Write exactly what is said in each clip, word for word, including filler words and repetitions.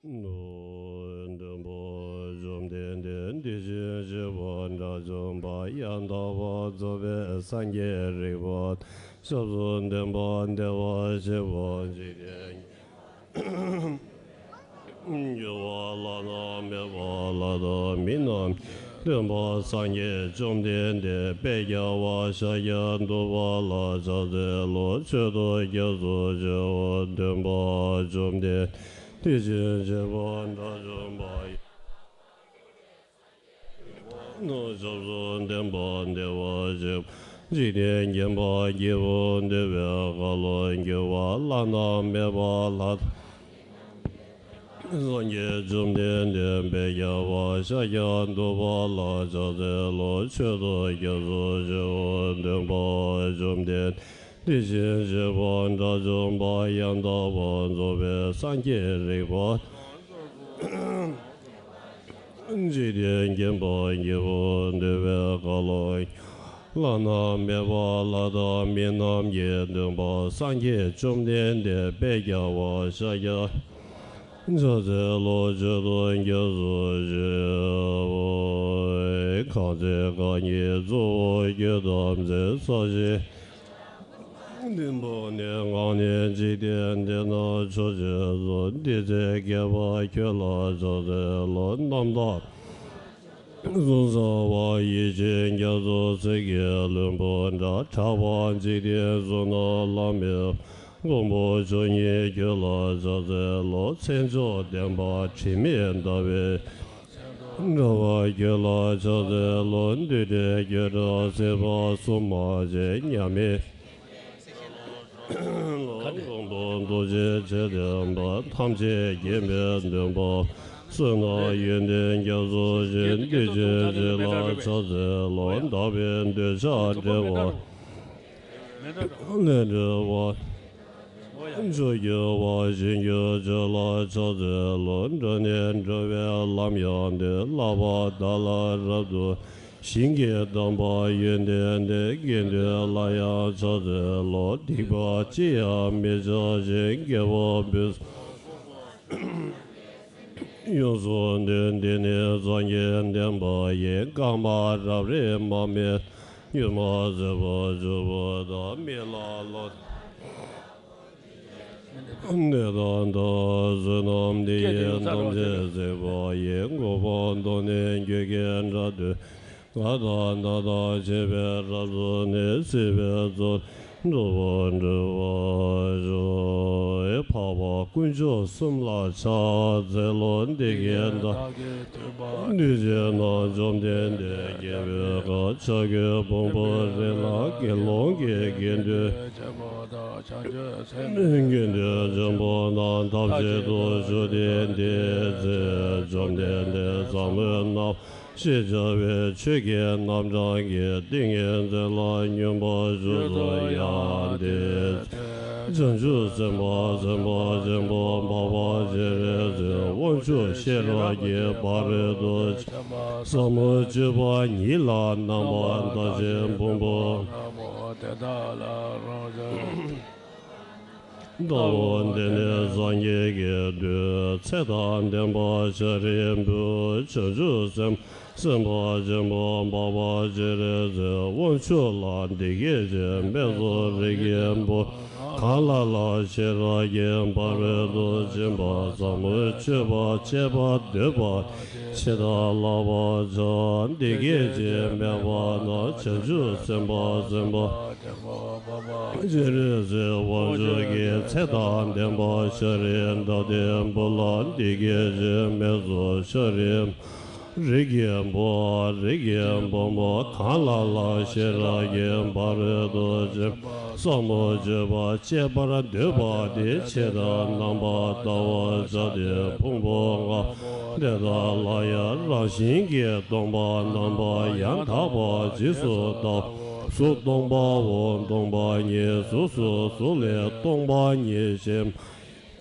སྟོན་པ་བཅོམ་ལྡན་འདས་དེ་བཞིན་གཤེགས་པ་དགྲ་བཅོམ་པ་ཡང་དག་པར་རྫོགས་པའི་སངས་རྒྱས་རིག་པ་སྐྱབས་སུ་ལྡན་པ་བདེ་བར་གཤེགས་པ་འཇིག་རྟེན་གྱི་འགྱུར་བ་བླ་ན་མེད་པ་ལྷ་དང་མི་རྣམས་སྟོན་པ་སངས་རྒྱས་བཅོམ་ལྡན་འདས་དཔལ་རྒྱལ་བ་ཤཱཀྱ་ཐུབ་པ་ལ་ཕྱག་འཚལ་ལོ། མཆོད་དོ་སྐྱབས་སུ་མཆིའོ། སྟོན་པ་བཅོམ་ལྡན་དེ་བཞིན་གཤེགས་པ་དགྲ་བཅོམ་པ་ཡང་དག་པར་རྫོགས་པའི་སངས་རྒྱས་རིག་པ་སྐྱབས་སུ་ལྡན་པ་བདེ་བར་གཤེགས་པ་འཇིག་རྟེན་མཁྱེན་པ་སྐྱེས་བུ་འདུས་པའི་ཁ་ལོ་སྒྱུར་བ་བླ་ན་མེད་པ་ལྷ་དང་སངས་རྒྱས་བཅོམ་ལྡན་འདས་དཔལ་རྒྱལ་བ་ཤཱཀྱ་ཐུབ་པ་ལ་ཕྱག་འཚལ་ལོ། མཆོད་དོ་སྐྱབས་སུ་མཆིའོ། སྟོན་པ་བཅོམ་ལྡན་དེ་བཞིན་གཤེགས་པ་དགྲ་བཅོམ་པ་ཡང་དག་པར་རྫོགས་པའི་སངས་རྒྱས་རིག་པ་འཇིག་རྟེན་མཁྱེན་པ་སྐྱེས་བུ་འདུས་པའི་ཁ་ལོ་བླ་ན་མེད་པ་ལྷ་དང་མི་རྣམས་ཀྱི་སྟོན་པ་སངས་རྒྱས་བཅོམ་ལྡན་འདས་དཔལ་རྒྱལ་བ་ཤཱཀྱ་ཕྱག་འཚལ་ལོ། མཆོད་དོ་སྐྱབས་སུ་མཆིའོ། གང་ཚེ་རྐང་གཉིས་གཙོ་བོ་རྒྱུད་དམ་ཚིག་ས་གཞི་ལྡན་པ་ནས་ངང་ནས་འཇིག་རྟེན་འདི་ན་ཕྱོགས་བཅུ་སོགས་འདི་ཚེ་བསྐལ་པ་ཁྱོད་ལ་ཕྱག་འཚལ་ལོ། རྣམ་དག་གཟུགས་བཟང་བ་ཡིད་ཅན་རྒྱ་མཚོ་ཚིག་གི་ལྷུན་པོ་འདྲ། གྲགས་པ་འཇིག་རྟེན་གཟུགས་སྣང་ལ་མི་མགོན་པོ་མཆོག་ཉིད་ཁྱོད་ལ་ཕྱག་འཚལ་ལོ། མཚན་མཆོག་ལྡན་པ་དྲི་མེད་ཟླ་བའི་འདྲ་བ་ཁྱོད་ལ་ཕྱག་འཚལ་ལོ། འདུས་བྱས་སྐྱེ་འགྲོ་སྲིད་པ་གསུམ་མ་སྐྱེས་མཉམ་མེད་ལ་མགོན་པོ་རྡོ་རྗེ་ཆོས་ལྡན་པ། ཐམས་ཅད་མཁྱེན་པའི་སྟོན་པ་བསོད་ནམས་ཡོན་ཏན་རྒྱ་མཚོ་ཆེ། འདུས་བྱས་རྗེ་ལ་ཕྱག་འཚལ་ལོ། དག་པའི་འདོད་ཆགས་བྲལ་བ་ལས་གྲོལ་བ། མཆོག་གྱུར་བ་གཞན་གྱུར་ཆོས་ལ་ཕྱག་འཚལ་ལོ། འགྲོ་ནས་འགྲོ་བའི་ལམ་ཡང་སྟོན། བསླབ་པ་དག་ལ་རབ་ཏུ་ཞིང་གི་དམ་པ་ཡོན་ཏན་ལྡན། དགེ་འདུན་ལ་ཡང་ཕྱག་འཚལ་ལོ། སྡིག་པ་ཅི་ཡང་མི་བྱ་ཞིང་། དགེ་བ་འབུལ་ཡོངས་སུ་འདུད། འདི་ནི་སངས་རྒྱས་བསྟན་པ་ཡི། བསྐལ་པ་རབ་རིམ་མ་སྨིན་ཡུལ་མ་ཟད་པར་བཞུགས་པ་དང་། མི་ལ་ལོ་འདི་དང་འདྲ། བསོད་ནམས་འདི་ཡིས་ཐམས་ཅད་གཟིགས་པ་ཡི། གོ་འཕང་ཐོབ་ནས་འགྱུར་གྱི་དགྲ་འདུལ། ང་དང་སྣ་དང་བྱེ་བའི་རབ་ཏུ་ནི། སྲིད་པའི་མཚོ་ལས་འགྲོ་བ་སྒྲོལ་བར་ཤོག། འཕགས་པ་དཀོན་མཆོག་གསུམ་ལ་ཕྱག་འཚལ་ལོ། འདི་སྐད་བདག་གིས་ཐོས་པ་ནས། དུས་གཅིག་ན་བཅོམ་ལྡན་འདས་རྒྱལ་པོའི་ཁབ་བྱ་རྒོད་ཕུང་པོའི་རི་ལ་དགེ་སློང་གི་དགེ་འདུན་དགེ་འདུན་ཆེན་པོ་རྣམས་ཐམས་ཅད་དུ་བཞུགས་ཏེ། དེའི་ཚེ་བཅོམ་ལྡན་འདས་ཟབ་མོ་རྣམ་ཤེས་བྱ་བའི་ཆོས་ཀྱི་རྣམ་གྲངས་ཀྱི་ཏིང་ངེ་འཛིན་ལ་སྙོམས་པར་ཞུགས་སོ། ཡང་དེའི་ཚེ་བྱང་ཆུབ་སེམས་དཔའ་སེམས་དཔའ་ཆེན་པོ་འཕགས་པ་སྤྱན་རས་གཟིགས་དབང་ཕྱུག་ཤེས་རབ་ཀྱི་ཕ་རོལ་ཏུ་ཕྱིན་པ་ཟབ་མོ་སྤྱོད་པ་ཉིད་ལ་རྣམ་པར་བརྟགས་ཤིང་ཕུང་པོ། ལྟ་བུ་འདི་ནི་སངས་རྒྱས་ཀྱི་མཐུས། ཚེ་དང་ལྡན་པ་ཤཱ་རིའི་བུ། བྱང་ཆུབ་སེམས་སེམས་དཔའ་ཆེན་པོ་འཕགས་པ་སྤྱན་རས་གཟིགས་དབང་ཕྱུག་ལ་འདི་སྐད་ཅེས་སྨྲས་སོ། རིགས་ཀྱི་བུ། གང་ལ་ལ་ཤེས་རབ་ཀྱི་ཕ་རོལ་ཏུ་ཕྱིན་པ་ཟབ་མོ་སྤྱོད་པ་སྤྱད་པར་འདོད་པ་ཇི་ལྟར་བསླབ་པར་བྱ། འདི་སྐད་ཅེས་སྨྲས་པ་ན། བྱང་ཆུབ་སེམས་དཔའ་སེམས་དཔའ་སྤྱན་རས་གཟིགས་དབང་ཕྱུག་གིས་ཚེ་དང་ལྡན་པ་ཤཱ་རིའི་འདབ་ལྡན་བུ་ལ་འདི་སྐད་ཅེས་སྨྲས་སོ། ཤཱ་རིའི་རིགས་ཀྱི་བུ། རིགས་ཀྱི་བུ་མོ་གང་ལ་ལ་ཤེས་རབ་ཀྱི་ཕ་རོལ་ཏུ་ཕྱིན་པ་ཟབ་མོ་སྤྱོད་པ་སྤྱད་པར་འདོད་པ་དེ་ཇི་ལྟར་རྣམ་པར་བལྟ་བར་བྱ་སྟེ་ཕུང་པོ་ལྔ་པོ་དེ་དག་ལ་ཡང་རང་བཞིན་གྱིས་སྟོང་པ་རྣམ་པར་ཡང་དག་པར་རྗེས་སུ་བལྟའོ། གཟུགས་སྟོང་པའོ། སྟོང་པ་ཉིད་གཟུགས་སོ། གཟུགས་ལས་སྟོང་པ་ཉིད་གཞན་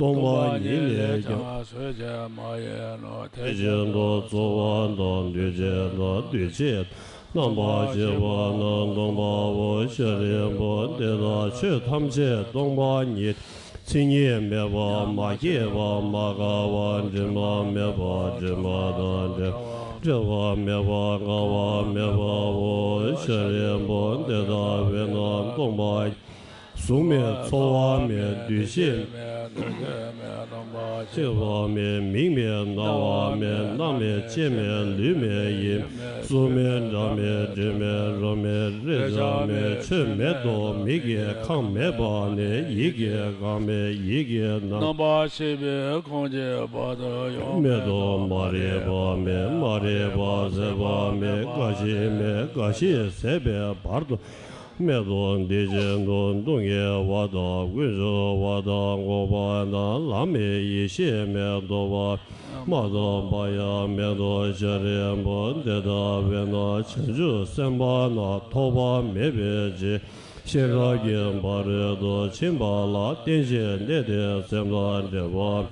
སྟོང་པ་ཉིད་ལས་ཀྱང་གཟུགས་ཅན་མ་ཡིན་ནོ། དེ་བཞིན་དུ་ཚོར་བ་དང་འདུ་བྱེད་དང་འདུ་བྱེད་རྣམ་པར་ཤེས་པ་རྣམས་སྟོང་པའོ། ཤཱ་རིའི་བུ་དེ་ལྟར་ཆོས་ཐམས་ཅད་སྟོང་པ་ཉིད་ མཚན་ཉིད་མེད་པ་མ་སྐྱེས་པ་མ་འགགས་པ། དྲི་མ་མེད་པ་དྲི་མ་དང་བྲལ་བ། བྲལ་བ་མེད་པ་འགག་པ་མེད་པའོ། ཤཱ་རིའི་བུ་དེ་ལྟ་བས་ན་སྟོང་པ། གཟུགས་མེད་ཚོར་བ་མེད་འདུ་ཤེས་མེད། རྣམ་པར་ཤེས་པ་མེད། མིག་མེད་རྣ་བ་མེད། སྣ་མེད་ལྕེ་མེད་ལུས་མེད་ཡིད། གཟུགས་མེད་སྒྲ་མེད་དྲི་མེད་རོ་མེད་རེག་བྱ་མེད། ཆོས་མེད་དོ། མིག་གི་ཁམས་མེད་པ་ནི། ཡིད་ཀྱི་ཁམས་མེད་ཡིད་ཀྱི་རྣམ། རྣམ་པར་ཤེས་པའི་ཁམས་ཀྱི་བར་དུ་ཡང་མེད་དོ། མ་རིག་པ་མེད། མ་རིག་པ་ཟད་པ་མེད། རྒ་ཤི་མེད། རྒ་ཤི་ཟད་པའི་བར་དུ་མེད་དོ། དེ་བཞིན་དུ་སྟོང་ཉིད་པ་དང་ཀུན་འབྱུང་བ་དང་འགོག་པ་དང་ལམ་མེད་ཡེ་ཤེས་མེད། རྟོག་པ་མ་ཐོབ་པ་ཡང་མེད་དོ། ཤཱ་རིའི་བུ་དེ་ལྟ་བས་ན་བྱང་ཆུབ་སེམས་དཔའ་རྣམས་ཐོབ་པ་མེད་པའི་ཕྱིར། ཤེས་རབ་ཀྱི་ཕ་རོལ་ཏུ་ཕྱིན་པ་ལ་བརྟེན་ཅིང་གནས་ཏེ་སེམས་དང་བྲལ་བ།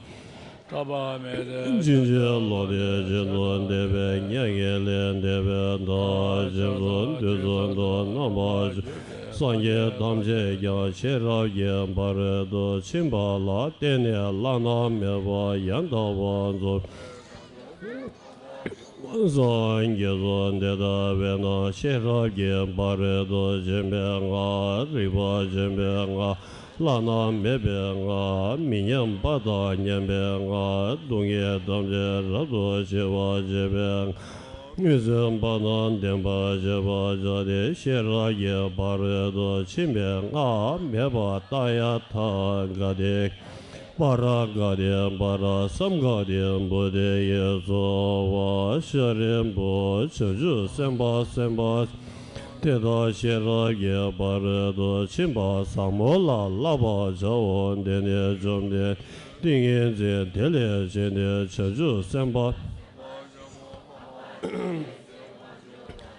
སྐྲག་པ་མེད་དེ། ཕྱིན་ཅི་ལོག་སྟེ་རྗེས་སུ་འདེད་པའི་མྱ་ངན་ལས་འདས་པའི་མཐར་ཕྱིན་སོ། དུས་གསུམ་དུ་རྣམ་པར་འབྱོར་པའི་སངས་རྒྱས་ཐམས་ཅད་ཀྱང་ཤེས་རབ་ཀྱི་ཕ་རོལ་ཏུ་ཕྱིན་པ་ལ་བརྟེན་ནས་བླ་ན་མེད་པ་ཡང་དག་པར་རྫོགས། སངས་རྒྱས་སོ། དེ་ལྟ་བས་ན་ཤེས་རབ་ཀྱི་ཕ་རོལ་ཏུ་ཕྱིན་པའི་སྔགས། རིག་པ་ཆེན་པོའི་སྔགས། བླ་ན་མེད་པའི་སྔགས། མི་མཉམ་པ་དང་མཉམ་པའི་སྔགས། སྡུག་བསྔལ་ཐམས་ཅད་རབ་ཏུ་ཞི་བར་བྱེད་པའི་སྔགས། མངོན་སུམ་པ་དང་ལྡན་པར་བྱེད་པར་བྱ་སྟེ། ཤེས་རབ་ཀྱི་ཕ་རོལ་ཏུ་ཕྱིན་པའི་སྔགས་མེད་པར་ཏདྱ་ཐཱ་ག་ཏེ། པཱ་ར་ག་ཏེ་པཱ་ར་སཾ་ག་ཏེ་བོ་དྷི་ཡེ་སྭཱ་ཧཱ། ཤཱ་རིའི་བུ་བྱང་ཆུབ་སེམས་དཔའ་སེམས་དཔའ་དེ་དག་ཤེས་རབ་ཀྱི་ཕ་རོལ་ཏུ་ཕྱིན་པ་ཟབ་མོ་ལ་བསླབ་པར་བྱའོ། དེ་ནས་བཅོམ་ལྡན་འདས་ཏིང་ངེ་འཛིན་དེ་ལས་བཞེངས་ཏེ་བྱང་ཆུབ་སེམས་དཔའ་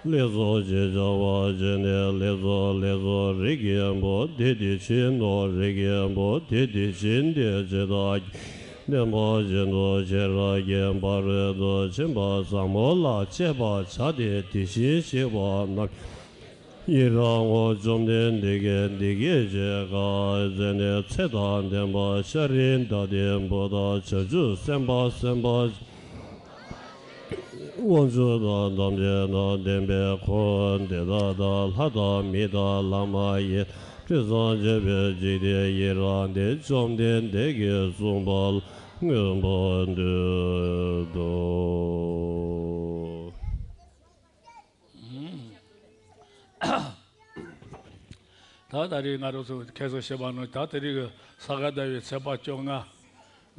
ལེགས་སོ་ཞེས་བྱ་བ་བྱས་ནས། ལེགས་སོ་ལེགས་སོ། རིགས་ཀྱི་བུ་དེ་དེ་བཞིན་ནོ། རིགས་ཀྱི་བུ་དེ་དེ་བཞིན་ཏེ། ཇི་ལྟར་བསྟན་པ་བཞིན་དུ་ཤེས་རབ་ཀྱི་ཕ་རོལ་ཏུ་ཕྱིན་པ་ཟབ་མོ་ལ་སྤྱད་པར་བྱ་སྟེ། དེ་བཞིན་གཤེགས་པ་རྣམས་ཡི་རང་ངོ་། བཅོམ་ལྡན་འདས་ཀྱིས་འདི་སྐད་ཅེས་བཀའ་སྩལ་ནས། ཚེ་དང་ལྡན་པ་ཤཱ་ར་དྭ་ཏིའི་བུ་དག་བྱང་ཆུབ་སེམས་དཔའ་སེམས་དཔའ་དབང་ཕྱུག་དང་ཐམས་ཅད་དང་ལྡན་པའི་འཁོར་དེ་དག་དང་། ལྷ་དང་མི་དང་ལྷ་མ་ཡིན་དྲི་མཚོན་བྱེད་པའི་འཇིག་རྟེན་ཡི་རངས་ཏེ། བཅོམ་ལྡན་འདས་ཀྱིས་གསུངས་པ་ལ་མངོན་པར་བསྟོད་དོ། ད་ད་རེས་ང་རང་ཚོ་ཁྱེད་ཚོ་བཤད་པ་ནང་ད་དེ་རིང་གི་ས་ག་ཟླ་བའི་ཚེས་པ་བཅོ་ལྔ།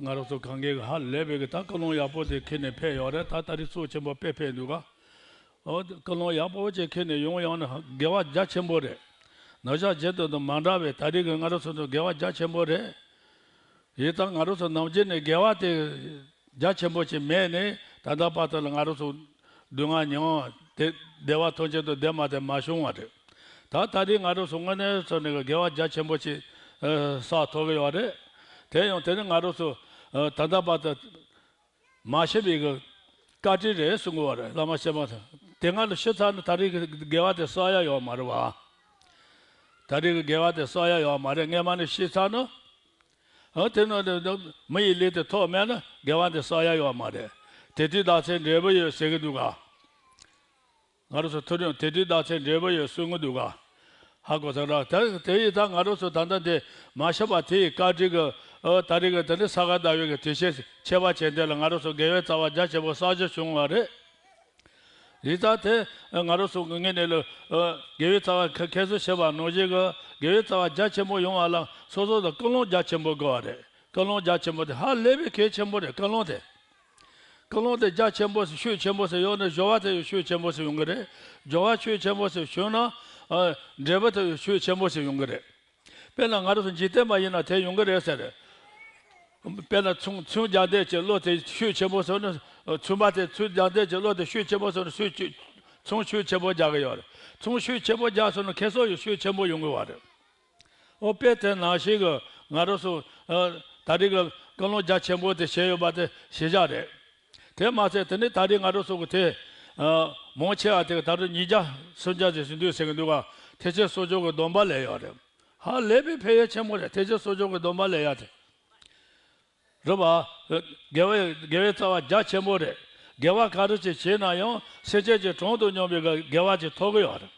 ང་རང་ཚོ་གང་གའི་ཧ་ལས་པའི་གི་ད་ཀུན་སློང་ཡག་པོ་དེ་ཁྱེར་ནས་ཕེབས་ཡོད་རེད། ད་ད་རེས་ཚོགས་ཆེན་པོ་དཔེ་ཕེབས་འདུག་ག། ཨོ་ཀུན་སློང་ཡག་པོ་ཅིག་ཁྱེར་ནས་ཡོང་ཡོང་ན་དགེ་བ་རྒྱ་ཆེན་པོ་རེད། ནང་བཞིན་རྗེས་དུ་དང་མ་འདྲ་བའི་ད་རེས་ཀྱི་ང་རང་ཚོ་ཚོ་དགེ་བ་རྒྱ་ཆེན་པོ་རེད། ཡིན་ཙང་ང་རང་ཚོ་ནམ་རྒྱུན་ནས་དགེ་བ་དེ་རྒྱ་ཆེན་པོ་ཅིག་མེད་ནས། ད་ལྟ་བར་དུ་ལ་ང་རང་ཚོ་སྡུག་བསྔལ་མྱོང་དེ་བདེ་བ་ཐམས་ཅད་དུ་བདེ་མ་དེ་མ་བྱུང་བ་རེད། ད་ད་རེས་ང་རང་ཚོ་དངོས་གནས་ཚོ་ནས་དགེ་བ་རྒྱ་ཆེན་པོ་ཅིག་བསགས་ཐུབ་ཀྱི་ཡོད་རེད། དེ་ཡང་དེ་ནི་ང་རང་ཚོ་ད་ལྟ་བར་དུ་མ་ཤེས་པའི་གི་བཀའ་དྲིན་རེད་གསུང་གི་ཡོད་རེད། བླ་མ་སྐྱེས་མ་ཐག་དེ་སྔ་ལ་ཤི་ཚར་ན་ད་རེས་ཀྱི་དགེ་བ་དེ་བསགས་ཡ་ཡོད་མ་རེད་བ། ད་རེས་ཀྱི་དགེ་བ་དེ་བསགས་ཡ་ཡོད་མ་རེད། སྔས་མ་ནས་ཤི་ཚར་ན། ཨ་དེ་ནང་དུ་མི་ཡི་ལུས་དེ་ཐོབ་མེད་ན་དགེ་བ་དེ་བསགས་ཡ་ཡོད་མ་རེད། དེ་དུས་བདག་ཚེ་འབྲས་བུ་ཡོད་ཟེར་གི་འདུག་ག། ང་རང་ཚོ་མཐོ་རིམ་དེ་དུས་བདག་ཚེ་འབྲས་བུ་ཡོད་གསུང་གི་འདུག་ག། ཧ་གོ་ཐག་ར། ད་དེ་ཡིས་ད་ང་རང་ཚོ་ད་ལྟ་འདི་མ་ཤི་བ་དེ་ཡི་བཀའ་དྲིན་གྱི་ཨ་ད་རེས་ཀྱི་དེ་ནི་ས་ག་ཟླ་བའི་གི་དུས་ཆེན་ཁྱད་པར་ཅན་དེ་ལ་ང་རང་ཚོ་དགེ་བའི་རྩ་བ་རྒྱ་ཆེན་པོ་བསགས་རྒྱུ་བྱུང་བ་རེད། ཡིན་ཙང་དེ་ང་རང་ཚོ་གི་ངོས་ནས་ལ་དགེ་བའི་རྩ་བ་ཁ་ཁྱད་གསོད་བྱེད་པ་ནང་བཞིན་གྱི་དགེ་བའི་རྩ་བ་རྒྱ་ཆེན་པོ་ཡོང་བ་ལ་སོ་སོ་ལ་ཀུན་སློང་རྒྱ་ཆེན་པོ་དགོས་བ་རེད། ཀུན་སློང་རྒྱ་ཆེན་པོ་དེ་ཧ་ལས་པའི་གལ་ཆེན་པོ་རེད། ཀུན་སློང་དེ། ཀུན་སློང་དེ་རྒྱ་ཆེན་པོ་ཞིག་ཤུགས་ཆེན་པོ་ཞིག་ཡོད་ན་སྦྱོར་བ་དེ་ཡང་ཤུགས་ཆེན་པོ་ཞིག་ཡོང་གི་རེད། སྦྱོར་བ་ཤུགས་ཆེན་པོ་ཞིག་བྱུང་ན་ཨ་འབྲས་བུ་དེ་ཡང་ཤུགས་ཆེན་པོ་ཞིག་ཡོང་གི་རེད། དཔེར་ན་ང་རང་ཚོ་འཇིག་རྟེན་པ་ཡིན་ན་དེ་ཡོང་གི་རེད་ཟེར། དཔེར་ན་ཚོང་ཚོང་རྒྱག་འདོད་ཀྱི་བློ་དེ་ཤུགས་ཆེན་པོ་བྱུང་ན། ཚོང་པ་དེ་ཚོང་རྒྱག་འདོད་ཀྱི་བློ་དེ་ཤུགས་ཆེན་པོ་བྱུང་ན་ཤུགས་ཆེ་ཚོང་ཤུགས་ཆེན་པོ་རྒྱག་གི་ཡོད་རེད། ཚོང་ཤུགས་ཆེན་པོ་རྒྱག་སོང་ན་ཁེ་སང་ཡང་ཤུགས་ཆེན་པོ་ཡོང་གི་ཡོད་རེད། ཨོ་དཔེ་དེ་ནང་བཞིན་གྱི་ང་རང་ཚོ་ཨ་ད་རེས་ཀྱི་ཀུན་སློང་རྒྱ་ཆེན་པོ་དེ་བྱས་ཡོད་པ་དེ་ཞེ་དྲག་རེད། དེ་མ་ཟད་དེ་ནི་ད་རེས་ང་རང་ཚོ་གི་དེ་ཨ་མང་ཆེ་བ་དེ་གི་ད་རེས་ཉིས་བརྒྱ་སུམ་བརྒྱ་ཞིག་ཟིན་དུས་ཟེར་གི་འདུག་ག། ཐེག་ཆེན་གསོ་སྦྱོང་གི་སྡོམ་པ་ལེན་ཡོད་རེད། ཧ་ལས་པའི་ཕན་ཡོན་ཆེན་པོ་རེད། ཐེག་ཆེན་གསོ་སྦྱོང་གི་སྡོམ་པ་ལེན་ཡ་དེ། རེད་པ། དགེ་བའི་དགེ་བའི་རྩ་བ་རྒྱ་ཆེན་པོ་རེད། དགེ་བ་ག་རེ་ཅིག་བྱས་ན་ཡང་སེམས་ཅན་གྱི་གྲོང་དུ་སྙོམས་པའི་དགེ་བ་ཅིག་ཐོབ་ཀྱི་ཡོད་རེད།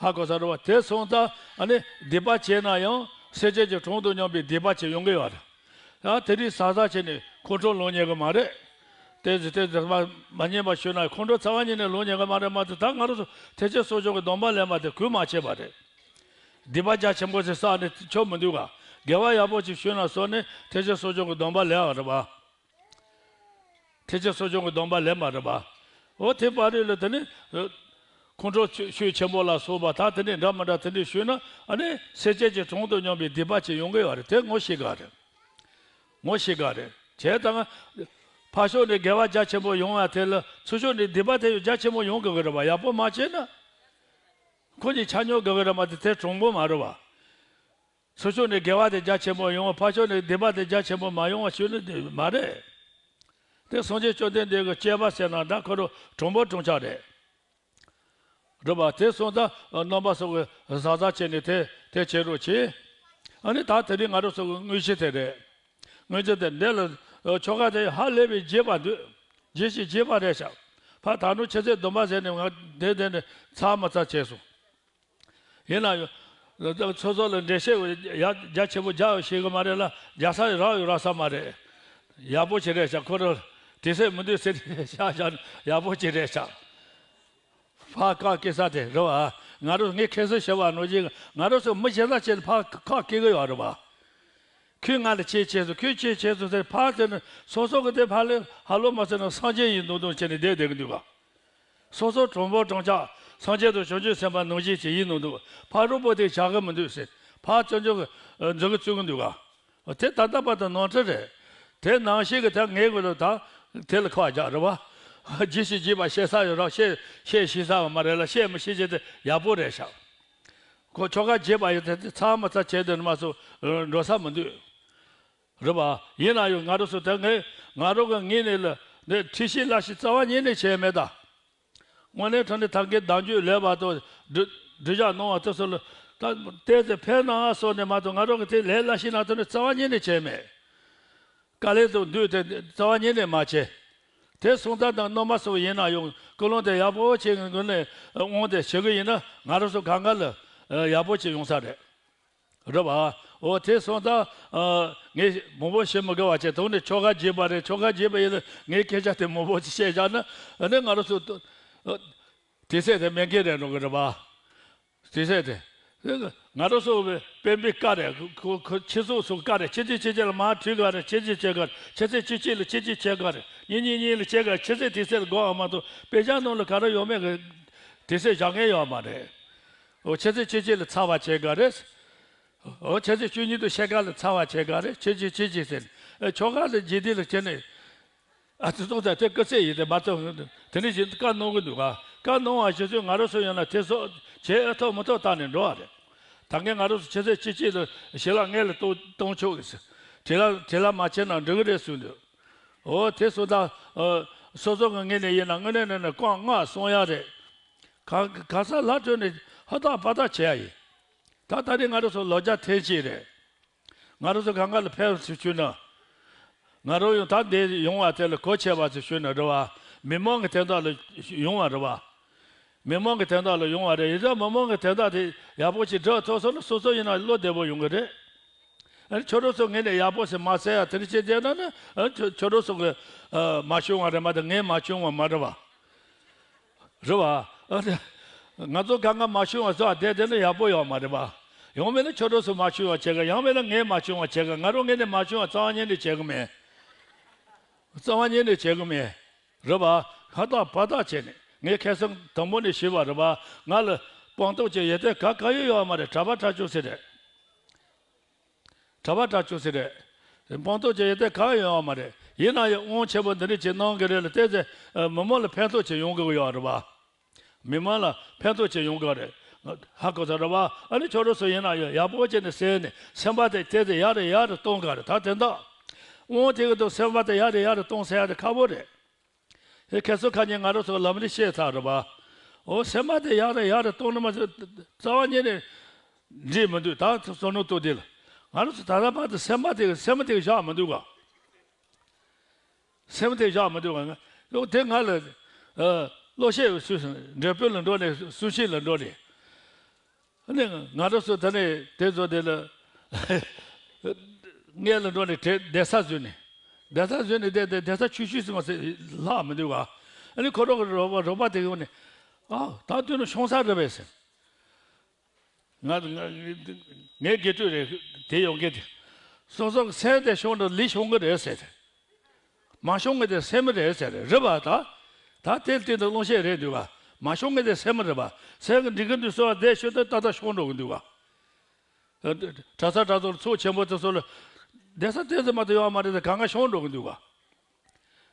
ཧ་གོ་ས་རེད་པ། དེ་སོང་ཙང་ཨ་ནི་སྡིག་པ་བྱས་ན་ཡང་སེམས་ཅན་གྱི་གྲོང་དུ་སྙོམས་པའི་སྡིག་པ་ཅིག་ཡོང་གི་ཡོད་རེད། ཡང་དེ་རིང་ཟ་ཟ་བྱས་ནས་ཁོང་ཁྲོ་ལངས་ཉན་གི་མ་རེད། དེ་དེ་དེ་མ་མ་ཉན་པ་ཞུས་ན་ཁོང་ཁྲོ་རྩ་བ་ཉིད་ནས་ལངས་ཉན་གི་མ་རེད། མ་གཏོགས་ད་ང་རང་ཚོ་ཐེག་ཆེན་གསོ་སྦྱོང་གི་སྡོམ་པ་ལེན་པ་དེ་གུས་མ་བྱས་པ་རེད། སྡིག་པ་རྒྱ་ཆེན་པོ་ཞིག་བསགས་ནས་ཆོག་མི་འདུག་ག་དགེ་བ་ཡག་པོ་ཞིག་ཞུས་ན་སོང་ནས་ཐེག་ཆེན་གསོ་སྦྱོང་གི་སྡོམ་པ་ལེན་པ་རེད་པ། ཐེག་ཆེན་གསོ་སྦྱོང་གི་སྡོམ་པ་ལེན་པ་རེད་པ། འོ་དེ་བར་དུ་ལ་དེ་ནི་ཁོང་ཁྲོ་ཆོས་ཆོས་ཆེན་པོ་ལ་སོགས་པ་ད་དེ་ནི་འདྲ་མི་འདྲ་དེ་འདྲ་ཞུས་ན་ཨ་ནི་སེམས་ཅན་གྱི་གྲོང་དུ་སྙོམས་པའི་སྡིག་པ་ཅིག་ཡོང་གི་ཡོད་རེད། དེ་ངོ་ཤེས་ག་རེད། ངོ་ཤེས་ག་རེད། བྱས་ཙང་ཕར་ཕྱོགས་ནས་དགེ་བ་རྒྱ་ཆེན་པོ་ཡོང་བ་དེ་ལ་ཚུར་ཕྱོགས་ནས་སྡིག་པ་དེ་རྒྱ་ཆེན་པོ་ཡོང་དགོས་ཀྱི་རེད་པ། ཡག་པོ་མ་བྱས་ན། ཁོ་གཉིས་ཆ་སྙོམས་དགོས་ཀྱི་རེད་པ། དེ་དེ་གྲུང་པོ་མ་རེད་པ། ཚུར་ཕྱོགས་ནས་དགེ་བ་དེ་རྒྱ་ཆེན་པོ་ཡོང་བ་ཕར་ཕྱོགས་ནས་སྡིག་པ་དེ་རྒྱ་ཆེན་པོ་མ་ཡོང་བ་ཞུ་ནི་དེ་མ་རེད། དེ་སངས་རྒྱས་བཅོམ་ལྡན་འདས་ཀྱི་སྤྱད་པ་ཟེར་ན་ད་ཁོ་རང་གྲུང་པོ་གྲུང་ཆག་རེད། རེད་པ། དེ་སོང་ཙང་རྣམ་པ་ཚོ་གི་བཟའ་ཟ་བྱས་ནས་དེ་དེ་བྱེད་རོགས་བྱེད། ཨ་ནི་ད་དེ་རིང་ང་རང་ཚོ་གི་དངོས་གཞི་དེ་རེད། དངོས་གཞི་དེ་འདི་ལ་ཆོ་ག་དེ་ཧ་ལས་པའི་རྒྱས་པ་འདུག་རྒྱས་ཤིང་རྒྱས་པ་རེད་ཤག་ཕར་ད་ནུ་ཆེ་ཚད་སྡོམ་པ་ཟེར་ནས་ང་དེ་དེ་ནས་ཚར་མ་ཚར་བྱས་སོང་། ཡིན་ན་ཡང་། སོ་སོ་ལ་འགྲེལ་བཤད་ཡ་རྒྱ་ཆེན་པོ་རྒྱག་ཤེས་གི་མ་རེད་ལ་རྒྱག་ས་རག་ཡོད་རག་ས་མ་རེད། ཡག་པོ་ཞིག་རེད་ཤག་ཁོ་རང་དུས་ཚོད་མི་འདུག་ཟེར་བཞག་བཞག་ན་ཡག་པོ་ཞིག་རེད་ཤག་ཕར་ཁ་སྐད་ས་དེ་རེད་བ། ང་རང་ངས་ཁ་སང་ཞུས་པ་ནང་བཞིན་ང་རང་ཚོ་མི་གཞན་དག་བྱས་ནས་ཕར་ཁ་སྐད་གི་ཡོད་རེད་བ། ཁོས་ང་ལ་བྱེད་བྱས་སོང་། ཁོས་བྱེད་བྱས་སོང་ཟེར་ཕར་དེ་ནི་སོ་སོ་གི་དེ་ཕར་ལས་ཧ་ལོ་མ་ཟེར་ན་སངས་རྒྱས་ཡིན་མདོག་མདོག་བྱས་ནས་བསྡད་བསྡད་གི་འདུག་ག་སོ་སོ་གྲུང་པོ་གྲུང་ཆག་སངས་རྒྱས་དང་བྱང་ཆུབ་སེམས་དཔའ་ནང་བཞིན་ཅིག་ཡིན་ནོ་འདུག་ཕ་རོལ་པོ་དེ་བྱ་གི་མི་འདུག་ཟེར་ཕར་སྤྱོད་འཇུག་གི་འཛུལ་གི་བཙུགས་གི་འདུག་ག་དེ་ད་ལྟ་བར་དུ་ནོར་འཁྲུལ་རེད། དེ་ནང་བཞིན་གི་དེ་ངའི་དགོས་ལ་ད་དེ་ལ་ཁ་རྒྱག་རེད་བ། རྒྱས་ཤིང་རྒྱས་པ་བཤད་ས་ཡོད་ར་བཤད་བཤད་ཤེས་ས་ཡོད་མ་རེད་ལ་བཤད་མི་ཤེས་ཅེས་དེ་ཡག་པོ་རེད་ཤག་ཁོ་ཆོ་ག་རྒྱས་པ་ཡོད་དེ་ཚར་མ་ཚར་བྱས་དེ་མ་སོ་འགྲོ་ས་མི་འདུག་རེད་པ། ཡིན་ན་ཡང་ང་རང་ཚོ་དེ་ངས་ང་རང་གི་ངོས་ནས་ལ་འདི་ཁྲིད་ཤེས་ལབ་ཤེས་རྩ་བ་ཉིད་ནས་བྱས་མེད་ད། དངོས་གནས་དྲང་གནས་ཐབས་མཁས་གདམ་རྒྱུད་ལས་བར་དུ་འདྲི་འདྲི་བྱ་གནང་བ་དེ་ཚོ་ལ་ད་བལྟས་ཏེ་ཕན་ན་སོགས་ནས་མ་གཏོགས་ང་རང་གི་དེ་ལས་སླ་ཤིང་ན་དེ་ནི་རྩ་བ་ཉིད་ནས་བྱས་མེད། དཀའ་ལས་དང་འདུས་ཏེ་རྩ་བ་ཉིད་ནས་མ་བྱས། དེ་སོང་ཙང་དང་རྣམ་པ་ཚོ་ཡིན་ན་ཡང་ཀུན་སློང་དེ་ཡག་པོ་བྱེད་ངོས་ནས་དབང་དེ་བྱེད་གི་ཡིན་ན་ང་རང་ཚོ་གང་ག་ལ་ཡག་པོ་བྱེད་ཡོང་ས་རེད། རེད་པ། འོ་དེ་སོང་ཙང་། ངས་མང་པོ་བཤད་མི་དགོས་པ་བྱས་དོན་ནི་ཆོ་ག་རྒྱས་པ་རེད། ཆོ་ག་རྒྱས་པ་ཡིན་ན་ངས་སྐད་ཆ་དེ་མང་པོ་ཅིག་བཤད་བཞག་ན་ཨ་ནི་ང་རང་ཚོ། དུས་ཚོད་དེ་མེད་མཁན་རེད་འགྲོ་གི་རེད་པ། དུས་ཚོད་དེ། ང་རང་ཚོ་དཔོན་པོའི་བཀའ་རེད། ཁོ་ཁོ་ཁྱེད་ཚོ་ཚོ་བཀའ་རེད། ཁྱེད་ཚོས་ཁྱེད་ཚོ་ལ་མ་འཁྲུལ་ག་རེད། ཁྱེད་ཚོས་ཁྱེད་ག་རེད། ཁྱེད་ཚོས་ཁྱེད་ཁྱེད་ལ་ཁྱེད་ཚོས་ཁྱེད་ག་རེད། གཉིས་གཉིས་གཉིས་ལ་ཁྱེད་ག་རེད། ཁྱེད་ཚོས་དུས་ཚོད་ལ་དགོངས་པ་མ་གཏོགས་དཔེ་ཆ་ནང་ལ་ག་རེ་ཡོད་མེད་གི་དུས་ཚོད་བཞག་མཁན་ཡོད་མ་རེད། འོ་ཁྱེད་ཚོས་ཁྱེད་ཁྱེད་ལ་ཚ་བ་བྱེད་ག་རེད། འོ་ཁྱེད་ཚོས་ཁྱེད་གཉིས་དུ་བཤད་ག་ལ་ཚ་བ་བྱེད་ག་རེད། ཁྱེད་ཁྱེད་ཁྱེད་ཁྱེད་ཟེར། ཨ་ཆོ་ག་ལ་རྗེས་འདི་ལ་ཁྱེད་ནས། ཨ་ཙི་ཙོག་ཙ་དེ་སྐུ་ཚེ་ཡིན་ཏེ་མ་ཐོབ། དེ་ནས་ཞིག་བཀའ་གནང་གི་འདུག་ག་བཀའ་གནང་བ་ཞུ་ཚོད་ང་རང་ཚོ་ཡིན་ན་དེ་སོགས་བྱེད་ཨེ་ཐུབ་མི་ཐུབ་བལྟས་ནས་འགྲོ་བ་རེད། ད་ངས་ང་རང་ཚོ་ཁྱེད་ཚོས་ཅི་ཅི་ལ་ཞི་ལ་ངས་ལ་གཏོང་གཏོང་ཆོག་གི་ཟེར། དྲི་ལ་དྲི་ལ་མ་བྱས་ན་འགྲིག་གི་རེད་གསུངས་འདུག་འོ་དེ་སོང་ཙང་། སོ་སོ་གི་ངོས་ནས་ཡིན་ན་དངོས་གནས་ནས་ནས་རྐང་ལྔ་སྲུང་ཡ་རེད། ག་ག་ས་ལ་བྲོས་ནས་ཧ་ཏག་པ་ཏག་བྱེད་ཡ་ཡིན། ད་ད་རེས་ང་རང་ཚོ་ལོ་བརྒྱ་ཐེངས་གཅིག་རེད། ང་རང་ཚོ་གང་ག་ལ་ཕེབས་སུ་བཅུག་ན། ང་རང་ཡང་ད་འདིར་ཡོང་བ་དེ་ལ་གོ་ཆེ་བ་ཚོ་ཞུས་ན་རེད་བ། མི་མང་གི་དོན་དག་ལ་ཡོང་བ་རེད་བ། མི་མང་གི་དོན་དག་ལ་ཡོང་བ་རེད། ཡིན་ཙང་མི་མང་གི་དོན་དག་དེ་ཡག་པོ་ཞིག་སྒྲུབ་ཐུབ་སོང་ན་སོ་སོ་ཡིན་ན་བློ་བདེ་པོ་ཡོང་གི་རེད། ཨ་ནི་ཁྱོད་རང་ཚོ་ངས་ནས་ཡག་པོ་ཞིག་མ་ཟེར་ཡ་དེ་འདྲ་བྱས་བསྡད་ན་ནི་ཨ་ནི་ཁྱོད་ཁྱོད་རང་ཚོ་གི་ཨ་མ་བྱུང་བ་རེད་མ་གཏོགས་ངས་མ་བྱུང་བ་མ་རེད་བ། རེད་བ། ཨ་ནི་ང་ཚོ་གང་ག་མ་བྱུང་བ་ཚོ་ཨ་བསྡད་བསྡད་ན་ཡག་པོ་ཡོད་མ་རེད་བ། ཡང་མིན་ན་ཁྱོད་རང་ཚོ་མ་བྱུང་བ་བྱེད་ག་ཡང་མིན་ན་ངས་མ་བྱུང་བ་བྱེད་ག་ང་རང་ངས་ནས་མ་བྱུང་བ་རྩ་བ་ཉིད་ནས་བྱེད་གི་མེད། རྩ་བ་ཉིད་ནས་བྱེད་གི་མེད། རེད་བ། ཧ་ཏག་པ་ཏག་བྱས་ནས་ངས་ཁ་སང་དང་པོ་ནས་ཞུས་པ་རེད་བ། ང་ལ་སྤངས་རྟོགས་ཀྱི་ཡོན་ཏན་ག་ག་ཡོད་ཡོད་མ་རེད། གྲྭ་པ་གྲྭ་ཆུང་ཟེར་རེད། གྲྭ་པ་གྲྭ་ཆུང་ཟེར་རེད། སྤངས་རྟོགས་ཀྱི་ཡོན་ཏན་ག་ཡོད་ཡོད་མ་རེད། ཡིན་ན་ཡང་དབང་ཆེན་པོ་འདི་འདྲ་ཅིག་གནང་གི་རེད་ལ་བལྟས་ཚེ་མི་མང་ལ་ཕན་ཐོགས་ཅིག་ཡོང་གི་ཡོད་རེད་བ། མི་མང་ལ་ཕན་ཐོགས་ཅིག་ཡོང་གི་རེད། ཧ་གོ་ས་རེད་བ། ཨ་ནི་ཁྱོད་རང་ཚོ་ཡིན་ན་ཡང་ཡག་པོ་བྱས་ནས་གསན་ནས་སེམས་པ་དེ་བལྟས་ཚེ་ཡར་རེ་ཡར་རེ་གཏོང་གི་རེད། ད་དེ་འདྲ་དབང་དེ་གི་དུ་སེམས་པ་དེ་ཡར་རེ་ཡར་རེ་གཏོང་ཟེར་ཡ་དེ་ཁག་པོ་རེད། ཨེ་ཁ་སང་ཁ་ཉིན་ང་རང་ཚོ་ལམ་རིམ་བཤད་ཚར་རེད་པ། འོ་སེམས་པ་དེ་ཡར་རེ་ཡར་རེ་གཏོང་ནི་མ་ཟད་རྩ་བ་ཉིད་ནས་ འགྲིག་མི་འདུག་ད་བསམ་བློ་གཏོང་དུས་ལ། ང་རང་ཚོ་ད་ལྟ་བར་དུ་སེམས་པ་དེ་སེམས་པ་དེ་བཞག་མི་འདུག་ག་སེམས་དེ་བཞག་མི་འདུག་ག་ཡང་དེ་ང་ལ་ཨ་བློ་ཤེས་སུ་འབྲས་སྤུངས་ལ་འགྲོ་ནས་བསམ་ཤིང་ལ་འགྲོ་ནས། ཨ་ནི་ང་རང་ཚོ་ད་ནས་དེ་ཚོ་དེ་ལ་སྔས་ལ་འགྲོ་ནས་དེ་གདན་ས་བཟོས་ནས། གདན་ས་བཟོས་ནས་བསྡད་དེ་གདན་ས་ཆུང་ཆུང་ཟིན་མ་ཟེར་ལྷག་མི་འདུག་ག་ཨ་ནི་ཁོ་རང་གི་རོགས་པ་རོགས་པ་དེ་ཡོང་ནས། ཨ་ད་དུས་ནི་ཤོང་ས་རེད་པས་ཟེར། ང་ང་ངའི་དགེ་ཕྲུག་རེད་དེ་ཡོང་མཁན་དེ། སོ་སོ་གི་སེམས་དེ་ཤོང་འགྲོ་ལི་ཤོང་གི་རེད་ཟེར་ཏེ། མ་ཤོང་གི་དེ་སེམས་མི་རེད་ཟེར་རེད་པ་ད། ད་དེ་སྟེང་དུ་བློ་ཤེས་རེད་འདུག་ག་མ་ཤོང་གི་དེ་སེམས་མི་རེད་པ། སེམས་ཀྱི་འགྲིག་གི་འདུག་སོ་བ་དེ་ཤོད་དུས་ཏག་ཏག་ཤོང་འགྲོ་གི་འདུག་ག་གྲྭ་ས་གྲྭ་ཚོར་ཚོགས་ཆེན་པོ་དེ་ཚོ་ལ། གདན་ས་དེ་ཚོ་མ་གཏོགས་ཡོད་མ་རེད་དེ་གང་ག་ཤོང་འགྲོ་གི་འདུག་ག་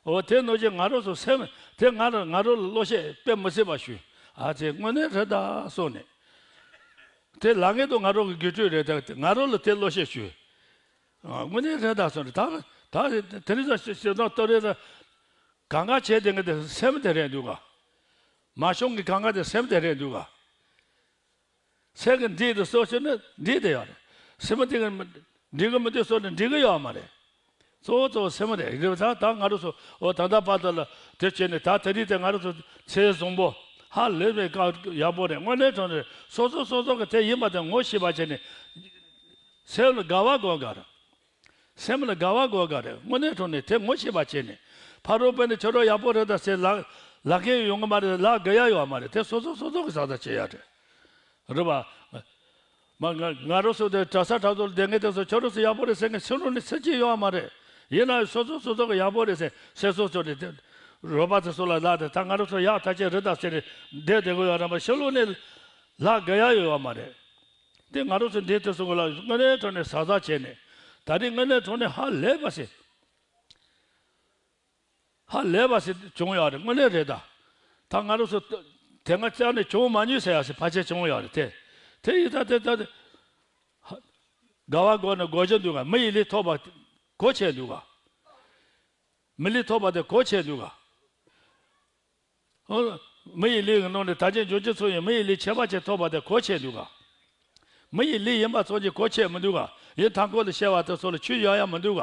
འོ་དེ་ནོ་ཅེ་ང་རང་ཚོ་སེམས་དེ་ང་རང་ང་རང་ལ་བློ་ཤེས་དཔེ་མི་སྲིད་པ་ཞུས། ཨ་ཙི་དངོས་གནས་རེད་ད་སོང་ནས། དེ་ལ་ངེས་དུ་ང་རང་གི་དགེ་ཕྲུག་རེད་ད་ང་རང་ལ་དེ་བློ་ཤེས་ཞུས། ཨ་དངོས་གནས་རེད་ད་སོང་ནས་ད་ད་དེ་རིང་ཚོ་ཞེ་སྡང་ལྟོ་རེད་ད། གང་ག་བྱས་དེ་ངས་དེ་སེམས་དེ་རེད་འདུག་ག་མ་ཤོང་གི་གང་ག་དེ་སེམས་དེ་རེད་འདུག་ག་སེམས་ཀྱི་འགྲིག་ཏུ་སོ་ཞིག་ནི་འགྲིག་དེ་ཡོད་རེད། སེམས་མི་འགྲིག་གི་མི་འགྲིག་གི་མི་འདུག་སོ་ནི་འགྲིག་གི་ཡོད་མ་རེད། གཙོ་བོ་གཙོ་བོ་སེམས་མི་རེད་རེད་ད་ད་ང་རང་ཚོ་འོ་ད་ལྟ་བར་དུ་ལ་དེ་བྱས་ནས་ད་དེ་རིང་དེ་ང་རང་ཚོ་ཚེ་བཟང་པོ་ཧ་ལས་པའི་སྐབས་ཡག་པོ་རེད། དངོས་གནས་དྲང་གནས་སོ་སོ་སོ་སོ་གི་དེ་ཡིན་པ་དེ་ངོ་ཤེས་པ་བྱས་ནས་སེམས་ལ་དགའ་བ་དགོས་ག་རེད། སེམས་ལ་དགའ་བ་དགོས་ག་རེད། དངོས་གནས་དྲང་གནས་དེ་ངོ་ཤེས་པ་བྱས་ནས་ཕ་རོལ་པོ་ནས་ཁྱོད་རང་ཡག་པོ་རེད་ད་ཟེར་ལ་ལ་མཁན་ཡོང་གི་མ་རེད། ལ་དགའ་ཡ་ཡོད་མ་རེད། དེ་སོ་སོ་སོ་སོ་གི་བཟའ་ཟླ་བྱེད་ཡ་རེད། རེད་པ། མ་ང་ང་རང་ཚོ་དེ་གྲྭ་ས་གྲྭ་ཚོ་ལ་བསྡད་མཁན་དེ་ཚོ་ཁྱོད་རང་ཚོ་ཡག་པོ་རེད་ཟེར་མཁན་སུ་རང་ནས་ཟེར་གྱི་ཡོད་མ་རེད། ཡིན་ན་སོ་སོ་སོ་སོ་གི་ཡག་པོ་རེད་ཟེར་ཟེར་སོ་སོ་རེད་དེ། རོགས་པ་དེ་ཚོ་ལ་ལ་དེ་ད་ང་རང་ཚོ་ཡག་ཐག་ཆོད་རེད་ད་ཟེར་ནས་བསྡད་བསྡད་དགོས་ཡོད་རེད་པ། ཕྱི་ལོགས་ནས་ལ་དགའ་ཡ་ཡོད་མ་རེད། དེ་ང་རང་ཚོ་འདི་དུས་སུ་ལ་དངོས་གནས་དྲང་གནས་བཟའ་ཟླ་བྱས་ནས་ད་རེས་དངོས་གནས་དྲང་གནས་ཧ་ལས་པ་ཞིག་ཧ་ལས་པ་ཞིག་བྱུང་ཡོད་རེད། དངོས་གནས་རེད་ད། ད་ང་རང་ཚོ་དེ་སྔ་ཅག་ནས་བྱུང་མ་མྱོང་ཟེར་ཡ་ཞིག་ཕལ་ཆེར་བྱུང་ཡོད་རེད་དེ། དེ་ཡིན་ད་དེ་ད་དེ་ཧ་དགའ་བ་དགོས་ན་དགོས་ཀྱི་འདུག་ག་མི་ཡི་ལུས་ཐོབ་པ་གོ་ཆེ་འདུག་ག་མི་ལུས་ཐོབ་པ་དེ་གོ་ཆེ་འདུག་ག་ཨོ། མི་ཡི་ལུས་ཀྱི་ནང་ནས་ད་ཅི་འབྱོར་རྒྱུ་ཚོ་ཡིན་མི་ཡི་ལུས་ཁྱད་པར་ཅན་ཐོབ་པ་དེ་གོ་ཆེ་འདུག་ག་མི་ཡི་ལུས་ཡིན་པ་ཚོ་གི་གོ་ཆེ་མི་འདུག་ག་ཡིན་མཐའ་འཁོར་ལ་སྐྱེ་བ་དེ་ཚོ་ལ་ཆོས་ཡོད་ཡ་མི་འདུག་ག་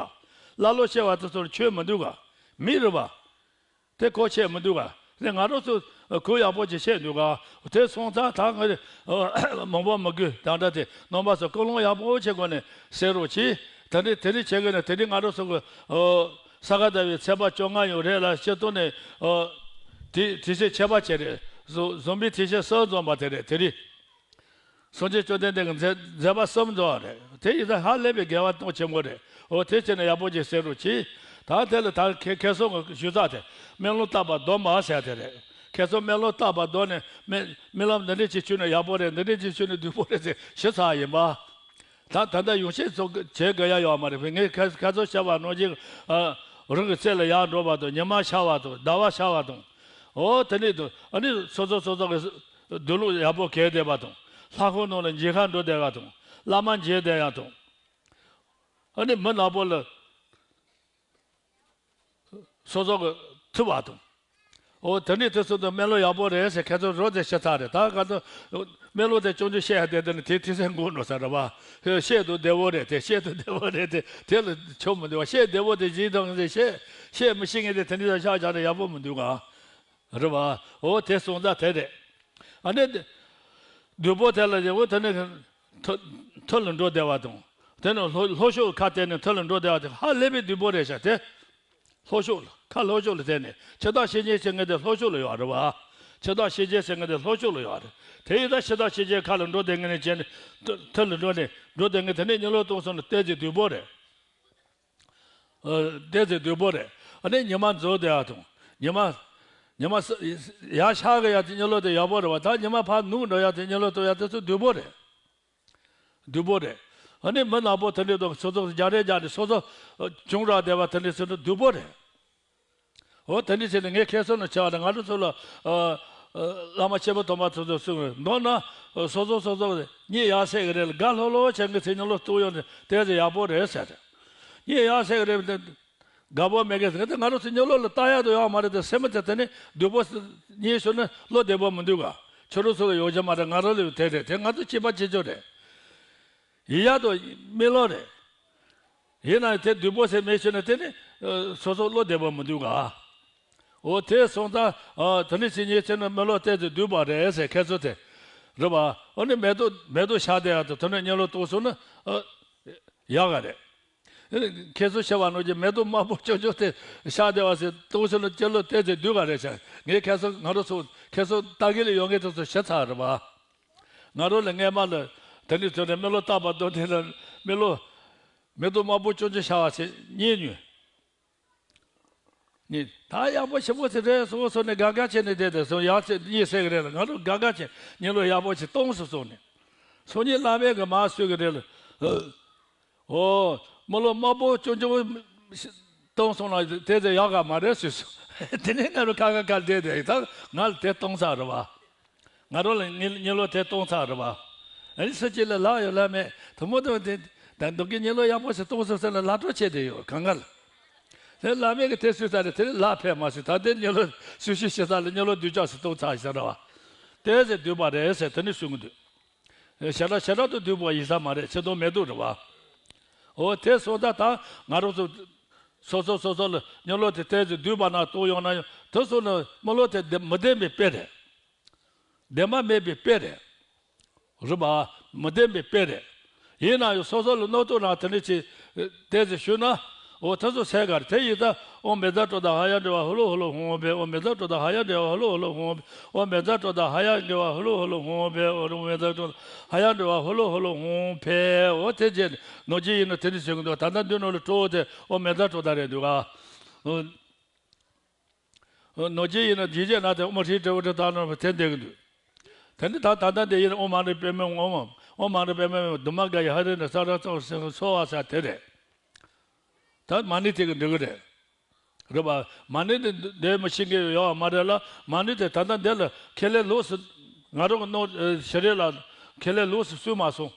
ཀླ་ཀློ་སྐྱེ་བ་དེ་ཚོ་ལ་ཆོས་མི་འདུག་ག་མི་རེད་པ། དེ་གོ་ཆེ་མི་འདུག་ག་དེ་ང་རང་ཚོ་གུ་ཡག་པོ་ཅིག་བཤད་འདུག་ག་དེ་སོང་ཙང་ད་ང་མང་པོ་མི་དགོས་ད་འདྲ་དེ་རྣམ་པ་ཚོ་ཀུན་སློང་ཡག་པོ་བྱེད་དགོས་ནས་ཟེར་རོགས་གྱིས། དེ་འདྲ་དེ་འདྲ་བྱེད་དགོས་ནས་དེ་འདྲ་ང་རང་ཚོ་གི་ས་ག་ཟླ་བའི་ཚེས་པ་བཅོ་ལྔ་ཡོད་རེད་ལ་སྤྱི་ཚོགས་ནས་ཨོ། དེ་དེ་ཚེ་ཁྱད་པར་ཅན་རེད། བཟོ་བཟོ་པའི་དེ་ཚེ་གསར་འཛོམས་པ་དེ་རེད་དེ་རེད། སངས་རྒྱས་བཅོམ་ལྡན་འདས་ཀྱི་མཛད་མཛད་པ་གསུམ་འཛོམས་པ་རེད། དེ་ཡིན་ཙང་ཧ་ལས་པའི་དགེ་བ་སྟོང་ཆེན་པོ་རེད། ཨོ་དེ་བྱས་ནས་ཡག་པོ་ཅིག་ཟེར་རོགས་གྱིས། ད་དེ་ལ་ད་ཁེ་ཁེ་སོང་གི་ཞུ་ཚགས་དེ་སྨོན་ལམ་བཏབ་པ་སྡོམ་པ་ཟེར་དེ་རེད། ཁེ་སོང་སྨོན་ལམ་བཏབ་པ་སྡོམ་ནས་སྨོན་སྨོན་ལམ་འདི་འདྲ་ཅིག་ཞུས་ན་ཡག་པོ་རེད། འདི་འདྲ་ཅིག་ཞུས་ན་སྡུག་པོ་རེད་ཟེར་ཞུ་ཚགས་ཡིན་པ། ད་ད་ལྟ་ཡོང་ཤེས་ཚོ་བྱེད་དགོས་ཡ་ཡོད་མ་རེད། ངས་ཁ་ཁ་ཚོ་བྱ་བ་ནང་བཞིན་ཨ་རང་གི་རྩེ་ལ་ཡར་འགྲོ་བ་དང་ཉི་མ་ཤར་བ་དང་ཟླ་བ་ཤར་བ་དང་། ཨོ་དེ་ནས་དུ་ཨ་ནི་སོ་སོ་སོ་སོ་གི་སྡོད་ལུགས་ཡག་པོ་གས་བསྡད་པ་དང་། ལྷ་ཁང་ནང་ལ་མཇལ་ཁ་འགྲོ་བསྡད་པ་དང་། བླ་མ་མཇལ་བསྡད་ཡ་དང་། ཨ་ནི་མི་ནག་པོ་ལ། སོ་སོ་གི་ཐུབ་པ་དང་། འོ་དེ་འདྲའི་དུས་སུ་དུ་སྨོན་ལམ་ཡག་པོ་རེད་ཟེར་ཁྱེད་ཚོ་རོ་དེ་ཤི་ཚར་རེད། ད་ག་དུ་སྨོན་ལམ་དེ་ཅུང་ཅུང་བཤད་ཡ་དེ་དེ་ནི་དེ་དེ་སེ་འགོར་འགྲོ་ས་རེད་བ། བཤད་དུ་བདེ་བོ་རེད་དེ་བཤད་དུ་བདེ་བོ་རེད་དེ་དེ་ལ་ཆོ་མི་འདུག་བ། བཤད་བདེ་བོ་དེ་ཇི་ལྟར་ཟེར་བཤད་བཤད་མི་ཤེས་མཁན་དེ་དེ་འདྲའི་ལ་ཤག་བྱ་ནི་ཡག་པོ་མི་འདུག་ག་རེད་བ། འོ་དེ་སོང་ཙང་དེ་རེད། ཨ་ནི་བདུག་སྤོས་དེ་ལ་ཡག་པོ་དེ་ནི་ཐུ་ཐུ་ལ་འགྲོ་བདེ་བ་དང་། དེ་ནི་ལྷོ་ལྷོ་ཕྱོགས་ཁ་གཏད་ནས་ཐུ་ལ་འགྲོ་བདེ་བ་དེ་ཧ་ལས་པའི་བདུག་སྤོས་རེད་ཤག་དེ། ལྷོ་ཕྱོགས་ལ་ཁ་ལྷོ་ཕྱོགས་ལ་བསྡད་ནས་འཆི་བདག་གཤེད་མཁན་བྱེད་མཁན་དེ་ལྷོ་ཕྱོགས་ལ་ཡོད་རེད་བ། འཆི་བདག་གཤེད་མཁན་བྱེད་མཁན་དེ་ལྷོ་ཕྱོགས་ལ་ཡོད་རེད། དེ་ཡིན་ཙང་འཆི་བདག་གཤེད་མཁན་ཁ་ལ་འགྲོ་བསྡད་མཁན་ནས་བྱས་ནས་ཐུ་ཐུ་ལ་འགྲོ་ནས་འགྲོ་བསྡད་མཁན་དེ་ནས་གཉིད་ལོག་གཏོང་སོང་ན་བལྟས་ཚེ་བདུག་སྤོས་རེད། ཨ་བལྟས་ཚེ་བདུག་སྤོས་རེད། ཨ་ནི་ཉི་མ་རྫོགས་བསྡད་ཡ་དང་། ཉི་མ་ཉི་མ་ས་ཡར་ཤར་གི་ཡ་དེ་གཉིད་ལོག་དེ་ཡག་པོ་རེད་བ། ད་ཉི་མ་ཕར་ནུབ་འགྲོ་ཡ་དེ་གཉིད་ལོག་གཏོང་ཡ་དེ་ཚོ་བདུག་སྤོས་རེད། བདུག་སྤོས་རེད། ཨ་ནི་མི་ནག་པོ་དེ་འདྲའི་དང་སོ་སོ་རྒྱ་རེ་རྒྱ་རེ་སོ་སོ་ཨ་བྱུང་ར་བསྡད་པ་དེ་འདྲའི་ཟེར་ན་བདུག་སྤོས་རེད། འོ་དེ་འདྲའི་ཟེར་ནས་ངས་ཁེ་སོ་ནས་བྱ་བ་ནི་ང་ཚོ་ཚོ་ལ་ཨ་ཨ་བླ་མ་སྐྱེས་བུ་དམ་པ་ཚོ་ཚོ་གསུངས་པའི་མདོར་ན་ཨ་སོ་སོ་སོ་སོ་གཉིད་ཡར་སད་གི་རེད་ལ་དགའ་ལྷོད་ལྷོད་བྱེད་གི་ཚེ་གཉིད་ལོག་གཏོང་ཡོང་ནས་དེ་ཚེ་ཡག་པོ་རེད་ཟེར། གཉིད་ཡར་སད་གི་རེད་དེ། དགའ་པོ་མེད་མཁན་ཟེར་དེ་ང་རང་ཚོ་གཉིད་ལོག་ལ་ལྟ་ཡག་དུ་ཡོད་མ་རེད་དེ་སེམས་མ་དེ་དེ་ནི་སྡུག་པོ་གཉིད་ཤོར་ན་བློ་བདེ་པོ་མི་འདུག་ག་ཁྱོད་རང་ཚོ་ལ་ཡོང་རྒྱུ་མ་རེད། ང་རང་ལ་ཡང་དེ་རེད་དེ་ང་ཚོ་སྐྱིད་པ་སྐྱིད་ཆོག་རེད། ཡིན་ཡག་དང་རྨི་ལམ་རེད། ཡིན་ན་དེ་བདུད་པོ་ཟེར་མེད་ཤོད་ན་དེ་ནི་ཨ་སོ་སོ་བློ་བདེ་པོ་མི་འདུག་ག་འོ་དེ་སོང་ཙང་ཨ་དེ་ནི་ཕྱི་ཉིན་ཕྱི་ནི་རྨི་ལམ་བལྟས་ཚེ་བདུད་པ་རེད་ཟེར་ཁྱད་ཚོ་དེ། རེད་པ། འོ་ནི་མེ་ཏོག་མེ་ཏོག་ཤར་བསྡད་ཡག་དང་དེ་ནི་རྨི་ལམ་གཏོང་སོང་ན་ཨ་ཡག་ག་རེད། ཁྱེད་ཚོ་བཤད་པ་ནང་བཞིན་མེ་ཏོག་དམར་པོ་ཅོག་ཅོག་དེ་ཤར་བསྡད་པ་ཟེར་གཏོང་སོང་ན་སྤྱི་ལོ་བལྟས་ཚེ་བདུད་པ་རེད་ཤག་ངས་ཁྱེད་ཚོ་ང་རང་ཚོ་ཁྱེད་ཚོ་ལྟ་གི་ལ་ཡོད་མཁན་དེ་ཚོ་ཤི་ཚར་རེད་པ། ང་རང་ལ་སྔས་མ་ལ་དེ་ནི་ཚོ་ནས་རྨི་ལམ་བཏབ་པ་དང་དེ་ལ་རྨི་ལམ་མེ་ཏོག་དམར་པོ་ཅོག་ཅོག་ཤར་བ་ཟེར་རྨིས་མྱོང་། ནི་ད་ཡག་པོ་ཞེ་པོ་ཞིག་རེད་སོང་སོང་ནས་དགའ་དགའ་བྱས་ནས་བསྡད་དེ་སོང་ཡང་ཚེ་གཉིད་སད་གི་རེད་ལ། ང་རང་དགའ་དགའ་བྱས་རྨི་ལམ་ཡག་པོ་ཞིག་གཏོང་སོང་སོང་ནས། སང་ཉིན་བླ་མས་གི་མར་གསོལ་གི་རེད་ལ། ཨོ། རྨི་ལམ་དམར་པོ་ཅོག་ཅོག་གཏོང་སོང་ན་དེ་ཚོ་ཡག་ག་མ་རེད་ཟེར་སོང་། དེ་ནས་ང་རང་ཁ་ཁ་ཁ་བསྡད་དེ་ད་ང་ལ་དེ་གཏོང་ཚར་རེད་པ། ང་རང་ལ་རྨི་རྨི་ལམ་དེ་གཏོང་ཚར་རེད་པ། ཨ་ནི་སུ་གཅིག་ལ་ལབ་ཡོད་ལབ་མེད་དུ་མོ་དང་དེ་ད་འདུག་གི་རྨི་ལམ་ཡག་པོ་ཞིག་གཏོང་སོང་ཟེར་ན་ལབ་འགྲོ་བྱས་བསྡད་ཡོད་གང་ག་ལ། དེ་བླ་མས་གི་དེ་སུས་ས་རེད་དེ་ལ་ཕེབས་མ་སུས་ད་དེ་རྨི་ལམ་སུས་ཤི་ཤི་ས་ལ་རྨི་ལམ་བདུད་ཅག་སུས་གཏོང་ཚར་ཞེས་ར་བ། དེ་ཟེར་བདུད་པ་རེད་ཟེར་དེ་ནི་གསུང་གི་འདུག་ཞེ་དྲག་ཞེ་དྲག་ཏུ་བདུད་པ་ཡིན་ས་མ་རེད་ཆེ་མཐོང་མེད་འདུག་རེད་བ། འོ་དེ་སོང་ད་ད་ང་རང་ཚོ་སོ་སོ་སོ་སོ་ལ་རྨི་ལམ་དེ་དེ་ཚོ་བདུད་པ་ན་གཏོང་ཡོང་ན་ཡང་དེ་སོང་ན་རྨི་ལམ་དེ་བདེ་མི་བདེན་པའི་དཔེ་རེད། བདེན་པ་མེད་པའི་དཔེ་རེད། རེད་པ། མི་བདེན་པའི་དཔེ་རེད། ཡིན་ན་ཡང་སོ་སོ་ལ་རྣམ་རྟོག་རང་དེ་འདྲ་ཅིག་དེ་ཚོ་ཞུས་ན། འོ་དེ་ཚོ་སེལ་ག་རེད་དེ་ཡིན་ད། ཨོཾ་བཛྲ་ཀྲོ་དྷ་ཧ་ཡ་དྲི་ཝ་ཧུ་ལུ་ཧུ་ལུ་ཧཱུྃ་ཕཊ། ཨོཾ་བཛྲ་ཀྲོ་དྷ་ཧ་ཡ་དྲི་ཝ་ཧུ་ལུ་ཧུ་ལུ་ཧཱུྃ་ཕཊ། ཨོཾ་བཛྲ་ཀྲོ་དྷ་ཧ་ཡ་དྲི་ཝ་ཧུ་ལུ་ཧུ་ལུ་ཧཱུྃ་ཕཊ། ཨོཾ་བཛྲ་ཀྲོ་དྷ་ཧ་ཡ་དྲི་ཝ་ཧུ་ལུ་ཧུ་ལུ་ཧཱུྃ་ཕཊ། འོ་དེ་རྗེས་ནོར་གྱི་ཡིན་ན་དེ་འདྲ་ཞུ་གི་འདུག་ད་ལྟ་མདུན་ནང་ལ་སྤྲོ་བོ་དེ་ཨོཾ་བཛྲ་ཀྲོ་དྷ་རེད་འདུག་ག་ཨོ། ནོར་གྱི་ཡིན་ན་རྗེས་རྗེས་ན་དེ་ཨོཾ་ཧྲཱིཿ་དྲིལ་བུ་དྲིལ་དང་ནོར་བུ་དེ་འདེགས་ཀྱི་འདུག་དེ་ནི་ད་ད་ལྟ་འདི་ཡིན་ཨོཾ་མ་ཎི་པདྨེ་ཧཱུྃ། ཨོཾ་མ་ཎི་པདྨེ་ཧཱུྃ། དྷཱུ་མ་ག་ཡེ་ཧ་རི་ནི་ས་ར་ཙོ་སི་སོ་བ་ས་དེ་རེད། ད་མ་ཎི་དེ་གི་འདི་གི་རེད། རེད་པ། མ་ཎི་དེ་འདོན་མི་ཤེས་མཁན་ཡོད་པ་མ་རེད་ལ། མ་ཎི་དེ་ད་ལྟ་འདི་ལ་ཁས་ལེན་ལོགས་སུ་ང་རང་གི་ནང་ཞལ་རས་ལ་ཁས་ལེན་ལོགས་སུ་གསུངས་མ་སོང་།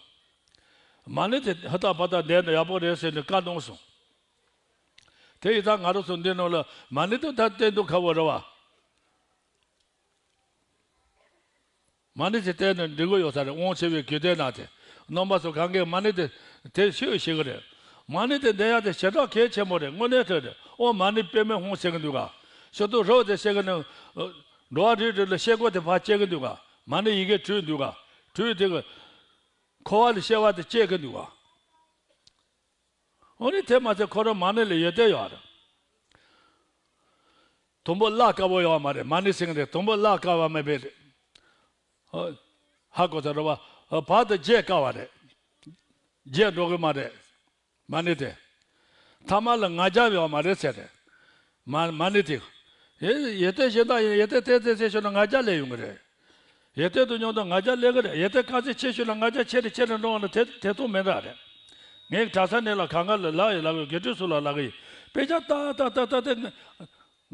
མ་ཎི་དེ་ཧ་ད་པ་ད་འདོན་ན་ཡག་པོ་རེད་ཟེར་ནས་བཀའ་གནང་སོང་། དེ་ཡིན་ཙང་ང་རང་ཚོ་འདི་ནང་ལ་མ་ཎི་དེ་ད་བསྟེན་སྡོད་ཁག་པོ་རེད་བ། མ་ཎི་དེ་བསྟེན་ནས་འགྲིག་གི་ཡོད་ས་རེད། དབང་ཆེ་བའི་དགེ་ལྡན་རྣམས་ཏེ། རྣམ་པ་ཚོ་གང་གས་མ་ཎི་དེ་དེ་ཤེས་ཤེས་གི་རེད། མ་ཎི་དེ་འདོན་ཡག་དེ་ཞེ་དྲག་གལ་ཆེན་པོ་རེད། དངོས་གནས་དྲང་རེད། ཨོཾ་མ་ཎི་པདྨེ་ཧཱུྃ་ཟེར་གི་འདུག་ག་ཞུ་དུ་རོགས་དེ་བཤད་གི་ནི། འགྲོ་བ་རིགས་དྲུག་ལ་བཤད་སྒོ་དེ་ཕར་བཅད་གི་འདུག་ག་མ་ཎི་ཡི་གེ་དྲུག་འདུག་ག་དྲུག་དེ་གི་འཁོར་བ་ལ་སྐྱེ་བ་དེ་བཅད་གི་འདུག་ག་འོ་ནི་དེ་མ་ཚད་ཁོ་རང་མ་ཎི་ལ་ཡོན་ཏན་ཡོད་རེད། དུམ་བུ་བརླག་དཀའ་བོ་ཡོད་མ་རེད། མ་ཎི་ཟེར་གི་རེད། དུམ་བུ་བརླག་དཀའ་བ་མེད་པའི་རེད། ཧ་གོ་ཚར་རེད་བ། བར་དུ་བརྗེད་དཀའ་བ་རེད། བརྗེད་འགྲོ་གི་མ་རེད། མ་ཎི་དེ། ཐ་མ་ལ་ང་རྒྱལ་ཡོད་མ་རེད་ཟེར་རེད། མ་མ་ཎི་དེ། ཡེ་ཡེ་ཏེ་གཞན་དག་ཡིན་ཡེ་ཏེ་ཏེ་ཏེ་ཟེར་ཤོད་ན་ང་རྒྱལ་ལས་ཡོང་གི་རེད། ཡེ་ཏེ་དུ་ཉུང་དུ་ང་རྒྱལ་ལས་གི་རེད། ཡེ་ཏེ་དཀའ་ཚེགས་ཆེ་ཤོས་ལ་ང་རྒྱལ་ཆེ་རེ་ཆེ་རེ་འགྲོ་བ་ན་དེ་དེ་ཐུག་མི་འདྲ་རེད། ངས་གྲྭ་ས་ནས་ལ་གང་ག་ལ་ལག་ཡི་ལག་ཡི་དགེ་ཕྲུག་སུ་ལ་ལག་གི་ཡི་དཔེ་ཆ་ཏག་ཏག་ཏག་ཏག་དེ་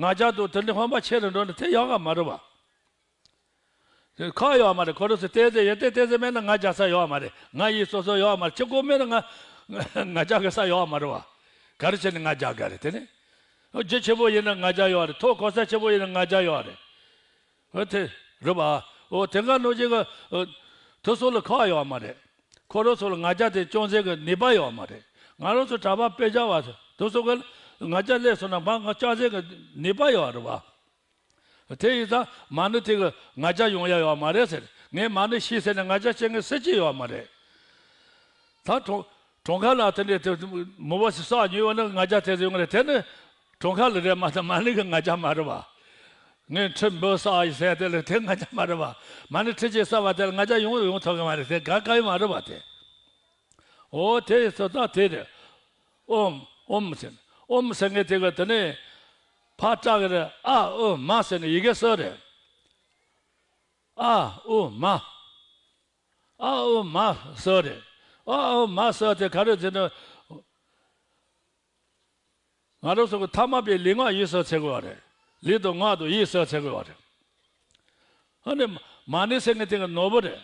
ང་རྒྱལ་དུ་དེ་འདྲ་ཧོན་པ་ཆེ་རེ་འགྲོ་ན་དེ་ཡག་ག་མ་རེད་བ། དེ་ཁག་ཡོད་མ་རེད། ཁོ་རང་ཚོ་ཏེ་ཙེ་ཡེ་ཏེ་ཏེ་ཙེ་མེད་ན་ང་རྒྱལ་ས་ཡོད་མ་རེད། ང་ཡི་སོ་སོ་ཡོད་མ་རེད། ཁྱི་གོ་མེད་ན་ང་ང་རྒྱལ་གི་ས་ཡོད་མ་རེད་བ། ག་རེ་བྱས་ནས་ང་རྒྱལ་ག་རེད་དེ་ནི། རྒྱུ་ཆེ་པོ་ཡིན་ན་ང་རྒྱལ་ཡོད་རེད། ཐོག་གོ་ས་ཆེ་པོ་ཡིན་ན་ང་རྒྱལ་ཡོད་རེད། འོ་དེ་རེད་བ། འོ་དེ་ག་ནོ་ཅིག་གི་དེ་ཚོ་ལ་ཁག་ཡོད་མ་རེད། ཁོ་རང་ཚོ་ལ་ང་རྒྱལ་དེ་སྐྱོང་སའི་གི་ནུས་པ་ཡོད་མ་རེད། ང་རང་ཚོ་གྲྭ་པ་དཔེ་ཆ་བ་ཚོ་དེ་ཚོ་གི་ང་རྒྱལ་སླེབས་སོང་ན་མ་ང་སྐྱོང་སའི་གི་ནུས་པ་ཡོད་རེད་བ། དེ་ཡིན་ཙང་མ་ཎི་དེ་གི་ང་རྒྱལ་ཡོང་ཡ་ཡོད་མ་རེད་ཟེར། ངས་མ་ཎི་ཤེས་ཟེར་ནས་ང་རྒྱལ་བྱེད་མཁན་སུ་གཅིག་ཡོད་མ་རེད། ད་གྲོང་གྲོང་ཁ་ལ་དེ་འདྲའི་དེ་མི་བ་ཞིག་བསགས་ཉོས་ཡོད་ན་ང་རྒྱལ་དེ་ཚོ་ཡོང་གི་རེད། དེ་ནི་གྲོང་ཁ་ལ་རེད་མ་གཏོགས་མ་ཎི་གི་ང་རྒྱལ་མ་རེད་བ། ངས་ཁྲི་འབུམ་བསགས་ཡི་ཟེར་དེ་ལ་དེ་ང་རྒྱལ་མ་རེད་བ། མ་ཎི་ཁྲི་གཅིག་བསགས་པ་དེ་ལ་ང་རྒྱལ་ཡོང་ཡོང་ཐུབ་གི་མ་རེད། དེ་ག་ག་ཡི་མ་རེད་བ་དེ། འོ་དེ་ཡི་སོ་ད་དེ་རེད། ཨོཾ་ཨོཾ་ཟེར། ཨོཾ་ཟེར་མཁན་དེ་གི་དེ་ནས་ཕར་བཀྲག་གི་རེད། ཨ་ཨོ་མ་ཟེར་ནས་ཡི་གེ་གསུམ་རེད། ཨ་ཨོ་མ། ཨ་ཨོ་མ་གསུམ་རེད། ཨ་ཨོ་མ་གསུམ་དེ་ག་རེ་ཟེར་ན། ང་རང་ཚོ་གི་ཐ་མལ་པའི་ལུས་ངག་ཡིད་གསུམ་ཟེར་གི་ཡོད་རེད། ལུས་དང་ངག་དང་ཡིད་གསུམ་ཟེར་གི་ཡོད་རེད། ཨ་ནི་མ་ཎི་ཟེར་མཁན་དེ་གི་ནོར་བུ་རེད།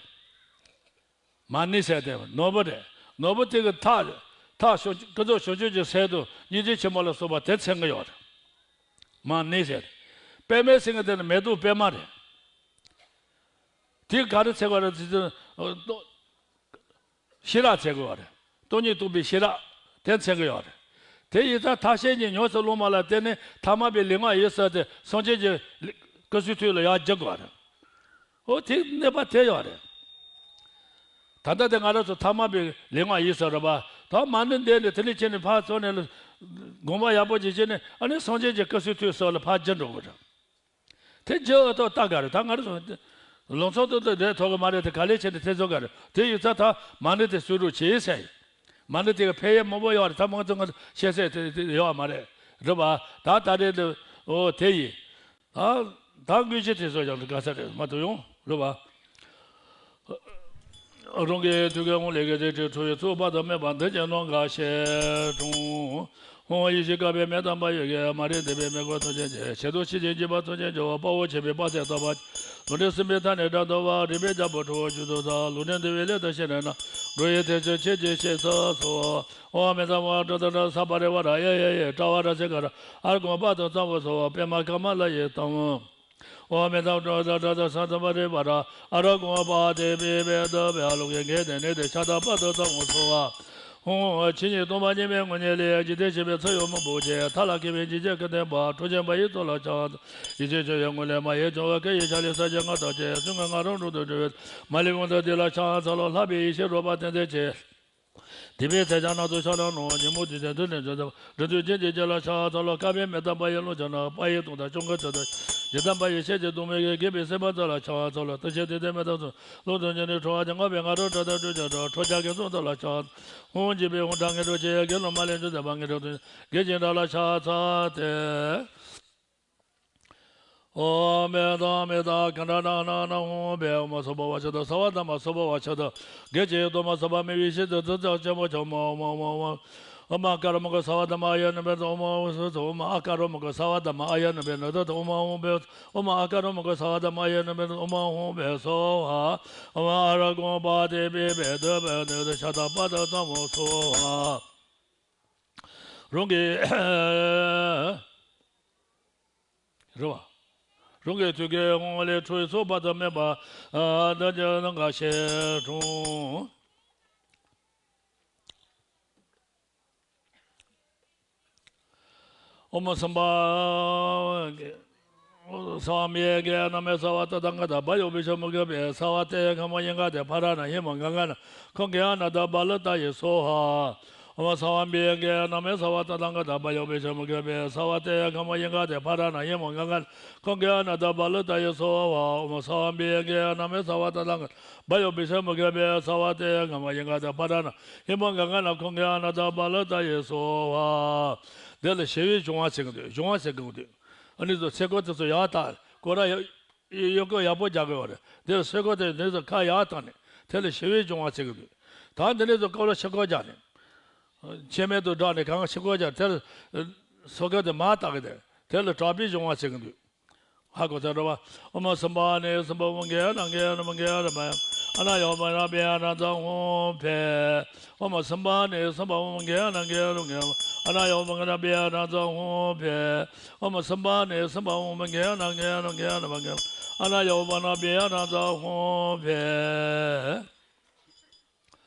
མ་ཎི་ཟེར་དེ་ནོར་བུ་རེད། ནོར་བུ་དེ་གི་མཐའ་མཐའ་བྱང་ཀུན་རྫོབ་བྱང་ཆུབ་ཀྱི་སེམས་དང་སྙིང་རྗེ་ཆེན་པོ་ལ་སོགས་པ་དེ་མཚོན་གི་ཡོད་རེད། མ་ཎི་ཟེར། པདྨེ་ཟེར་མཁན་དེ་ནི་མེ་ཏོག་པདྨ་རེད། དེ་ག་རེ་མཚོན་གི་རེད་ཟེར་དུས། ཤེས་རབ་འཚོལ་དགོས་པ་རེད། སྟོང་ཉིད་རྟོགས་པའི་ཤེས་རབ་དེ་འཚོལ་གྱི་ཡོད་རེད། དེ་ཡིན་ཙང་ཐ་ཤལ་གྱི་ཉམས་སུ་བླང་བ་ལ་བརྟེན་ནས་ཐ་མལ་པའི་ལུས་ངག་ཡིད་གསུམ་དེ་སངས་རྒྱས་ཀྱི་སྐུ་གསུང་ཐུགས་ལ་ཡར་བསྒྱུར་དགོས་པ་རེད། འོ་དེ་གནས་པ་དེ་ཡོད་རེད། ད་ལྟ་དེ་ང་རང་ཚོ་ཐ་མལ་པའི་ལུས་ངག་ཡིད་གསུམ་རེད་པ། ད་མ་ཎི་འདོན་ནས་དེ་ནས་ཕྱིན་ནས་ཕར་ཚུར་ནས་དགོངས་པ་ཡག་པོ་ཅིག་བྱས་ནས་ཨ་ནི་སངས་རྒྱས་ཀྱི་སྐུ་གསུང་ཐུགས་སོགས་ལ་ཕར་བསྒྱུར་འགྲོ་དགོས་རེད། དེ་བསྒྱུར་ཨ་ཐོག་ལྟ་ག་རེད། ད་ང་རང་ཚོ་ལང་ཚོ་ཏོག་ཏོག་རེད་ཐོག་གི་མ་རེད། དེ་ག་ལེ་བྱས་ནས་ཐེ་ཚོམ་ག་རེད། དེ་ཡིན་ཙང་ད་མ་ཎི་དེ་སུ་རུ་བྱེད་ཟེར། མ་ཎི་དེ་ག་ཕན་ཡོན་མང་པོ་ཡོད་རེད། ད་མང་ཚོ་ང་ཚོ་ཤེས་ཚད་དེ་དེ་ཡོད་མ་རེད། རེད་པ། ད་ད་རེད་འདི་འོ་དེ་ཡིན། ད་ད་དགོས་ཆེད་དེ་ཚོ་ཡང་དགའ་ས་རེད་མ་གཏོགས་ཡོང་རེད་པ། རང་གི་ཐུགས་ཀའི་ཧཱུྃ་ལས་ཀྱི་རིགས་དྲུག་འཕྲོ་བའི་ཚོགས་དཔག་ཏུ་མེད་པ་འདི་ཉིད་ནམ་མཁའ་ཤེལ་དྲུང་། ཧཱུྃ་ཡེ་ཤེས་དཀར་པོའི་མེ་དམ་པ་ཡི་གེ། མ་རིག་འདུས་པའི་མེ་འཁོར་ཐམས་ཅད་འཇིག། ཞལ་དུ་ཆོས་ཀྱི་འཇིགས་པ་ཐམས་ཅད་སྦྱང་བ། དཔའ་བོས་ཆེན་པོའི་དཔལ་སྟེ་ཐོབ་པ། ལུས་འབྲེལ་སྲིན་པོའི་མཐའ་ནས་བསྒྲལ་དུ་གསོལ། རིག་པའི་རྒྱལ་པོ་ཁྲོ་བོའི་རྒྱུད་དུ་ཟབ། ལུས་འབྲེལ་འདུལ་བའི་སླད་དུ་ཕྱི་ནས་ན། འགྲོ་བའི་དོན་ཕྱིར་ཆོས་ཀྱི་ཞལ་གསུང་སོགས། ཨོཾ་མི་ཏྲ་མ་ཏྲ་ཏྲ་ས་པ་རི་ཝ་ར་ཡ་ཡ་ཡ་ཏྲ་བ་ར་ཙི་ཀ་ར་ཨརྒྷཾ་དཔག་ཏུ་ཚངས་པ་སོ། པདྨ་ཀ་མ་ལ་ཡི་དམ། ཨོཾ་མི་ཏྲ་མ་ཏྲ་ཏྲ་ས་ཏ་པ་རི་ཝ་ར་ཨརྒྷཾ་པ་ཏི་པི་པེ་ཏ་བེ་ཨ་ལོ་ཀེ་གེ་ཏེ་ནི་ཏེ་ཤ་ཏ་པ་ཏུ་ཚངས་པ་སོ། ཧཱུྃ། ཆོས་ཉིད་སྟོང་པ་ཉིད་མའི་ངོ་བོ་ཉིད་ལས། འཇིག་རྟེན་ཞེས་པའི་ཚེ་ཡི་མུན་པ་ཕྱེད། མཐའ་ལ་ཁེལ་བའི་འཇིགས་བྱེད་ཀུན་ལྡན་པ། ཁྲོ་ཆེན་པ་ཡི་གཙུག་ལག་ཁྱབ། ཡེ་ཤེས་ཆུ་ཡི་ངོས་ལས་མ་ཡལ་བྱུང་བའི། སྐུ་ཡི་ཆ་ལས་ས་གཞི་ལྔ་དང་བཅས། གསུང་གི་ང་རོ་འགྲོ་དོན་སྒྲུབ་པའི། མ་ལུས་དབང་དུ་བསྡུས་ལ་ཕྱག་འཚལ་ལོ། ལྷག་པའི་ཡེ་ཤེས་རོལ་པ་རྟེན་འབྲེལ་ཆེ། དད་པའི་ཚལ་ཆ་རྣམས་སུ་ཕྱག་ལ་ནོ། ཉོན་མོངས་དུག་ཅན་དུ་ལེན་ཚུལ་དང་། འགྲོ་དོན་རྒྱུན་གྱི་རྒྱུ་ལ་ཕྱག་འཚལ་ལོ། དཀར་པོའི་མེ་དམ་པ་ཡི་རླུང་ཆེན་ནོ། དཔལ་ཡི་སྟོང་དང་སྐྱོང་ཀུན་ཚུལ་དང་། ཇི་ལྟ་བ་ཡི་ཤེས་བྱའི་སྟོང་མེད་ཀྱི། དགེ་བའི་སེམས་དཔའ་ཚོགས་ལ་ཕྱག་འཚལ་ལོ། དུས་ཕྱིན་དུས་མཐའི་མེ་དམ་ཚོགས། རླུང་དུ་ཉེ་ནས་འཁྲུགས་པ་ཅན། ལྔ་པའི་ང་རོ་སྒྲ་དང་སྤྲོས་བཅས་འགྲོ། ཁྲོ་ཆགས་ཀུན་སོང་ཚོགས་ལ་ཕྱག་འཚལ། ཧཱུྃ། འཇིགས་པའི་དབང་དྲག་ངན་འགྲོ་ཆེ། དགེ་སློང་མ་ལུས་འཇོམས་མཛད་པ། ངན་འགྲོ་དོན་བགེགས་ཀྱི་དགྲ་ལ་ཕྱག་འཚལ་ཏེ། ཨོཾ་མི་ཏྲ་མི་ཏྲ་གྷཎྜ་ཏ་ན་ན་ཧཱུྃ་ཕཊ། ཨོཾ་སྭ་བྷཱ་ཝ་ཤུདྡྷ་སརྦ་དྷརྨ་སྭ་བྷཱ་ཝ་ཤུདྡྷ། བགེགས་ཀྱི་དོན་མ་ཟད་པ་མེད་པའི་ཕྱིར་དུ་ཐུགས་རྗེ་ཆེན་པོ་ཁྱབ་མ། ཨོཾ་ཨ་ཀ་ར་མུ་ཁ་སརྦ་དྷརྨ་ཨཱ་ཡ་ནུ་བྷེ་ཏ། ཨོཾ་ཨ་ཀ་ར་མུ་ཁ་སརྦ་དྷརྨ་ཨཱ་ཡ་ནུ་བྷེ་ཏ། ཨོཾ་ཨ་ཧཱུྃ་ཕཊ། ཨོཾ་ཨ་ཀ་ར་མུ་ཁ་སརྦ་དྷརྨ་ཨཱ་ཡ་ནུ་བྷེ་ཏ། ཨོཾ་ཨ་ཧཱུྃ་ཕཊ་སྭཱ་ཧཱ། ཨོཾ་ཨརྒྷཾ་པ་ཏི་པི་པེ་ཏ་བེ་ནི་ཏེ་ཤ་ཏ་པ་ཏུ་ཚངས་པ་སྭཱ་ཧཱ། རང་གི་རེད་བ། རང་གི་ཐུགས་ཀའི་ཧཱུྃ་ལས་འཕྲོ་བའི་ཚོགས་དཔག་ཏུ་མེད་པ། ཨ་ད་ཅི་ནམ་མཁའ་ཤེལ་དྲུང་། ཨོཾ་སྭ་བྷཱ་ཝ་གྷཎྜ་ཏ་ན་མེ་སརྦ་ཏ་ཐཱ་ག་ཏ་བྷ་ཡོ་བི་ཤ་མུ་ཁེ་བྷེ་སརྦ་ཏ་ཡ་གྷརྨ་ཡིང་ག་ཏེ་ཕ་ར་ཎ་ཧི་མ་ག་ག་ན་ཁོང་གི་ཨ་ན་ད་བ་ལི་ཏ་ཡེ་སྭཱ་ཧཱ། ཨོཾ་སྭ་བྷཱ་ཝ་གྷཎྜ་ཏ་ན་མེ་སརྦ་ཏ་ཐཱ་ག་ཏ་བྷ་ཡོ་བི་ཤ་མུ་ཁེ་བྷེ་སརྦ་ཏ་ཡ་གྷརྨ་ཡིང་ག་ཏེ་ཕ་ར་ཎ་ཧི་མ་ག་ག་ན་ཁོང་གི་ཨ་ན་ད་བ་ལི་ཏ་ཡེ་སྭཱ་ཧཱ། ཨོཾ་སྭ་བྷཱ་ཝ་གྷཎྜ་ཏ་ན་མེ་སརྦ་ཏ་ཐཱ་ག་ཏ་བྷ་ཡོ་བི་ཤ་མུ་ཁེ་བྷེ་སརྦ་ཏ་ཡ་གྷརྨ་ཡིང་ག་ཏེ་ཕ་ར་ཎ་ཧི་མ་ག་ག་ན་ཁོང་གི་ཨ་ན་ད་བ་ལི་ཏ་ཡེ་སྭཱ་ཧཱ། དེ་ལ་ཞི་བའི་སྦྱོར་བ་བྱེད་ཀྱི་འདུག་སྦྱོར་བ་བྱེད་ཀྱི་འདུག་ཨ་ནི་ཚོ་ཚེ་སྐོར་དེ་ཚོ་ཡག་ཐག་སྐོར་ར་ཡོད། ཡོད་སྐོར་ཡག་པོ་རྒྱག་གི་ཡོད་རེད། དེ་ལ་སེ་སྐོར་དེ་འདི་ཚོ་ཁ་ཡག་བཏང་ནས་དེ་ལ་ཞི་བའི་སྦྱོར་བ་བྱེད་ཀྱི་འདུག་ད་འདི་ནས་ཚོ་སྐོར་ར་ཕྱི་སྐོར་རྒྱག་ནས། ཆེ་མེད་དུ་བསྒྲགས་ནས་གང་ཕྱི་སྐོར་རྒྱག་དེ་ལ་སོ་སྐོར་དེ་མར་བཏགས་ཀྱི་དེ་དེ་ལ་དྲག་པོའི་སྦྱོར་བ་བྱེད་ཀྱི་འདུག་ཧ་གོ་ཚར་རེད་བ། ཨོཾ་སྭ་བྷཱ་ཎི་སྭ་བྷཱ་ཝ་གྷཎྜ་ཏ་ན་གྷཎྜ་ཏ་ན་མ་གྷཎྜ་ཏ་ན་མ་ཨ་ན་ཡ་བ་ན་བི་ཡ་ན་ཛ་ཧཱུྃ་ཕཊ། ཨོཾ་སྭ་བྷཱ་ཎི་སྭ་བྷཱ་ཝ་གྷཎྜ་ཏ་ན་གྷཎྜ་ཏ་ན་མ་གྷཎྜ་ཏ་ན་ཨ་ན་ཡ་བ་ན་བི་ཡ་ན་ཛ་ཧཱུྃ་ཕཊ། ཨོཾ་སྭ་བྷཱ་ཎི་སྭ་བྷཱ་ཝ་གྷཎྜ་ཏ་ན་གྷཎྜ་ཏ་ན་གྷཎྜ་ཏ་ན་མ་གྷཎྜ་ཏ་ན་ཨ་ན་ཡ་བ་ན་བི་ཡ་ན་ཛ་ཧཱུྃ་ཕཊ།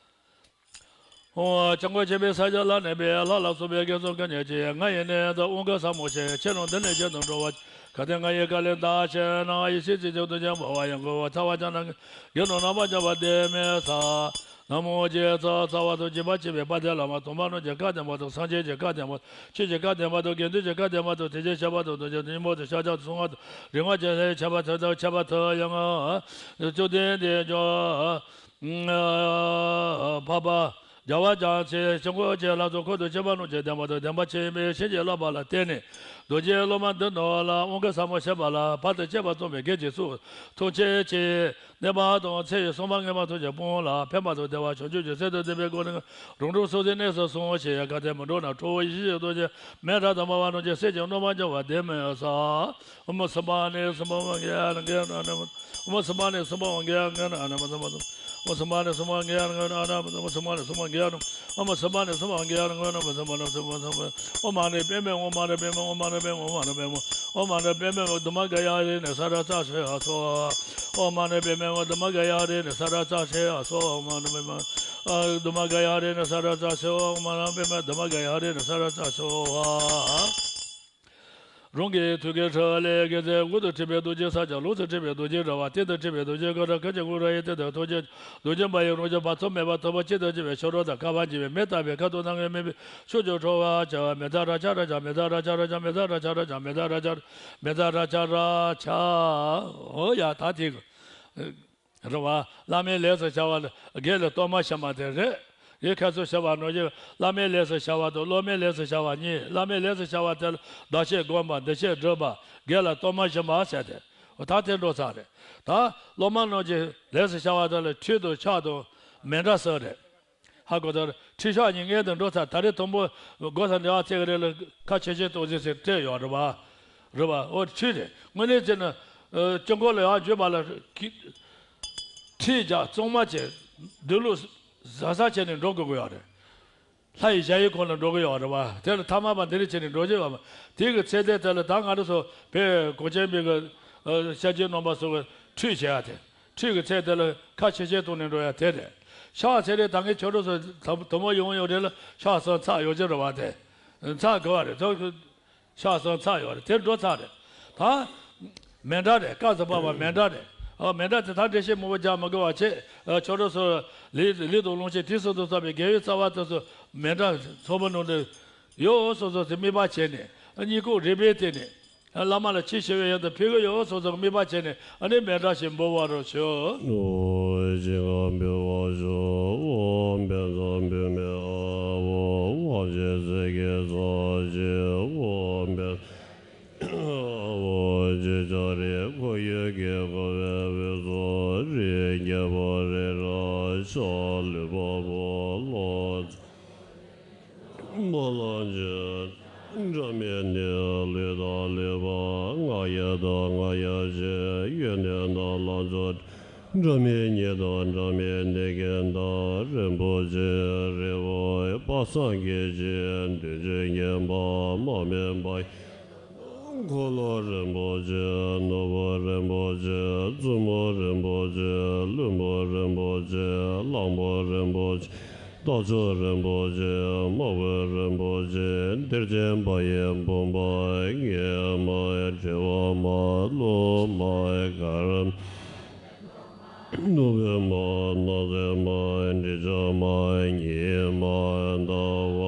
ཨོཾ། སྐྱབས་མགོན་ཆེན་པོའི་ས་སྐྱ་ལ་གནས་པའི་ལྷ་ལ་སོགས་པའི་དགེ་ཚོགས་ཀུན་ཉོན་ཅིག་ང་ཡི་ནི་ད་དབང་བསྐུར་ཟབ་མོ་ཆེ། ཁྱེད་རང་འདི་ནས་རྒྱལ་དུ་འགྲོ་བ། གལ་ཏེ་ང་ཡི་བཀའ་ལས་འདའ་ཞིག་ན། ཡེ་ཤེས་ཀྱི་ཆར་དུ་འཇོམས་པ་ཡང་དགོས་པ། ཐལ་བ་ཅན་ནམ་མཁའི་དགེ་སློང་རྣམ་པར་འཇོམས་པ་དེ་མི་ཟ། ན་མོ་རྗེ་ཙཱ་ཙཱ་བ་དང་། འཇིགས་པ་སྐྱོབ་པའི་དཔལ་ལྡན་བླ་མ་དང་། པདྨ་གི་བཀའ་བདེན་པ་དང་། སངས་རྒྱས་ཀྱི་བཀའ་བདེན་པ་དང་། ཆོས་ཀྱི་བཀའ་བདེན་པ་དང་། དགེ་འདུན་གྱི་བཀའ་བདེན་པ་དང་། དེ་བཞིན་གཤེགས་པ་དང་། རྡོ་རྗེ་སྙིང་པོ་དང་། ཤཱཀྱ་དང་གསང་སྔགས་དང་། རིག་སྔགས་ཀྱི་ལྷའི་ཁྱད་པར་དག་དང་། ཁྱད་པར་དག་ཡང་བཅུ་བདུན་དེ་འཇོམས། འཕགས་པ་རྒྱལ་བ་རྒྱ་ཆེན་ཞི་ཁྲོ་ཆེན་ལ་སོགས་འཁོར་དང་བཅས་པ་རྣམས་ཀྱི་བདེན་པ་དང་། བདེན་པ་ཆེན་པོའི་བྱིན་གྱིས་བརླབས་པ་ལ་བརྟེན་ནས། རྡོ་རྗེ་སློབ་མ་འདི་རྣམས་ལ་དབང་བསྐུར་ཟབ་མོ་བྱེད་པ་ལ། བར་དུ་གཅོད་པ་སྤངས་པའི་དགེ་བཅུའི་ཚོགས་ཐམས་ཅད་ཀྱིས། གནས་པ་དང་མཚན་ཡང་སངས་རྒྱས་མངོན་པར་མཐོང་བའི་དཔལ་ལ་ཕན་པ་དང་བདེ་བ་བྱང་ཆུབ་ཀྱི་ཚུལ་དུ་བསྟན་པའི་སྒོ་ནས། རང་གྲོལ་སངས་རྒྱས་གནས་སུ་སོང་ཞིང་། གལ་ཏེ་མི་འགྲོ་ན་ཁྲོ་བོ་ཡེ་ཤེས་ཀྱི་རྡོ་རྗེ་མེ་བྲག་དང་འབར་བ་རྣམས་ཀྱིས་བསད་ཅིང་རྣམ་པར་འཇོམས་པ་དེ་མི་ཟ། ཨོཾ་སྭ་བྷཱ་ཎི་སྭ་བྷཱ་ཝ་གྷཎྜ་ཏ་ན་གྷཎྜ་ཏ་ན་མ། ཨོཾ་སྭ་བྷཱ་ཎི་སྭ་བྷཱ་ཝ་གྷཎྜ་ཏ་ན་གྷཎྜ་ཏ་ན་མ། ཨོཾ་སྭ་བྷཱ་ཎི་སྭ་བྷཱ་ཝ་གྷཎྜ་ཏ་ན་གྷཎྜ་ཏ་ན་མ། ཨོཾ་སྭ་བྷཱ་ཎི་སྭ་བྷཱ་ཝ་གྷཎྜ་ཏ་ན་གྷཎྜ་ཏ་ན་མ། ཨོཾ་མ་ཎི་པདྨེ་ཧཱུྃ། མ་ཎི་པདྨེ་ཧཱུྃ། མ་ཎི་པདྨེ་ཧཱུྃ། མ་ཎི་པདྨེ་ཧཱུྃ། ཨོཾ་མ་ཎི་པདྨེ་ཧཱུྃ། དྷཱུ་མ་ག་ཡ་རི་ནི་ས་ར་ཙ་ཤི་ཨ་སྭཱ་ཧཱ། ཨོཾ་མ་ཎི་པདྨེ་ཧཱུྃ། དྷཱུ་མ་ག་ཡ་རི་ནི་ས་ར་ཙ་ཤི་ཨ་སྭཱ་ཧཱ། མ་ཎི་པདྨེ། དུ་མ་ག་ཡ་རེ་ན་ས་ར་ཙ་སེ་འོ་མ་ན་པེ་མ་དུ་མ་ག་ཡ་རེ་ན་ས་ར་ཙ་སེ་འོ་ཧ། རང་གི་ཐུགས་ཀའི་ཁྲོད་ལས་དགེ་རྩའི་མགུལ་དུ་འཁྲིལ་བའི་རྡོ་རྗེ་ས་སྐྱ་ལུགས་སུ་འཁྲིལ་བའི་རྡོ་རྗེ་འདྲ་བ་སྟེང་དུ་འཁྲིལ་བའི་རྡོ་རྗེ་གུ་རུ་ཁ་ཆེ་གུ་རུ་ཡི་སྟེང་དུ་ཐུགས་རྗེ་རྡོ་རྗེ་འབར་བའི་རང་བཞིན་བར་མཚམས་མེད་པར་ཐུབ་པ་གཅིག་ཏུ་བྱེད་པའི་ཆོ་འཕྲུལ་དང་ཁ་འཕང་བགྱིས་པའི་མེ་ལྟ་བུའི་ཁ་དོག་སྣ་ལྔའི་མེ་བོས་ཕྱོགས་བཅུར་འཕྲོ་བར་བྱ་བ། མེ་ཏ་ར་ཅ་ར་ཅ་མེ་ཏ་ར་ཅ་ར་ཅ་མེ་ཏ་ར་ཅ་ར་ཅ་མེ་ཏ་ར་ཅ་ར་ཅ་མེ་ཏ་ར་ཅ་ར་ཅ། འོ་ཡ་ད་དེ་གི་རེད་བ། བླ་མའི་ལས་སུ་བྱ་བ་ལ་དགེ་ལ་གཏོར་མ་བྱིན་པ་དེ་རེད། ཡིན་ཁ་སུ་བྱ་བ་ནོར་གྱི་བླ་མའི་ལས་སུ་བྱ་བ་དང་སློབ་མའི་ལས་སུ་བྱ་བ་གཉིས། བླ་མའི་ལས་སུ་བྱ་བ་དེ་ལ་བདག་གཞན་བསྒོམ་པ་འདི་ཕྱིར་སྒྲུབ་པ་དགེ་ལ་གཏོར་མ་བྱིན་པ་ཟེར་ཏེ། འོ་ད་དེ་འགྲོ་ཚར་རེད། ད་སློབ་མ་རྣམས་ཀྱི་ལས་སུ་བྱ་བ་དེ་ལ་ཁྲུས་དང་ཕྱག་དང་མཎྜལ་སོགས་རེད། ཧ་གོ་ད་ཁྲུས་ཕྱག་གཉིས་མངོན་དུ་འགྲོ་ཚར། ད་རེས་དང་པོ་སྒོ་ས་འདྲ་བ་ཚེ་གི་རེ་ལ་ཁ་ཆེ་ཆེ་གཏོང་ཟིན་ཟེར་སྤྲད་ཡོད་རེད་བ། རེད་བ། འོ་ཁྲུས་རེད། དངོས་གནས་བྱས་ན་ཨ་དཀྱིལ་འཁོར་ལ་ཡར་འཇུག་པ་ལ་ཁྲུས་རྒྱག་གཙང་མ་བྱས་འདུལ་ལུགས་གཟབ་གཟབ་བྱས་ནས་འགྲོ་དགོས་ཀྱི་ཡོད་རེད། ལྷ་ཡི་ཞལ་ཡི་ཁོང་ལ་འགྲོ་གི་ཡོད་རེད་བ། དེ་ལ་ཐ་མལ་པ་འདི་རིགས་བྱས་ནས་འགྲོ་གི་ཡོད་མ། དེ་གི་ཚེ་འདས་དེ་ལ་ད་ང་རང་ཚོ་བོད་གངས་ཅན་པའི་གི་ཨ་ཤཱཀྱའི་རྣམ་པ་ཚོ་གི་ཁྲུས་བྱེད་ཡ་དེ། ཁྲུས་ཀྱི་ཚེ་དེ་ལ་ཁ་ཆེ་ཆེ་གཏོང་ནས་འགྲོ་ཡ་དེ་རེད། ཕྱག་འཚལ་རེས་ད་ངའི་ཆོས་གྲོགས་ཚོ་དུ་དུ་མ་ཡོང་ཡོང་རེད་ལ་ཕྱག་གསུམ་ཚར་ཡོང་གི་རེད་བ་དེ། ཚར་དགོས་བ་རེད། ཚོ་ཕྱག་གསུམ་ཚར་ཡོད་རེད། དེ་འགྲོ་ཚར་རེད། ད་མཎྜལ་རེད། སྐབས་སུ་བབས་པ་མཎྜལ་རེད། ཨ་མཎྜལ་དེ་ད་འགྲེལ་བཤད་མང་པོ་རྒྱག་མི་དགོས་པ་བྱས། ཨ་ཆོས་གྲོགས་ཚོ་ལུས་ལུས་དང་ལོངས་སྤྱོད་དུས་གསུམ་དུ་བསགས་པའི་དགེ་བའི་རྩ་བ་དེ་ཚོ་མཎྜལ་ཚོགས་མི་ནང་དུ་ཡོད་སོ་སོ་ཚོས་དམིགས་པ་བྱས་ནས། ཨ་གཉིད་ཁུག་རེག་པའི་སྟེང་ནས། ཨ་བླ་མ་ལ་ཆོས་ཞུ་བའི་ཡུལ་དུ་ཕེབས་ཀྱི་ཡོད་སོ་སོ་དམིགས་པ་བྱས་ནས། ཨ་ནི་མཎྜལ་ཞིག་འབུལ་བ་རོགས་ཞུ། ཨོ་ཞིང་ཁམས་འབུལ་བ་ཞུ། ཨོ་བཛྲ་བྷཱུ་མི་ཨ་ཨོ་དབང་ཆེན་སྲས་ཀྱི་ཚོགས་ཀྱི་ཨོ་བཛྲ་ཨོ་ཅེ་ཅཱ་རེ་འཁོར་ཡུག་གི་འཁོར་བའི་དབུས་སུ་རིགས་རྒྱལ་པོ་རི་རབ་ཤ་ལུས་འཕགས་པོ་ལོ། སྨོན་ལམ་ཆེན། སྒྲ་མེད་ནི་ལུས་དང་ལུས་འཕགས་ང་རྒྱལ་དང་ང་རྒྱལ་ཆེ་ཡོན་ཏན་དང་ལང་ཚོ། སྒྲ་མེད་ཉིད་དང་སྒྲ་མེད་ནི་མཁྱེན་དང་རིན་པོ་ཆེ་རི་བོ་དཔག་བསམ་གྱི་ཞིང་བདུད་ཀྱི་བརྒྱན་པ་མ་སྨིན་པ། འཁོར་ལོ་རིན་པོ་ཆེ། ནོར་བུ་རིན་པོ་ཆེ། བཙུན་མོ་རིན་པོ་ཆེ། བློན་པོ་རིན་པོ་ཆེ། གླང་པོ་རིན་པོ་ཆེ། རྟ་མཆོག་རིན་པོ་ཆེ། དམག་དཔོན་རིན་པོ་ཆེ། གཏེར་ཆེན་པ་ཡི་བུམ་པ་ངས་མ་དྲི་བ་མ་ལུང་མ་གར་མ། ནུབ་པའི་མ། ནགས་ཚལ་མ། འབྲི་ཆུ་མ། ཉི་མ། ཟླ་བ་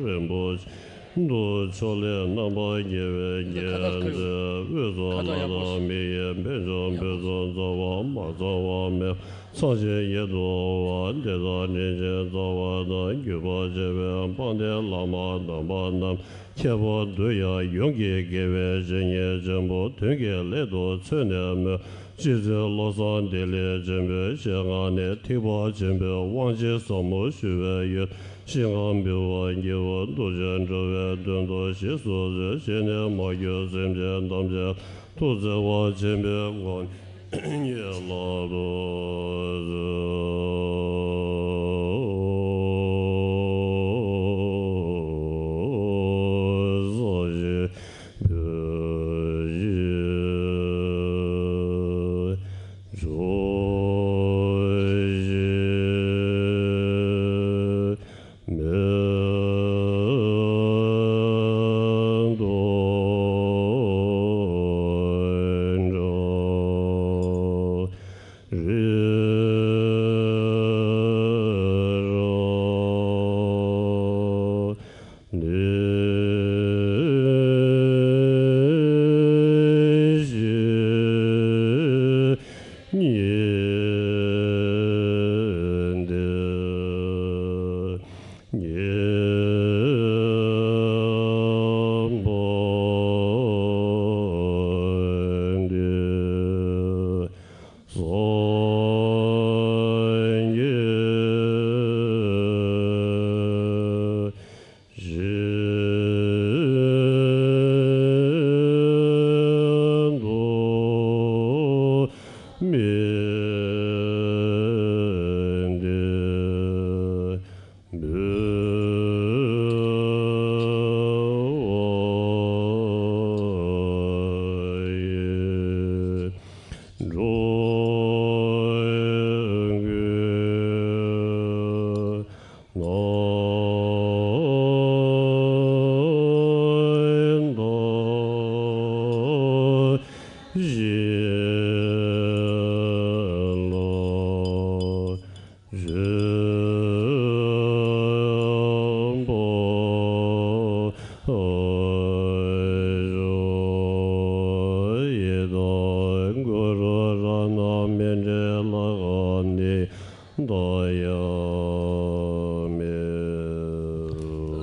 རིན་པོ་ཆེ། དུ་ཕྱོགས་ལས་རྣམ་པར་རྒྱལ་བའི་རྒྱལ་མཚན། དབུས་སུ་ལྷ་དང་མི་ཡི་ཕན་ཕྱོགས་ཕུན་སུམ་ཚོགས་པ་མ་ཚང་བ་མེད་པ་ཚངས་ཞིང་ཡིད་དུ་འོང་བ་དེ་དག་དྲིན་ཅན་རྩ་བ་དང་བརྒྱུད་པར་བྱ་བའི་དཔལ་ལྡན་བླ་མ་དམ་པ་རྣམས། ཁྱད་པར་འདུལ་ཡང་ཡོངས་ཀྱི་དགེ་བའི་བཤེས་གཉེན་ཆེན་པོ་དོན་གྱི་སླད་དུ་མཚོན་ནས་སྨོན། སྤྱི་ཚེ་བློ་བཟང་བདེ་ལེགས་ཆེན་པོའི་ཞལ་སྔ་ནས་ཐེག་པ་ཆེན་པོའི་དབང་ཆེན་ཟབ་མོ་ཞུ་བའི་ཡུལ་ཞིང་ཁམས་འབུལ་བ་དགེ་བ་རྡོ་རྗེ་འགྲོ་བའི་དོན་དུ་གཤེགས་སུ་གསོལ། ཞལ་ནས་མ་གྱུར་སེམས་ཅན་ཐམས་ཅད་ཐུགས་བརྩེ་བ་ཆེན་པོའི་སྒོ་ནས། ཉེ་ལ་དུ་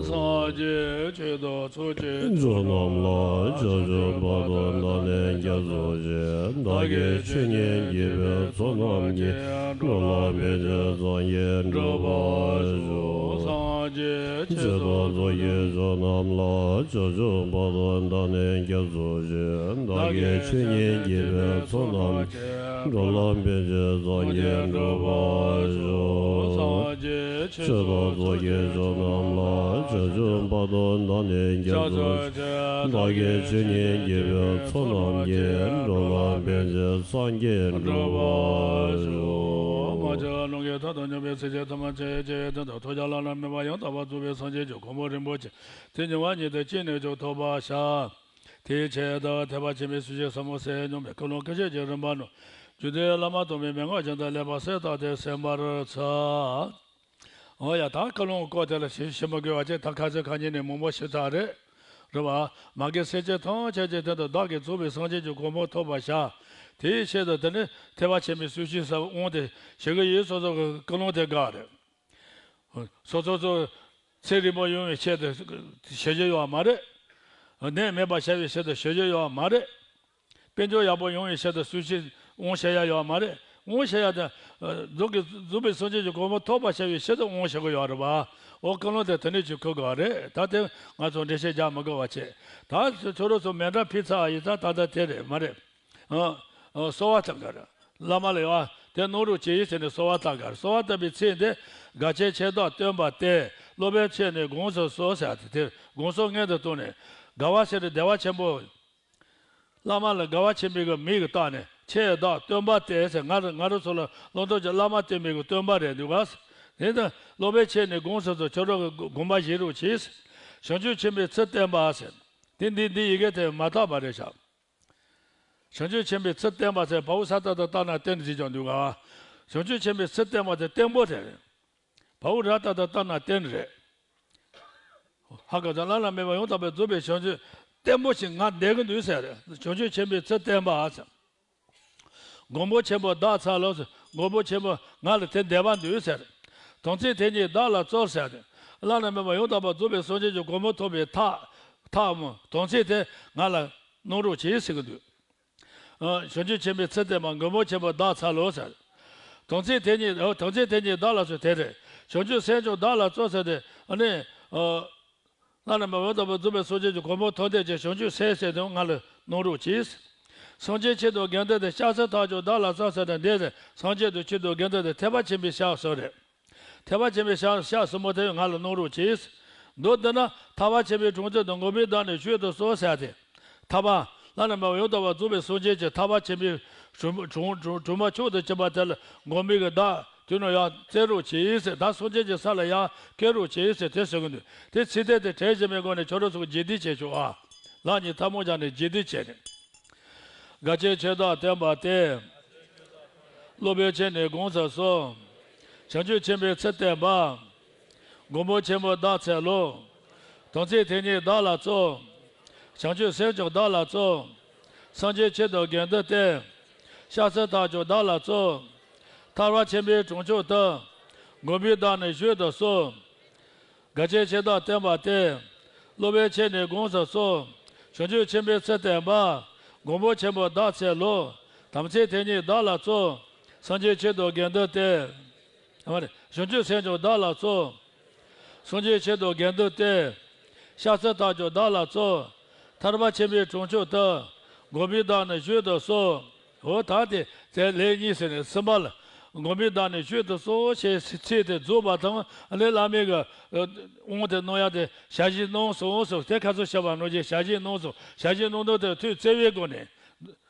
སངས་རྒྱས་ཆོས་དང་ཚོགས་ཀྱི་མཆོག་རྣམས་ལ་ཕྱག་འཚལ་བ་དང་། བདག་ནི་སྐྱབས་སུ་མཆི། བདག་གིས་ཆོས་ཉན་བགྱིས་པའི་ཚོགས་རྣམས་ཀྱིས། འགྲོ་ལ་ཕན་ཕྱིར་སངས་རྒྱས་འགྲུབ་པར་ཤོག། སངས་རྒྱས་ཆོས་དང་ཚོགས་ཀྱི་མཆོག་རྣམས་ལ་ཕྱག་འཚལ་བ་དང་། བདག་ནི་སྐྱབས་སུ་མཆི། བདག་གིས་ཆོས་ཉན་བགྱིས་པའི་ཚོགས་རྣམས་ཀྱིས། འགྲོ་ལ་ཕན་ཕྱིར་སངས་རྒྱས་འགྲུབ་པར་ཤོག། སངས་རྒྱས་ཆོས་དང་ཚོགས་ཀྱི་མཆོག་རྣམས་ལ་ཕྱག་འཚལ་བ་དང་། བདག་ནི་སྐྱབས་སུ་མཆི། བདག་གིས་ཆོས་ཉན་བགྱིས་པའི་ཚོགས་རྣམས་ཀྱིས། འགྲོ་ལ་ཕན་ཕྱིར་སངས་རྒྱས་འགྲུབ་པར་ཤོག། མ་གྱུར་ལྷུན་གྱིས་མཐའ་དང་མཉམ་པའི་སྲས་བཅས་ཐམས་ཅད་ཀྱི་དོན་དུ་ཐོས་བྱ་བླ་ན་མེད་པ་ཡང་དག་པར་རྫོགས་པའི་སངས་རྒྱས་ཀྱི་གོ་འཕང་རིན་པོ་ཆེ་དེ་ཉེ་བར་གཉིས་ཏེ་ཅི་ནས་ཀྱང་ཐོབ་པར་བྱ། དེའི་ཆེད་དུ་ཐེག་པ་ཆེན་པོའི་སྲིད་ཞིའི་ས་བོན་ཟེར་སྙམ་པའི་ཀུན་སློང་ཀུན་སྤྱོད་ཀྱི་རིམ་པ་ནང་རྒྱུད་སྡེའི་བླ་མ་དམ་པའི་མན་ངག་ཅན་དུ་ལེགས་པར་གསལ་བཏབ་སྟེ་གསན་པར་འཚལ། འོ་ཡ། ད་ཀུན་སློང་སྐོར་དེ་ལ་ཞིབ་ཞིབ་མ་དགོས་པ་བྱས། ད་ཁ་སང་ཁ་ཉིན་ནས་མང་པོ་ཞུས་ཚར་རེད། རེད་བ། མ་གི་སེམས་ཅན་ཐམས་ཅད་ཀྱི་དོན་དུ་བདག་གིས་རྫོགས་པའི་སངས་རྒྱས་ཀྱི་གོ་འཕང་ཐོབ་པར་བྱ། དེའི་ཆེད་དུ་དེ་ནི་ཐེག་པ་ཆེན་པོའི་སྲིད་ཞིའི་ས་བོན་དབང་དུ་བྱེད་ཀྱི་ཡོད། སོ་སོ་གི་ཀུན་སློང་དེ་དགག་རེད། སོ་སོ་ཚོ་ཚེ་རིང་པོ་ཡོང་བའི་ཆེད་དུ་བྱེད་རྒྱུ་ཡོད་མ་རེད། ནད་མེད་པར་བྱ་བའི་ཆེད་དུ་བྱེད་རྒྱུ་ཡོད་མ་རེད། དཔལ་འབྱོར་ཡག་པོ་ཡོང་བའི་ཆེད་དུ་སྲིད་ཞིའི་དབང་བྱེད་ཡ་ཡོད་མ་རེད། དབང་བྱེད་ཡ་དེ་རྫོགས་ཀྱི་རྫོགས་པའི་སངས་རྒྱས་ཀྱི་གོ་འཕང་ཐོབ་པར་བྱ་བའི་ཆེད་དུ་དབང་བྱེད་དགོས་ཡོད་རེད་བ། འོ། ཀུན་སློང་དེ་དེ་ནས་ཅིག་འཁུར་དགོས་རེད། ད་དེ་ང་ཚོ་འགྲེལ་བཤད་རྒྱག་མི་དགོས་པ་བྱས། ད་ཁྱོད་རང་ཚོ་མཎྜལ་ཕུལ་ཚར་ཡིན་ཙང་ད་ལྟ་དེ་རེད་མ་རེད། ཨ། ཨ། གསོལ་བ་བཏབ་དགོས་རེད། བླ་མ་ལ་ཡ་དེ་གནང་རོགས་གྱིས་ཟེར་ནས་གསོལ་བ་བཏབ་དགོས་རེད། གསོལ་བ་བཏབ་པའི་ཚེ་འདི་དགག་བྱའི་ཆད་མདོར་བསྟན་པ་སྟེ། སློབ་པའི་ཆེད་ནི་དགོངས་སུ་གསོལ་ཟེར་ཏེ། དེ་དགོངས་སུ་སྔོན་དུ་བཏང་ནས། དགའ་བ་ཟེར་དུས་བདེ་བ་ཆེན་པོ། བླ་མ་ལ་དགའ་བ་ཆེན་པོའི་གི་མིང་གི་བཏགས་ནས། ཆད་མདོར་བསྟན་པ་སྟེ་ཟེར། ང་རང་ང་རང་ཚོ་ལ་བླང་དོར་གྱི་བླ་མ་བསྟེན་པའི་གི་སྟོན་པ་རེད་འདུག་ག། དེ་ལྟར་སློབ་པའི་ཆེད་ནི་དགོངས་སུ་གསོལ། ཁྱོད་རང་གི་དགོངས་པ་བཞེས་རོགས་གྱིས། བྱང་ཆུབ་ཆེན་པོའི་ཚུལ་བསྟན་པ་ཟེར། དེ་འདི་འདི་ཡི་གེ་དེ་མ་དག་པ་རེད་ཤག། བྱང་ཆུབ་ཆེན་པོའི་ཚུལ་བསྟན་པ་ཟེར། བ་འོག་ས་བཏགས་བཏགས་ན་བསྟན་ཟེར་ཀྱང་འདུག་ག། བྱང་ཆུབ་ཆེན་པོའི་ཚུལ་བསྟན་པ་དེ་བརྟན་པོ་རེད། བ་འོག་ར་བཏགས་བཏགས་ན་བརྟན་རེད། ཧ་གོ་སོང་། བླ་ན་མེད་པ་ཡང་དག་པར་རྫོགས་པའི་བྱང་ཆུབ་བརྟན་པོ་ཞིག་ང་འདོད་ཀྱི་འདུག་ཟེར། བྱང་ཆུབ་ཆེན་པོའི་ཚུལ་བསྟན་པ་ཟེར། མགོན་པོ་ཆེན་པོ་བདག་འཚལ་ལོ་ཟེར། མགོན་པོ་ཆེན་པོ་ང་ལ་དེ་འདོད་པ་འདུག་ཟེར། དམ་ཚིག་དེ་ཉིད་བདག་ལ་སྩོལ་ཟེར་ཏེ། བླ་ན་མེད་པ་ཡང་དག་པར་རྫོགས་པའི་སངས་རྒྱས་ཀྱི་གོ་འཕང་ཐོབ་པའི་ཐབས། ཐབས་མོ་དམ་ཚིག་དེ་ང་ལ་གནང་རོགས་གྱིས་ཟེར་གྱི་འདུག། ཨ། བྱང་ཆུབ་ཆེན་པོའི་ཚུལ་བསྟན་པ། མགོན་པོ་ཆེན་པོ་བདག་འཚལ་ལོ་ཟེར། དམ་ཚིག་དེ་ཉིད། ཨོ། དམ་ཚིག་དེ་ཉིད་བདག་ལ་སྩོལ། དེ་རེད། བྱང་ཆུབ་སེམས་ཀྱང་བདག་ལ་སྩོལ་ཟེར་ཏེ། ཨ་ནི། ཨ། བླ་ན་མེད་པ་ཡང་དག་པར་རྫོགས་པའི་སངས་རྒྱས་ཀྱི་གོ་འཕང་ཐོབ་འདོད་ཀྱི་བྱང་ཆུབ་སེམས་ཟེར་དེ་ང་ལ་གནང་རོགས་གྱིས། སངས་རྒྱས་ཆེད་དུ་དགེ་འདུན་ཏེ། སྐྱབས་སུ་ཐག་ཆོད་བདག་ལ་སྩོལ་ཟེར་ཏེ། འདི་ཟེར། སངས་རྒྱས་དང་ཆེད་དུ་དགེ་འདུན་ཏེ། ཐེག་པ་ཆེན་པོའི་ཞབས་སུ་རེད། ཐེག་པ་ཆེན་པོའི་ཞབས་ཞབས་སུ་མོ་དེ་ང་ལ་གནང་རོགས་གྱིས། མདོར་བསྡུ་ན་ཐར་པ་ཆེན་པོའི་དྲུང་དུ་མགོན་པོས་བདག་ནི་བཞུད་དུ་གསོལ་ཟེར་ཏེ། ཐར་པ། བླ་ན་མེད་པ་ཡང་དག་པར་རྫོགས་པའི་སངས་རྒྱས་ཀྱི་ཐར་པ་ཆེན་པོའི་དྲུང་དྲུང་དྲུང་དྲུང་པ་མཆོག་ཏུ་གྱུར་པ་དེ་ལ་མགོན་པོའི་གི་བདག་དེ་ནང་ཡར་སྩལ་རོགས་གྱིས་ཟེར། བདག་སངས་རྒྱས་ཀྱི་ས་ལ་ཡར་བསྐྱལ་རོགས་གྱིས་ཟེར་དེ་ཟེར་གི་འདུག། དེ་ཚིག་དོན་དེ་དྲན་བཞིན་པའི་སྒོ་ནས་ཁྱོད་རང་ཚོ་རྗེས་ཟློས་བྱེད་ཆོག་ཨ། ལག་གཉིས་ཐལ་མོ་སྦྱར་ནས་རྗེས་ཟློས་བྱས་ནས། དགག་བྱའི་ཆད་མདོར་བསྟན་པ་སྟེ། སློབ་པའི་ཆེད་ནི་དགོངས་སུ་གསོལ། བྱང་ཆུབ་ཆེན་པོའི་ཚུལ་བསྟན་པ། མགོན་པོ་ཆེན་པོ་བདག་འཚལ་ལོ། དམ་ཚིག་དེ་ཉིད་བདག་ལ་སྩོལ། བྱང་ཆུབ་སེམས་ཀྱང་བདག་ལ་སྩོལ། སངས་རྒྱས་ཆེད་དུ་དགེ་འདུན་ཏེ། སྐྱབས་སུ་ཐག་ཆོད་བདག་ལ་སྩོལ། ཐར་པ་ཆེན་པོའི་དྲུང་མཆོག་ཏུ། མགོན་པོས་བདག་ནི་བཞུད་དུ་གསོལ། དགག་བྱའི་ཆད་མདོར་བསྟན་པ་སྟེ། སློབ་པའི་ཆེད་ནི་དགོངས་སུ་གསོལ། བྱང་ཆུབ་ཆེན་པོའི་ཚུལ་བསྟན་པ། མགོན་པོ་ཆེན་པོ་བདག་འཚལ་ལོ། དམ་ཚིག་དེ་ཉིད་བདག་ལ་སྩོལ། སངས་རྒྱས་ཆེད་དུ་དགེ་འདུན་ཏེ། བྱང་ཆུབ་སེམས་ཀྱང་བདག་ལ་སྩོལ། སངས་རྒྱས་ཆེད་དུ་དགེ་འདུན་ཏེ། སྐྱབས་སུ་ཐག་ཆོད་བདག་ལ་སྩོལ། ཐར་པ་ཆེན་པོའི་དྲུང་མཆོག་ཏུ། མགོན་པོས་བདག་ནི་བཞུད་དུ་གསོལ། འོ་ད་དེ་ཚེ་ལེའུ་གཉིས་ཟེར་ནས་གསུམ་པ་ལ། མགོན་པོས་བདག་ནི་བཞུད་དུ་གསོལ་ཞེས་ཚིག་དེ་རྫོགས་པ་དང་། ཨ་ནི་བླ་མའི་གི་དབང་དེ་གནང་ཡ་དེ་ཞལ་བཞེས་གནང་སོང་ཟེར། དེ་ཁ་སང་བཤད་པ་ནང་བཞིན་ཞལ་བཞེས་གནང་སོང་། ཞལ་བཞེས་གནང་དོན་དེ་ཐུགས་བརྩེ་བའི་སྒོ་ནས།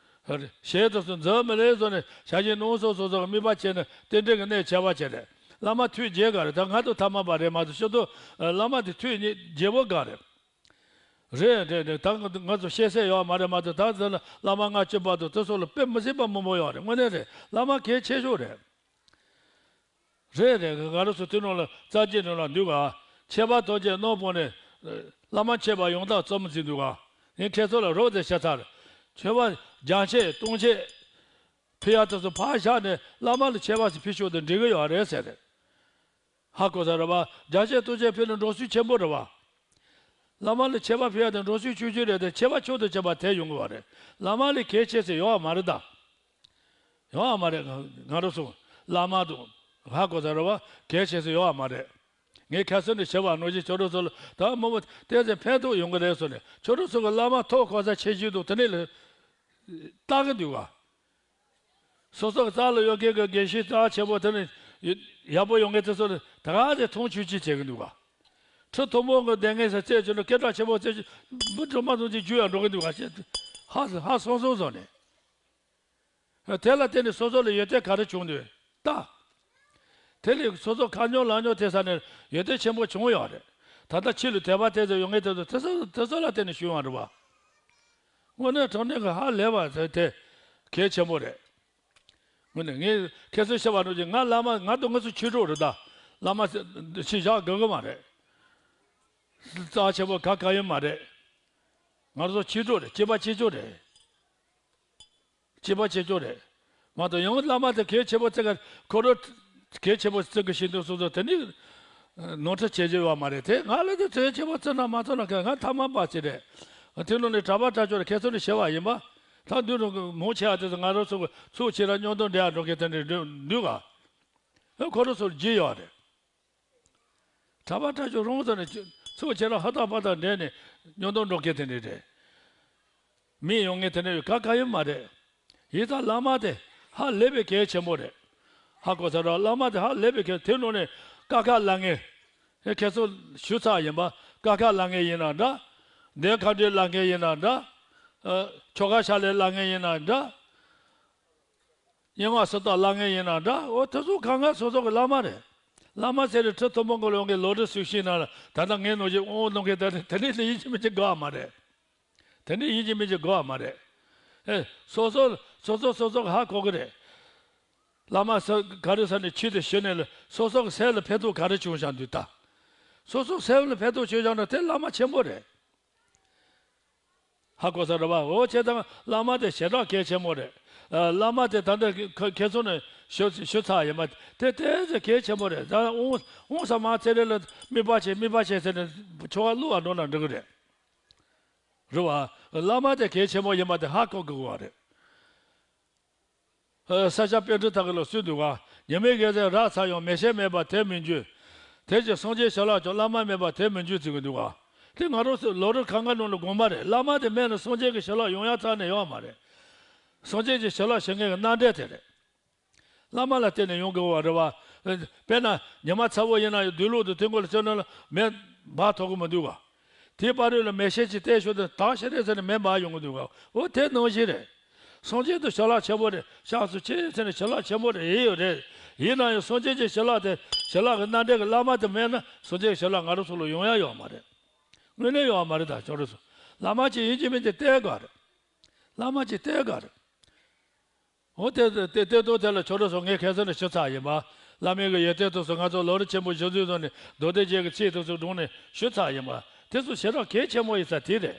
ཞལ་དུ་སོང་འཛིན་མི་ལེགས་སོ་ནས་ཞལ་བཞེས་གནང་སོང་སོ་སོ་གི་དམིགས་པ་བྱས་ནས་རྟེན་འབྲེལ་གྱི་གནད་ཁྱད་པར་ཆེ་རེད། བླ་མ་ཐུགས་དགྱེས་ག་རེད། ད་ང་དང་ཐ་མལ་པ་རེད་མ་གཏོགས་ཕྱི་དོ་བླ་མ་དེ་ཐུགས་དགྱེས་པོ་ག་རེད། རེད་རེད་རེད། ད་ང་ཚོ་ཤེས་ཚད་ཡོད་མ་རེད་མ་གཏོགས། ད་དེ་ལ་བླ་མ་ལྔ་བཅུ་བར་དུ་དེ་ཚོ་ལ་དཔེ་མི་སྲིད་པ་མང་པོ་ཡོད་རེད། དངོས་གནས་རེད། བླ་མ་གལ་ཆེ་ཤོས་རེད། རེད་རེད། ང་རང་ཚོ་དེ་ནང་ལ་རྩ་འགྱེད་ནང་ལ་འདུག་ག་ཁྱད་པར་དོན་གྱི་རྣམ་སྤངས་ནས་བླ་མ་མཆོད་པ་ཡང་དག་རྩོམ་ཟིན་འདུག་ག་ངས་ཁྱེད་ཚོ་ལ་རོགས་དེ་བཤད་ཚར། མཆོད་པ་རྒྱང་ཆད་སྟོང་ཆད་ཕུལ་ཡག་དེ་ཚོ་ཕར་བཞག་ནས་བླ་མ་ལ་མཆོད་པ་ཞིག་ཕུལ་ཆོག་དེ་འགྲིག་གི་ཡོད་རེད་ཟེར་རེད། ཧ་གོ་ས་རེད་བ། རྒྱང་ཆད་སྟོང་ཆད་ཕུལ་ན་འགྲོ་སོང་ཆེན་པོ་རེད་བ། བླ་མ་ལ་མཆོད་པ་ཕུལ་ཡག་དེ་འགྲོ་སོང་ཆུང་ཆུང་རེད་དེ། མཆོད་པ་མཆོག་ཏུ་གྱུར་པ་དེ་ཡོང་གི་བ་རེད། བླ་མ་ལས་གལ་ཆེ་ཟེར་ཡོད་བ་མ་རེད་ད། ཡོང་བ་མ་རེད། ང་རང་ཚོ་བླ་མ་དང་ཧ་གོ་ས་རེད་བ། གལ་ཆེ་ས་ཡོང་བ་མ་རེད། ངས་ཁ་སང་ནས་བཤད་པ་ནང་བཞིན་ཁྱོད་རང་ཚོ་ལ་ད་མང་པོ་བལྟས་ཚེ་ཕན་ཐོགས་ཡོང་གི་རེད་ཟེར་ནས། ཁྱོད་རང་ཚོ་གི་བླ་མ་ཐོག་གོ་ས་ཆེ་ཤོས་དང་དེ་ནས་ལ་ལྟ་གི་འདུག་ག་སོ་སོ་གི་རྩ་ལ་ཡོད་མཁན་གི་དགེ་བཤེས་རྩ་ཆེན་པོ་དེ་ནས་ཡག་པོ་ཡོང་མཁན་དེ་ཚོ་ལ་ད་ག་དེ་མཐོང་ཆུང་ཆུང་བྱེད་གི་འདུག་ག་ཁྲི་མཐོན་པོ་གི་སྡེ་ངན་ཟེར་རྩེ་ཆུ་ནས་སྐད་གྲགས་ཆེན་པོ་རྩེ་ཆུ་འབུ་གྲོ་མ་ཚོ་ཅིག་རྒྱུ་ཡང་འགྲོ་གི་འདུག་ག་ཧ་ཧ་སོང་སོང་བཟོ་ནས། དེ་ལ་བརྟེན་ནས་སོ་སོ་ལ་ཡོན་ཏན་ག་རེ་བྱུང་འདུག་ལྟ། དེ་ལས་སོ་སོ་ཁ་ཉོ་ལག་ཉོ་དེ་ས་ནས་ཡོན་ཏན་ཆེན་པོ་བྱུང་ཡོད་རེད། ད་ལྟ་ཕྱི་ལ་དད་པ་དེ་ཚོ་ཡོང་མཁན་དེ་ཚོ་དེ་ཚོ་དེ་ཚོ་ལ་བརྟེན་ནས་བྱུང་བ་རེད་བ། དངོས་གནས་དྲང་གནས་ཀྱི་ཧ་ལས་པ་དེ་དེ་གལ་ཆེན་པོ་རེད། དངོས་གནས་ངས་ཁྱེད་ཚོས་བཤད་པ་ནང་བཞིན་ང་བླ་མ་ང་དང་ང་ཚོ་ཆོས་གྲོགས་རེད་ད། བླ་མ་ཕྱི་བཞག་དགོས་ཀྱི་མ་རེད། རྩ་ཆེན་པོ་ག་ག་ཡོད་མ་རེད། ང་ཚོ་ཆོས་གྲོགས་རེད། སྐྱིད་པ་སྐྱིད་ཆོག་རེད། སྐྱིད་པ་བྱེད་ཆོག་རེད། མ་གཏོགས་ཡང་བླ་མ་དེ་གལ་ཆེན་པོ་བརྩི་ག་ཁོ་རང་གལ་ཆེན་པོ་བརྩི་གི་བཞིན་དུ་སོ་སོ་དེ་ནི་ནོར་འཁྲུལ་བྱེད་རྒྱུ་ཡོད་མ་རེད་དེ། ང་ལ་དེ་གལ་ཆེན་པོ་བརྩི་ན་མ་བརྩི་ན་ག་ང་ཐ་མལ་པ་ཅིག་རེད། དེ་ནང་ནས་གྲྭ་པ་གྲྭ་ཆོས་ར་ཁྱེད་ཚོ་ནས་བྱས་པ་ཡིན་པ། ད་འདུག་རུང་མང་ཆེ་བ་དེ་ཚོ་ང་རང་ཚོ་གི་ཚུགས་ཆེ་ར་སྙོན་དོན་འདྲེ་ཡ་འགྲོ་མཁན་དེ་འདྲ་འདུག་ག་ཁོ་རང་ཚོར་རྒྱུས་ཡོད་རེད། གྲྭ་པ་གྲྭ་ཆོས་རང་ཚོ་ནས་ཚུགས་ཆེ་ར་ཧ་ཏག་པ་ཏག་འདྲེས་ནས་སྙོན་དོན་འགྲོ་མཁན་དེ་འདྲ་རེད། མི་ཡོང་ངེས་དེ་འདྲ་ཡོད་ག་ག་ཡོད་མ་རེད། ཡིན་ཙང་བླ་མ་དེ་ཧ་ལས་པའི་གལ་ཆེན་པོ་རེད། ཧ་གོ་ས་ར་བླ་མ་དེ་ཧ་ལས་པའི་གལ། དེ་ནང་ནས་ཀ་ཁ་ལ་ངེ་ཧེ་ཁྱེད་ཚོ་ཞུ་ཚར་ཡིན་པ། ཀ་ཁ་ལ་ངེ་ཡིན་ན་འདྲ། འདན་ཁ་འདྲའི་ལ་ངེ་ཡིན་ན་འདྲ། ཨ། ཆོ་ག་ཤ་ལའི་ལ་ངེ་ཡིན་ན་འདྲ། སྙན་ངག་སུམ་རྟགས་ལ་ངེ་ཡིན་ན་འདྲ། འོ་དེ་ཚོ་གང་ག་སོ་སོ་གི་བླ་མ་རེད། བླ་མ་ཟེར་རེ་ཁྲི་མཐོན་པོ་གི་ལོག་གི་ལོ་རེ་སུ་ཤེས་ན་ལ་ད་ལྟ་ངའི་ནང་བཞིན་དབང་གནང་མཁན་དེ་དེ་འདྲས་ལ་ཡིན་གཅིག་མིན་གཅིག་དགོས་པ་མ་རེད། དེ་འདྲས་ཡིན་གཅིག་མིན་གཅིག་དགོས་པ་མ་རེད། ཨེ། སོ་སོ་སོ་སོ་སོ་སོ་གི་ཧ་གོ་གི་རེད། བླ་མ་ས་ག་རེ་ས་ནས་ཆོས་དེ་ཞུ་ནས་ལ་སོ་སོ་གི་སེམས་ལ་ཕན་ཐོགས་ག་རེ་བྱུང་བཞག་འདུག་ད། སོ་སོ་སེམས་ལ་ཕན་ཐོགས་བྱུང་བཞག་ན་དེ་བླ་མ་ཆེན་པོ་རེད། ཧ་གོ་ས་རེད་བ། འོ་བྱས་ཙང་བླ་མ་དེ་ཞེ་དྲག་གལ་ཆེན་པོ་རེད། ཨ། བླ་མ་དེ་ད་ལྟ་ཁ་ཁ་སང་ནས་ཞུ་ཞུ་ཚར་ཡིན་པ་དེ་དེ་ཚོ་གལ་ཆེན་པོ་རེད། ད་འོང་འོང་ས་མ་ཚེ་རེ་ལ་དམིགས་པ་བྱེད་དམིགས་པ་བྱེད་ཟེར་ནས་ཆོ་ག་བླུག་པ་འགྲོ་ན་འགྲིག་གི་རེད། རེད་བ། བླ་མ་དེ་གལ་ཆེན་པོ་ཡིན་པ་དེ་ཧ་གོ་དགོས་པ་རེད། ཨ། ས་སྐྱ་པཎྜི་ཏ་གི་ལ་གསུངས་འདུག་ག་ཉི་མའི་གེ་སར་རག་ཚར་ཡང་མེ་ཤེས་མེད་པར་དེར་མི་འཇུག་དེ་བཞིན་སངས་རྒྱས་བྱིན་རླབས་ཀྱང་བླ་མ་མེད་པར་དེར་མི་འཇུག་ཟེར་གི་འདུག་ག་དེ་ང་རང་ཚོ་ལོ་རེ་གང་ག་ནང་ལ་དགོངས་པ་རེད། བླ་མ་དེ་མེད་ན་སངས་རྒྱས་ཀྱི་བྱིན་རླབས་ཡོང་ཡ་རྩ་ནས་ཡོད་མ་རེད། སངས་རྒྱས་ཀྱི་བྱིན་རླབས་ཞུ་མཁན་གྱི་རྣམ་འདྲེན་དེ་རེད། བླ་མ་ལ་བརྟེན་ནས་ཡོང་དགོས་པ་རེད་བ། དཔེར་ན་ཉི་མ་ཚ་བོ་ཡིན་ན་ཡང་སྡོད་ལུགས་དང་དེ་འགོ་ལ་བརྩོན་ན་ལ་མེ་འབར་ཐོག་གི་མི་འདུག་ག་དེའི་བར་དུ་ལ་མེ་ཤེལ་གྱིས་བལྟས་ཞོར་དུ་དྭངས་ཤིག་རེད་ཟེར་ནས་མེ་འབར་ཡོང་གི་འདུག་ག་འོ་དེ་ནང་བཞིན་རེད། སངས་རྒྱས་དང་བྱིན་རླབས་ཆེན་པོ་རེད། སྐྱབས་སུ་མཆི་ཟེར་ནས་བྱིན་རླབས་ཆེན་པོ་རེད། ཡིན་ཡོད་རེད། ཡིན་ན་ཡང་སངས་རྒྱས་ཀྱི་བྱིན་རླབས་དེ་བྱིན་རླབས་ཀྱི་རྣམ་འདྲེན་གྱི་བླ་མ་དེ་མེད་ན་སངས་རྒྱས་ཀྱི་བྱིན་རླབས་ང་རང་ཚོ་ལ་ཡོང་ཡ་ཡོད་མ་རེད། དངོས་གནས་ཡོད་མ་རེད། ད་ཁྱོད་རང་ཚོ་བླ་མ་ཅིག་ཡིན་གཅིག་མིན་གཅིག་བསྟེན་དགོས་རེད། བླ་མ་ཅིག་བསྟེན་དགོས་རེད། འོ་དེ་དེ་དེ་དོན་དེ་ལ་ཁྱོད་རང་ཚོ་ངས་ཁ་སང་ནས་ཞུ་ཚར་ཡིན་པ། བླ་མའི་གི་ཡོན་ཏན་དེ་ཚོ་ང་ཚོ་ལམ་རིམ་ཆེན་པོ་གཞི་འཛིན་བཟོས་ནས་མདོ་སྡེ་རྒྱན་གྱི་ཚིག་དེ་ཚོ་དྲངས་ནས་ཞུ་ཚར་ཡིན་པ། དེ་ཚོ་ཞེ་དྲག་གལ་ཆེན་པོ་ཡིན་ས་དེ་རེད།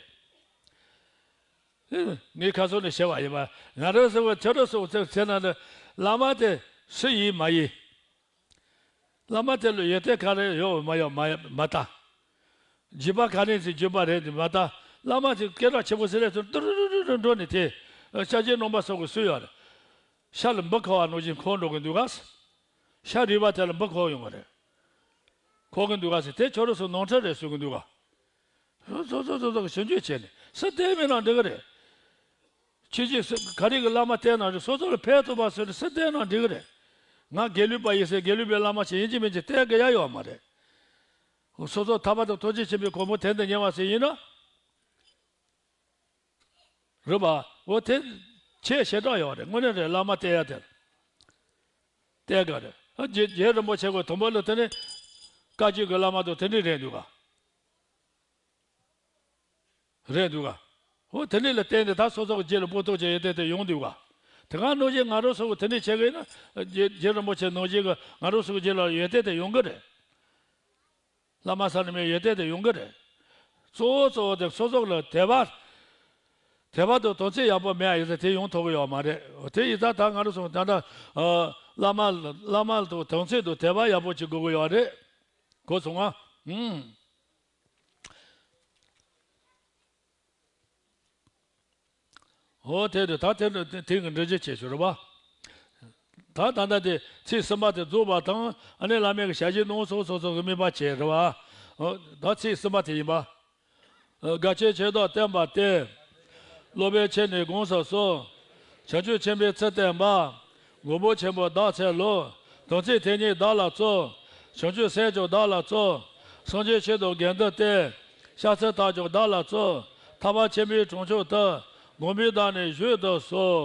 ངས་ཁ་སང་ནས་བཤད་པ་ཡིན་པ། ང་རང་ཚོ་ཁྱོད་རང་ཚོ་ཚེ་ཚེ་ན་ནི་བླ་མ་དེ་སུ་ཡིན་མ་ཡིན། བླ་མ་དེ་ལ་ཡོན་ཏན་ག་རེ་ཡོད་མ་ཡོད་མ་མ་ལྟ། བརྒྱུད་པ་ག་ནས་ཚེ་བརྒྱུད་པ་རེད་དེ་མ་ལྟ། བླ་མ་ཚེ་སྐད་གྲགས་ཆེན་པོ་ཟེར་ལས་ཚུར་ཏུ་རུ་རུ་རུ་རུ་འགྲོ་ནས་དེ་སྐྱབས་རྗེ་རྣམ་པ་སོགས་ཀྱིས་གསུངས་ཡོད་རེད། ཤ་ལ་འབུ་འཁོར་བ་ནང་བཞིན་འཁོར་འགྲོ་གི་འདུག་ག་ཤ་རུལ་བ་དེ་ལ་འབུ་འཁོར་ཡོང་གི་རེད། འཁོར་གི་འདུག་ག་ཟེར་དེ་ཁྱོད་རང་ཚོ་ནོར་འཁྲུལ་རེད་གསུང་གི་འདུག་ག་སོ་སོ་སོ་སོ་གི་ཞིབ་འཇུག་བྱས་ནས་སུ་བསྟེན་མེད་ན་འགྲིག་གི་རེད། ཁྱེད་ཀྱིས་སུ་ག་རེ་གི་བླ་མ་བསྟེན་ན་རེད། སོ་སོ་ལ་ཕན་ཐོགས་པ་སུ་རེད། སུ་བསྟེན་ན་འགྲིག་གི་རེད། ང་དགེ་ལུགས་པ་ཡིན་ཟེར་དགེ་ལུགས་པའི་བླ་མ་ཞིག་ཡིན་གཅིག་མིན་གཅིག་བསྟེན་དགོས་ཡ་ཡོད་མ་རེད། སོ་སོ་ཐར་པ་དང་ཐུགས་རྗེ་ཆེན་པོའི་གོ་འཕང་དོན་དུ་གཉེར་བ་ཞིག་ཡིན་ན། རེད་པ། འོ་དེ་ཁྱད་ཞེ་དྲག་ཡོད་རེད། དངོས་གནས་རེད། བླ་མ་བསྟེན་ཡ་དེ་བསྟེན་དགོས་རེད། ཨ་རྗེ་རྗེ་རིན་པོ་ཆེ་གི་དུམ་བུ་ལ་དེ་ནི་བཀའ་བརྒྱུད་ཀྱི་བླ་མ་དང་དེ་འདྲས་རེད་འདུག་ག་རེད་འདུག་ག་འོ་དེ་འདྲས་ལ་བརྟེན་ནས་ད་སོ་སོ་གི་རྗེས་ལ་སྤོ་ཐུབ་ཀྱི་ཡོད་དེ་དེ་ཡོང་འདུག་ག་དེ་ག་ནང་བཞིན་ང་རང་ཚོ་གི་དེ་འདྲས་བྱེད་དགོས་ན་རྗེ་རྗེ་རིན་པོ་ཆེ་ནང་བཞིན་གི་ང་རང་ཚོ་གི་རྗེས་ལ་ཡོད་དེ་དེ་ཡོང་གི་རེད། བླ་མ་ས་ནས་མེད་ཡོད་དེ་དེ་ཡོང་གི་རེད། གཙོ་བོ་གཙོ་བོ་དེ་སོ་སོ་ལ་དད་པ། དད་པ་དང་དམ་ཚིག་ཡག་པོ་མེད་ཡིན་ཙང་དེ་ཡོང་ཐུབ་ཀྱི་ཡོད་མ་རེད། དེ་ཡིན་ཙང་ད་ང་རང་ཚོ་ད་ལྟ་ཨ་བླ་མ་བླ་མ་དང་དམ་ཚིག་དང་དད་པ་ཡག་པོ་བྱེད་དགོས་ཀྱི་ཡོད་རེད། གོ་སོང་ང་། ཨུམ། འོ་དེ་དུས་ད་དེ་དེ་གི་འགྲེལ་བརྗོད་བྱེད་ཤོག་རེད་པ། ད་ད་ལྟ་དེ་ཚིག་གསུམ་པ་དེ་རྫོགས་པ་དང་ཨ་ནི་བླ་མའི་གི་ཞལ་བཞེས་གནང་སོགས་སོགས་སོགས་ཀྱི་དམིགས་པ་བྱས་རེད་པ། འོ་ད་ཚིག་གསུམ་པ་དེ་ཡིན་པ། དགའ་ཆེན་ཆོས་བདག་བསྟན་པ་སྟེ། སློབ་དཔོན་མཆེད་ནས་དགོངས་སུ་གསོལ། བྱང་ཆུབ་ཆེན་པོའི་ཚུལ་བསྟན་པ། མགོན་པོ་ཆེན་པོ་བདག་འཚལ་ལོ། དམ་ཚིག་དེ་ཉིད་བདག་ལ་སྩོལ། བྱང་ཆུབ་སེམས་ཀྱང་བདག་ལ་སྩོལ། སངས་རྒྱས་ཆོས་དང་དགེ་འདུན་ཏེ། སྐྱབས་སུ་བདག་ཀྱང་བདག་ལ་སྩོལ། ཐར་པ་ཆེན་པོའི་གྲོང་ཁྱེར་དུ། དགོངས་པའི་བདག་ནི་བཞུད་དུ་གསོལ།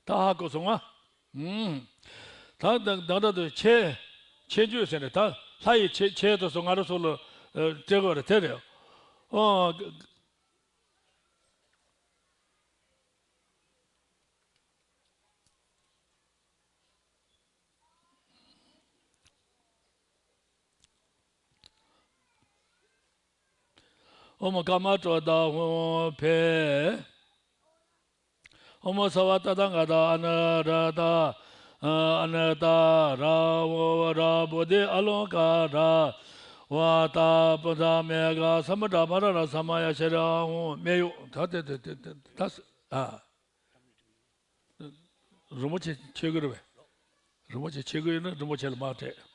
ད་ཧ་གོ་སོང་ང་། ཨུམ། ད་ད་ད་ད་དུ་ཆེ་ཆེ་འཇོག་ཟེར་ནས་ད་ལྷ་ཡི་ཆེ་ཆེ་དུ་སོང་ང་རང་ཚོ་ལ་སྤྲད་དགོས་རེད་དེ་རེད། ཨོ། ཨོཾ་ཀརྨ་གྲུབ་མཐའ་ཧཱུྃ་ཕཊ། ཨོཾ་སརྦ་ཏ་ཐཱ་ག་ཏ་ཨ་ནུ་ར་ཏ་ཨ་ནུ་ཏ་ར་བོ་ར་བོ་དྷི་ཨ་ལོ་ཀ་ར་བ་ཏ་པུ་ཛ་མེ་ག་ས་མུ་དྲ་ཕ་ར་ར་ས་མ་ཡ་ཤ་ར་ཧཱུྃ་མེ་ཡོ། ད་དེ་དེ་དེ་དེ་ད་ཨ། རིན་པོ་ཆེ་ཆེ་གི་རེད་པས། རིན་པོ་ཆེ་ཆེ་གི་ཡོད་ན་རིན་པོ་ཆེ་ལ་མར་སྤྲད།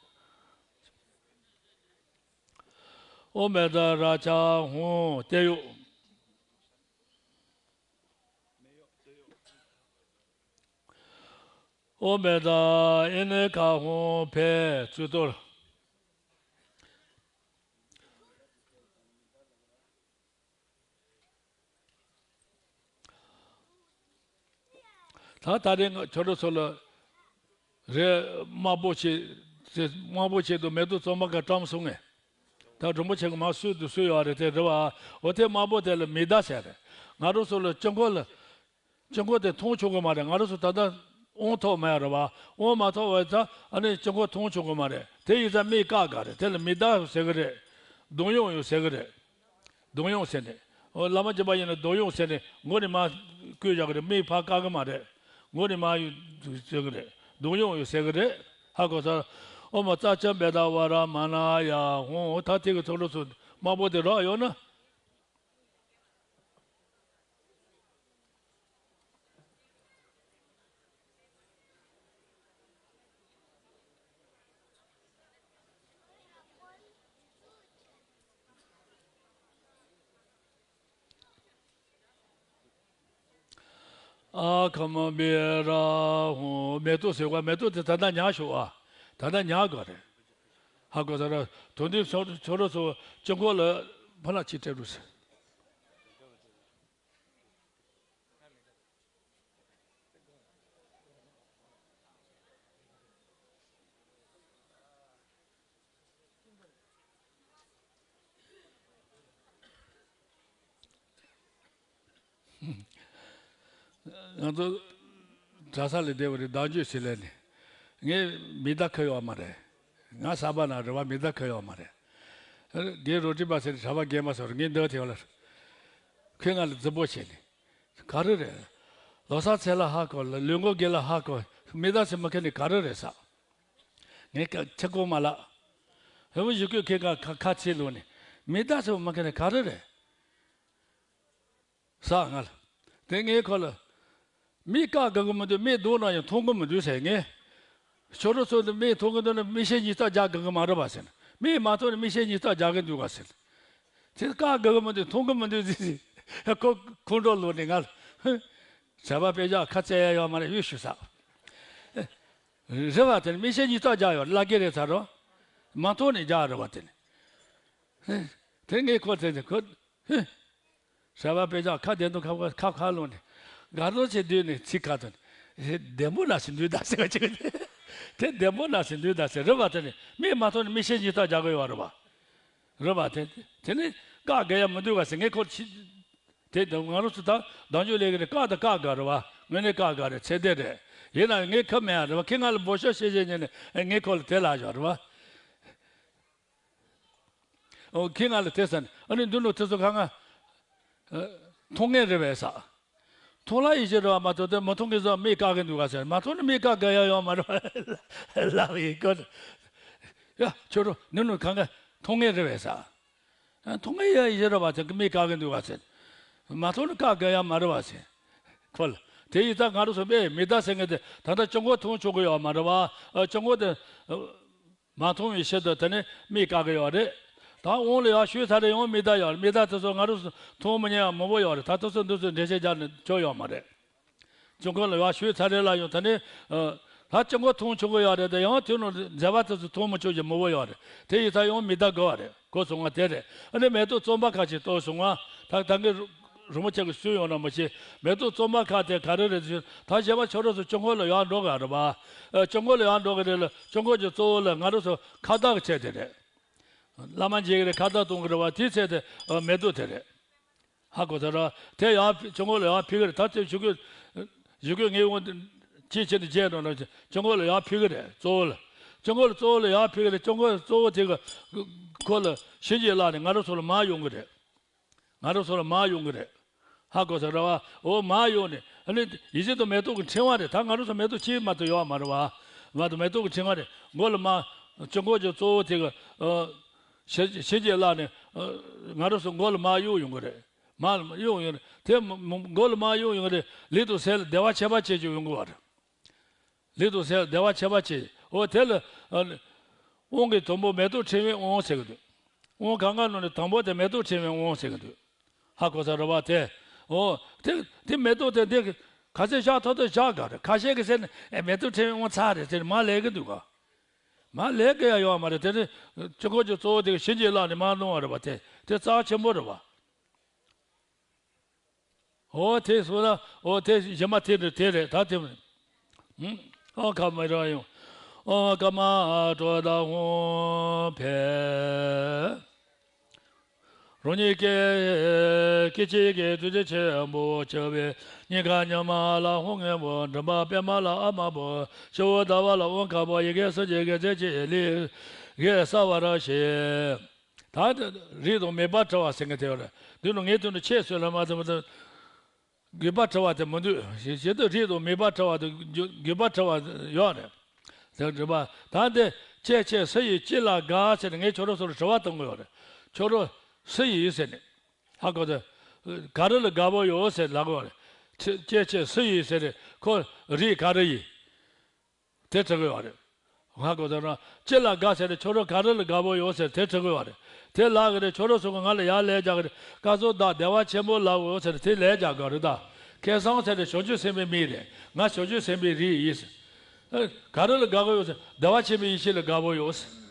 ཨོཾ་མེ་ཏ་རཀྵ་ཧཱུྃ་དེ་ཡོ། ཨོཾ་མེ་ཏ་ཨི་ནི་ཀ་ཧཱུྃ་ཕཊ་ཚུལ་གཏོར། ད་ད་རེས་ང་ཁྱོད་རང་ཚོ་ལ་རེ་དམར་པོ་ཆེ་དེ་དམར་པོ་ཆེ་དུ་མེ་ཏོག་བཙོ་མ་ག་བཀྲམ་སོང་ངས། ད་རིན་པོ་ཆེ་གི་མ་སུས་དུ་སུས་ཡོད་རེད་དེ་རེད་བ། འོ་དེ་དམར་པོ་དེ་ལ་མི་གདའ་ཟེར་རེད། ང་རང་ཚོ་ལ་དཀྱིལ་འཁོར་ལ་དཀྱིལ་འཁོར་དེ་མཐོང་ཆོག་གི་མ་རེད། ང་རང་ཚོ་ད་ལྟ་དབང་ཐོབ་མ་ཡ་རེད་བ། དབང་མ་ཐོབ་བ་ད་ཨ་ནི་དཀྱིལ་འཁོར་མཐོང་ཆོག་གི་མ་རེད། དེ་ཡིན་ཙང་མིག་བཀག་དགོས་རེད། དེ་ལ་མི་གདའ་ཟེར་གི་རེད། གདོང་ཡོང་ཡོང་ཟེར་གི་རེད། གདོང་ཡོང་ཟེར་ནས། འོ་བླ་མ་སྦྱིན་པ་ཡིན་ན་གདོང་ཡོང་ཟེར་ནས་མགོ་ནས་མར་བསྐོར་བཞག་གི་རེད། མིག་ཕར་བཀག་གི་མ་རེད། མགོ་ནས་མར་ཡོང་ཟེར་གི་རེད། གདོང་ཡོང་ཡོང་ཟེར་གི་རེད། ཧ་གོ་སོང་། ཨོཾ་ཙཀྵ་མེ་ཏ་ཝཱ་ར་མ་ཎཱ་ཡ་ཧཱུྃ། ད་དེ་གི་ཚོགས་གྲོགས་ཚོ་དམར་པོ་དེ་རག་ཡོད་ན། ཨ་ཁ་མ་བི་ར་ཧུ། མེ་ཏོག་ཟེར་བ་མེ་ཏོག་དེ་ད་ལྟ་ཉར་ཤོག་ཨ། ད་ལྟ་ཉར་དགོས་རེད། ཧ་གོ་ས་ར། དོན་དུ་ཚོ་ཚོ་རོ་ཚོ་སྤྱི་འཁོར་ལ་ཕ་ལ་ཅི་སྤྲད་རུ་ཟེར། ང་ཚོ་གྲྭ་ས་ལས་བསྡད་པ་རེད། བདག་འཇུག་ཟེར་ལས་ནས་ངས་མི་བདག་ཁ་ཡོད་མ་རེད། ང་གསར་པ་ན་རེ་བ་མི་བདག་ཁ་ཡོད་མ་རེད། རྒན་རོ་ཏི་པ་ཟེར་གྲྭ་པ་རྒན་མ་ཟེར་ངས་འདི་དེ་བ་ལ་ཁོས་ང་ལ་རྫུན་པོ་བྱས་ནས། ག་རེ་རེད། ལོ་གསར་ཚེས་ལ་ཧ་གོ་ལ་ལུས་འགོ་དགེ་ལ་ཧ་གོ། མི་ཟླ་ཚེ་མི་ཁེ་ནི་ག་རེ་རེད་ས། ངས་ཀ་ཆེ་གོ་མ་ལ། ཧེ་བོ་ཞུ་ཀོས་ཁེ་ཀ་ཁ་ཁ་ཚེ་ལོ་ནི། མི་ཟླ་ཚེ་མི་ཁེ་ནི་ག་རེ་རེད། ས་ང་ལ། དེ་ངས་ཁོ་ལ། མི་ཀ་ག་གི་མི་འདུག་མི་ལྡོག་ན་ཡང་མཐོང་གི་མི་འདུག་ཟེར་ངས། ཁྱོད་རང་ཚོ་འདི་མི་མཐོང་གི་འདུག་ན་མིག་ཤེལ་གཉིས་རྩ་རྒྱག་དགོས་གི་མ་རེད་པ་ཟེར། མི་མ་མཐོང་ན་མིག་ཤེལ་གཉིས་རྩ་རྒྱག་གི་འདུག་ག་ཟེར། དེ་བཀག་དགོས་གི་མི་འདུག་མཐོང་གི་མི་འདུག་ཟེར་ཟེར། ཁོ་ཁོང་ཁྲོ་ལོག་ནས་ང་ལ། བྱ་བ་དཔེ་བཞག་ཁ་བཙལ་ཡ་ཡོད་མ་རེད་ཡོད་ཞུ་ས། རེད་བ་དེ་ནི་མིག་ཤེལ་གཉིས་རྩ་རྒྱག་ཡོད་བླ་རྒན་རེད་ཚར་རོ། མ་མཐོང་ནས་རྒྱག་རེད་བ་དེ་ནི། དེ་ངས་ཁོ་དེ་ནི་ཁོ། བྱ་བ་དཔེ་བཞག་ཁ་བདེ་མདོག་ཁ་ཁ་ཁ་ལོང་ནས། དགའ་རོགས་བྱེད་དུས་ནས་ཚིག་ཁ་དོན། ཨེ། བདེ་མོ་ན་ཟིན་དུས་ད་ཟེར་བ་ཅིག་དེ་བདེ་མོ་ན་ཟིན་དུས་ད་ཟེར་རེད་པ། དེ་ནི་མིག་མ་མཐོང་ནས་མིག་ཤེལ་གཉིས་ཐག་རྒྱག་གི་ཡོད་རེད་པ། རེད་པ། དེ་དེ་ནི་བཀག་དགོས་ཡ་མི་འདུག་ག་ཟེར། ངས་ཁོ་ཕྱི་དེ་ང་རང་ཚོ་ད་གདེང་ཚོད་ལས་ཀྱི་རེད། བཀག་ད་བཀག་དགོས་རེད་པ། དངོས་གནས་བཀག་དགོས་རེད། ཚེ་འདས་རེད། ཡིན་ན་ངས་ཁ་མེད་ཡ་རེད་པ། ཁྱེད་ང་ལ་འབོད་ཤོག་བྱེད་བྱེད་ཉན་ནས་ངས་ཁོ་ལ་དེ་ལབ་བཞག་རེད་པ། ཨོ། ཁྱེད་ང་ལ་དེ་ཟེར་ནས། ཨ་ནི་འདི་ནོ་དེ་ཚོ་གང་ང་མཐོང་ངེས་རེད་པས་ཟེར། མཐོང་ལ་ཡིད་ཆེས་རེད་པ་མ་གཏོགས་དེ་མི་མཐོང་མཁན་ཚོ་མིག་བཀག་གི་འདུག་ག་ཟེར། མ་མཐོང་ན་མིག་བཀག་དགོས་ཡ་ཡོད་མ་རེད་པ་ལབ་ཡིན་ཀོ། ཡ། ཁྱོད་རང་འདི་ནོ་གང་ང་མཐོང་ངེས་རེད་པས་ཟེར། མཐོང་ངེས་ཡ་ཡིད་ཆེས་རེད་པ། དེ་མིག་བཀག་གི་འདུག་ག་ཟེར། མ་མཐོང་ན་བཀག་དགོས་ཡ་མ་རེད་པ་ཟེར། ཁོ་ལ་དེ་ཡིན་ཙང་ང་རང་ཚོ་པས་མིག་བརྡ་ཟེར་མཁན་དེ་ད་ལྟ་སྤྱང་ཀོ་མཐོང་ཆོག་གི་ཡོད་མ་རེད་པ། སྤྱང་ཀོ་དེ། མ་མཐོང་བའི་ཕྱིར་དུ་དེ་ནི་མིག་བཀག་གི་ཡོད་རེད། ད་དབང་ལ་ཡར་ཞུས་ཚར་རེད། ཡང་མིག་བརྡ་ཡོད་རེད། མིག་བརྡ་དེ་ཚོ་ང་རང་ཚོ་མཐོང་མི་ཉན་ཡ་མང་པོ་ཡོད་རེད། ད་དེ་ཚོ་འདི་ཚོ་འགྲེལ་བཤད་རྒྱག་ནས་ཆོག་ཡོད་མ་རེད། སྤྱང་ཀོ་ལ་ཡར་ཞུས་ཚར་རེད་ལ། ཡང་དེ་ནི་ད་སྤྱང་ཀོ་མཐོང་ཆོག་གི་ཡོད་རེད། དེ་ཡང་དེ་ནང་མཛད་པ་དེ་ཚོ་མཐོང་མི་ཆོག་རྒྱུ་མང་པོ་ཡོད་རེད། དེ་ཡིན་ཙང་ཡང་མིག་བརྡ་དགོས་པ་རེད། གོ་སོང་ང་། དེ་རེད། ཨ་ནི་མེ་ཏོག་བཙོང་པ་ཁ་ཅིག་གཏོར་སོང་ང་། ད་ད་གིན་རིན་པོ་ཆེ་གིས་གསུངས་ཡོང་ན་མི་ཤེས། མེ་ཏོག་བཙོང་པ་ཁ་དེ་ག་རེ་རེད་ཟེར། ད་བྱས་པ་ཁྱོད་རང་ཚོ་སྤྱང་ཀོ་ལ་ཡར་འགྲོ་ག་རེད་པ། ཨ། སྤྱང་ཀོ་ལ་ཡར་འགྲོ་གི་རེད་ལ། སྤྱང་ཀོ་གི་གཙོ་བོ་ལ་ང་རང་ཚོ་ཁ་བརྡ་གི་ཚད་དེ་རེད། བླ་མ་མཇལ་གི་རེད། ཁ་བརྡ་གཏོང་གི་རེད་པ། དེའི་ཚད་དེ་མེ་ཏོག་དེ་རེད། ཧ་གོ་ཚར་ར། དེ་ཡར་སྤྱང་ཀོ་ལ་ཡར་ཕུལ་གི་རེད། ད་དེ་ཞུ་གི་ཞུ་གི་ངས་འོང་དེ་ཅི་བྱས་ནས་བརྗེད་འགྲོ་ན། སྤྱང་ཀོ་ལ་ཡར་ཕུལ་གི་རེད། གཙོ་བོ་ལ། སྤྱང་ཀོ་ལ་གཙོ་བོ་ལ་ཡར་ཕུལ་གི་རེད། སྤྱང་ཀོ་གཙོ་བོ་དེ་གི་ཁོ་ལ་བྱིན་གྱིས་བརླབས་ནས་ང་རང་ཚོ་ལ་མར་ཡོང་གི་རེད། ང་རང་ཚོ་ལ་མར་ཡོང་གི་རེད། ཧ་གོ་ཚར་ར་བ། འོ། མར་ཡོང་ནས་ཨ་ནི་ཡིད་བཞིན་དུ་མེ་ཏོག་གི་ཕྲེང་བ་རེད། ད་ང་རང་ཚོ་མེ་ཏོག་གཅིག་མ་གཏོགས་ཡོད་མ་རེད་པ། མ་གཏོགས་མེ་ཏོག་གི་ཕྲེང་བ་རེད། མགོ་ལ་མར། སྤྱང་ཀོ་གི་གཙོ་བོ་དེ་གི། ཨ། བྱིན་བྱིན་གྱིས་བརླབས་ནས། ཨ། ང་རང་ཚོ་མགོ་ལ་མར་གཡུག་ཡོང་གི་རེད། མར་གཡུག་ཡོང་རེད། དེ་མ་མ་མགོ་ལ་མར་གཡུག་ཡོང་གི་རེད། ལུས་དང་སེམས་ལ་བདེ་བ་ཁྱད་པར་ཅན་ཅིག་ཡོང་གི་ཡོད་རེད། ལུས་དང་སེམས་ལ་བདེ་བ་ཁྱད་པར་ཅན། འོ། དེ་ལ། ཨ། དབང་གི་དང་པོ་མེ་ཏོག་ཕྲེང་བའི་དབང་ཟེར་གི་འདུག། དབང་གང་ག་ནང་ནས་དང་པོ་དེ་མེ་ཏོག་ཕྲེང་བའི་དབང་ཟེར་གི་འདུག། ཧ་གོ་ཚར་ར་བ། དེ། འོ། དེ་དེ་མེ་ཏོག་དེ་འདི་ག་ཚོད་བཞག་ཐུབ་ཐུབ་བཞག་ག་རེད། ཁ་ཤས་ཀྱིས་ཟེར་ནས། ཨེ། མེ་ཏོག་ཕྲེང་བའི་དབང་ཚར་རེད་ཟེར་ནས་མར་ལེན་གི་འདུག་ག། མར་ལེན་གི་ཡ་ཡོད་མ་རེད། དེ་ནི་སྤྱང་ཀོ་གི་གཙོ་བོ་དེ་གིས་བྱིན་གྱིས་བརླབས་ནས་མར་གནང་བ་རེད་པ། དེ་དེ་རྩ་ཆེན་པོ་རེད་པ། འོ། དེ་སོང་ན། འོ། དེ་གཞན་མ་དེ་རེད། དེ་རེད། ད་དེ་མ་རེད། ཨང་། ཨོཾ་ཀ་མ་ར་ཡོང་། ཨོཾ་ཀ་མ་གྲོ་དང་ཧཱུྃ་ཕཊ། རང་ཉིད་སྐད་ཅིག་གིས་ཐུགས་རྗེ་ཆེན་པོ་བྱ་བའི་སྙིང་ཁ་ཉི་མ་ལ་ཧཱུྃ་སྔོན་པོ། མགྲིན་པ་པདྨ་ལ་ཨ་མ་པོ། སྤྱི་བོ་ཟླ་བ་ལ་ཨོཾ་དཀར་པོ། ཡི་གེ་སུམ་ཅུ་གི་རྩེ་གཅིག་ལས་གེགས་བསལ་བར་བྱེད། ད་རིགས་དང་མིག་དཔེ་བྲི་བ་ཟེར་མཁན་དེ་ཡོད་རེད། འདི་ནི་ངས་དོན་དུ་ཁྱེད་ཚོ་ལ་མ་ཚང་མ་དང་། དགོས་པ་བྲི་བ་དེ་མི་འདུག། ཞེ་ཞེ་དུ་རིགས་དང་མིག་དཔེ་བྲི་བ་དེ་དགོས་པ་བྲི་བ་ཡོད་རེད། དེ་འདྲ་བ། ད་འདི་ཅེ་ཆེ་སུ་ཡིས་ཅི་ལ་དགའ་ཟེར་ནས་ངས་ཁྱོད་རང་ཚོ་ལ་དྲི་བ་གཏོང་གི་ཡོད་རེད། ཁྱོད་རང་སུ་ཡིས་ཟེར་ནས། ཧ་གོ་ཚར། ག་རེ་ལ་དགའ་པོ་ཡོད་ཟེར་ལབ་གི་ཡོད་རེད། ཅེ་ཅེ་ཆེ་སུ་ཡིས་ཟེར་ནས་ཁོ་རིགས་ག་རེ་ཡིན། དེ་དྲི་གི་ཡོད་རེད། ཧ་གོ་ཚར་ན། ཅི་ལ་དགའ་ཟེར་ནས་ཁྱོད་རང་ག་རེ་ལ་དགའ་པོ་ཡོད་ཟེར་དེ་དྲི་གི་ཡོད་རེད། དེ་ལབ་གི་རེད། ཁྱོད་རང་ཚོ་གིས་ང་ལ་ཡར་ལན་རྒྱག་གི་རེད། སྐལ་བཟང་བདག་བདེ་བ་ཆེན་པོ་ལབ་འོ་ཟེར་དེ་ལན་རྒྱག་དགོས་རེད་ད། ཁེ་བཟང་ཟེར་དེ་བྱང་ཆུབ་སེམས་དཔའི་མིང་རེད། ང་བྱང་ཆུབ་སེམས་དཔའི་རིགས་ཡིན་ཟེར། ཨ། ག་རེ་ལ་དགའ་པོ་ཡོད་ཟེར། བདེ་བ་ཆེན་པོའི་ཡེ་ཤེས་ལ་དགའ་པོ་ཡོད་ཟེར།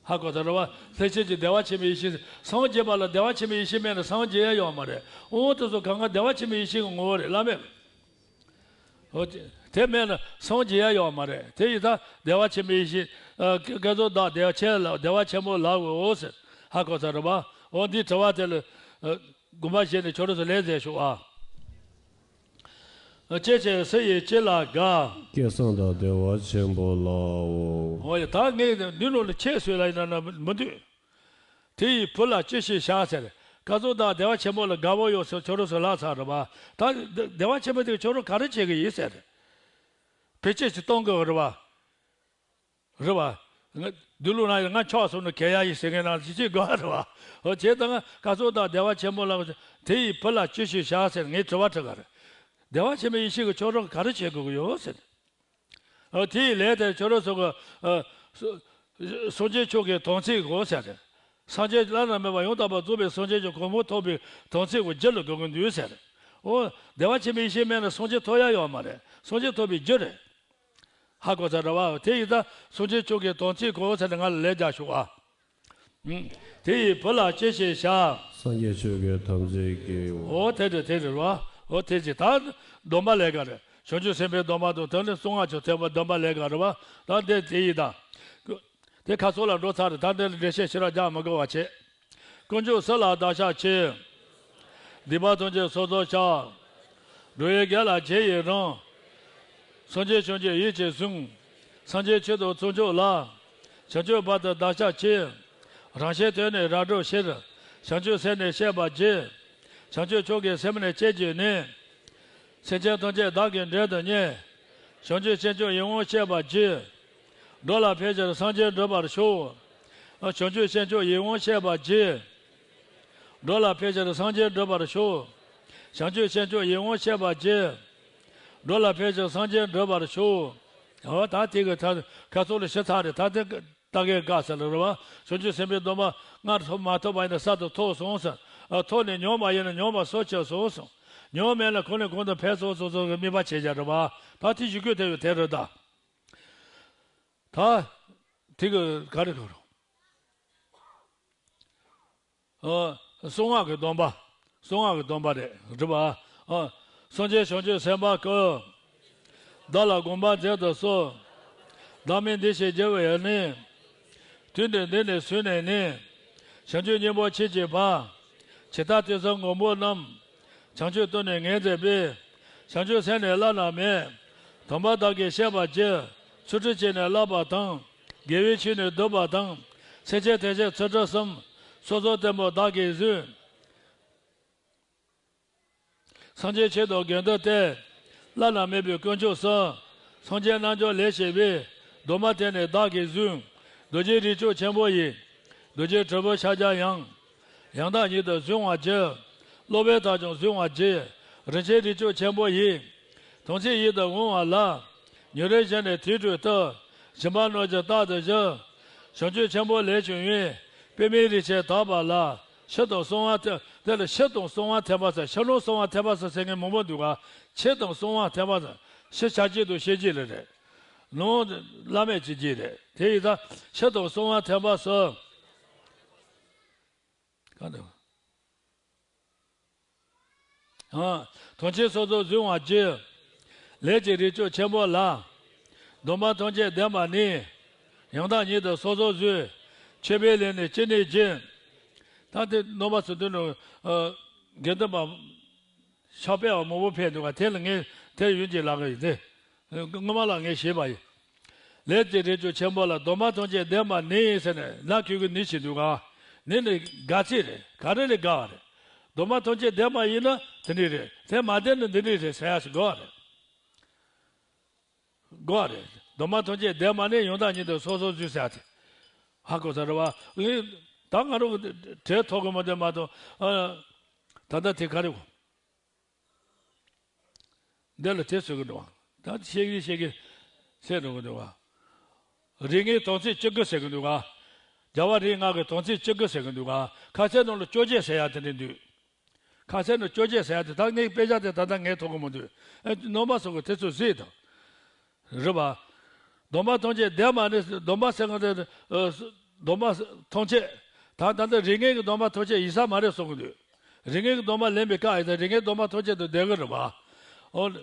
ཧ་གོ་ཚར་རེད་བ། ལྷན་སྐྱེས་ཀྱི་བདེ་བ་ཆེན་པོའི་ཡེ་ཤེས། སངས་རྒྱས་པ་ལ་བདེ་བ་ཆེན་པོའི་ཡེ་ཤེས་མེད་ན་སངས་རྒྱས་ཡ་ཡོད་མ་རེད། འོ། དེ་ཚོ་གང་ག་བདེ་བ་ཆེན་པོའི་ཡེ་ཤེས་ཀྱི་ངོ་བོ་རེད། བླ་མེད། འོ། དེ་མེད་ན་སངས་རྒྱས་ཡ་ཡོད་མ་རེད། དེ་ཡིན་ཙང་བདེ་བ་ཆེན་པོའི་ཡེ་ཤེས། ཨ། སྐལ་བཟང་བདག་བདེ་བ་ཆེན་ལ་བདེ་བ་ཆེན་པོ་ལབ་འོ་ཟེར། ཧ་གོ་ཚར་རེད་བ། འོ། འདིའི་དྲི་བ་དེ་ལ། ཨ། དགོངས་པ་བཞེས་ནས་ཁྱོད་རང་ཚོ་ལན་མཛད་ཤོག་ཨ། ཅེ་ཆེ་སུ་ཡིས་ཅི་ལ་དགའ། སྐལ་བཟང་དང་བདེ་བ་ཆེན་པོ་ལའོ། འོ་ཡ། ད་ངས་འདི་ནང་ལ་ཁྱེད་སུ་ལ་ཡིན་ན་ན་མི་འདུག། དེ་ཡི་བུ་ལ་ཅི་ཞིག་བྱ་ཟེར། སྐལ་བཟང་དང་བདེ་བ་ཆེན་པོ་ལ་དགའ་པོ་ཡོད་ཟེར་ཁྱོད་རང་ཚོ་ལབ་ཚར་རེད་བ། ད་བདེ་བ་ཆེན་པོ་དེ་ཁྱོད་རང་ག་རེ་བྱེད་ཀྱི་ཡིན་ཟེར། བེད་སྤྱོད་ཅིག་གཏོང་དགོས་རེད་བ། རེད་བ། ང་། འདི་ལུགས་ན་ང་ཆོག་སོང་ན་གལ་ཡ་ཡིན་ཟེར་མཁན་ནང་ཅི་བྱེད་དགོས་རེད་བ། འོ། བྱས་ཙང་སྐལ་བཟང་དང་བདེ་བ་ཆེན་པོ་ལ་དེ་ཡི་བུ་ལ་ཅི་ཞིག་བྱ་ཟེར་ངས་དྲི་བ་དྲི་ག་རེད། བདེ་བ་ཆེན་པོའི་ཡེ་ཤེས་ཀྱིས་ཁྱོད་རང་ག་རེ་བྱེད་དགོས་ཀྱི་ཡོད་ཟེར། འོ། དེ་ཡི་ལན་དེ་ཁྱོད་རང་ཚོ་གི། ཨ། སངས་རྒྱས་མཆོག་གི་དམ་ཚིག་གོ་ཟེར་ཏེ། སངས་རྒྱས་བླ་ན་མེད་པ་ཡང་དག་པར་རྫོགས་པའི་སངས་རྒྱས་ཀྱི་གོ་འཕང་ཐོབ་པའི་དམ་ཚིག་གི་རྒྱུ་ལ་དགོས་ཀྱི་འདུག་ཟེར། འོ། བདེ་བ་ཆེན་པོའི་ཡེ་ཤེས་མེད་ན་སངས་རྒྱས་ཐོབ་ཡ་ཡོད་མ་རེད། སངས་རྒྱས་ཐོབ་པའི་རྒྱུ་རེད། ཧ་གོ་ཚར་རེད་བ། དེ་ཡིན་ཙང་སངས་རྒྱས་མཆོག་གི་དམ་ཚིག་གོ་ཟེར་ནས་ང་ལ་ལན་རྒྱག་ཤོག་ཨ། ཨུམ། དེ་ཡི་བུ་ལ་ཅི་ཞིག་བྱ། སངས་རྒྱས་མཆོག་གི་དམ་ཚིག་གི། འོ། དེ་རེད། དེ་རེད་བ། འོ། དེ་ཅི་ད་སྡོམ་པ་ལས་ཀ་རེད། བྱང་ཆུབ་སེམས་དཔའི་སྡོམ་པ་དང་དེ་ནི་གསང་སྔགས་ཀྱི་ཐེག་པ་སྡོམ་པ་ལས་ཀ་རེད་བ། ད་འདི་དེ་ཡིན་ད། དེ་ཁ་སོ་ལ་འགྲོ་ཚར་རེད། ད་འདི་ལ་འགྲེལ་བཤད་ཞེ་དྲག་རྒྱག་མི་དགོས་པ་བྱེད། དཀོན་མཆོག་སྲིད་ལ་བདག་ཕྱག་བྱེད། སྡིག་པ་ཐམས་ཅད་སོ་སོར་བཤགས། འགྲོ་བའི་དགེ་ལ་རྗེས་ཡི་རང་། སངས་རྒྱས་བྱང་ཆུབ་ཡིད་ཀྱིས་ཟུངས། སངས་རྒྱས་ཆོས་དང་ཚོགས་མཆོག་ལ། བྱང་ཆུབ་བར་དུ་བདག་ཕྱག་བྱེད། རང་གཞན་དོན་ནི་རབ་བསྒྲུབས་ཕྱིར། བྱང་ཆུབ་སེམས་ནི་བསྐྱེད་པར་བགྱི། བྱང་ཆུབ་མཆོག་གི་སེམས་ནི་བསྐྱེད་བགྱིས་ནས། སེམས་ཅན་ཐམས་ཅད་བདག་གིས་འདྲེན་དུ་གཉེར། བྱང་ཆུབ་སེམས་མཆོག་ཡིད་འོང་སྤྱད་པར་བགྱི། འགྲོ་ལ་ཕན་ཕྱིར་སངས་རྒྱས་འགྲུབ་པར་ཤོག། བྱང་ཆུབ་སེམས་མཆོག་ཡིད་འོང་སྤྱད་པར་བགྱི། འགྲོ་ལ་ཕན་ཕྱིར་སངས་རྒྱས་འགྲུབ་པར་ཤོག། བྱང་ཆུབ་སེམས་མཆོག་ཡིད་འོང་སྤྱད་པར་བགྱི། འགྲོ་ལ་ཕན་ཕྱིར་སངས་རྒྱས་འགྲུབ་པར་ཤོག། འོ་ད་དེ་གི་ད་ཁ་ཚོགས་ལ་ཤི་ཚར་རེད། ད་དེ་ད་གའི་དགའ་ས་ལ་རེད་བ། བྱང་ཆུབ་སེམས་དཔའི་སྡོམ་པ་སྔར་ཐོབ་མ་ཐོབ་པ་ཡིན་ན་གསར་དུ་ཐོབ་སོང་ཟེར། ཨ་ཐོབ་ནས་མྱོང་བ་ཡིན་ན་མྱོང་བ་སོ་ཆེ་སོང་ཟེར། མྱོང་མེད་ན་གོང་ནས་གོང་དུ་འཕེལ་སོང་སོང་སོང་གི་དམིགས་པ་བྱེད་བྱ་རེད་བ། ད་དེ་ཞུ་རྒྱུ་དེ་ཡོད་དེ་རེད་ད། ད་དེ་གི་ག་རེ་གོ་རོ། ཨ། གསང་སྔགས་ཀྱི་སྡོམ་པ། གསང་སྔགས་ཀྱི་སྡོམ་པ་རེད་འགྲུབ་པ། ཨ། སངས་རྒྱས་བྱང་ཆུབ་སེམས་དཔའ་ཀུན། བདག་ལ་དགོངས་པ་མཛད་དུ་གསོལ། བདག་མིང་འདི་ཞེས་བགྱི་བ་ཡི་ནི། དུས་འདི་འདི་ནས་ཚུར་ནས་ནི། བྱང་ཆུབ་སྙིང་པོར་མཆིས་ཀྱི་བར། ཇི་ལྟར་དུས་གསུམ་མགོན་པོ་རྣམས། བྱང་ཆུབ་ཏུ་ནི་ངེས་མཛད་པའི། བྱང་ཆུབ་སེམས་ནི་བླ་ན་མེད། དམ་པ་བདག་གིས་བཤད་པར་བགྱི། ཚུལ་ཁྲིམས་ཀྱིས་ནི་བསླབ་པ་དང་། དགེ་བའི་ཆོས་ནི་བསྡུ་བ་དང་། སེམས་ཅན་ཐམས་ཅད་ཚུལ་ཁྲིམས་གསུམ། སོ་སོར་བསྟན་པ་བདག་གིས་བཟུང་། སངས་རྒྱས་ཆོས་དང་དགེ་འདུན་ཏེ། བླ་ན་མེད་པའི་དཀོན་མཆོག་གསུམ། སངས་རྒྱས་རྣལ་འབྱོར་ལས་བྱེད་པའི། སྡོམ་པ་དེ་ནི་བདག་གིས་བཟུང་། རྡོ་རྗེ་རིགས་བཅུ་ཆེན་པོ་ཡི། རྡོ་རྗེ་དྲིལ་བུ་ཕྱག་རྒྱ་ཡང་། ཡང་དག་ཉིད་དུ་གཟུང་བར་བགྱི། སློབ་དཔོན་དག་ཀྱང་གཟུང་བར་བགྱི། རིན་ཆེན་རིགས་བཅུ་ཆེན་པོ་ཡི། དམ་ཚིག་ཡིད་དུ་འོང་བ་ལ། ཉིན་རེ་བཞིན་ནས་དུས་དྲུག་ཏུ། སྦྱིན་པ་གནང་རྒྱུ་རྟག་ཏུ་བཞག། བྱང་ཆུབ་ཆེན་པོ་ལས་བྱུང་བའི། པདྨའི་རིགས་ཆེན་དག་པ་ལ། ཕྱི་དང་གསང་བ་ཐེག་དེ་ལ་ཕྱི་དང་གསང་བ་ཐེག་པ་ཟེར། ཕྱི་ནང་གསང་བ་ཐེག་པ་ཟེར་ཟེར་མཁན་མང་པོ་འདུག་ག་ཕྱི་དང་གསང་བ་ཐེག་པ་ཟེར། ཕྱི་བྱ་བྱེད་དང་ཤེས་བྱེད་ལ་རེད། ནང་བླ་མེད་ཀྱི་རྒྱུད་རེད། དེ་ཡིན་ཙང་ཕྱི་དང་གསང་བ་ཐེག་པ་ཟེར། གང་འདུག་ཨ། དོན་ཆེན་སོ་སོར་གཟུང་བར་བགྱི། ལས་ཀྱི་རིགས་བཅུ་ཆེན་པོ་ལ། སྡོམ་པ་ཐམས་ཅད་ལྡན་པ་ནི། ཡང་དག་ཉིད་དུ་སོ་སོར་བཟུང་། མཆོད་པའི་ལས་ནི་ཅི་ནུས་བགྱི། ད་དེ་རྣམ་པ་ཚོ་འདི་ནང་། ཨ། དགེ་འདུན་པ། ཕྱག་དཔེ་བ་མང་པོ་ཕེབས་འདུག་ག་དེ་ལ་ངས་དེ་ཡོན་གྱིས་ལགས་ཀྱི་ཡིན་ཏེ། སྔོན་མ་ལ་ངས་ཞེས་པ་ཡིན། ལས་ཀྱི་རིགས་བཅུ་ཆེན་པོ་ལ། སྡོམ་པ་ཐམས་ཅད་ལྡན་པ་ནི་ཟེར་ནས་ལ་ཁུལ་གྱི་ནི་བྱེད་འདུག་ག་ནི་ནི་དགག་ཚིག་རེད། ག་རེ་ལས་དགག་པ་རེད། སྡོམ་པ་ཐམས་ཅད་ལྡན་པ་ཡིན་ན་དེ་འདྲ་རེད། དེ་མ་ལྡན་ན་འདི་འདྲ་རེད་ཟེར་ཡ་ཞིག་དགོས་པ་རེད། དགོས་པ་རེད། སྡོམ་པ་ཐམས་ཅད་ལྡན་པ་ནི་ཡང་དག་ཉིད་དུ་སོ་སོར་བཟུང་ཟེར་ཡ་དེ། ཧ་གོ་ས་རེད་བ། ངས་ད་ང་རང་གི་གྲལ་ཐོག་གི་མ་དེ་མ་གཏོགས། ཨ། ད་ལྟ་དེ་ག་རེ་གོ་འདི་ལ་དེ་ཟེར་གི་འདུག་བ། ད་བཤད་གི་བཤད་གི་ཟེར་འགྲོ་གི་འདུག་བ། རིགས་ལྔའི་དམ་ཚིག་བཅུ་དགུ་ཟེར་གི་འདུག་ག་རྒྱལ་བ་རིགས་ལྔ་གི་དམ་ཚིག་བཅུ་དགུ་ཟེར་གི་འདུག་ག་ཁ་སང་ནང་ལ་བཅོ་བརྒྱད་ཟེར་ཡ་དེ་འདྲ་འདུག་ཁ་སང་ནང་བཅོ་བརྒྱད་ཟེར་ཡ་དེ་ད་ངའི་དཔེ་ཆ་དེ་ད་ལྟ་ངའི་ཐོག་གི་མི་འདུག་ཨེ་རྣམ་པ་ཚོ་གི་དེ་ཚོ་གཟིགས་དང་། རེད་པ། སྡོམ་པ་ཐམས་ཅད་ལྡན་པ་ནི་སྡོམ་པ་ཟེར་གི་འདུག་ཨ། སྡོམ་པ་ཐམས་ཅད། ད་ད་ལྟ་རིགས་ལྔའི་གི་སྡོམ་པ་ཐམས་ཅད་ཡིན་ས་མ་རེད་གསུང་གི་འདུག་རིགས་ལྔའི་གི་སྡོམ་པ་ལེན་པའི་སྐབས་ཡིན་ད་རིགས་ལྔའི་སྡོམ་པ་ཐམས་ཅད་དུ་ལྡན་གི་རེད་པ། ཨོ།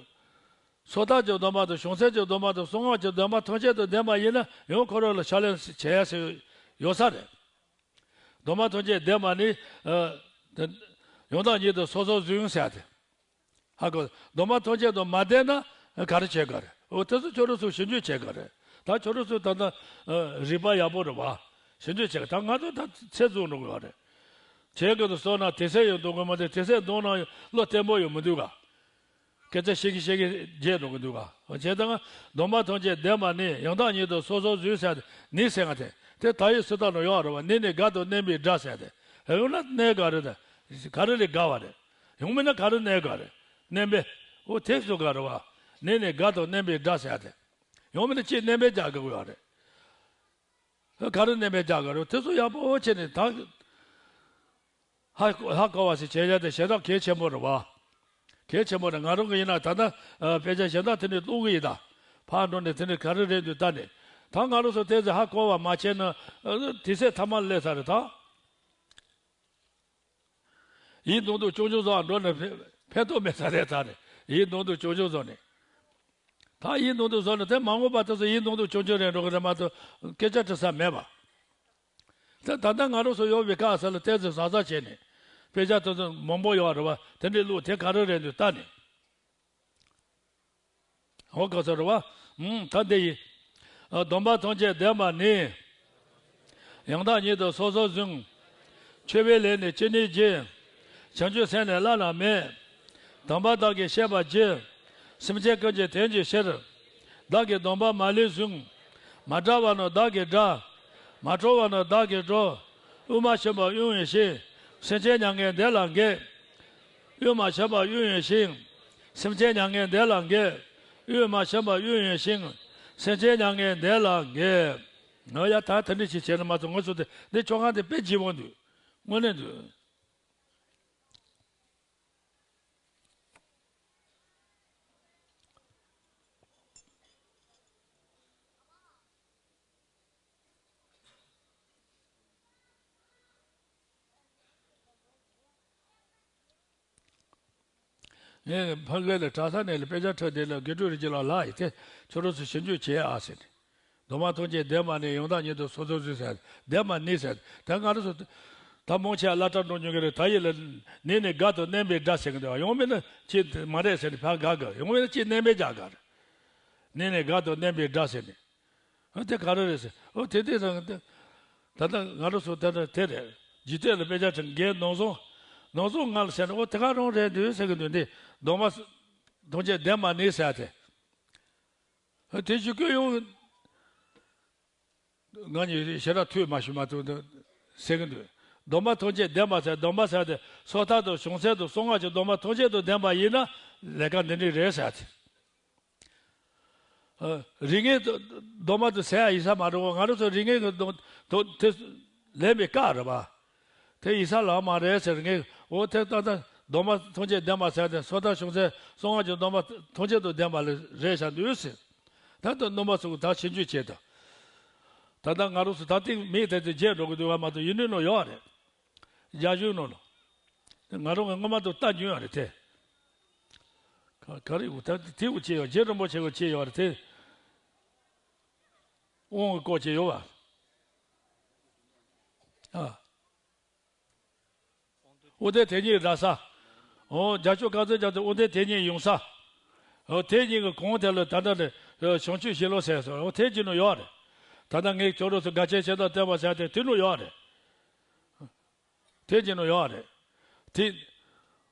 སོ་ཐར་གྱི་སྡོམ་པ་དང་བྱང་སེམས་ཀྱི་སྡོམ་པ་དང་གསང་སྔགས་ཀྱི་སྡོམ་པ་ཐམས་ཅད་དུ་ལྡན་པ་ཡིན་ན་ཡང་ཁོ་རང་ལ་ཕྱག་ལེན་བྱེད་ཡ་ཞིག་ཡོད་ས་རེད། སྡོམ་པ་ཐམས་ཅད་ལྡན་པ་ནི། ཨ། དེ་ཡང་དག་ཉིད་དུ་སོ་སོར་བཟུང་ཟེར་ཡ་དེ། ཧ་གོ། སྡོམ་པ་ཐམས་ཅད་དུ་མ་ལྡན་ན་ག་རེ་བྱེད་དགོས་རེད། འོ་དེ་ཚོ་ཁྱོད་རང་ཚོ་ཞིབ་འཇུག་བྱེད་དགོས་རེད། ད་ཁྱོད་རང་ཚོ་ད་ལྟ། ཨ། རིག་པ་ཡག་པོ་རེད་པ། ཞིབ་འཇུག་བྱེད་དགོས། ད་ང་ཚོ་ད་ཚེ་རྫོགས་འགྲོ་གི་ཡོད་རེད། བྱེད་དགོས་དུ་སོང་ན་དེ་ཚེ་ཡང་འདོང་གི་མ་འདུག་དེ་ཚེ་འདོང་ན་ཡང་བློ་བརྟན་པོ་ཡང་མི་འདུག་ག་སྐད་ཆ་བཤད་ཀྱི་བཤད་ཀྱི་བརྗེད་འགྲོ་གི་འདུག་ག་བྱས་ཙང་སྡོམ་པ་ཐམས་ཅད་ལྡན་པ་ནི་ཡང་དག་ཉིད་དུ་སོ་སོར་བཟུང་ཟེར་ནི་ཟེར་ང་དེ་དེ་ད་ཡི་སུ་ལྟ་ནོ་ཡོང་བ་རེད་པ། ནི་ནི་དགག་དང་བསྣན་པའི་སྒྲ་ཟེར་ཏེ། ཡང་ན་གནས་དགག་རེད་དེ། ག་རེ་ལས་དགག་པ་རེད། ཡང་མིན་ན་ག་རེ་གནས་དགག་རེད། བསྣན་པས། འོ་དེ་སུ་དགག་རེད་པ། ནི་ནི་དགག་དང་བསྣན་པའི་སྒྲ་ཟེར་ཏེ། ཡང་མིན་ན་ཅིག་བསྣན་པས་རྒྱག་དགོས་ཡོད་རེད། ག་རེ་བསྣན་པས་རྒྱག་གི་རེད། དེ་ཚོ་ཡག་པོ་བྱས་ནས་ད། ཧ་ཧ་གོ་བ་ཞིག་བྱས་ཡ་དེ་ཞེ་དྲག་གལ་ཆེན་པོ་རེད་པ། གལ་ཆེན་པོ་རེད། ང་རང་གི་ཡིན་ན་ད་ལྟ་ཨ་དཔེ་ཆ་གཞན་དག་དེ་འདྲ་ཀློག་གི་ཡིན་ད། ཕར་འགྲོ་ནས་དེ་འདྲ་ག་རེ་རེད་འདུག་ལྟ་ནས། ད་ང་རང་ཚོ་དེ་ཚོ་ཧ་གོ་བ་མ་བྱས་ན་ཨ་དེ་ཚེ་ཐ་མ་སླེབས་ས་རེད་ད། ཡིད་གདུང་དུ་སྐྱོ་ཤོས་བཟོ་བ་འགྲོ་ནས་ཕན་ཕན་ཐོགས་མེད་ས་རེད་ད་རེད། ཡིད་གདུང་དུ་སྐྱོ་ཤོས་བཟོ་ནས། ད་ཡིད་མདུན་དུ་བཟོ་ནས་དེ་མ་འོངས་པ་དེ་ཚོ་ཡིད་མདུན་དུ་བྱུང་རྒྱུ་རེད་འགྲོ་གི་རེད་མ་གཏོགས་སྐད་ཆ་དྲི་ས་མེད་པ། ད་ད་ལྟ་ང་རང་ཚོ་ཡོད་པའི་སྐབས་སུ་ལ་ཏོག་ཙམ་བཟང་བཟང་བྱས་ནས་དཔེ་ཆ་དེ་ཚོ་མང་པོ་ཡོད་རེད་བ། དེ་འདྲའི་ལུགས་དེ་ག་རེ་རེད་འདུག་ལྟ་ནས། འོ་ག་ཚོད་རེད་བ། ཨུམ། ད་འདི་ཡིན། སྡོམ་པ་ཐམས་ཅད་ལྡན་པ་ནི། ཡང་དག་ཉིད་དུ་སོ་སོར་བཟུང་། འཆོལ་བའི་ལས་ནི་ཅི་ནུས་བགྱི། བྱང་ཆུབ་སེམས་ནི་བླ་ན་མེད། དམ་པ་བདག་གིས་བཤད་པར་བགྱི། སེམས་ཅན་ཀུན་གྱི་དོན་གྱི་ཕྱིར། བདག་གིས་སྡོམ་པ་མ་ལུས་བཟུང་། མ་བྲལ་བ་རྣམས་བདག་གིས་བསྒྲལ། མ་གྲོལ་བ་རྣམས་བདག་གིས་སྒྲོལ། དབུགས་མ་ཕྱིན་པར་དབྱུང་བའི་ཕྱིར། སེམས་ཅན་མྱ་ངན་འདས་ལ་འགོད། དབུགས་མ་ཕྱིན་པར་དབྱུང་བའི་ཕྱིར། སེམས་ཅན་མྱ་ངན་འདས་ལ་འགོད། དབུགས་མ་ཕྱིན་པར་དབྱུང་བའི་ཕྱིར། སེམས་ཅན་མྱ་ངན་འདས་ལ་འགོད། ང་ཡ་ད་དེ་འདྲ་ཞིག་བྱས་ན་མ་གཏོགས་ང་ཚོ་དེ་འདི་ཆོ་ག་འདི་དཔེ་ལྗིད་པོ་འདུག་དངོས་གནས་འདུག་ངས་ཕ་གི་ལ་གྲྭ་ས་ནས་ལ་དཔེ་ཆ་འཕྲོད་དེ་ལ་དགེ་ཕྲུག་རིགས་ཀྱི་ལ་ལ་ཡི་དེ་ཁྱོད་རང་ཚོ་ཞིབ་འཇུག་བྱེད་ཨ་ཟེར་ནས། སྡོམ་པ་ཐམས་ཅད་ལྡན་པ་ནི་ཡང་དག་ཉིད་དུ་སོ་སོར་བཟུང་ཟེར། ལྡན་པ་ནི་ཟེར། ད་ང་རང་ཚོ་ད་མང་ཆེ་བ་བསླབ་གྲྭ་འགྲོ་མྱོང་གི་རེད། ད་ཡིན་ལ་ནི་ནི་དགའ་དང་བརྣན་པའི་སྒྲ་ཟེར་གི་འདུག་ཡང་མིན་ན་ཅི་མ་རེད་ཟེར་ནས་ཕར་དགའ་དགའ། ཡང་མིན་ན་ཅི་བརྣན་པའི་རྒྱག་དགའ་རེད། ནི་ནི་དགའ་དང་བརྣན་པའི་སྒྲ་ཟེར་ནས། ཨ་དེ་ག་རེ་རེད་ཟེར། ཨོ་དེ་དེ་རང་དེ། ད་ལྟ་ང་རང་ཚོ་དེ་འདྲ་དེ་རེད། འཇིག་རྟེན་ལ་དཔེ་ཆ་ཁྲིད་མཁན་ནང་བཟོ། ནང་བཟོ་ང་ལ་ཟེར་ན་ཨོ་དེ་ག་རང་རེད་འདུག་ཟེར་གི་འདུག་འདི་སྡོམ་པ་ཐམས་ཅད་ལྡན་པ་ནི་ཟེར་ཏེ། ཨ་དེ་ཞུ་གི་ཡོང་། ང་གཉིས་ཞེ་དྲག་ཐུགས་མ་ཞུམ་མ་ཐུག་འདུག་ཟེར་གི་འདུག་སྡོམ་པ་ཐམས་ཅད་ལྡན་པ་ཟེར། སྡོམ་པ་ཟེར་ཏེ་སོ་ཐར་དང་བྱང་སེམས་དང་གསང་སྔགས་ཀྱི་སྡོམ་པ་ཐམས་ཅད་དང་ལྡན་པ་ཡིན་ན་ལས་ཀ་འདི་འདྲ་རེད་ཟེར་ཏེ། ཨ། རིགས་ངེས་སྡོམ་པ་དེ་ཟེར་ཡ་ཡིན་ས་མ་རེད། ང་རང་ཚོ་རིགས་ངེས་ཀྱི་སྡོམ་དེ་ལེན་པའི་སྐབས་རེད་པ། དེ་ཡིན་ས་ལ་མ་རེད་ཟེར་ངས། འོ་དེ་ལྟ་ལྟ་སྡོམ་པ་ཐམས་ཅད་ལྡན་པ་ཟེར་ཏེ་སོ་ཐར་བྱང་སེམས་གསང་སྔགས་ཀྱི་སྡོམ་པ་ཐམས་ཅད་དུ་ལྡན་པ་ལ་རེད་བཞག་འདུག་ཟེར། ད་ལྟ་སྣོན་པ་ཚོ་ད་ཕྱིན་ཆད་བྱེད་དོ། ད་ལྟ་ང་རང་ཚོ་ད་ཐེངས་མིག་དེ་དེ་བརྗེད་འགྲོ་གི་འདུག་བ་མ་གཏོགས་ཡུན་རིང་ནོ་ཡོད་རེད། རྒྱ་གཞུང་ནང་ལ། ང་རང་གི་སྔོན་མ་དུ་ལྟ་རྒྱུ་ཡང་རེད་དེ། ག་ག་རེ་འུ་ད་དེ་འུ་ཅི་ཡོད། རྗེ་རིན་པོ་ཆེ་གི་ཅི་ཡོད་རེད་དེ། དབང་གི་སྐོར་ཅི་ཡོད་བ། ཨ། དབང་ལྡན་དེ་ཉིད་ར་ས། འོ་རྒྱ་ཤོག་ཀ་ཙེ་རྒྱ་ཏེ་དབང་ལྡན་དེ་ཉིད་ཡོང་ས། འོ་དེ་ཉིད་ཀྱི་གོང་དེ་ལ་ད་ལྟ་ནས་བྱང་ཆུབ་ཤེས་ལོ་ཟེར་སོང་། འོ་དེ་ཅི་ནུ་ཡོད་རེད། ད་ལྟ་ངས་ཁྱོད་རང་ཚོ་དགའ་ཆེན་ཆེ་དང་བསྟན་པ་ཟེར་དེ་དེ་ནུ་ཡོད་རེད། དེ་ཅི་ནུ་ཡོད་རེད། དེ། དབང་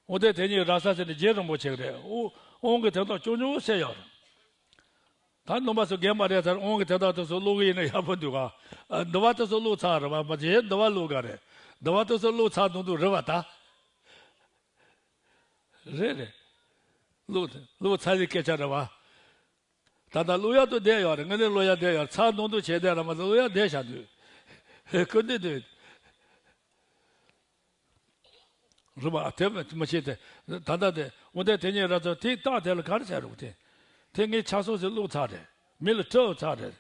ལྡན་དེ་ཉིད་ར་ས་ཟེར་ནས་རྗེ་རིན་པོ་ཆེ་རེད། དབང་དབང་གི་དོན་དག་ཅུང་ཉུང་ཟེར་ཡོད་རེད། ད་སྣོན་པ་ཚོ་རྒན་པ་རེད་ཚར། དབང་གི་དོན་དག་དེ་ཚོ་བླུག་གི་ཡིན་ན་ཡག་པོ་འདུག་ག་འདི་བ་དེ་ཚོ་བླུག་ཚར་རེད་བ། མ་བྱེད་འདི་བ་བླུག་ག་རེད། འདི་བ་དེ་ཚོ་བླུག་ཚར་འདུག་འདུག་རེད་བ་ད། རེད་རེད། བླུག་བླུག་ཚར་གྱི་སྐད་ཆ་རེད་བ། ད་ལྟ་བླུག་ཡག་ཏུ་བསྡད་ཡོད་རེད། དངོས་གནས་བླུག་ཡག་བསྡད་ཡོད་རེད། ཚར་འདུག་འདུག་བྱས་བསྡད་ར་མ་གཏོགས་བླུག་ཡག་བསྡད་བཞག་འདུག་ཁོ་འདི་འདུག་རེད་པ། དེ་མ་བྱེད་དེ། ད་ལྟ་དེ་དབང་ལྡན་དེ་ཉིད་ར་ཚོ་དེ་རྟགས་དེ་ལ་ག་རེ་བྱས་རུང་དེ། དེ་ངས་ཆ་སོགས་སུ་བླུགས་ཚར་རེད། མི་ལ་སྤྲོད་ཚར་རེད།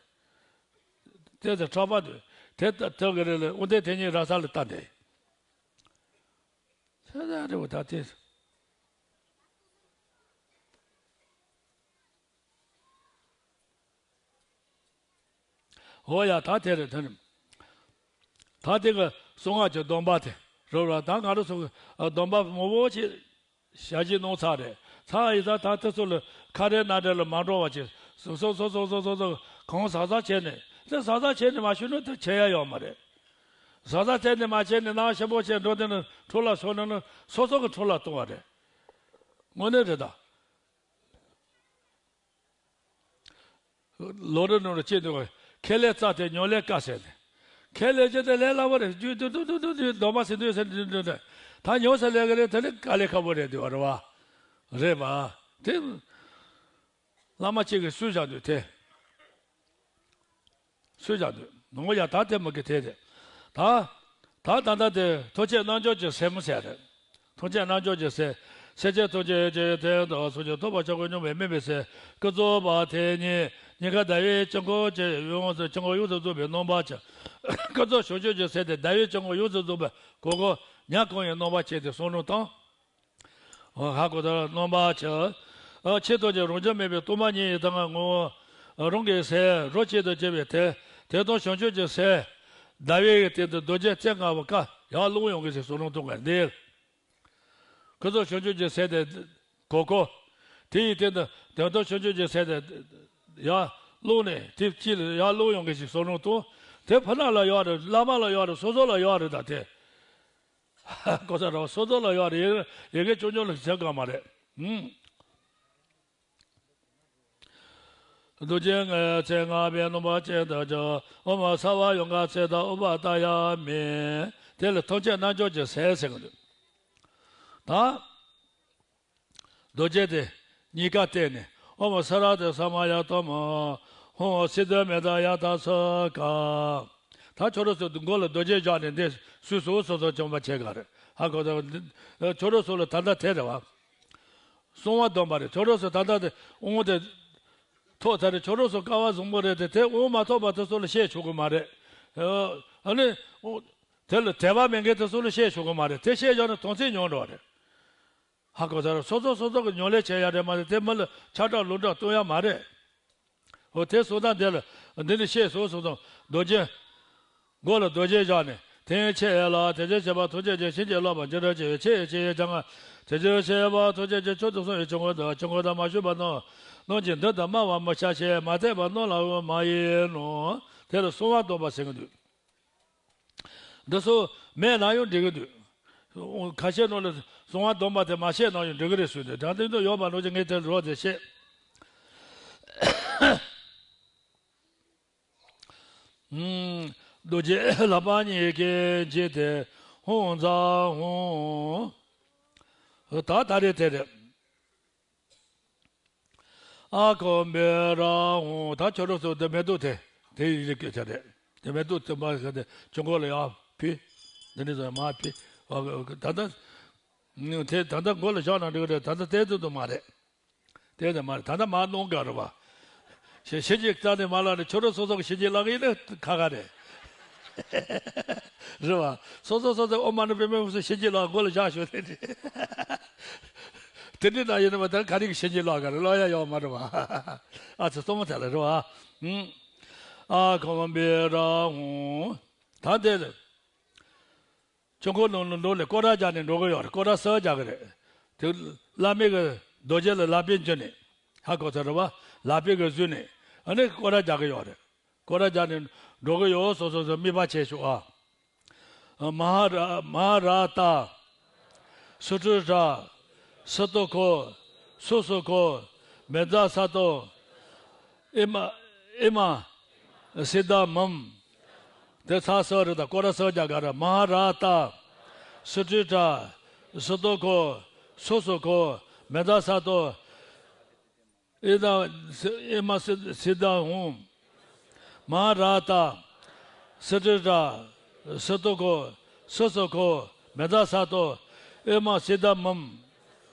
དེ་ཚོ་ཁྲག་པ་དུ་དེ་ལྟ་ཐུབ་ཀྱི་རེད་ལ་དབང་ལྡན་དེ་ཉིད་ར་ས་ལ་ལྟ་འདི། ཆ་ཚང་རེད་བ་ད་དེ། འོ་ཡ་ད་དེ་རེད་དེ་རེད། ད་དེ་གི་གསང་སྔགས་ཀྱི་སྡོམ་པ་དེ་རོ་ར་ད་ང་རང་ཚོ་གི་སྡོམ་པ་མང་པོ་ཞིག་ཞལ་བཞེས་གནང་ཚར་རེད། ཚར་ཡིན་ཙང་ད་དེ་ཚོ་ལ་ཁ་རས་སྣ་འདྲེན་ལ་མ་འགྲོ་བ་ཅིག་སོ་སོ་སོ་སོ་གང་ཟག་ཟག་བྱས་ནས་དེ་ཟག་ཟག་བྱས་ནས་མ་ཤོད་ན་དེ་བྱེད་ཡ་ཡོད་མ་རེད། ཟག་ཟག་བྱས་ནས་མ་བྱས་ནས་ནང་ཞིབ་པོ་བྱས་འགྲོ་དེ་ནི་འཕྲོ་བརླག་སོང་ན་ནི་སོ་སོ་གི་འཕྲོ་བརླག་གཏོང་བ་རེད། དངོས་གནས་རེད་ད། ལོ་རེ་ནང་རེ་སྐྱེས་འདུག་ཁེ་ལས་རྩ་དེ་ཉོ་ལས་དཀའ་ཟེར་ནས། ཁེ་ལས་ཅི་དེ་ལས་སླ་པོ་རེད། རྒྱུ་དུ་དུ་དུ་དུ་དུ་འདོད་མ་ཟེར་འདུག་ཟེར་འདུག་འདུག་ད་ཉོ་ས་ལས་ཀ་རེད། དེ་ནི་དཀའ་ལས་ཁག་པོ་རེད་འདུག་རེད་བ། རེད་བ། དེ། བླ་མ་གཅིག་གིས་སུས་བཞག་འདུག་དེ། སུས་བཞག་འདུག་ནོ་ཡ་ད་དེ་མ་གི་དེ་རེད། ད། ད་ད་ད་དེ་ཐུགས་བསྐྱེད་རྣལ་འབྱོར་གྱི་སེམས་ཟེར་རེད། ཐུགས་བསྐྱེད་རྣལ་འབྱོར་གྱི་སེམས། སེམས་ཅན་ཐམས་ཅད་ཀྱི་དོན་དུ་སངས་རྒྱས་ཐོབ་པར་བྱ་དགོས་སྙམ་པའི་དམིགས་པའི་སེམས། ཀུན་རྫོབ་པ་དེ་ཉིད་ཉེན་ཁ་ཟླ་བའི་དཀྱིལ་འཁོར་གྱི་ཡོངས་སུ་དཀྱིལ་འཁོར་ཡོངས་སུ་རྫོགས་པའི་རྣམ་པ་ཅན། ཀུན་རྫོབ་བྱང་ཆུབ་ཀྱི་སེམས་དེ་ཟླ་བའི་དཀྱིལ་འཁོར་ཡོངས་སུ་རྫོགས་པའི་གོ་འཁོར་ཉ་གང་བའི་རྣམ་པ་ཅན་དེ་བསམ་བློ་བཏང་། ཧ་གོ་ད་རྣམ་པ་ཅན། ད་ཆེད་དུ་ཀྱང་རང་རྒྱུད་མེད་པའི་སྟོང་པ་ཉིད་ཡི་དྭངས་ངོ་བོ་རང་གི་ཟས་རོ་གཅིག་ཏུ་གྱུར་པའི་དེ་དེ་དང་བྱང་ཆུབ་ཀྱི་ཟས་ཟླ་བའི་སྟེང་དུ་རྡོ་རྗེ་རྩེ་ལྔ་པོ་ཀ་ཡར་ཀློང་ཡོང་གི་ཞིག་གསུང་རུང་གཏོང་གི་འདི། ཁོ་ཚོ་བྱང་ཆུབ་ཀྱི་ཟས་དེ་གོ་གོ། དེ་ཡི་སྟེང་དུ་དོན་དམ་བྱང་ཆུབ་ཀྱི་ཟས་དེ་ཡར་ཀློང་ནས་དེ་གཅིག་ལ་ཡར་ཀློང་ཡོང་གི་ཞིག་གསུང་རུང་གཏོང་། དེ་ཕ་ན་ལ་ཡོད་རེད། བླ་མ་ལ་ཡོད་རེད། སོ་སོ་ལ་ཡོད་རེད། ད་དེ་གོ་ས་ར་སོ་སོ་ལ་ཡོད་རེད། ཡ་གི་ཆུང་ཆུང་ལ་བྱེད་དགོས་མ་རེད། ཨུམ། རྡོ་རྗེ་ལྔའི་རྩེ་ལྔ་པའི་སྣུམ་པ་ཅན་དུ་གྱུར། ཨོཾ་ས་བ་ཡོ་ག་ཙི་ཏ་ཨུ་པ་ཏ་ཡ་མི། དེ་ལ་ཐམས་ཅད་རྣལ་འབྱོར་གྱི་ཟས་ཟེར་གི་འདུག་ད་རྡོ་རྗེ་དེ་གཉིས་ཀ་བསྟན་ནས། ཨོཾ་སྭ་ར་ཏེ་ས་མ་ཡ་ཏོ་མ། ཧཱུྃ་སིདྡྷི་མི་ཏྲ་ཡ་ཐཱ་སུ་ཀ། ད་ཁྱོད་རང་ཚོ་མགོ་ལ་རྡོ་རྗེ་བཞག་ནས་འདི་སུས་སོ་སོ་སོ་སོ་བྱོན་པ་བྱེད་ག་རེད། ཧ་གོ་ད། ཁྱོད་རང་ཚོ་ལ་ད་ལྟ་དེ་རེད་བ། གསང་བ་སྡོམ་པ་རེད། ཁྱོད་རང་ཚོ་ད་ལྟ་དེ་དབང་དེ་ཐོབ་ཚར་རེད། ཁྱོད་རང་ཚོ་སྐལ་བ་བཟང་པོ་རེད་དེ། དེ་དབང་མ་ཐོབ་པ་དེ་ཚོ་ལ་བཤད་ཆོག་གི་མ་རེད། ཨ་ནི་དེ་ལ་དད་པ་མེད་མཁན་དེ་ཚོ་ལ་བཤད་ཆོག་གི་མ་རེད། དེ་བཤད་བཞག་ན་དོན་ཚིག་ཉུང་འགྲོ་བ་རེད། ཧ་གོ་ཚར། སོ་སོ་སོ་སོ་གི་ཉམས་ལེན་བྱེད་ཡ་རེད་མ་གཏོགས་དེ་མི་ལ་ཆགས་སྡང་ལོག་འགྲོ་གཏོང་ཡ་མ་རེད། འོ་དེ་སོང་ཙང་དེ་ལ་འདི་ནི་བཤད་སོ་སོ་སོ་རྡོ་རྗེ། མགོ་ལ་རྡོ་རྗེ་བཞག་ནས། དེང་ཆེ་ལ་དེ་ཅི་བྱེད་པ་ཐམས་ཅད་ཀྱི་བྱིན་གྱིས་རློབ་པར་འགྱུར་རོ་ཞེས་པའི་ཆེ་ཆེ་ཡི་ལྗང་དེ་ཅི་བྱེད་པ་ཐམས་ཅད་ཀྱི་མཆོག་ཏུ་སོང་བའི་ཆོས་འཁོར་དང་ཆོས་འཁོར་དང་མ་ཞུས་པ་རྣམས་རྣམས་ཀྱི་མདུན་དུ་སྨྲ་བར་མི་བྱ་ཞེས་མ་བསྟན་པ་རྣམས་ལའང་མ་ཡིན་ནོ། དེ་ལ་གསང་བ་སྡོམ་པ་ཟེར་གྱི་འདུག་འདི་ཚོ་མེད་ན་ཡང་འགྲིག་གི་འདུག་ཁ་ཤས་ནང་ལ་གསང་བ་སྡོམ་པ་དེ་མ་བཤད་ན་ཡང་འགྲིག་གི་རེད་ཟེར་ནས། དྲང་བདེན་དུ་ཡོད་པ་ནང་བཞིན་ངས་དེ་རོགས་དེ་བཤད། རྡོ་རྗེ་ལག་པ་གཉིས་ཀྱིས་འཇིགས་ཏེ་ཧཱུྃ་ཛཿཧཱུྃ། ད་ད་རེད་དེ་རེད། ཨ་ཀོ་བེ་ར་ཧཱུྃ། ད་ཁྱོད་རང་ཚོ་དེ་མེ་ཏོག་དེ་དེ་ཡིན་གྱི་ཆ་རེད། དེ་མེ་ཏོག་དེ་མ་ག་དེ་ཆུ་འགོ་ལ་ཡར་ཕུལ། འདི་ནི་ཚོ་མར་ཕུལ། ཨ་ད་ལྟ་དེ་ད་ལྟ་མགོ་ལ་བཞག་ན་འགྲིག་གི་རེད། ད་ལྟ་དེ་ཚོ་དུ་མ་རེད། དེ་ནི་མ་རེད། ད་ལྟ་མར་གནང་ག་རེད་བ། ཞེས་ཞེ་གཅིག་རྩ་ནས་མ་ལ་ནི་ཁྱོད་རང་སོ་སོ་གི་ཞེ་གཅིག་ལག་ཡིན་ན་ཁ་ཁ་རེད། རེད་བ། སོ་སོ་སོ་སོ་ཨོཾ་མ་ཎི་པདྨེ་ཧཱུྃ་སུ་ཞེ་གཅིག་ལག་མགོ་ལ་བཞག་ཞོག་དེ་འདྲ། དེ་འདྲ་ན་ཡིན་ན་མ་ད་ག་རེ་གི་ཞེ་གཅིག་ལག་ག་རེ་ལག་ཡ་ཡོད་མ་རེད་བ། ཨ་ཙི་གཙོ་མོ་དེ་ལ་རེད་བ། ཨ་ཀོ་བེ་ར་ཧཱུྃ། ད་དེ་ལ། ཆོས་འཁོར་ནང་ལ་འགྲོ་ནས་སྐོར་ར་རྒྱག་ནས་འགྲོ་གི་ཡོད་རེད། སྐོར་ར་གསར་རྒྱག་གི་རེད། དེ་བླ་མའི་གི་རྡོ་རྗེ་ལ་ལག་པས་འཇུས་ནས། ཧ་གོ་ཚར་རེད་བ། ལག་པས་གི་བཟུང་ནས་ཨ་ནི་སྐོར་ར་རྒྱག་གི་ཡོད་རེད། སྐོར་ར་རྒྱག་ནས་འགྲོ་གི་ཡོད། སོ་སོ་སོ་དམིགས་པ་བྱས་ཤོག་ཨ། མ་ཧཱ་ར་མ་ཧཱ་ར་ཏ། སུ་ཏྲི་ཏྲ། སུ་ཏོ་ཁོ། སུ་སུ་ཁོ། མེ་ཛ་ས་ཏོ། ཨེ་མ། ཨེ་མ། སི་ཏ་མམ། དེ་ཚ་སོ་རི་དང་ཀོ་ར་སོ་རྒྱ་ག་ར་མ་ཧཱ་ར་ཏ། སུ་ཏྲི་ཏྲ། སུ་ཏོ་ཁོ། སུ་སུ་ཁོ། མེ་ཛ་ས་ཏོ། ཨེ་ད། ཨེ་མ་སི་སི་ཏ་ཧཱུྃ། མ་ཧཱ་ར་ཏ། སུ་ཏྲི་ཏྲ། སུ་ཏོ་ཁོ། སུ་སུ་ཁོ། མེ་ཛ་ས་ཏོ། ཨེ་མ་སི་ཏ་མམ།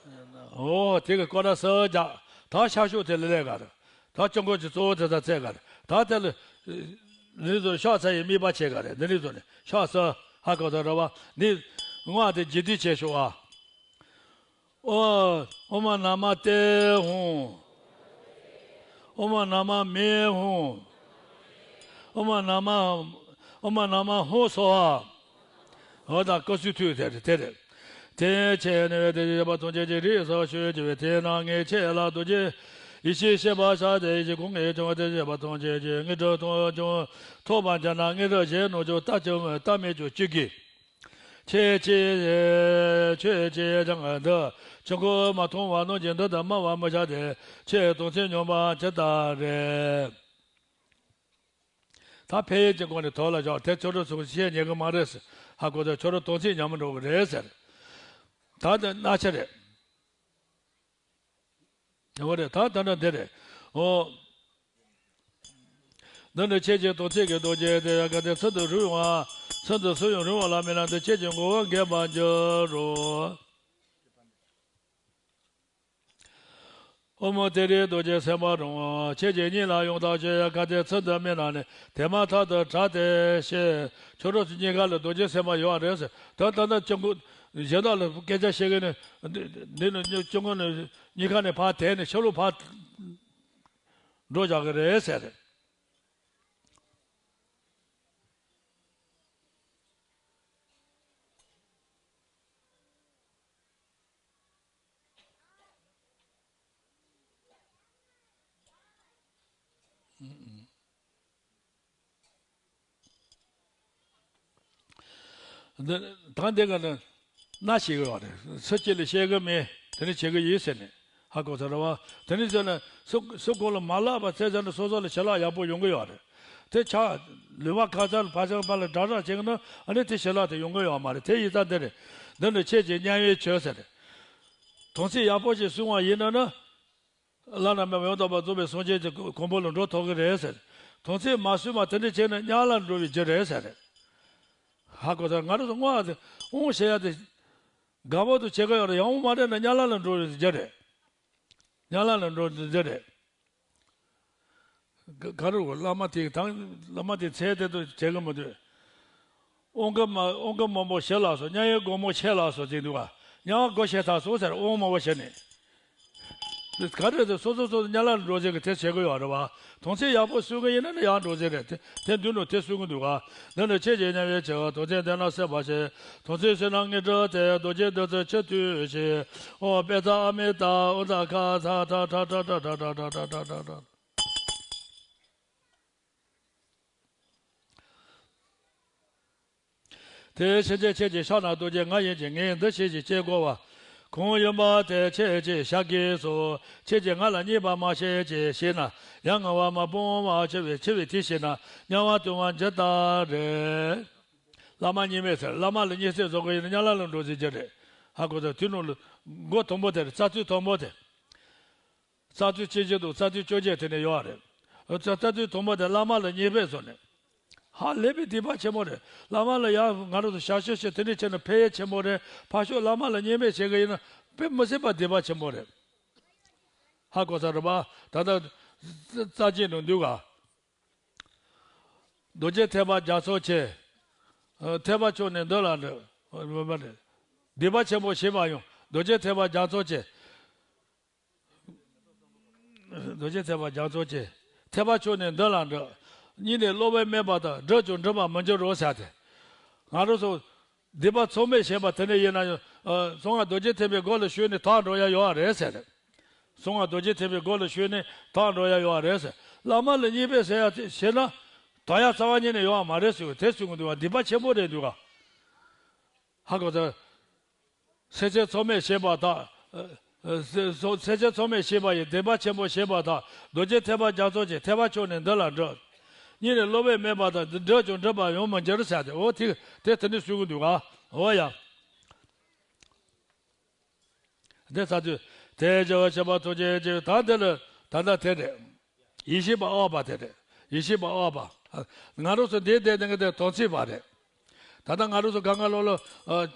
འོ་དེ་གི་ཀོ་ར་སོ་རྒྱ། ད་ཤ་ཤོག་དེ་ལ་ལས་ག་ར། ད་སྐྱོང་གོ་ཅི་གཙོ་བོ་དེ་ད་ཚད་ག་རེད། ད་དེ་ལ་འདི་ཚོ་ཤག་ཚ་ཡི་དམིགས་པ་བྱེད་ག་རེད། འདི་འདི་ཚོ་ནི་ཤག་ས་ཧ་གོ་ད་ར་བ་འདི་ངོ་དེ་རྗེས་འདི་བྱེད་ཤོག་ཨ། ཨོ། ཨོཾ་ན་མ་ཏེ་ཧཱུྃ། ཨོཾ་ན་མ་མེ་ཧཱུྃ། ཨོཾ་ན་མ། ཨོཾ་ན་མ་ཧཱུྃ་སྭཱ་ཧཱ། འོ་ད་ཀོ་སུ་ཐུག་དེ་རེད་དེ་རེད། དེ་ཆེ་ནས་དེ་བཞིན་གཤེགས་པ་ཐམས་ཅད་ཀྱི་རིགས་སུ་ཞུགས་ཀྱི་བའི་དེ་ན་ངས་ཆེ་ལ་རྡོ་རྗེ་ཡེ་ཤེས་བཤད་པ་ཤ་དེ་ཡེ་ཤེས་ཁོང་ངས་ཀྱང་དེ་བཞིན་གཤེགས་པ་ཐམས་ཅད་ཀྱི་དངོས་གྲུབ་ཐོབ་ཀྱང་ཐོབ་པར་བྱ་ན་དངོས་གྲུབ་གཞན་རྣམས་ཀྱང་ལྟ་ཅི་ལྟ་མེད་ཀྱང་ཅི་དགོས། ཆེ་ཆེ་ཆོས་ཆེ་ཆུང་འདི་ཆུང་ཀུ་མ་མཐོང་བ་རྣམས་ཀྱི་མདུན་དུ་སྨྲ་བར་མི་བྱ་སྟེ་ཆོས་དོན་ཚིག་སྙོམས་པ་ཇི་ལྟར་རེད། ད་ཕན་ཡོན་གྱི་སྒོ་ནས་དོགས་ལ་བཞག་དེ་ཁྱོད་རང་ཚོ་བཤད་ཉན་གི་མ་རེད་ཟེར། ཧ་གོ་ད་ཁྱོད་རང་དོན་ཚིག་ཉམས་འགྲོ་གི་རེད་ཟེར། ད་འདི་སྣ་ཆ་རེད། འོ་རེད། ད་ད་འདྲ་འདི་རེད། འོ། འདི་ནི་ཁྱེད་ཀྱི་དོན་ཚིག་གི་རྡོ་རྗེ་དེ་ཡང་གལ་ཏེ་ཚུལ་དུ་རུང་བ། ཚུལ་དུ་སུ་ཡང་རུང་བ་ལ་མིན་ན་འདི་ཁྱེད་ཀྱི་མགོ་བོ་འགེམས་པར་འགྱུར་རོ། ཨོཾ་ཏེ་རེ་རྡོ་རྗེ་སེམས་དཔའ་རུང་། ཁྱེད་ཀྱི་སྙིང་ལ་ཡོངས་དག་མཆོད། ཁ་ཏའི་ཚུལ་འདི་སྨྲས་ན་ནི། དེ་མ་ཐག་ཏུ་བྲག་དེར་གཤེགས། ཁྱོད་རང་ཚོ་གཉིས་ཀ་ལ་རྡོ་རྗེ་སེམས་དཔའ་ཡོད་རེད་ཟེར། ད་ད་ལྟ་སྐྱབས་མགོན་གཞན་དག་ལ་སྐད་ཆ་བཤད་མཁན་ནི་འདི་ནི་སྐྱབས་མགོན་ནི་གཉིས་ཀ་ནས་ཕར་དེད་ནས་ཕྱི་ལོགས་ཕར་འགྲོ་བཞག་གི་རེད་ཟེར། འདི་ད་འདི་ག་ནི་མནའ་བྱེད་ཀྱི་ཡོད་རེད། སུ་གཅིག་ལ་བཤད་གི་མེད། དེ་ནི་བྱེད་གི་ཡིན་ཟེར་ནས་ཧ་གོ་ཚར་བ། དེ་ནི་ཟེར་ན་སུ་སུ་ཁོང་ལ་མ་ལབ་པ་ཚེ་ཟེར་ན་སོ་སོ་ལ་བྱིན་རླབས་ཡག་པོ་ཡོང་གི་ཡོད་རེད། དེ་ཆ་ལུས་པ་ཁ་ཚར་ཕ་ཚང་པ་ལ་དགྲ་དགྲ་བྱེད་གི་ན་ཨ་ནི་དེ་བྱིན་རླབས་དེ་ཡོང་གི་ཡོད་མ་རེད། དེ་ཡིན་ཙང་འདི་རེད། འདི་ནི་ཁྱེད་ཀྱི་མཉམ་ཡོད་ཆོས་ཟེར་རེད། དོན་ཚན་ཡག་པོ་ཞིག་གསུང་བ་ཡིན་ན་ནི། བླ་ན་མེད་པ་ཡང་དག་པར་རྫོགས་པའི་སངས་རྒྱས་ཀྱི་གོ་འཕང་ལ་འགྲོ་ཐུབ་ཀྱི་རེད་ཟེར། དོན་ཚན་མ་གསུངས་པ་དེ་འདྲ་བྱས་ན་དམྱལ་བར་འགྲོ་བའི་རྒྱུ་རེད་ཟེར། ཧ་གོ་ཚར། ང་རང་ཚོ་སྔོན་ལ་དེ་དབང་བྱེད་ཡ་དེ་དགའ་པོ་དུ་བྱེད་ཀྱི་ཡོད་རེད། ཡང་དབང་མ་སྤྲད་ན་དམྱལ་བ་ལ་འགྲོ་བའི་རྒྱུ་རེད། དམྱལ་བ་ལ་འགྲོ་བའི་རྒྱུ་རེད། ག་ག་རེ་བ་བླ་མ་དེ་དང་བླ་མ་དེ་ཚེ་དེ་དུ་བྱེད་ཀྱི་མི་འདུག་དབང་གི་མ་དབང་གི་མང་པོ་ཞེ་ལ་སོགས། དམྱལ་བའི་སྒོ་མང་ཆེ་ལ་སོགས་ཅིག་འདུག་ག་དམྱལ་བ་སྒོ་ཆེ་ཐག་སོགས་ཟེར། དབང་མང་པོ་བྱས་ནས། ག་རེ་དེ་སོ་སོ་སོ་སོ་དམྱལ་བ་འགྲོ་ཟེར་གི་དེ་བྱེད་ཀྱི་ཡོད་རེད་བ། དོན་ཚན་ཡག་པོ་གསུང་གི་ཡིན་ན་ནི་ཡང་འགྲོ་ཟེར་རེད། དེ་དེ་མདུན་དུ་དེ་གསུང་གི་འདུག་ག་འདི་ནི་ཁྱེད་ཀྱི་མཉམ་ཡོད་ཆེ་བ། དོན་ཚན་དེ་ན་སེམས་པ་ཞེས། དོན་ཚན་ཟེར་ན་ངེས་གྲོལ་ཏེ། རྡོ་རྗེ་བདུད་རྩི་ཆུ་བཏུལ་ཞིང་། ཨོ་པེ་ཙ་ཨ་མི་ཏ་ཨོ་ཙ་ཁ་ཚ་ཁྲ་ཁྲ་ཁྲ་ཁྲ། དེ་ཕྱིན་ཆད་ཁྱེད་ཀྱི་ཕྱག་ན་རྡོ་རྗེ་ང་ཡིན་གྱི། ངས་འདི་ཞིག་ཅེས་བསྒོ་བ། གང་ཡིན་པ་དེ་ཁྱེད་ཀྱིས་ཤེས་གྱིས་སོ། ཁྱེད་ཀྱིས་ང་ལ་བརྙས་པ་མ་བྱེད་ཅེས་ཤེས་ན། ཡང་ངལ་བ་མ་སྤོང་བར་འཆི་བའི་འཆི་བའི་དུས་ཤེས་ན། དམྱལ་བ་དུ་མར་འགྱུར་ལྟར་རེད། བླ་མ་བརྙས་པས་ཟེར། བླ་མ་ལ་བརྙས་བརྩེ་བཟོ་གི་ཡིན་ན་དམྱལ་བ་ལ་འགྲོ་ཟེར་རྒྱུ་རེད། ཧ་གོ་ཚར། དུས་ནང་ལ་སྒོ་དང་པོ་དེ་རེད། རྩ་དུས་དང་པོ་དེ། རྩ་དུས་གཅིག་བཞི་དང་རྩ་དུས་བཅོ་བརྒྱད་དེ་ནས་ཡོད་རེད། རྩ་རྩ་དུས་དང་པོ་དེ་བླ་མ་ལ་བརྙས་པས་བཟོ་ནས། ཧ་ལས་པའི་སྡིག་པ་ཆེན་པོ་རེད། བླ་མ་ལ་ཡང་ང་རང་ཚོ་ཞབས་ཞུ་བྱེད་དེ་འདྲ་བྱས་ན་ཕན་ཡོན་ཆེན་པོ་རེད། ཕར་ཕྱོགས་བླ་མ་ལ་བརྙས་པས་བྱེད་གི་ཡིན་ན་དཔེ་མི་སྲིད་པ་སྡིག་པ་ཆེན་པོ་རེད། ཧ་གོ་ཚར་རེད་པ། ད་ལྟ་རྩ་རྩ་གཅིག་ནང་འདུག་ག་རྡོ་རྗེ་ཐེག་པ་རྒྱ་མཚོ་ཆེ། ཐེག་པ་མཆོག་ནི་འདི་ལ་འགྲོ། སྡིག་པ་ཆེན་པོ་ཞེས་པ་ཡང་རྡོ་རྗེ་ཐེག་པ་རྒྱ་མཚོ་ཆེ། རྡོ་རྗེ་ཐེག་པ་རྒྱ་མཚོ་ཆེ། ཐེག་པ་མཆོག་ནི་འདི་ལ་འགྲོ། སྙིང་ནས་སློབ་པ་མེད་པ་དག་སྒྲུབ་ཀྱང་འགྲུབ་པར་མི་འགྱུར་རོ་ཟེར་ཏེ། ང་རང་ཚོ་སྡིག་པ་ཚང་མས་བྱས་པ་དེ་འདྲ་ཡིན་ན་ཡང་གསང་སྔགས་རྡོ་རྗེ་ཐེག་པའི་སྒོ་ལ་ཞུགས་ནས་ཐར་འགྲོ་ཡ་ཡོད་རེད་ཟེར། གསང་སྔགས་རྡོ་རྗེ་ཐེག་པའི་སྒོ་ལ་ཞུགས་ནས་ཐར་འགྲོ་ཡ་ཡོད་རེད་ཟེར། བླ་མ་ལ་བརྙས་པས་ཟེར་ཡ་དེ་བྱས་ན་ཐར་ཡ་རྩ་བ་ཉིད་ནས་ཡོད་མ་རེད་ཟེར། དེ་གསུང་གི་འདུག་ག་སྡིག་པ་ཆེན་པོ་རེད་འདུག་ག་ཧ་གོ་ཚར། སེམས་ཅན་ཚོགས་མེད་ཞེས་པ་དག་ཨ་ཨ་སེམས་ཅན་ཚོགས་མེད་ཞེས་པ་ཡི་སྡིག་པ་ཆེན་པོ་ཞེས་པ་དག་རྡོ་རྗེ་ཐེག་པ་རྒྱ་མཚོ་ཆེ། ཐེག་པ་མཆོག་ནི་འདི་ལ་འགྲོ། སྙིང་ནས་སློབ་པ་མེད་པ་དག་སྒྲུབ་ཀྱང་འགྲུབ་པར་ཡང་མི་འགྱུར་ཟེར་ཏེ། འོ་དེ་དེ་དེ་ནས་གསུང་གི་འདུག་ག་འོ་ཡ། དེ་ཚ་དུས་དེ་ཇི་བ་ཞེས་པ་ཐུགས་རྗེ་ཆེ། ད་འདི་ལ་ད་ལྟ་དེ་རེད། ཡེ་ཤེས་པ་ཨོ་པ་དེ་རེད། ཡེ་ཤེས་པ་ཨོ་པ། ང་རང་ཚོ་འདི་བསྡད་ནས་དེ་དོན་ཚིག་པ་རེད། ད་ལྟ་ང་རང་ཚོ་གང་ག་ལོ་ལོ་ཨ་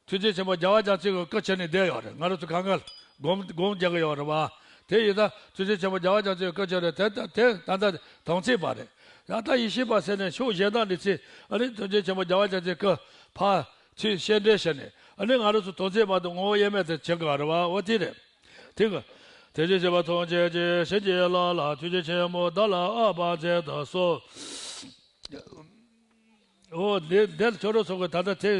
ཐུགས་རྗེ་ཆེན་པོ་རྒྱལ་བ་རྒྱ་མཚོའི་སྐུ་ཁྱེར་ནས་བསྡད་ཡོད་རེད། ང་རང་ཚོ་གང་ག་སྒོམ་སྒོམ་རྒྱག་གི་ཡོད་རེད་བ། དེ་ཡིན་ད་ཐུགས་རྗེ་ཆེན་པོ་རྒྱལ་བ་རྒྱ་མཚོའི་སྐུ་ཁྱེར་རེད། དེ་ད་དེ་ད་ལྟ་དོན་ཚིག་པ་རེད། ད་ལྟ་ཡེ་ཤེས་པ་ཟེར་ནས་ཕྱོགས་གཞན་དག་ནས་ཚིག་ཨ་ནི་ཐུགས་རྗེ་ཆེན་པོ་རྒྱལ་བ་རྒྱ་མཚོའི་སྐུ་ཕར་ཚིག་བཤད་འདྲེན་བྱས་ནས་ཨ་ནི་ང་རང་ཚོ་དོན་ཚིག་པ་དང་ངོ་བོ་དབྱེར་མེད་དུ་བྱེད་དགོས་རེད་བ། འོ་དེ་རེད། དེ་གི་དེ་བཞིན་གཤེགས་པ་ཐམས་ཅད་ཀྱི། བྱིན་གྱིས་བརླབས་ལ་ཐུགས་རྗེ་ཆེན་པོ་བདག་ལ་ཕྱག་འཚལ་དུ་གསོལ། འོ་འདི་འདིར་ཁྱོད་རང་ཚོ་གི་ད་ལྟ་དེ་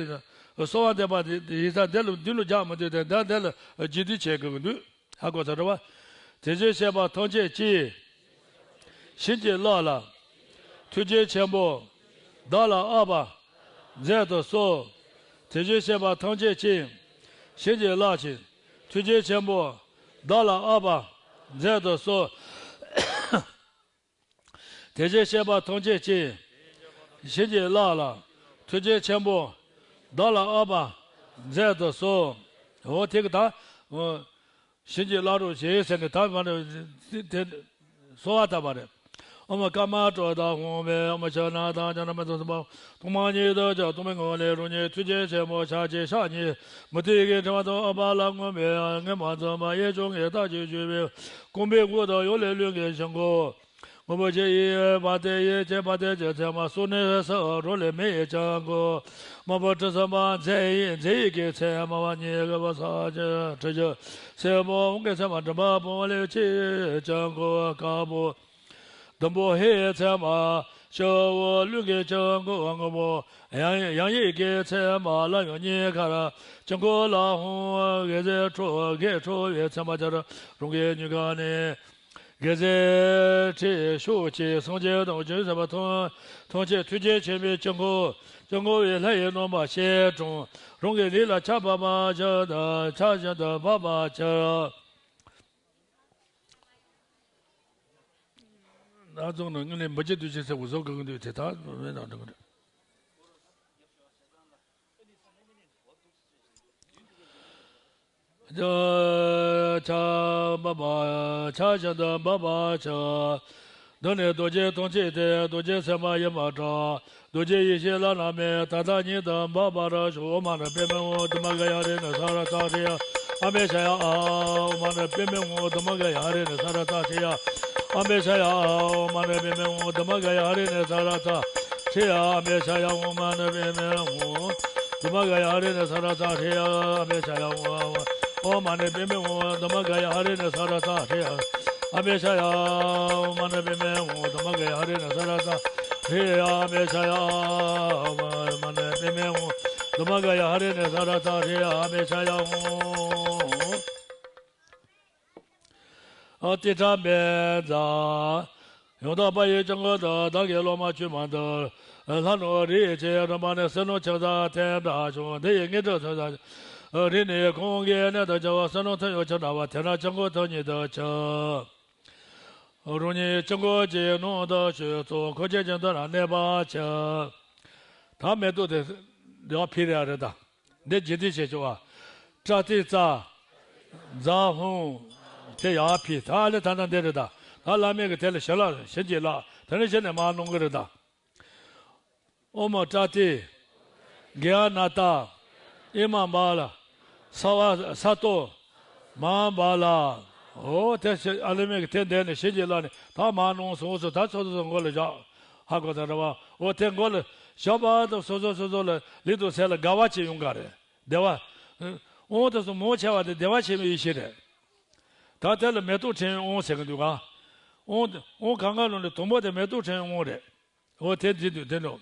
གསོལ་བ་འདེབས་པ་འདི་ཡིན་ཙང་འདི་ལ་འདི་ལ་རྒྱག་མི་འདུག་དེ་འདི་འདི་ལ་རྗེས་ཟློས་བྱེད་དགོས་ཀྱི་འདུག་ཧ་གོ་ཚར་རེད་བ། དེ་བཞིན་གཤེགས་པ་ཐམས་ཅད་ཀྱིས། བྱིན་གྱིས་བརླབས་ལ། ཐུགས་རྗེ་ཆེན་པོ། བདག་ལ་ཕྱག་འཚལ་དུ་གསོལ། དེ་བཞིན་གཤེགས་པ་ཐམས་ཅད་ཀྱིས། བྱིན་གྱིས་བརླབས་ཤིང་། ཐུགས་རྗེ་ཆེན་པོ། བདག་ལ་ཕྱག་འཚལ་དུ་གསོལ། དེ་བཞིན་གཤེགས་པ་ཐམས་ཅད་ཀྱིས། བྱིན་གྱིས་བརླབས་ལ། ཐུགས་རྗེ་ཆེན་པོ། བདག་ལ་ཕྱག་འཚལ་དུ་གསོལ། འོ་དེ་གི་ད། བྱིན་གྱིས་བརླབ་རོགས་ཞེས་ཟེར་ནས་ད་མ་ནི་དེ་གསོལ་བ་བཏབ་པ་རེད། ཨོཾ་ཀ་མ་ཀྲོ་དྷ་ཧཱུྃ་ཕཊ། ཨོཾ་ཕྱི་ནང་དང་ཕྱི་ནང་མི་ཚང་མ། ཐོག་མ་ཉིད་དུ་ཀྱང་སྟོང་པའི་ངང་ལས་རང་ཉིད་ཐུགས་རྗེ་ཆེན་པོ་ཕྱག་གཅིག་ཕྱག་གཉིས་མུ་ཏིག་གི་ཕྲེང་བ་དང་ཨ་པ་ལ་མངོན་པའི་མངོན་པར་འཛིན་པ་གཡས་བརྐྱང་གི་ལྟག་གཅིག་བཅུ་པའི་རྐང་པའི་གུང་དུ་གཡོན་ལས་ལུས་ཀྱི་དཀྱིལ་འཁོར། ངོ་བོ་ཆེ་ཡི་བ་དན་ཡི་ཆེ་བ་དན་གྱི་མཚན་མ་སོགས་ནི་ས་རོ་ལས་མེ་ཡི་དཀྱིལ་འཁོར། དམར་པོ་དྲི་ཟ་མ་མཛེ་ཡི་མཛེ་ཡི་གི་མཚན་མ་བ་ཉིད་ཀྱི་བ་ས་ཆེ་དྲི་ཆུ་སེར་པོ་འོང་གི་མཚན་མ་མགྲིན་པ་པོ་ལས་ཆེ་དཀྱིལ་འཁོར་དཀར་པོ། ཟླུམ་པོ་ཧེ་མཚན་མ་ཤ་བོ་རླུང་གི་དཀྱིལ་འཁོར་སྔོན་པོ། ཡང་ཡང་ཡིག་གི་མཚན་མ་ལ་ཡང་གཉིས་ཀར་དཀྱིལ་འཁོར་ལ་ཧཱུྃ་གེ་ཟེར་ཁྲོ་གེ་ཁྲོ་བའི་མཚན་མ་སྦྱར། རང་གི་སྙིང་ག་ནས་གེ་ཟེར་ཁྲི་ཤོག་ཅིག་སངས་རྒྱས་དང་བྱང་ཆུབ་སེམས་དཔའ་ཐམས་ཅད་ཐུགས་རྗེ་ཆེན་པོའི་དཀྱིལ་འཁོར། དཀྱིལ་འཁོར་བའི་ལྷ་ཡི་རྣམ་པ་ཞལ་དྲངས། རང་གི་ལུས་ལ་ཆར་འབབ་པ་ཅིག་དང་ཆར་བཞིན་དུ་འབབ་པ་ཅིག་ད་རྫོང་ནང་དངོས་གནས་མི་རྒྱུ་འདུས་ཆེན་ཟེར་བ་བཟོ་དགོས་ཀྱི་འདུག་དེ་དག་མེད་ན་འགྲིག་གི་རེད། ཆར་འབབ་པ་ཆར་བཞིན་དུ་འབབ་པ་ཆགས། འདི་ནི་རྡོ་རྗེ་ཐམས་ཅད་དེ། རྡོ་རྗེ་སེམས་དཔའ་ཡིན་པར་གྲགས། རྡོ་རྗེ་ཡེ་ཤེས་བླ་ན་མེད། ད་ལྟ་ཉིད་དུ་འབབ་པར་ཤོག་ཨོཾ་མ་ཎི་པདྨེ་ཧཱུྃ། དྷཱུ་མ་ག་ཡ་ཧ་རི་ནི་ས་ར་ཙ་ཧྲི་ཡ། ཨ་མེ་ཤ་ཡ་ཨ། ཨོཾ་མ་ཎི་པདྨེ་ཧཱུྃ། དྷཱུ་མ་ག་ཡ་ཧ་རི་ནི་ས་ར་ཙ་ཧྲི་ཡ། ཨ་མེ་ཤ་ཡ་ཨ། ཨོཾ་མ་ཎི་པདྨེ་ཧཱུྃ། དྷཱུ་མ་ག་ཡ་ཧ་རི་ནི་ས་ར་ཙ་ཧྲི་ཡ། ཨ་མེ་ཤ་ཡ་ཨོཾ་མ་ཎི་པདྨེ་ཧཱུྃ། དྷཱུ་མ་ག་ཡ་ཧ་རི་ནི་ས་ར་ཙ་ཧྲི་ཡ། ཨ་མེ་ཤ་ཡ་ཨོཾ། ཨོཾ་མ་ཎི་པདྨེ་ཧཱུྃ། དྷཱུ་མ་ག་ཡ་ཧ་རི་ནི་ས་ར་ཙ་ཧྲི་ཡ། ཨ་མེ་ཤ་ཡ་ཨོཾ་མ་ཎི་པདྨེ་ཧཱུྃ། དྷཱུ་མ་ག་ཡ་ཧ་རི་ནི་ས་ར་ཙ་ཧྲི་ཡ། ཨ་མེ་ཤ་ཡ་ཨོཾ་མ་ཎི་པདྨེ་ཧཱུྃ། དྷཱུ་མ་ག་ཡ་ཧ་རི་ནི་ས་ར་ཙ་ཧྲི་ཡ། ཨ་མེ་ཤ་ཡ་ཨོཾ། ཨ་ཏི་ཏྲ་མེ་ཛ། ཡང་དག་པ་ཡི་དཀྱིལ་འཁོར་དུ་བདག་གི་སློབ་མ་བཅོས་མ་དང་། ལྷ་ནོར་རིགས་ཀྱི་རིམ་པ་ནི་བསོད་ནམས་ཆེ་ས་དེ་འདྲ་བྱུང་། འདི་ཡི་དངོས་གྲུབ་ཐོབ་ས་རིགས་ནི་གང་གི་གནས་དང་བཅས་པ་བསོད་ནམས་མཐུ་ཡོད་ཕྱིར་འདྲ་བ་དེ་ནི་དཀྱིལ་འཁོར་ཐུན་ཉིད་དུ་གྱུར། རང་ཉིད་དཀྱིལ་འཁོར་གྱི་ནང་དུ་ཞུགས་སོ། འཁོར་བཅས་ཀྱི་མདུན་ན་གནས་པར་གྱུར། ད་མེ་ཏོག་དེ་འདི་ཡར་ཕུལ་རེད་ད། འདི་རྗེས་འདེད་བྱེད་ཆོག་པ། པྲ་ཏི་ཙ། ཛ་ཧཱུྃ། དེ་ཡར་ཕུལ། ད་ཨ་ལེ་ད་ལྟ་འདི་རེད་ད། ད་བླ་མས་ཀྱི་དེ་ལ་ཞལ་ལག་བྱིན་གྱིས་བརླབས། དེ་ནས་གཞི་ནས་མར་གནང་གི་རེད་ད། ཨོཾ་པྲ་ཏི། གེ་ཨ་ན་ཏ། ཨི་མ་མ་ལ། ས་བ་ས་ཏོ། མ་བ་ལ། འོ་དེ་ཞེས་ཨ་ལེ་མས་ཀྱི་དེ་འདས་ནས་ཞལ་གྱིས་བརླབས་ནས་ད་མར་གནང་སོང་སོ། ད་སོ་སོ་སོ་མགོ་ལ་བཞག་ཧ་གོ་ད་རེད་བ། འོ་དེ་མགོ་ལ་བཞག་པ་དང་སོ་སོ་སོ་སོ་ལ་ལུས་དང་སེམས་ལ་དགའ་བ་ཅིག་ཡོང་ག་རེད། བདེ་བ། དབང་དུ་སོང་མང་ཆེ་བ་དེ་བདེ་བ་ཆེན་པོའི་ཡེ་ཤེས་རེད། ད་དེ་ལ་མེ་ཏོག་ཕྲེང་དབང་ཟེར་གི་འདུག་ག་དབང་དབང་གང་ག་ལོ་ནས་དང་པོ་དེ་མེ་ཏོག་ཕྲེང་དབང་རེད། འོ་དེ་འདི་འདུག་དེ་འདུག་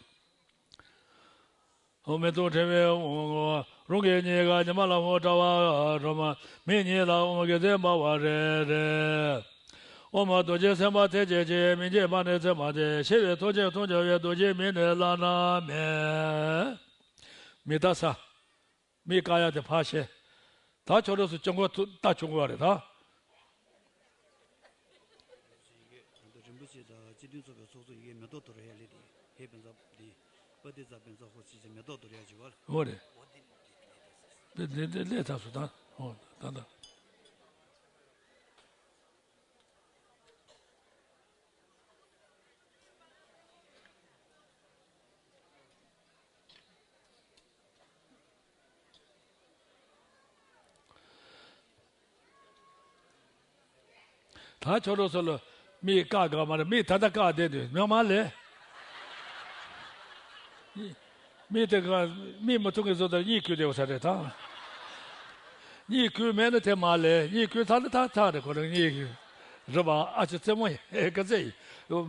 འོ་མེ་ཏོག་ཕྲེང་བའི་དབང་། རང་གི་སྙིང་ག་ཉི་མ་ལ་ཧོ་དྲ་བ་སྒྲོལ་མ། མིག་གཉིས་ལ་ཨོཾ་གེ་ཟེར་འབར་བ་རེ་རེ། ཨོཾ་རྡོ་རྗེ་སེམས་དཔའ་ཐལ་བྱེད་ཀྱི་མིང་བརྗོད་པ་ནི་ཚད་མ་སྟེ། ཤེས་པའི་ཐོག་ཆེན་མཐོང་བྱ་བའི་རྡོ་རྗེའི་མིང་ནི་བླ་ན་མེད། མིག་ལྟ་ས། མིག་བཀག་ཡ་དེ་ཕར་བཤད། ད་ཁྱོད་རང་ཚོ་དཀྱིལ་འཁོར་ཐུག་ལྟ་བྱུང་བ་རེད་ད། རིན་པོ་ཆེ་དང་སྤྱི་མཐུན་ཚོགས་པའི་ཚོགས་གཙོ་ཡི་གེ་མེ་ཏོག་དོར་ཡ་ལས་དེ་ཧེ་བན་ཛ་དེ་པ་ཏི་ཙ་བན་ཛ་ཧོ་ཅི་ཅི་མེ་ཏོག་དོར་ཡ་བྱེད་བ། འོ་རེད། དེ་དེ་དེ་ལས་ཐག་སུ་ད། འོ་ད་ད། ད་ཁྱོད་རང་ཚོ་ལ་མིག་བཀག་དགོས་མ་རེད། མིག་ད་ལྟ་བཀག་བསྡད་དུས་མི་མ་ལས། མིག་དེ་ག་མིག་མི་མཐོང་གི་བཟོ་ལྟར་གཉིད་ཁུག་བསྡད་ཡོད་ས་རེད་ད། གཉིད་ཁུག་མེད་ན་དེ་མ་ལས། གཉིད་ཁུག་ཚར་ན་ད་ཚར་རེད། ཁོ་རང་གཉིད་ཁུག་རེད་པ། ཨ་ཅེ་རྩེད་མོ་ཡེ་ག་ཚད་ཡིན།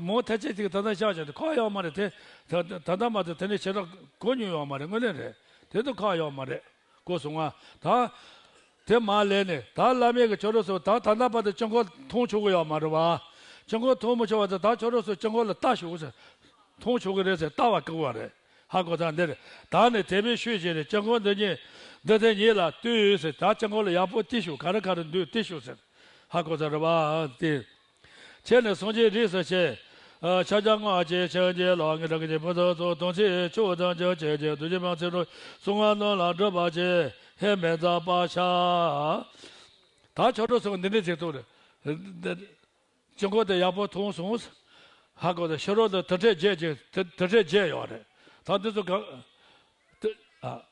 མོ་ཐ་ཆད་ཅིག་ད་ལྟ་ཤག་ཅིག་ཁག་ཡོད་མ་རེད་དེ། ད་ད་ལྟ་མ་གཏོགས་དེ་ནས་ཞེ་དྲག་གོ་མྱོང་ཡོད་མ་རེད། དངོས་གནས་རེད། དེ་ཚོ་ཁག་ཡོད་མ་རེད། གོ་སོང་ང་། ད་དེ་མ་ལས་ནས་ད་བླ་མས་ཀྱི་ཁྱོད་རང་ཚོ་ད་ད་ལྟ་བར་དུ་དཀྱིལ་འཁོར་མཐོང་ཆོག་གི་ཡོད་མ་རེད་བ། དཀྱིལ་འཁོར་མཐོང་མི་ཆོག་པ་དེ་ད་ཁྱོད་རང་ཚོ་དཀྱིལ་འཁོར་ལ་ལྟ་ཤོག་ཟེར། མཐོང་ཆོག་གི་རེད་ཟེར་ལྟ་བ་བཀག་པ་རེད། ཧ་གོ་ཚར་འདིར། ད་ནི་དད་པས་ཞུས་བྱས་ནས་དཀྱིལ་འཁོར་འདི་ཉིད་འདི་དེ་ཉིད་ལ་ལྟོས་ཟེར། ད་དཀྱིལ་འཁོར་ལ་ཡག་པོ་བལྟས་ཤོག་ག་རེ་ག་རེ་འདུག་བལྟས་ཤོག་ཟེར། ཧ་གོ་ཚར་རེད་བ་དེ། ཁྱེད་ནི་སངས་རྒྱས་རིགས་སུ་སྐྱེས། ཨ་ཕྱག་རྒྱ་སྔོན་གྱི་ཆོས་རྗེ་ལ། ངེས་འབྱུང་གི་ཕུན་སུམ་ཚོགས། དམ་ཚིག་མཆོག་ཙམ་གྱུར་ཅིག་གི། གདུལ་བྱའི་མིང་ཚིག་དྲུག་གསུང་ངག་རྣམས་ལ་སྒྲུབ་པར་བྱེད། ཧེ་མེ་ཛ་པ་ཤ། ད་ཁྱོད་རང་ཚོ་འདི་འདྲའི་ཚིག་ཐོག་རེད། དཀྱིལ་འཁོར་དེ་ཡག་པོ་མཐོང་སོང་། ཧ་གོ་ད། ཕྱི་རོལ་དུ་དུར་ཁྲོད་བརྒྱད་ཅིག་དུར་དུར་ཁྲོད་བརྒྱད་ཡོད་རེད། ད་འདི་ཚོ་གང་། དུ་ཨ།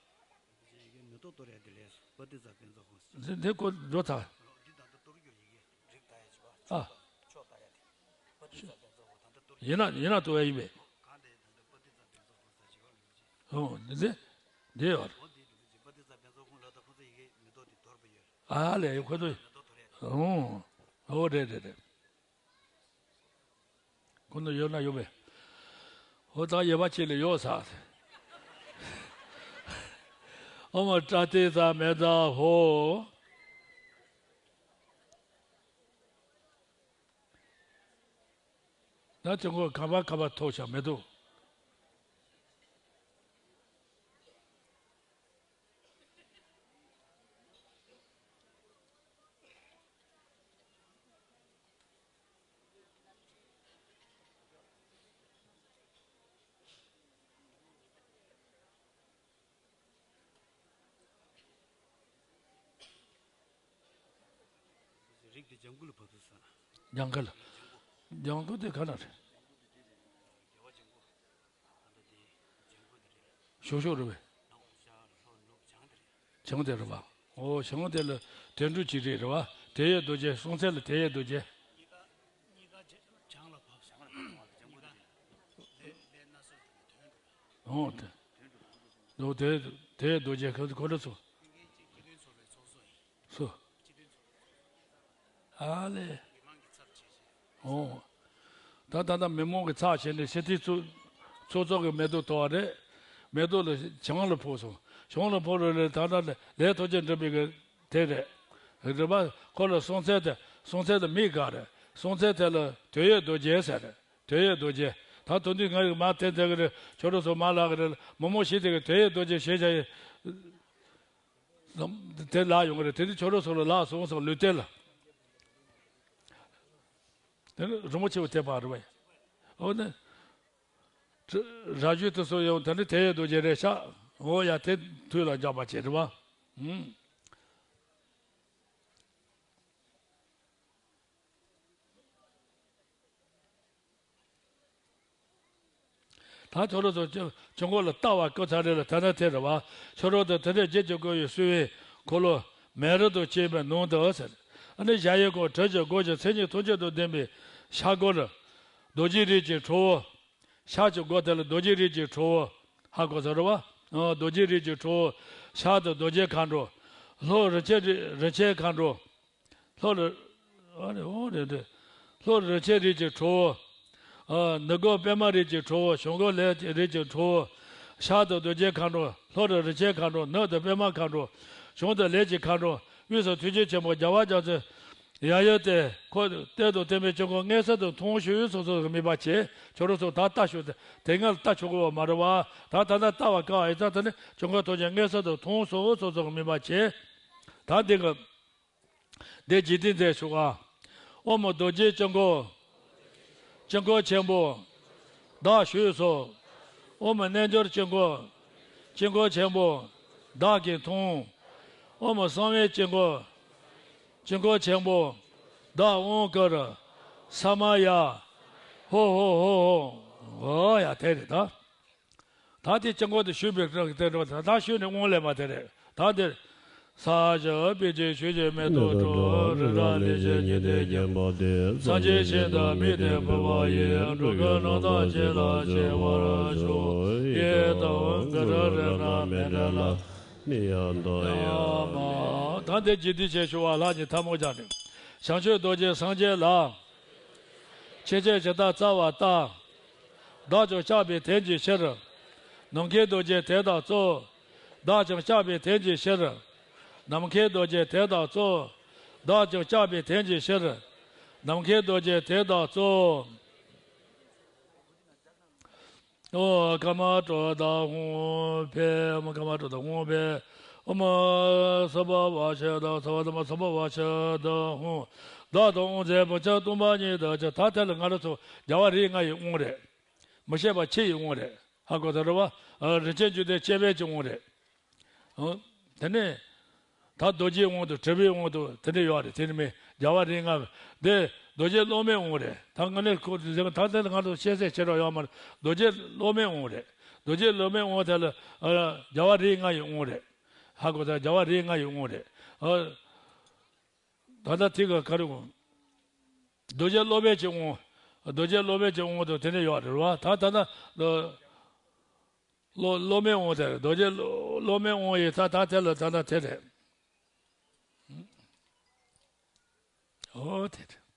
འདི་མེ་ཏོག་གཏོར་ཡ་དེ་ལས་སོ། པ་ཏི་ཙ་པན་ཙ་ཧོ་ཟེར། འདི་ཁོ་འགྲོ་ཚར། འདི་ད་ལྟ་གཏོར་རྒྱུ་ཡི་གེ་རིགས་ལྟ་ཡ་བྱེད་པ། ཨ། ཕྱོགས་ལྟ་ཡ་དེ། པ་ཏི་ཙ་པན་ཙ་ཧོ་ད་ལྟ་གཏོར་ཡིན་ན་ཡིན་ན་གཏོར་ཡ་ཡིན་པས། གང་དེ་ད་ལྟ་པ་ཏི་ཙ་པན་ཙ་ཧོ་ཟེར་བྱེད་པ་ལ་ཡོད་ཅེས། ཨོ་འདི་འདི་ཡོད་རེད། འོ་འདི་འགྲོ་གི་ཅིག་པ་ཏི་ཙ་པན་ཙ་ཧོ་ལ་ད་ཁོ་ཚོ་ཡི་གེ་མེ་ཏོག་དེ་གཏོར་པ་ཡོད་རེད། ཨ་ལས་ཡོད་ཁོ་ཚོ། མེ་ཏོག་གཏོར་ཡ་དེ། ཨོ་ཨོ་རེད་རེད་རེད། ཁོ་ན་ཡོད་ན་ཡོད་པས། ཧོ་ད་ཡོད་པ་ཅིག་ལ་ཡོད་ས། ཨོ་མ་ཏྲ་ཏི་ཙ་མེ་ཙ་ཧོ། ད་དེ་ཁོ་ག་པ་ག་པ་ཐོགས་ཤག་མེད་དོ། རིགས་དེ་ལྗང་གུ་ལ་བབས་སོང་ས། ལྗང་གུ་ལ། ལྗང་གུ་དེ་ག་ན་རེད། ཞོག་ཞོག་རེད་པས། བྱང་དེ་རེད་པ། ཨོ་བྱང་དེ་ལ་དོན་གྲུབ་ཅིག་རེད་རེད་པ། དེ་ཡི་རྡོ་རྗེ། སྲོང་བཙན་ལ་དེ་ཡི་རྡོ་རྗེ། ཨོ་དེ། ཨོ་དེ་དེ་ཡི་རྡོ་རྗེ་ཁོ་ཁོ་རེ་སོ། སོ། ཨ་ལས། ཨོ། ད་ད་ལྟ་མི་མང་གི་ཚབ་བྱས་ནས་སི་ཏི་ཚོ་ཚོ་ཚོ་གི་མེ་ཏོག་གཏོར་བ་རེད། མེ་ཏོག་ལ་བྱང་ལ་ཕོག་སོང་། བྱང་ལ་ཕོག་རེད་རེད། ད་ལྟ་ལས་ཐོག་ཅན་འགྲུབ་པའི་གི་དེ་རེད། རེད་པ། ཁོ་ལ་སྲོང་བཙན་དེ་སྲོང་བཙན་དེ་མི་དགའ་རེད། སྲོང་བཙན་དེ་ལ་དོལ་ཡོད་རྡོ་རྗེ་ཟེར་རེད། དོལ་ཡོད་རྡོ་རྗེ། ད་དོན་དུ་ང་རིག་མ་དེ་དེ་གི་རེད། ཁྱོད་རང་ཚོ་མ་ལག་གི་རེད། མི་མང་ཞིག་དེ་གི་དོལ་ཡོད་རྡོ་རྗེ་ཞེས་བྱ་ཡི། དེ་ལགས་ཡོང་གི་རེད། དེ་དུས་ཁྱོད་རང་ཚོ་ལ་ལགས་སོང་སོང་ལུས་རྟེན་ལ། དེ་ནི་རིན་པོ་ཆེ་བ་དེ་པ་རེད་པས། འོ་ནི། ར་རྒྱུད་དུ་སོ་ཡོང་དེ་ནི་དེ་ཡི་རྡོ་རྗེ་རེད་ཤག་འོ་ཡ་དེ་དུས་ལ་འཇགས་པ་བྱེད་རེད་པ། ཧུམ། ད་ཁྱོད་རང་ཚོ་ཆུ་ཆུ་འགོ་ལ་ལྟ་བ་སྐུ་ཚ་རེ་ལ་ད་ན་དེ་རེད་བ། ཆུ་རོལ་དུ་དེ་འདྲའི་རྒྱུད་ཀྱི་སྐུ་ཡི་བསུ་བའི་འཁོར་ལོ་མེ་རི་དང་བཅས་པའི་ནང་དུ་ཟེར། ཨ་ནི་གཞལ་ཡས་ཁང་གྲུ་བཞི་སྒོ་བཞི་མཚན་ཉིད་ཐམས་ཅད་དང་ལྡན་པའི་ཤར་སྒོར་རྡོ་རྗེ་རིགས་ཀྱི་ཁྲོ་བོ། ཤར་གྱི་སྒོ་དེ་ལ་རྡོ་རྗེ་རིགས་ཀྱི་ཁྲོ་བོ། ཧ་གོ་ས་རེད་བ། ཨ་རྡོ་རྗེ་རིགས་ཀྱི་ཁྲོ་བོ། ཤར་དུ་རྡོ་རྗེ་མཁའ་འགྲོ། ལྷོ་རིན་ཆེན་རི་རིན་ཆེན་མཁའ་འགྲོ། ལྷོ་རི། ཨ་རེ་ཨོ་རེ་རེ། ལྷོ་རིན་ཆེན་རིགས་ཀྱི་ཁྲོ་བོ། ཨ་ནུབ་སྒོ་པདྨ་རིགས་ཀྱི་ཁྲོ་བོ། བྱང་སྒོ་ལས་ཀྱི་རིགས་ཀྱི་ཁྲོ་བོ། ཤར་དུ་རྡོ་རྗེ་མཁའ་འགྲོ། ལྷོ་རུ་རིན་ཆེན་མཁའ་འགྲོ། ནུབ་ཏུ་པདྨ་མཁའ་འགྲོ། བྱང་དུ་ལས་ཀྱི་མཁའ་འགྲོ། དབུས་སུ་ཐུགས་རྗེ་ཆེན་པོ་རྒྱལ་བ་རྒྱ་མཚོའི་ཡབ་ཡུམ་སྟེ། ཁོ་བསྟན་དང་བསྟན་པའི་དཀྱིལ་འཁོར་མངོན་གསལ་དུ་མཐོང་ཞུ་སོ་སོ་གི་དམིགས་པ་བྱེད། ཁྱོད་རང་ཚོ་ད་ལྟ་ཞུ་དེ་སྔ་ལ་ལྟ་ཆོག་གི་བ་མ་རེད་བ། ད་ད་ལྟ་ལྟ་བ་དཀའ་བ་ཡིན་ཙང་དེ་ནི་དཀྱིལ་འཁོར་ཐམས་ཅད་མངོན་གསལ་དུ་མཐོང་སོ་སོ་སོ་གི་དམིགས་པ་བྱེད། ད་འདི་གི། འདི་འཇིག་རྟེན་མཛད་ཞུ་བ། ཨོཾ་རྡོ་རྗེ་དཀྱིལ་འཁོར། དཀྱིལ་འཁོར་ཆེན་པོ། བདག་བཞུགས་སོ། ཨོཾ་རྣལ་འབྱོར་དཀྱིལ་འཁོར། དཀྱིལ་འཁོར་ཆེན་པོ། བདག་གིས་མཐོང་། ཨོཾ་གསང་བའི་དཀྱིལ་འཁོར། དཀྱིལ་འཁོར་ཆེན་པོ། བདག་དབང་བསྐུར། ས་མ་ཡ། ཧོ་ཧོ་ཧོ་ཧོ། འོ་ཡ་དེ་རེད་ད། ད་དེ་དཀྱིལ་འཁོར་དུ་ཞུགས་པའི་དེ་འགྲོ་ད་ད་ཞུགས་ནས་དབང་ལེན་པ་དེ་རེད། ད་འདིར། ས་བཞི་པའི་ཆུ་བཞི་མེ་ཏོག་དྲུག་རི་རབ་གླིང་བཞི་ཉི་ཟླས་བརྒྱན་པ་སྟེ། སངས་རྒྱས་ཞིང་དུ་དམིགས་ཏེ་འབུལ་བ་ཡི། འགྲོ་ཀུན་རྣམ་དག་བྱིན་རླབས་ཆེ་བར་ཤོག །ཡི་དམ་ག་རུ་རཏྣ་མཎྜལ། ནི་ཡང་དང་ཡང་། ད་འདིར་རྗེ་བདུད་ཆེན་ཞུ་བ་ལྷ་ཉིད་ཐལ་མོ་སྦྱར་ནས། བྱང་ཆུབ་རྡོ་རྗེ་སངས་རྒྱས་ལ། ཆོས་ཀྱི་ཇི་ལྟར་རྩ་བ་ལྟར། བདག་ཀྱང་བཤགས་པའི་དོན་གྱི་ཕྱིར། ནམ་མཁའི་རྡོ་རྗེ་དེ་དག་སྩོལ། བདག་ཀྱང་བཤགས་པའི་དོན་གྱི་ཕྱིར། ནམ་མཁའི་རྡོ་རྗེ་དེ་དག་སྩོལ། བདག་ཀྱང་བཤགས་པའི་དོན་གྱི་ཕྱིར། ནམ་མཁའི་རྡོ་རྗེ་དེ་དག་སྩོལ། ཨོཾ་ཀརྨ་གྲུབ་མཐའ་ཧཱུྃ་ཕཊ། ཨོཾ་ཀརྨ་གྲུབ་མཐའ་ཧཱུྃ་ཕཊ། ཨོཾ་སྭ་བྷཱ་ཝ་ཤ་དྷཱུྃ། སྭ་བྷཱ་དྷརྨ་སྭ་བྷཱ་ཝ་ཤ་དྷཱུྃ། བདག་དང་དབང་མཛད་བུམ་ཆུང་སྟོང་པ་ཉིད་དུ་གྱུར། ད་ལྟ་ལ་ང་རང་ཚོ་རྒྱལ་བ་རིགས་ལྔ་ཡི་དབང་རེད། མི་ཤེས་པ་ཕྱི་ཡི་དབང་རེད། ཧ་གོ་ད་རེད་བ། རིན་ཆེན་འབྱུང་ལྡན་སྤྱན་མའི་དབང་རེད། དེ་ནས་ད་རྡོ་རྗེའི་དབང་དུ་གྲུབ་པའི་དབང་དུ་དེ་འདྲ་ཡོད་རེད། དེ་ནི་མི་རྒྱལ་བ་རིགས་ལྔ་འདི་ རྡོ་རྗེ་སློབ་མའི་དབང་རེད། ད་ང་ནི་ཁོ་ད་ལྟ་ང་ཚོ་བཤད་ཚད་བྱེད་རོགས་ཡོད་མ་རེད། རྡོ་རྗེ་སློབ་མའི་དབང་རེད། རྡོ་རྗེ་སློབ་མའི་དབང་དེ་ལ་ཨ་རྒྱལ་བ་རིགས་ལྔ་ཡི་དབང་རེད། ཧ་གོ་ད་རྒྱལ་བ་རིགས་ལྔ་ཡི་དབང་རེད། ཨ་ད་ལྟ་དེ་ག་ག་རེ་དགོངས། རྡོ་རྗེ་སློབ་མའི་ཀྱི་དབང་། རྡོ་རྗེ་སློབ་མའི་ཀྱི་དབང་དུ་དེ་ནས་ཡོད་རེད་བ། ད་ད་ལྟ་སློབ་སློབ་མའི་དབང་དེ་རེད། རྡོ་རྗེ་སློབ་སློབ་མའི་དབང་ཡི་ད་ད་དེ་ལ་ད་ལྟ་དེ་རེད། ཨོ་དེ་རེད།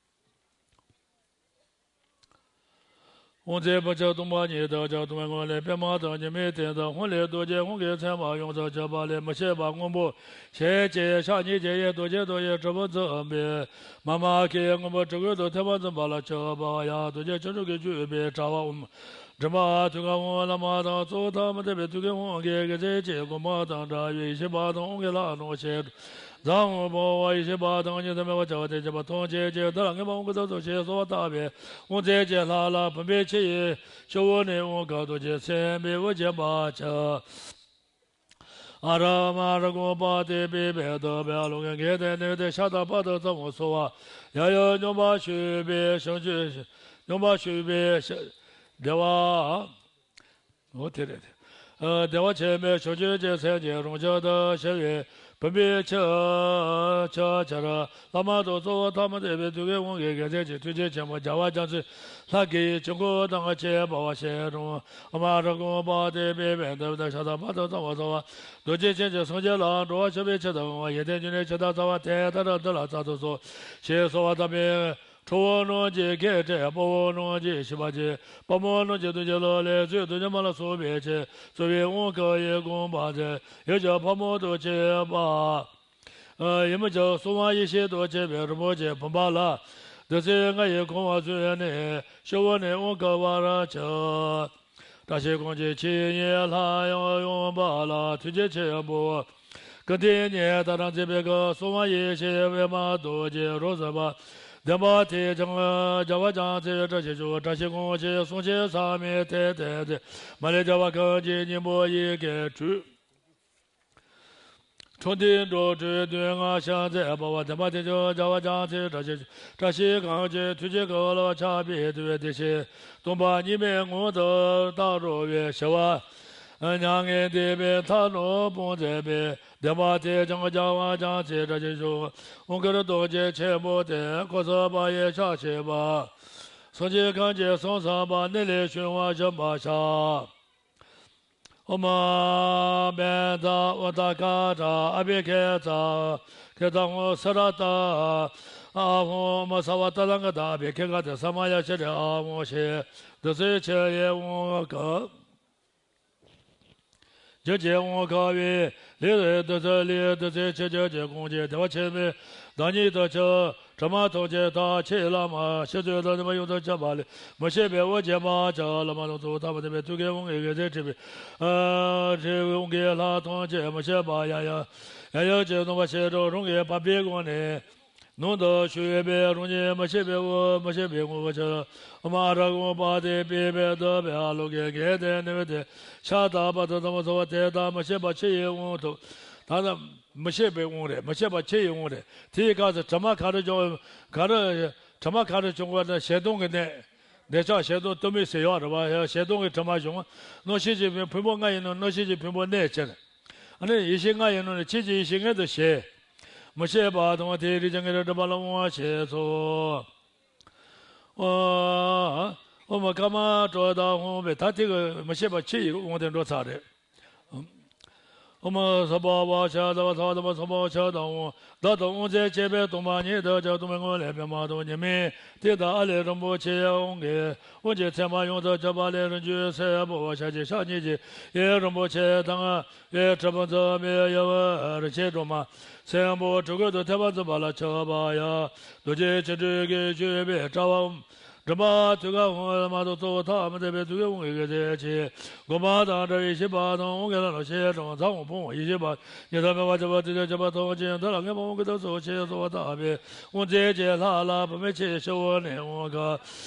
དབང་རྫས་ཕུན་ཚོགས་སྟོང་པ་ཉིད་དུ་ཀྱང་སྟོང་པའི་ངོ་ལས་པདྨ་དང་ཉི་མའི་སྟེང་དུ་དབང་ལས་རྡོ་རྗེ་དབང་གི་མཚན་མ་ཡོངས་སུ་གྱུར་པ་ལས་མི་ཕྱེད་པ་སྔོན་པོ་ཞལ་གཅིག་ཕྱག་གཉིས་ཀྱི་དབྱིངས་རྡོ་རྗེ་རྡོ་རྗེའི་དྲིལ་བུ་འཛིན་པས་མཱ་མ་ཀཱི་སྔོན་པོ་དྲིལ་གོས་དང་ཐོད་པ་འཛིན་པ་ལ་མཆོད་པ་ཡང་རྡོ་རྗེ་ཆོ་འཕྲུལ་གྱིས་བརྒྱུས་པའི་དྲ་བ་ཨོཾ། མགྲིན་པ་ཐུགས་ཀར་ཨོཾ། བླ་མ་དང་གཙོ་བོ་ཐ་མ་དད་པའི་ཐུགས་ཀའི་དབང་གིས་དགེ་རྩའི་ཆེད་དགོངས་པ་དང་འདྲ་བའི་ཡེ་ཤེས་པ་དང་དབང་གི་ལྷ་རྣམས་ཞལ་དྲུང་ཟབ་མོ་སྤོང་བ་ཡེ་ཤེས་པ་དང་གཉིས་སུ་མེད་པར་བྱ་བ་དེ་བྱེད་པ་ཐམས་ཅད་ཀྱི་མཐའ་ལ་ངེས་པར་དབང་བསྐུར་ཐབས་སུ་ཞེས་གསོལ་བ་བཏབ་པས། དབང་རྫས་ཀྱི་ལྷ་ལ་བུམ་པའི་ཆུ་ཡི་ཕྱོགས་ནས་དབང་བསྐུར་རྡོ་རྗེ་སེམས་དཔའི་དབུ་རྒྱན་པ་ཆེ། ཨ་ར་མ་ར་དགོངས་པ་དེ་སྤེལ་བས་བསྟོད་པའི་ཀློང་གིས་འགེངས་ཏེ་ནུས་ཏེ་ཤ་དང་པ་དང་ཚ་བོ་གསོལ་བ། ཡང་ཡང་སྙོམས་པར་ཞུགས་པའི་བྱང་ཆུབ་སྙོམས་པར་ཞུགས་པའི་བདེ་བ། འོ་དེ་རེད། ཨ་བདེ་བ་ཆེན་པོའི་བྱང་ཆུབ་ཀྱི་སེམས་ཀྱི་རང་བྱུང་དུ་ཤར་བའི་བུམ་པའི་ཆུ་ཆུ་ཆར་བླ་མ་དང་གཙོ་བོ་ཐ་མ་དད་པའི་ཐུགས་ཀའི་དབང་གིས་དགེ་མཚན་གྱི་མཐུ་རྐྱེན་ཆེན་པོ་རྒྱལ་བ་རྒྱ་མཚོའི་ལྷ་སྐུའི་དཀྱིལ་འཁོར་དང་ཁྱད་པར་བ་ཞལ་དྲུང་ཨ་མ་ར་དགོངས་པ་དེ་སྤེལ་བས་བསྟོད་པའི་ཤ་དང་པ་དང་ཚ་བོ་གསོལ་བ། རྡོ་རྗེ་སེམས་ཀྱི་སངས་རྒྱས་ལ་འགྲོ་བ་མཆོད་པའི་ཆུ་དང་བ་ཡིན་ཏེ་འབྱུང་གནས་ཇི་ལྟར་བརྩམས་པ་དེ་ལྟར་འདི་ལ་སྩལ་དུ་གསོལ་ཞེས་གསོལ་བ་བཏབ་པས། ཁྲོ་བོ་རྣམས་ཀྱིས་སྐད་དྲག་དཔའ་བོ་རྣམས་ཀྱིས་ཤིས་པར་བགྱི། དཔའ་མོ་རྣམས་ཀྱིས་བདུད་ཀྱི་གླུ་ལེན་མཛོད། བདུད་སྡེ་དམག་ལ་སོགས་པའི་ཕྱིར། གཙོ་བོའི་དབང་བསྐུར་བའི་དགོངས་པ་འདི། ཡུལ་གྱི་ཕག་མོ་དང་བཅས་པ། ཡིན་མོད་ཀྱང་སྲུང་མ་ཡེ་ཤེས་དང་བཅས་པའི་རིན་པོ་ཆེའི་བུམ་པ་ལ། བདུད་རྩི་ལྔ་ཡིས་བཀང་བ་བཟོས་ནས་ཕྱོགས་ནས་དབང་བསྐུར་བར་བྱ། བཀྲ་ཤིས་གང་གི་ཆོས་ཉིད་ལྷ་ཡང་ཡངས་པ་ལ། ཐུགས་རྗེ་ཆེན་པོ་ཀུན་ཏུ་ཉིད་ལྟར་མཛད་པའི་སྐུ། སྲུང་མ་ཡེ་ཤེས་པདྨ་རྡོ་རྗེ་རོ་བཟང་པ། བདེན་པ་དེས་ཀྱང་རྒྱལ་བ་རྒྱ་མཚོའི་བཀྲ་ཤིས་ཤོག། བཀྲ་ཤིས་གང་ཞིག་བསམ་ཞིང་ས་མེད་དེ་དེ་མཛད། མ་ལུས་རྒྱལ་བ་གང་གི་སྙིང་པོ་ཡི་གེ་འབྲུ། འཕྲོ་འདི་འགྲོ་དྲུག་བདུན་ལྔ་ཞལ་མཛད་པ་བ། བདེན་པ་དེས་ཀྱང་རྒྱལ་བ་རྒྱ་མཚོའི་བཀྲ་ཤིས་ཤོག། བཀྲ་ཤིས་གང་ཞིག་ཐུགས་རྗེ་སྐུ་ལ་ཆགས་པའི་དུས། བདེ་གཤེགས་སྟོང་པ་ཉིད་མའི་ངང་དུ་རྟག་རོལ་པའི་ཞི་བ་མྱ་ངན་འདས་པའི་མཐའ་རྣམས་སྤངས་མཛད་པའི། བདེན་པ་དེས་ཀྱང་རྒྱལ་བ་རྒྱ་མཚོའི་བཀྲ་ཤིས་ཤོག། དབང་བསྐུར་རྡོ་རྗེ་ཆེན་པོ་དེས་འཁོར་ཚུགས་པ་ཡི་ཕྱག་བྱས་པ། སངས་རྒྱས་གང་གིས་གསུང་གསུངས་པ་གནད་ལས་བྱུང་བ་བཞིན་པར་བྱ། ཨོཾ་བཛྲ་ཨུ་ཏ་ཀ་ཏྲ་ཨ་བྷི་ཥིཉྩ་ཀི་ཏ་ཧཱུྃ་སི་ར་ཏ་ཨཱཿཧཱུྃ། ཨོཾ་སརྦ་ཏ་ལ་ཀ་ཏ་ཨ་བྷི་ཥིག་ག་ཏེ་ས་མ་ཡ་ཤྲཱི་ཨཱཿཧཱུྃ་ཞེས་བདུད་རྩིའི་ཆུ་ཡིས་དབང་བསྐུར། རྒྱུད་ཀྱི་དབང་བསྐུར་བའི་ལས་ལས་བདུད་རྩི་ལས་བདུད་རྩིའི་ཆུ་རྒྱུད་ཀྱི་གང་གིས་བདེ་བ་ཆེན་པོའི་བདག་ཉིད་དུ་གྱུར། དྲི་མ་ཐམས་ཅད་དག། ཆོས་ལ་མ་ཤེས་ཚུལ་དང་ལྡན་པ་ཡོངས་སུ་གྱུར་པ་ལས་མི་ཤེས་པའི་དབུ་རྒྱན་པ་ཆེ། བླ་མ་དང་གཙོ་བོ་ཐ་མ་དད་པའི་ཐུགས་ཀའི་དབང་གིས་དགེ་རྩའི་དྲི་མེད་དྲི་བའི་དབང་གིས་ལྷ་ཐམས་ཅད་མི་ཤེས་པ་ཡང་ཡང་ཡང་ཡང་ཅིག་སྟོང་པར་ཤེས་རབ་རང་གི་བབ་པའི་སྒོ་ནས། ནང་དུ་ཞུགས་པའི་རང་ཉིད་མི་ཤེས་པའི་དབུས་མི་ཤེས་པའི་ངོ་བོར་གྱུར། ཨ་མ་ར་དགོངས་པ་དེ་སྤེལ་བས་བསྟོད་པའི་ཀློང་གིས་འགེངས་ཏེ་ནུས་ཏེ་ཤ་དང་པ་དང་ཚ་བོ་གསོལ་བ། དེ་ལྟར་མི་ཤེས་པ་ཆུ་ཡི་དབང་དུ། ད་ལྟ་མི་ཤེས་པའི་དབང་རེད། མི་ཤེས་པ་ཆུ་ཡི་དབང་རེད། དེའི་སྐབས་སུ་དྲི་མ་ག་རེ་བྱུང་། ག་རེ་དྲི་མ་ག་རེ་བྱུང་བ་ན་ཞེ་སྡང་གི་གནས། འདོད་ཆགས་ཞེ་སྡང་གཏི་མུག་ཟེར་ཡོད་རེད་བ། ཞེ་སྡང་གི་དྲི་མ་བྱུང་། རྣམ་ཤེས་ཀྱི་ཕུང་པོ་ལྔ་ཡི་ནང་རྣམ་ཤེས་ཀྱི་ཕུང་པོ་གནས་ཕྱིར། ཨ་ནི་ཡེ་ཤེས་ལྔ་ཡི་ནང་ནས་ཆོས་ཀྱི་ཡེ་ཤེས་མངོན་དུ་བྱས། མི་ཤེས་པ་དང་དེའི་རིགས་ཀྱི་ངེས་རབ་སྒྲིབ་པ་ལ་དབང་བྱས་སོ། ཨོཾ་ཀརྨ་གྲུབ་མཐའ་དབང་བས། ད་དེ་གི་མི་ཤེས་པ་ཆུ་ཡི་དབང་དུ་འགྲོ་ཚར་རེད། ཨོཾ་སརྦ་བྷ་ཤ་ཛ་བ་ས་བ་ཛ་བ་སརྦ་བྷ་ཤ་དང་དབང་། བདག་ཏུ་དབང་མཛད་བྱས་པས་སྟོང་པ་ཉིད་དུ་ཀྱང་སྟོང་པའི་ངང་ལས་པདྨ་དང་ཉི་མའི་སྟེང་དུ་ཨ་ལས་རིན་པོ་ཆེའི་དབང་གིས་དབང་གི་མཚན་མ་ཡོངས་སུ་གྱུར་པ་ལས་རིན་ཆེན་སེར་པོ་ཞལ་གཅིག་ཕྱག་གཉིས་ཀྱི་དབྱིངས་རིན་པོ་ཆེ་དང་། དབྱངས་རྟ་དྲིལ་བུ་འཛིན་པའི་ཡབ་རིན་ཆེན་སྒྲོལ་མ། སྲིན་པོ་དྲིལ་གོས་དང་ཐོད་པ་འཛིན་པ་ལ་མཆོད་པ་ཡང་། རྡོ་རྗེ་ཆོ་འཕྲུལ་གྱིས་བརྒྱུད་པའི་དྲ་བའམ། མགྲིན་པ་ཐུགས་ཀར་ཨོཾ། བླ་མ་དང་གཙོ་བོ་ཐ་མ་དད་པའི་ཐུགས་ཀའི་དབང་གིས་དགེ་རྩའི་ཆོས་སྒོམ་པ་དང་འདྲ་བའི་ཡེ་ཤེས་པ་དང་དབང་གི་ལྷ་རྣམས་ཞལ་དྲུང་ཟབ་མོ་སྤོང་བ་ཡེ་ཤེས་པ་གཉིས་སུ་མེད་པར་གྱུར་པ་དེ་ལྟར་གྱུར་པ་ཐམས་ཅད་མཐའ་ལ་ངེས་པར་དབང་བསྐུར་ཐབས་སུ་ཞེས་གསོལ་བ་བཏབ་པས། དབང་མཛད་ཀྱི་ལྷ་ལ་བུད་མེད་ཆེ་ཕྱོགས་ནས་དབང་བསྐུར།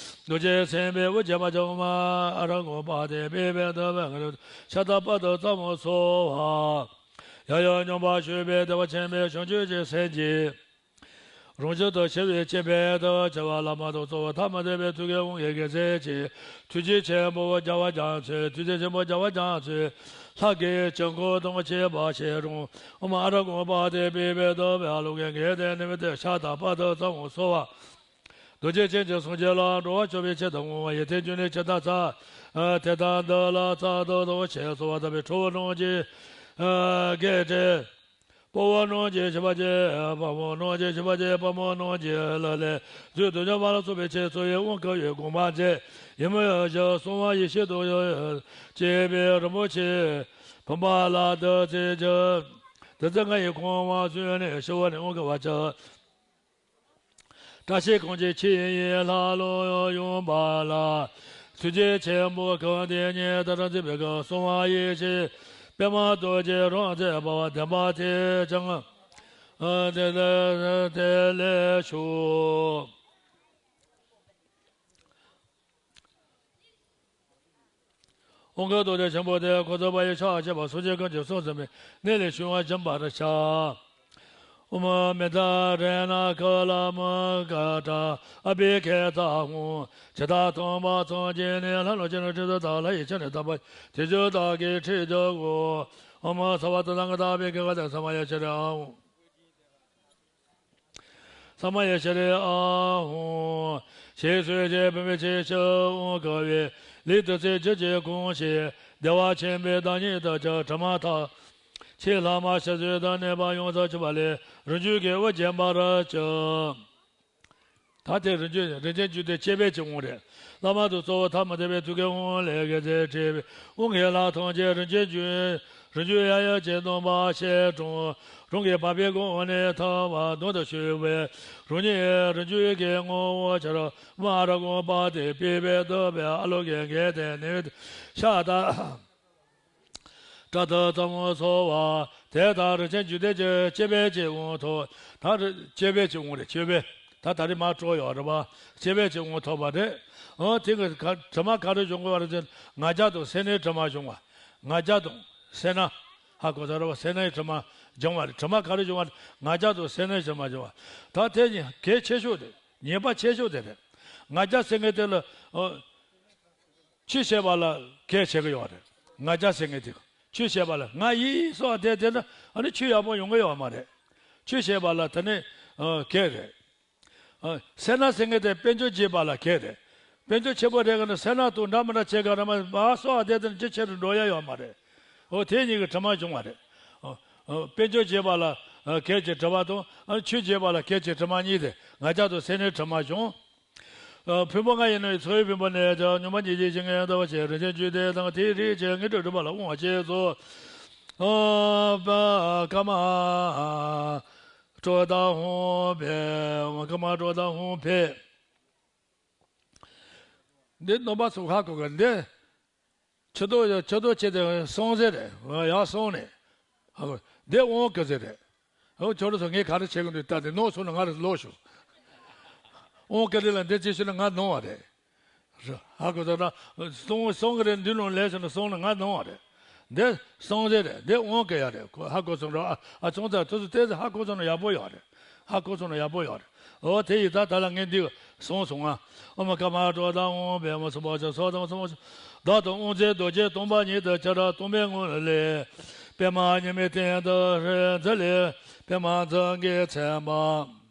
རྡོ་རྗེ་སེམས་དཔའི་དབུ་རྒྱན་པ་ཅན་ཨ་མ་ར་དགོངས་པ་དེ་སྤེལ་བས་བསྟོད་པའི་ཀློང་གིས་ཤ་དང་པ་དང་ཚ་བོ་གསོལ་བ། ཡང་ཡང་སྙོམས་པར་ཞུགས་པའི་བདེ་བ་ཆེན་པོའི་བྱང་ཆུབ་ཀྱི་སེམས་ཀྱིས། རང་བཞིན་དུ་ཞི་བའི་སྤྱན་ཕུལ་དུ་བྱ་བ་བླ་མ་དང་གཙོ་བོ་ཐ་མལ་དད་པའི་ཐུགས་ཀའི་དབང་གིས་དགེ་མཚན་ཆེ། ཐུགས་རྗེ་ཆེན་པོ་རྒྱལ་བ་རྒྱ་མཚོས། ཐུགས་རྗེ་ཆེན་པོ་རྒྱལ་བ་རྒྱ་མཚོས། ལྷ་གི་བྱིན་མགོ་དང་བཅས་པ་བཞེས་རུང་། ཨོཾ་ཨ་ར་གུ་པ་ཏི་པི་པེ་ཏོ་བེ་ཨ་ལོ་ཀེ་གེ་ཏེ་ནི་མི་ཏེ་ཤ་ཏ་པ་ཏ་ཙ་འོ་སོ་བ། རྡོ་རྗེ་ཅན་གྱི་སངས་རྒྱས་ལ་འགྲོ་བ་སྐྱོབ་པའི་ཆེད་དུ་བསྔོ་བ་ཡི་དེ་རྒྱུ་ནི་ཇི་ལྟར་བརྩམས། དེ་ལྟར་འདི་ལ་བརྩམས་སྟོན་དང་ཞེས་གསོལ་བ་བཏབ་པས། ཁྲོ་བོ་རྣམས་ཀྱིས་གེགས་བསྐྲད། དཔའ་བོ་རྣམས་ཀྱིས་ཤིས་པ་བགྱིས། དཔའ་མོ་རྣམས་ཀྱིས་ཤིས་པ་བགྱིས། དཔའ་མོ་རྣམས་ཀྱིས་ལག་ལེན་མཛོད་དུ་འཇོམས་པ་ལ་སོགས་པའི་ཆོས་ཚོལ་བའི་དབང་བསྐུར་བའི་དགོངས་པ་མཛད། ཡིད་མོས་ཤིང་གསང་བ་ཡེ་ཤེས་དང་བཅས་པའི་རིན་པོ་ཆེ་བུམ་པ་ལ་བདུད་རྩི་བྱིན། བདུད་རྩི་ལྔ་ཡིས་གང་བ་བཟོས་ནས་ཞི་བ་ནས་དབང་བསྐུར་བར་བྱ། བཀྲ་ཤིས་གང་ཆེ་ཁྱེད་ཡི་ལྷ་ལུ་ཡོངས་པ་ལ། ཐུགས་རྗེ་ཆེན་པོ་གང་དེ་ཉིད་དུ་རང་བྱེད་པའི་གང་གསང་བ་ཡེ་ཤེས་པདྨ་རྡོ་རྗེ་རང་རྩལ་འབར་བ་ལྡན་པ་དེས་ཀྱང་། དེ་ལས་དེ་ལས་ཞུ། དབང་བསྐུར་རྡོ་རྗེ་ཆེན་པོ་དེ་འཁོར་ཚོགས་པ་ཡི་ཕྱག་བྱས་པ་སངས་རྒྱས་ཀུན་གྱི་གསུང་ཟིན་པའི་གནས་ལས་བྱུང་བ་སྦྱིན་པར་བྱ། ཨོཾ་མནྡ་རཏྣ་ཀ་ལ་མུདྒ་གྲ་ཨ་བྷི་ཥིག་ཏ་ཧཱུྃ། ཇི་ལྟར་ཐོབ་པ་ཙམ་གྱིས་ནི། ལྷ་རྣམས་ཀྱི་ནི་ཁྲི་དུ་བལྟ། ལྷ་ཡི་ཁྱིམ་ནི་དག་པ་ཡི། དེ་ཚུལ་བདག་གིས་ཁྲིད་བྱ་དགོས། ཨོཾ་སརྦ་ཏ་ཐཱ་ག་ཏ་ཨ་བྷི་ཥིག་ཏ་ས་མ་ཡ་ཤྲཱི་ཨཱཿཧཱུྃ། ས་མ་ཡ་ཤྲཱི་ཨཱཿཧཱུྃ། ཞེས་གསོལ་ཞིང་བུམ་པའི་ཕྱི་བཤམས་དབང་བསྐུར་བས། ལས་བདུད་རྩིའི་རྒྱུན་གྱིས་གང་བྱས། བདེ་བ་ཆེན་པོའི་བདག་ཉིད་དུ་གྱུར། དྲི་མ་ཐག་ཆད་ལྷག་མ་ཞི་བཅོས་དང་ནད་པ་ཡོངས་སུ་ཆོད་པ་ལས་རང་རྒྱུད་ཀྱི་དབུ་བརྒྱན་པར་གྱུར། ད་དེ་རིན་ཆེན་རིན་ཆེན་རྒྱུད་སྡེ་བཅུ་པའི་གི་དབང་རེད། བླ་མ་དང་གཙོ་བོ་ཐ་མལ་དད་པའི་ཐུགས་ཀའི་དབང་ལས་དགེ་མཚན་འཕྲོས་པའི་དབང་གི་ལྷ་ཐམས་ཅད་རིན་ཆེན་རྒྱུད། རིན་ཆེན་ཡང་ཡང་ཅན་སྡོམ་པ་ཞེས་གྲགས། རང་གི་བ་སྤུའི་སྒོ་ནས་ཐོན་པ་དོན་དུ་ཞུགས་པས། རང་ཉིད་རིན་ཆེན་གྱི་ངོ་བོ་ཆེར་མ་ར་གོ་པ་དེ་པི་པེ་ཏོ་བེ་ཨ་ལོ་ཀེ་གེ་ཏེ་ནི་ཤ་ཏ་པྲ་ཏ་ཙམ་སོ་བ། དེ་ལྟར་རིན་ཆེན་རྒྱུད་སྡེ་བཅུ་པའི་གི་དབང་ཐོབ། ད་རི་བཅུ་པའི་གི་དབང་རེད། བཅུ་པའི། ད་ད་རེས་མར་སྤྲོ་ཡོད་རེད་པ། བཅུ་པའི་གི་དབང་ཐོབ་པ་རེད། ཨོ་དེ་གི་ག་དྲི་མ་ག་རེ་བྱུང་དགོས་པ་རེད་ཟེར་ན། ང་རྒྱལ་དང་སེར་སྣའི་དྲི་མ་བྱུང་བ། ང་རྒྱལ་དང་སེར་སྣ། ཧ་གོ་ས་རེད་པ། སེར་སྣའི་དྲི་མ་བྱུང་བ་རེད། དྲི་མ་ག་རེ་བྱུང་བ་རེད། ང་རྒྱལ་དང་སེར་སྣའི་དྲི་མ་བྱུང་བ། ད་དེ་ཉིད་གལ་ཆེ་ཤོས་དེ། ཉེས་པ་ཆེ་ཤོས་དེ་རེད། ང་རྒྱལ་ཟེར་མཁན་དེ་ལ་ཨོ། ཆོས་བྱེད་པ་ལ་གལ་ཆེ་གི་ཡོད་རེད། ང་རྒྱལ་ཟེར་མཁན་དེ་ཆོས་བྱེད་པ་ལ། ང་ཡིན་སོགས་དེ་དེ་ན་ཨ་ནི་ཆོས་ཡག་པོ་ཡོང་གི་ཡོད་མ་རེད། ཆོས་བྱེད་པ་ལ་དེ་ནི་ཨ་གལ་རེད། ཨ་སེར་སྣ་ཟེར་མཁན་དེ་དཔལ་འབྱོར་བྱེད་པ་ལ་གལ་རེད། དཔལ་འབྱོར་ཆེན་པོ་རེད་ག་ན་སེར་སྣ་དང་འདྲ་མི་འདྲ་བྱེད་ག་ར་མ་མ་སོགས་དེ་དེ་ན་ཅི་ཆེ་རུ་འགྲོ་ཡ་ཡོད་མ་རེད། ཨོ་དེ་གཉིས་ཀྱི་དྲི་མ་བྱུང་བ་རེད། ཨོ་ཨོ་དཔལ་འབྱོར་བྱེད་པ་ལ་ཨ་གལ་གྱི་དྲི་མ་དང་ཨ་ཆོས་བྱེད་པ་ལ་གལ་གྱི་དྲི་མ་གཉིས་དེ་ང་རྒྱལ་དང་སེར་སྣའི་དྲི་མ་བྱུང་། ཕུང་པོ་ལྔ་ཡི་ནང་ཚོགས་པའི་ཕུང་པོ་ནས་ཀྱང་སྙོམས་པར་འཇུག་པའི་ཞིང་ཁམས་ལྟ་བུ་ཞིག་རིན་ཆེན་རྒྱུད་སྡེ་དང་དེའི་རིགས་ཀྱི་དངོས་གྲུབ་སྒྲུབ་པ་ལ་དབང་བྱེད་ཚུལ། ཨོཾ་པདྨ་ཀྲོ་དྷ་ཧཱུྃ་ཕཊ། ཨོཾ་པདྨ་ཀྲོ་དྷ་ཧཱུྃ་ཕཊ། འདི་རྣམ་པ་ཚོ་ཧ་གོ་གི། འདི་ཆུ་ཏོ་ཆུ་ཏོ་ཆེ་དེ་སོང་ཟེར་རེད། ཡར་སོང་ནས་ཧ་གོ། འདི་དབང་བསྐུར་ཟེར་རེད། ཨོ་ཁྱོད་རང་ཚོ་ངས་ག་རེ་བྱེད་ཀྱི་འདུག་ལྟ་དེ་ནོར་སོང་ན་ང་རང་ལོག་ཤོག་དབང་བསྐུར་རེད་ལ་འདི་ཅི་ཞུ་ན་ང་ནོར་བ་རེད། ཧ་གོ་ད་ན་སོང་སོང་གི་རེད། འདི་ནང་ལས་སོང་ན་སོང་ན་ང་ནོར་བ་རེད། འདི་སོང་ཟེར་རེད། འདི་དབང་བསྐུར་ཡ་རེད། ཁོ་ཧ་གོ་སོང་ར། ཨ་ཨ་ཚོང་ཚ་དུ་སུ་དེ་ཧ་གོ་སོང་ན་ཡག་པོ་ཡོད་རེད། ཧ་གོ་སོང་ན་ཡག་པོ་ཡོད་རེད། ཨོ་དེ་ཡི་ད་ད་ལ་ངས་འདི་སོང་སོང་ང་། ཨོཾ་ཀརྨ་ཀྲོ་དྷ་ཧཱུྃ་ཕཊ། ཨོཾ་སྭ་བྷཱ་ཇ་སྭཱ་ཧཱ། ཨོཾ་སྭ་བྷཱ་ཇ། བདག་ཏུ་དབང་བྱེད་རྡོ་རྗེ་སྟོང་པ་ཉིད་དུ་འཆར། སྟོང་པའི་ངང་ལས་པདྨ་ཉི་མའི་སྟེང་དུ་འཛིན་ལས་པདྨ་འཛིན་གྱིས་མཚན་པ།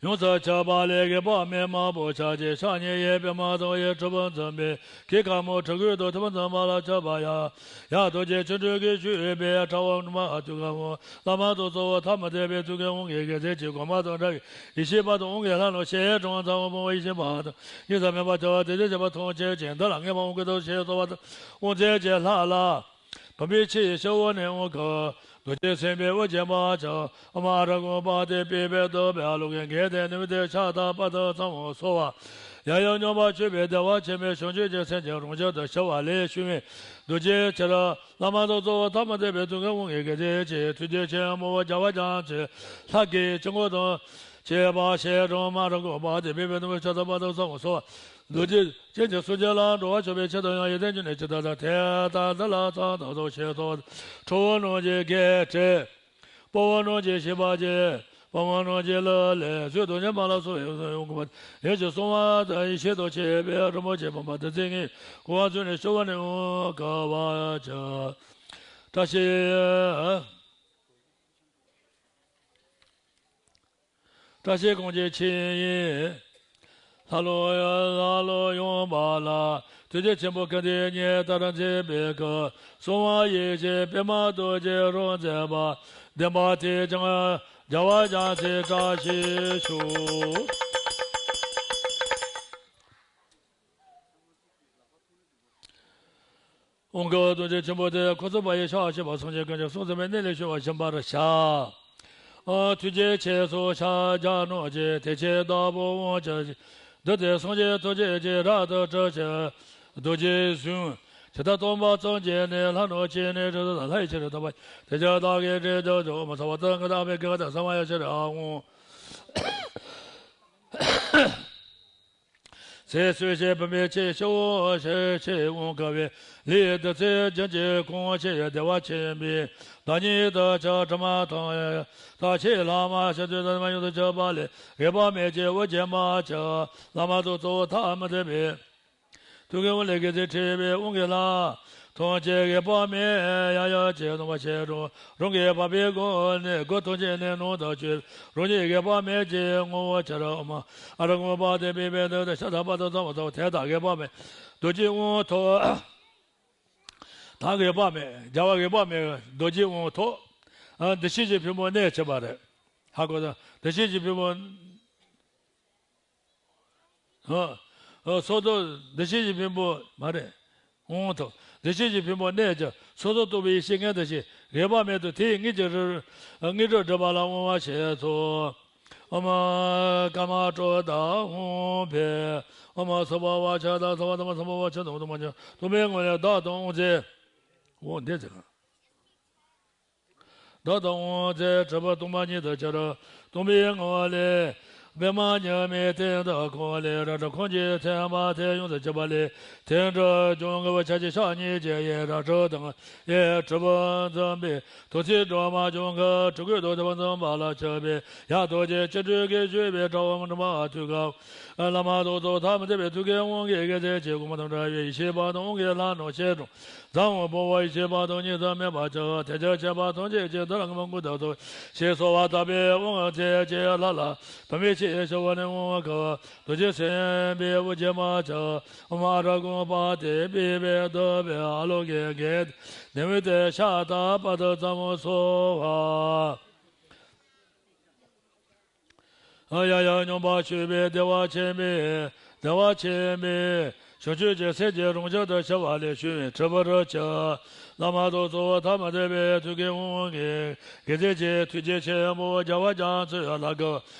ཡོངས་སུ་ཁྱབ་པ་ལས་དགེ་བ་མེ་དམར་པོ་ཆར་གྱི་ཕྱག་གཉིས་ཡིས་པདྨ་རྡོ་རྗེ་དྲིལ་བུ་འཛིན་པའི་གི་དཀར་མོ་དྲིལ་བུ་དང་དྲིལ་བུ་འཛིན་པ་ལ་མཆོད་པ་ཡང་། ཡང་རྡོ་རྗེ་ཆོ་འཕྲུལ་གྱིས་བཞུགས་པའི་ཕྲ་བ་ངུར་སྨྲིག་དུད་ཁ་སྔོ། བླ་མ་དང་གཙོ་བོ་ཐ་མལ་དད་པའི་ཐུགས་ཀའི་དབང་གིས་དགེ་མཚན་གྱི་དགོངས་པ་དང་འདྲ་བའི་ཡེ་ཤེས་དཔལ་དང་དབང་གི་ལྷ་རྣམས་ཞལ་དྲངས་ཙམ་དབང་པོ་ཡེ་ཤེས་པ་དང་གཉིས་སུ་མེད་པར་བརྩེ་བ་དེ་བཞིན་གཤེགས་པ་ཐམས་ཅད་ཀྱིས་འདི་ལ་བསྔོས་པ་དབང་བསྐུར་དང་ཞེས་གསོལ་བ་དང་དབང་བྱེད་ཀྱི་ལྷ་ལ། བུམ་པའི་ཕྱི་ཡི་ཤར་འོག་ནས་དབང་བསྐུར། རྡོ་རྗེ་སེམས་དཔའི་དབུ་བརྒྱན་པ་ཆ། ཨོཾ་ཨ་ར་གུ་པ་ཏི་པི་པེ་ཏོ་བེ་ཨ་ལོ་ཀེ་གེ་ཏེ་ནི་མི་ཏེ་ཤ་ཏ་པ་ཏ་ཙམ་སོ་བ། ཡང་ཡང་སྙོམས་པར་ཆུད་པའི་བདེ་བ་ཆེན་པོའི་བྱང་ཆུབ་ཀྱི་སེམས་ཀྱིས་རང་བཞིན་དུ་ཞི་བ་ལས་བྱུང་བའི་རྡོ་རྗེའི་ཕྱིར། བླ་མ་དང་གཙོ་བོ་ཐ་མལ་དད་པའི་ཐུགས་ཀའི་དབང་གིས་དགེ་མཚན་ཆེ། ཐུགས་རྗེ་ཆེན་པོ་རྒྱལ་བ་རྒྱ་མཚོས་ལྷ་སྐད་ཀྱི་སྔོན་དུ་བྱས་པ་ཞེས་སྒྲོལ་མ་རང་གི་འོད་དཔག་སྟེ་པི་པེ་ཏོ་ཤ་ཏ་པ་ཏ་ཙམ་སོ་བ། རྡོ་རྗེ་ཅན་གྱི་སངས་རྒྱས་ལ་འགྲོ་བ་མཆོད་པའི་ཆེད་དུ་ཡང་ཡི་དམ་རྒྱུད་ནས་ཇི་ལྟར་བརྩམས། དེ་ལྟར་འདི་ལ་བརྩམས་སྟོན་དང་ཞེས་གསོལ་བ། ཁྲོ་བོ་རྣམས་ཀྱིས་བགེགས་བསྐྲད། དཔའ་བོ་རྣམས་ཀྱིས་ཤིས་པ་བགྱིས། ཕ་མ་རྣམས་ཀྱི་ལག་ལེན་ཚུལ་དུ་ཉམས་པ་ལ་སོགས་པའི་ཡོངས་སུ་ཡོངས་ཀུན་པ་ཡེ་ཤེས་གསང་བ་དང་ཡེ་ཤེས་དང་བཅས་པའི་རིན་པོ་ཆེ་འཕགས་པ་བདུད་རྩི་ལྔས་བསྐོར་བ་བརྫུས་ནས་ཞི་བ་ནི་འོང་དཀའ་བར་གྱུར། བཀྲ་ཤིས། བཀྲ་ཤིས་གང་གི་ཆེ་ཡིན། ལྷ་ལུང་ལྷ་ལུང་ཡོངས་པ་ལ། ཐུགས་རྗེ་ཆེན་པོ་སྐུ་མདུན་ཉིད་ལྟར་མཛད་པའི་སྐུ། གསང་བ་ཡེ་ཤེས་པདྨ་རྡོ་རྗེ་རང་རྩལ་པ། བདེན་པ་དེས་ཀྱང་རྒྱལ་བ་རྒྱ་མཚོའི་བཀྲ་ཤིས་ཤོག། ཨོང་ཀི་རྡོ་རྗེ་ཆེན་པོ་དེ་ཁོ་ཚོ་པ་ཡི་ཕྱག་བཞི་པ་སངས་རྒྱས་ཀུན་གྱི་གསུང་ཟིན་པའི་གནས་ལས་བྱུང་བ་བྱིན་པར་བྱ། ཨ་ཐུགས་རྗེ་ཆེ་སོགས་ཕྱག་རྒྱ་རྣམས་ཀྱིས་དེ་ཕྱིར་བདག་པོ་དབང་བསྐུར་ཞིང་། བདུད་རྩི་སངས་རྒྱས་ཐམས་ཅད་ཀྱི་རབ་ཏུ་སྤྲུལ་ཕྱིར་རྡོ་རྗེ་བཟུང་། ཇི་ལྟར་སྟོན་པ་ཙམ་གྱིས་ནི་ལྷ་རྣམས་ཀྱིས་ནི་གྲུབ་ཏུ་དང་ལྷ་ཡི་ཆོས་སུ་ཐོབ་པ་དེ་ཕྱིར་བདག་གིས་དྲིལ་བསྒྲགས་ཀྱང་། ཨོཾ་སརྦ་ཏུ་དགའ་ཏ་ཨ་བྷི་ཥིག་ག་ཏ་ས་མ་ཡ་ཤྲཱི་ཨཱཿཧཱུྃ། ཚེ་བསོད་བྱེད་བུམ་པའི་ཆས་ཤོག། ཤེས་བྱའི་དབང་བསྐུར་བའི་ལས་བདུད་རྩིའི་རྒྱུན་གྱིས་གང་ཞིག་བདེ་བ་ཆེན་པོའི་བདག་ཉིད་དུ་གྱུར། དྲི་མ་དང་དག་ཆོས་ལྷག་མ་ཕྱིན་ཚུལ་དང་ཉམས་སུ་ཆུད་པ་ལས་དགེ་བ་མེད་ཅིང་འོ་བརྒྱལ་མ་གྱུར། བླ་མ་དང་གཙོ་བོ་ཐ་མི་དད་པས་ཐུགས་ཀའི་དབང་ལས་དགེ་ཚུལ་ཁྲིད་པའི་དབང་གིས་ལྷ་ཐམས་ཅད་དགེ་བ་མེད་ཡང་ཡང་ཅིག་སྣང་བར་བྱེད་ཅིང་། རང་གི་འཕགས་པའི་སྒོ་ནས་སྒོ་ཐམས་ཅད་ནས་ནང་དུ་བཅུག་རང་ཉིད་དགེ་བ་མེད་ཅེས་བསྔོ་བར་བྱ་སྟེ། ཨོཾ་ཨ་ར་ཧཱུྃ་བཛྲ་ཏ་ཨ་བྷི་ཝྷ་ཏེ་ཤ་ཏ་པ་ཏ་ཙ་མ་ཙ་བ་དེ་དག་དགེ་བ་མེད་རྡོ་རྗེའི་དབང་ཐོབ། ད་དགེ་བ་མེད་རྒྱལ་བ་དགེ་བ་མེད་རྡོ་རྗེའི་དབང་ཐོབ། ཨ་འདུ་ཤེས་ཀྱི་ཕུང་པོ་གནས་ཆེན་པ་རེད། ཧ་གོ་ད། འདུ་ཤེས་ཀྱི་ཕུང་པོ། ཨ་ཨ་སོ་སོ་འདུ་ཤེས་ཀྱི་ཕུང་པོ་མ་རེད། དབང་ཐོབ། འདུ་ཤེས་ཀྱི་ཕུང་པོ་གནས་ཀྱང་སོ་སོར་རྟོག་པའི་ཡེ་ཤེས་མངོན་དུ་བྱས། དགེ་བ་མེད་དུ་དེའི་དངོས་ཀྱི་རིགས་དངོས་གྲུབ་སྒྲུབ་པ་ལ་དབང་བ་བྱས་སོ། ཨོཾ་ཀརྨ་གྲུབ་མཐའ་དབང་ཕྱུག། ཨོཾ་སྭ་བྷཱ་ཝ་ཤ་ཏ་སྭ་བྷཱ་ཐ་མ་སྭ་བྷཱ་ཝ་ཤ་ཏ་ཨོཾ་དུ་མ་ཉམས་སྟོང་པའི་ངང་ལས་བདག་ལྟར་དབང་མཛད། འོ་འདི་ཟེར། བདག་ལྟར་དབང་མཛད་གྲུབ་པ་སྟོང་པ་ཉིད་དུ་གྱུར། སྟོང་པའི་ངང་ལས་པདྨ་ཉི་མའི་སྟེང་དུ་ཁོང་ལས་རང་གྲོལ་ཁམས་ཀྱི་མཚན་མ་དེ་ཡོངས་སུ་གྱུར་པ་ལས་ཐིམ་གྲུབ་འབྱུང་ཁམས་ཕྱག་རྒྱའི་ཕྱག་གཉིས་ཀྱིས་ཡེ་རང་གྲོལ་དང་ཡེ་གྲུབ་པ་འཛིན་པའི་ཐུགས་སྲས་སྒྲོལ་མ་འབྱུང་ཁམས་སྤྲུལ་སྐུའི་ཐུགས་ཐིམ་པ་འཛིན་པ་ལ་གྱུར་པའི་ཡང་རྡོ་རྗེ་སྤྱི་སྤྲུལ་གྱིས་བཞུགས་པའི་དྲ་བ་མུན་པ་ཐུལ་ཁ། བླ་མ་དང་ཐོག་མཐའ་མི་མཐུན་པའི་ཐུགས་ཀའི་དབང་གིས་དགེ་མཚན་གྱི་གོང་མ་དང་འདྲ་བའི་ཡེ་ཤེས་པ་དང་དབང་གི་ལྷ་རྣམས་ཞལ་དྲུང་། རྫ་དབང་འབུམ་པོ་ཡེ་ཤེས་པ་དང་གཉིས་སུ་མེད་པར་གྱུར། དེ་ཕྱིར་མཁྱེན་པ་ཐམས་ཅད་ཀྱིས་འདི་ལ་མངོན་པར་མོས་གུས་བསྟོད་དོ། ཞེས་གསོལ་བ་བཏབ་པས་དབང་མཛད་ཅིང་ལྷ་ལ་བུམ་པའི་ཆས་ཞུ་བ་ནས་དབང་བསྐུར། རྡོ་རྗེ་སེམས་དཔའི་དབུ་རྒྱན་མ་ཆགས། ཨོཾ་ཨ་ར་ཧཱུྃ་བཛྲ་ཏ་ཨ་བྷི་ཝྷ་ཏེ་བཟླས་པའི་ཨ་ལོ་ཀེ་གེ་ཏེ་ནེ་ཝི་ཏེ་ཤ་ཏ་པ་ཏ་ཙ་མོ་སྭཱ་ཧཱ། ཡང་ཡང་སྙོམས་པར་ཞུགས་པས་བདེ་བ་ཆེན་པོས་བདེ་བ་ཆེན་པོས་བྱང་ཆུབ་ཀྱི་སེམས་ཀྱི་རང་བཞིན་དུ་ཤར་བ་ལས་བྱུང་བའི་གྲུབ་པར་གྱུར། བླ་མ་དང་གཙོ་བོ་ཐ་མི་དད་པའི་ཐུགས་ཀའི་དབང་གིས་དགེ་མཚན་གྱི་ཐུགས་རྗེ་ཆེན་པོ་རྒྱལ་བ་རྒྱ་མཚོའི་ལྷ་སྐུ་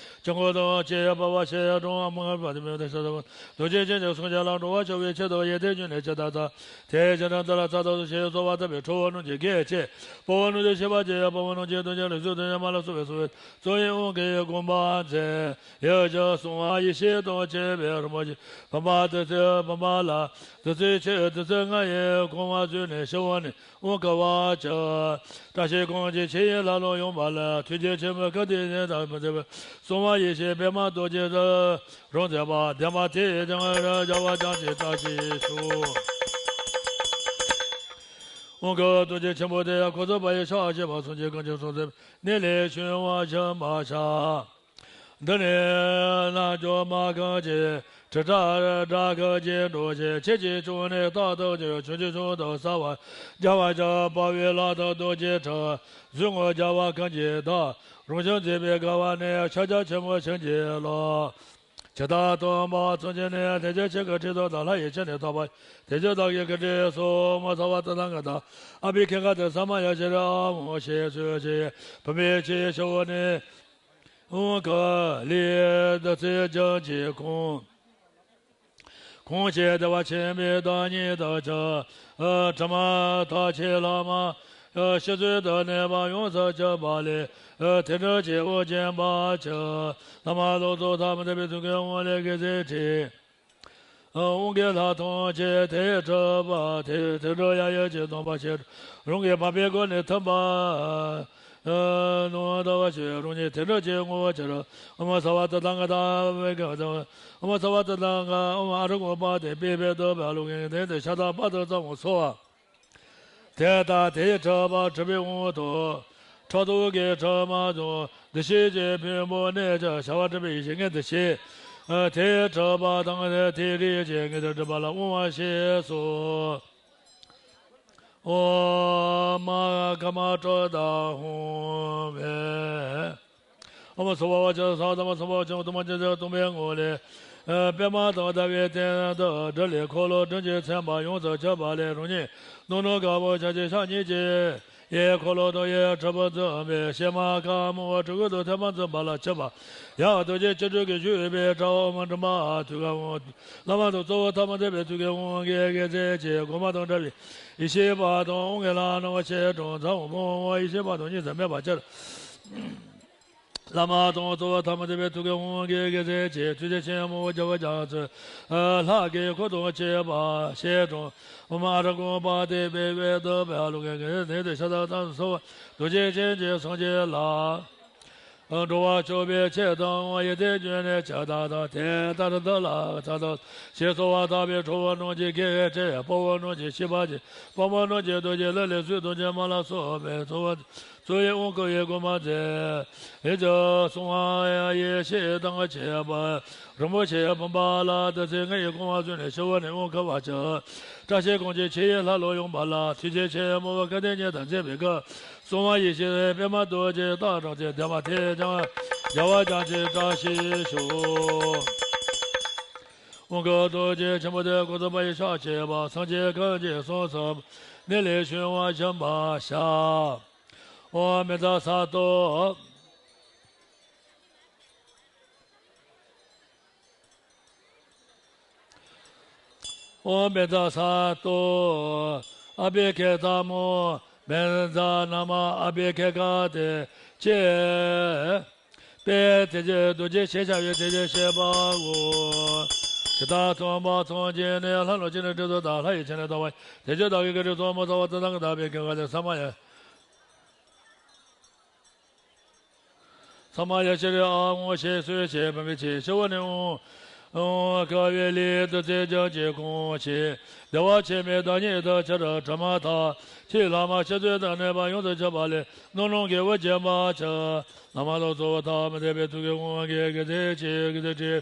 དཀྱིལ་འཁོར་ཐམས་ཅད་སྤར་བ་ཞལ་དྲུང་ཨ་མ་ཧ་པ་ཏི་མེ་ཏ་ཤ་ཏ་པ་རྡོ་རྗེ་འཆང་གི་གསུང་རྒྱ་ལ་འགྲོ་བ་ཤོར་བའི་ཆེད་དུ་ཡོན་ཏན་ཀུན་ནས་ཇི་ལྟར་དག་དེ་བཞིན་དུ་འདི་ལ་ཕྱག་འཚལ་ལོ་ཞེས་གསོལ་བ་བཏབ་པས་ཁྲོ་བོ་རྣམས་ཀྱིས་སྐད་ཅེས། དཔའ་བོ་རྣམས་ཀྱིས་ཤེས་པར་བགྱིས། དཔའ་བོ་རྣམས་ཀྱིས་གདུལ་བྱའི་ལུས་སྲོག་ཏུ་ཉམས་པ་ལ་སོགས་པའི་གསོལ་བ་གསོལ་བའི་དབང་གིས་དགོངས་པ་མཛད། ཡིད་ཀྱི་གསང་བ་ཡེ་ཤེས་དང་བཅས་པའི་རིན་པོ་ཆེ་བུམ་པ་བདུད་རྩིའི་བུམ་པ་ལ་བདུད་རྩིའི་ཆས་བདུད་རྩི་ལྔ་ཡིས་བཀང་བ་བརྫུས་ནས་ཞི་བ་ནས་དབང་བསྐུར་བར་གྱུར། བཀྲ་ཤིས་གང་གི་ཆེ་ཡིན་ལྷ་ལུང་ཡོངས་པ་ལ། ཐུགས་རྗེ་ཆེན་པོ་སྐུ་མདུན་ཉིད་ལྟར་མི་མཛད་པའི་གསང་བ་ཡེ་ཤེས་པདྨ་རྡོ་རྗེ་རང་རྩལ་པ། བདེན་པ་དེས་ཀྱང་རྒྱལ་བ་རྒྱ་མཚོའི་བཀྲ་ཤིས་ཤོག། དབང་བསྐུར་རྡོ་རྗེ་ཆེན་པོ་དེ་ཡང་ཁོ་ཚོ་པ་ཡི་ཕྱག་བཞི་པ་སངས་རྒྱས་ཀུན་གྱི་གསུང་ཟིན་པའི་གནས་ལས་བྱུང་བ་བྱིན་པར་བྱ། འདི་ནི་རྣལ་འབྱོར་མ་གང་ཞིག་དྲི་བྲལ་དགྲ་བགེགས་ཀྱིས་འགྲོ་ཞིང་ཆོས་ཀྱི་ཕྱོགས་ནས་རྟག་ཏུ་འགྱུར། བྱང་ཆུབ་མཆོག་ཏུ་གསལ་བར་བྱ་བར་བྱ། དཔའ་བོའི་ལག་ཏུ་རྡོ་རྗེ་ཁྲི། གཟུངས་སྔགས་རྒྱལ་བ་ཀུན་གྱི་བདག་རང་བྱུང་མཛད་པའི་དགའ་བ་ནི། ཕྱག་རྒྱ་ཆེན་པོ་བྱིན་གྱིས་རློབས། ཇི་ལྟར་སྟོན་པ་ཙམ་གྱིས་ནི་ཐུགས་རྗེ་ཆེན་པོའི་ཁྲི་ཐོག་ཏུ་ལྷ་ཡི་ཁྱིམ་ནས་ཐོབ་པ། དེ་ཕྱིར་བདག་གིས་སྐུ་ཁྲིད་སོགས་མ་ཚང་བ་ཏི་ལ་ང་དང་ཨ་བྷི་ཥིག་ག་ཏ་ས་མ་ཡ་ཤྲཱི་ཨཱཿཧཱུྃ་ཞེས་གསོལ་ཞིང་བུམ་པའི་ཆས་ཞུ་བ་ནས། དབང་བསྐུར་ལས་བདུད་རྩིའི་རྒྱུན་གྱིས་གང་གང་ཞིག་བདེ་བ་ཆེན་པོའི་བདག་ཉིད་དུ་གྱུར། དྲི་མ་དག་ཆོས་ལྷག་མ་ཕྱིན་ཚུལ་དུ་གནས་པ་ཡོངས་སུ་གྱུར་པ་ལས་ཐིམ་གྲུབ་ཀྱི་འོད་བརྒྱན་པར་གྱུར། བླ་མ་དང་ཐོག་མཐའ་མི་མཐུན་པའི་ཐུགས་ཀའི་དབང་ལས་དགེ་མཚན་ཁྲིད། དབང་གི་ལྷ་ཐམས་ཅད་དེས་གྲུབ་པ་དེ་དེ་འགྲོ་ཡང་ཡོད་ཅེས་སྟོན་པ་ཞིག་རང་གི་འཕགས་པའི་སྒོ་ནས་ཐིམ་པ་ ནོ་ད་བ་ཤེས་རུང་ཉིད་དེ་འདྲ་ཅེས་བསྔོ་བ་ཕྱིར། ཨོ་མ་སརྦ་ཏ་ཏང་ག་ཏ་བེ་ག་ཏ། ཨོ་མ་སརྦ་ཏ་ཏང་ག་ཨོ་མ་ཨ་ར་གོ་པ་དེ་པི་བེ་ཏོ་བེ་ཨ་ལོ་གེ་དེ་དེ་ཤ་ཏ་པ་ཏ་ཙམ་འོ་སོ་བ། དེ་ལྟར་དེའི་ཁྲག་པ་གྲུབ་པའི་དབང་དུ། ཁྲག་འཐུང་གི་ཁྲག་མ་དང་འདུ་ཤེས་ཀྱི་ཕུང་པོ་གནས་ཀྱང་བྱ་བ་གྲུབ་པའི་ཡེ་ཤེས་ལྔའི་འདུ་ཤེས། དེའི་ཁྲག་པ་དང་དེའི་རིགས་ཀྱི་ངེས་དོན་སྒྲུབ་པ་ལ་བསྔོ་བ་ཞེས་སོ། ཨོ་མ་ཀ་མ་ཀྲོ་ད་ཧུང་བེ། ཨོ་མ་སོ་བ་བ་ཅ་ས་ད་མ་སོ་བ་བ་ཅ་དུ་མ་ཅ་ཅ་དུ་མའི་ངོ་ལས། པདྨ་དང་ཟླ་བའི་སྟེང་དུ་སྒྲ་ལས་འཁོར་ལོ་བདུན་གྱིས་མཚན་པ་ཡོངས་སུ་ཁྱབ་པ་ལས་རང་ཉིད་རྣམ་སྣང་དཀར་པོ་ཕྱག་རྒྱའི་ཕྱག་གཉིས་ཀྱིས། གཡས་འཁོར་ལོ་དང་གཡོན་ཁྲི་པ་འཛིན་པའི་ཕྱེ་མ་དཀར་མོ་སྤྲུལ་སྐུ་དང་ཐོད་པ་འཛིན་པ་ལ་མཆིས་པ། ཡང་རྡོ་རྗེ་ཆོ་འཕྲུལ་གྱིས་བཞུགས་པའི་དགྲ་བོ་མ་འགྲིམ་པ་ཐུགས་ཀར་འོང་། བླ་མ་དང་གཙོ་བོ་ཐ་མ་ཐེག་པའི་ཐུགས་ཀའི་དབང་གིས་དགེ་མཚན་གྱི་སྒོ་མ་དང་འདྲ་བའི་ཡེ་ཤེས་པ་དང་དབང་གི་ལྷ་རྣམ་པ་ཆེ་འབྲིང་ཚངས་པ་ཡེ་ཤེས་པ་དང་གཉིས་སུ་མེད་པ་ཕྱིར། བླ་མ་དང་གཙོ་བོ་ཐ་མ་ཐེག་པའི་ཐུགས་ཀའི་དབང་གིས་དགེ་མཚན་གྱི་ཐུགས་རྗེ་ཆེན་མོ་རྒྱལ་བ་རྒྱ་མཚོའི་ལྷ་དཀྱིལ་འཁོར་དང་བཅས་པ་ཞེས་དང་། ཨོ་མ་ཨ་ར་གོ་པ་དེ་པེ་བེ་ཏོ་བེ་ཨ་ལོ་གེ་གེ་དེ་དེ་ཤ་ད་ཏ་སོ་བ་རྡོ་རྗེ་ཅན་གྱི་སངས་རྒྱས་ལ། འགྲོ་བ་སྐྱོབ་པའི་ཆེད་དུ་ཡིད་བརྟན་གྱུར་ནས་ཕྱག་བཏབ་དང་། དེ་ལྟར་འདི་ལ་ཕྱག་འཚལ་ཞེས་གསོལ་བ་བཏབ་པས། ཁྲོ་བོ་རྣམས་ཀྱི་སྐད་ཀྱིས་དཔའ་བོ་རྣམས་ཀྱི་ཤེས་པ་ཀྱིས་དཔའ་མོ་རྣམས་ཀྱི་རྡོ་རྗེ་ལ་ལས་གསུང་རྡོ་རྗེ་མ་ལ་སོགས་པའི་གཙོ་བོ་གཙོ་བོའི་དབང་བསྐུར་བའི་སྒོ་མ་མཛད། ཨེ་ཙི་གསང་བ་ཡེ་ཤེས་དང་བཅས་པ་རིན་པོ་ཆེ་བུམ་པ་ལ་བདུད་རྩི་ལྔ་ཡིས་བཀང་བ་བཟུང་ནས་ཕྱི་བོ་ནས་དབང་བསྐུར་བ་ཅིག་བཀྲ་ཤིས་ཀུན་གྱི་ཆུ་ཡིས་ལྷ་ལ་ཡོངས་པ་ལ་ཐུགས་རྗེ་ཆེན་མོ་བ་སྐལ་ལྡན་ཉིད་དང་མཛད་པའི་སྐབས། གསང་བ་ཡེ་ཤེས་པདྨ་རྡོ་རྗེ་རྟ་དྲག་ཅན་བདེ་བ་དེས་ཀྱང་རྒྱལ་བ་རྒྱ་མཚོའི་བཀྲ་ཤིས་ཤོག་དབང་བསྐུར་རྡོ་རྗེ་ཆེན་པོ་དེ་སྐུ་གསུམ་པ་ཡི་ཕྱག་བྱས་པ། སངས་རྒྱས་ཀུན་གྱི་གསུང་གསུམ་ནི་ལས་བྱུང་བ་བྱིན་པར་བྱ། ཨོཾ་བཛྲ་ས་ཏྭ། ཨོཾ་བཛྲ་ས་ཏྭ། ཨ་བྷི་ཥིག་ཏ་མོ། བཛྲ་ན་མ་ཨ་བྷི་ཥིག་ཏེ་ཅེས་པས། དེ་རྗེས་རྡོ་རྗེ་ཞེས་བྱ་བའི་དེ་རྗེས་བཤད་པའོ། ཇི་ལྟར་གསུངས་པ་ཚང་གིས་ནི། ལྷ་རྣམས་ཀྱིས་ནི་དྲི་དུ་བཏང་། ལྷ་ཡི་ཆོས་ནི་དང་བ་ཡི། དེ་ཕྱིར་བདག་གིས་བཀའ་དྲིན་གསུམ་མོ་ཟབ་པ་ཙམ་དང་། དག་པའི་དགེ་བ་ལས་ས་མ་ཡ། ས་མ་ཡ་ཤྲཱི་ཨཱཿཧཱུྃ་ཞེས་གསོལ་ཞིང་འབུལ་བའི་ཕྱིར། ཕྱི་བོ་ནས་ཨོཾ། ཨོཾ་དཀར་བའི་ལས་བདུད་རྩིའི་རྒྱུན་གྱིས་གང་ཞིང་། བདེ་བ་ཆེན་པོའི་བདག་ཉིད་དུ་ཕྱི་རོལ་དྲི་མ་དག་ཕྱིའི་ལྷག་མ་ཕྱི་ཚུལ་དང་ནུས་པ་ཡོངས་སུ་ཆགས་པ་ལས་རྣམ་སྣང་གི་འོད་བྱེད་པ་ཕྱིར། བླ་མ་དང་གཙོ་བོ་ཐ་མ་ཐེག་པའི་ཐུགས་ཀའི་དབང་གིས་དགེ་མཚན་གྱི་དགེ་མཚན་ཁྲིའི་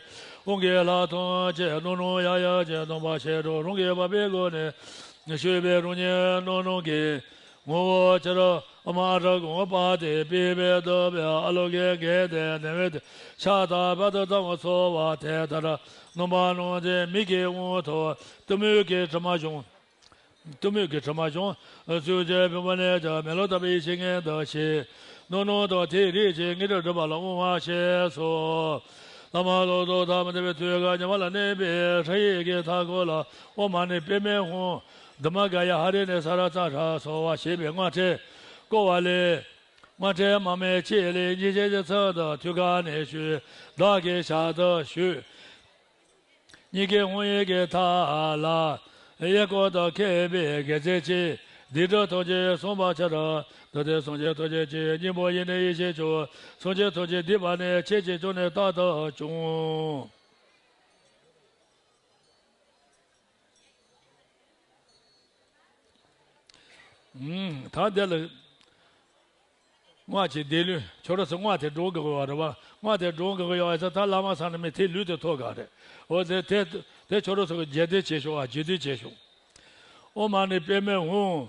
དབང་གིས་ལྷ་ཐམས་ཅད་རྣམ་སྣང་ཡང་ཡང་ཅིག་སྟོང་པར་ཤེས་འགྲོ། རང་གི་བ་སྤུའི་སྒོ་ནས་བཞུགས་པའི་རང་བཞིན་རྣམ་སྣང་གི་ངོ་བོ་ཕྱིར། ཨོཾ་ཨ་ར་གོ་པ་ཏེ་པི་བེ་ཏོ་བེ་ཨ་ལོ་ཀེ་གེ་དེ་ནེ་བེ་ཏེ་ཤ་ཏ་པ་ཏ་ཙམ་སོ་བ། དེ་ལྟར་རྣམ་པར་སྣང་མཛད་མིག་གི་དབང་དུ་གཏི་མུག་གི་དྲི་མ་སྦྱོང་། གཏི་མུག་གི་དྲི་མ་སྦྱོང་། གཟུགས་ཀྱི་ཕུང་པོ་གནས་ཀྱང་མེ་ལོང་ལྟ་བུའི་ཡེ་ཤེས་ལྔའི་འདུ་ཤེས། རྣམ་སྣང་དང་དེའི་རིགས་ཀྱི་དངོས་གྲུབ་སྒྲུབ་པ་ལ་དབང་བ་ཞེས་སོ། བླ་མ་དང་གཙོ་བོ་ཐ་མ་ཐེག་པའི་ཐུགས་ཀ་ཉི་མ་ལ་གནས་པའི་ཧྲཱིཿཡིག་གི་མཐའ་སྐོར་ལ་ཨོཾ་མ་ཎི་པདྨེ་ཧཱུྃ། དྷཱུ་མ་གཱ་ཡེ་ཧ་རི་ཎི་ས་ར་ཙ་ཧྲ་སོ་བ་ཞེས་པའི་སྔགས་ཕྲེང་བསྐོར་བ་ལས། སྔགས་ཕྲེང་མར་མེ་གཅིག་ལས་གཉིས་ཆེན་གྱི་ཚུལ་དུ་ཐུགས་ཀ་ནས་ཞུ། བདག་གིས་ཞལ་དུ་ཞུས། གཉིས་ཀའི་དབང་ཡིག་གི་མཐའ་ལ་གཡས་སྐོར་དུ་ཁེབས་པའི་དགེ་མཚན་གྱིས་སྡིག་སྒྲིབ་ཐམས་ཅད་སངས་པའི་ཕྱིར། ད་དེ་སངས་རྒྱས་ཐམས་ཅད་ཀྱི་སྙིང་པོ་ཡེ་ནས་ཡེ་ཤེས་མཆོག། སངས་རྒྱས་ཐམས་ཅད་སྡིག་པ་ནི་ཆེད་ཅིག་བཅོམ་ནས་རྟག་ཏུ་སྐྱོང་། ད་འདི་ལ་སྔགས་ཀྱི་བཟླས་ལུས་ཁྱོད་རང་ཚོ་སྔགས་དེ་སྒྲུབ་དགོས་པ་རེད་པ། སྔགས་དེ་སྒྲུབ་དགོས་ཀྱི་ཡོད་ཙང་ད་བླ་མ་ཚང་ནས་མི་དེ་ལུས་དེ་ཐོབ་ག་རེད། འོ་དེ་དེ་དེ་ཁྱོད་རང་ཚོ་གི་རྗེས་ཟློས་བྱེད་ཤོག་ཨ་རྗེས་ཟློས་བྱེད་ཤོག་ཨོཾ་མ་ཎི་པདྨེ་ཧཱུྃ།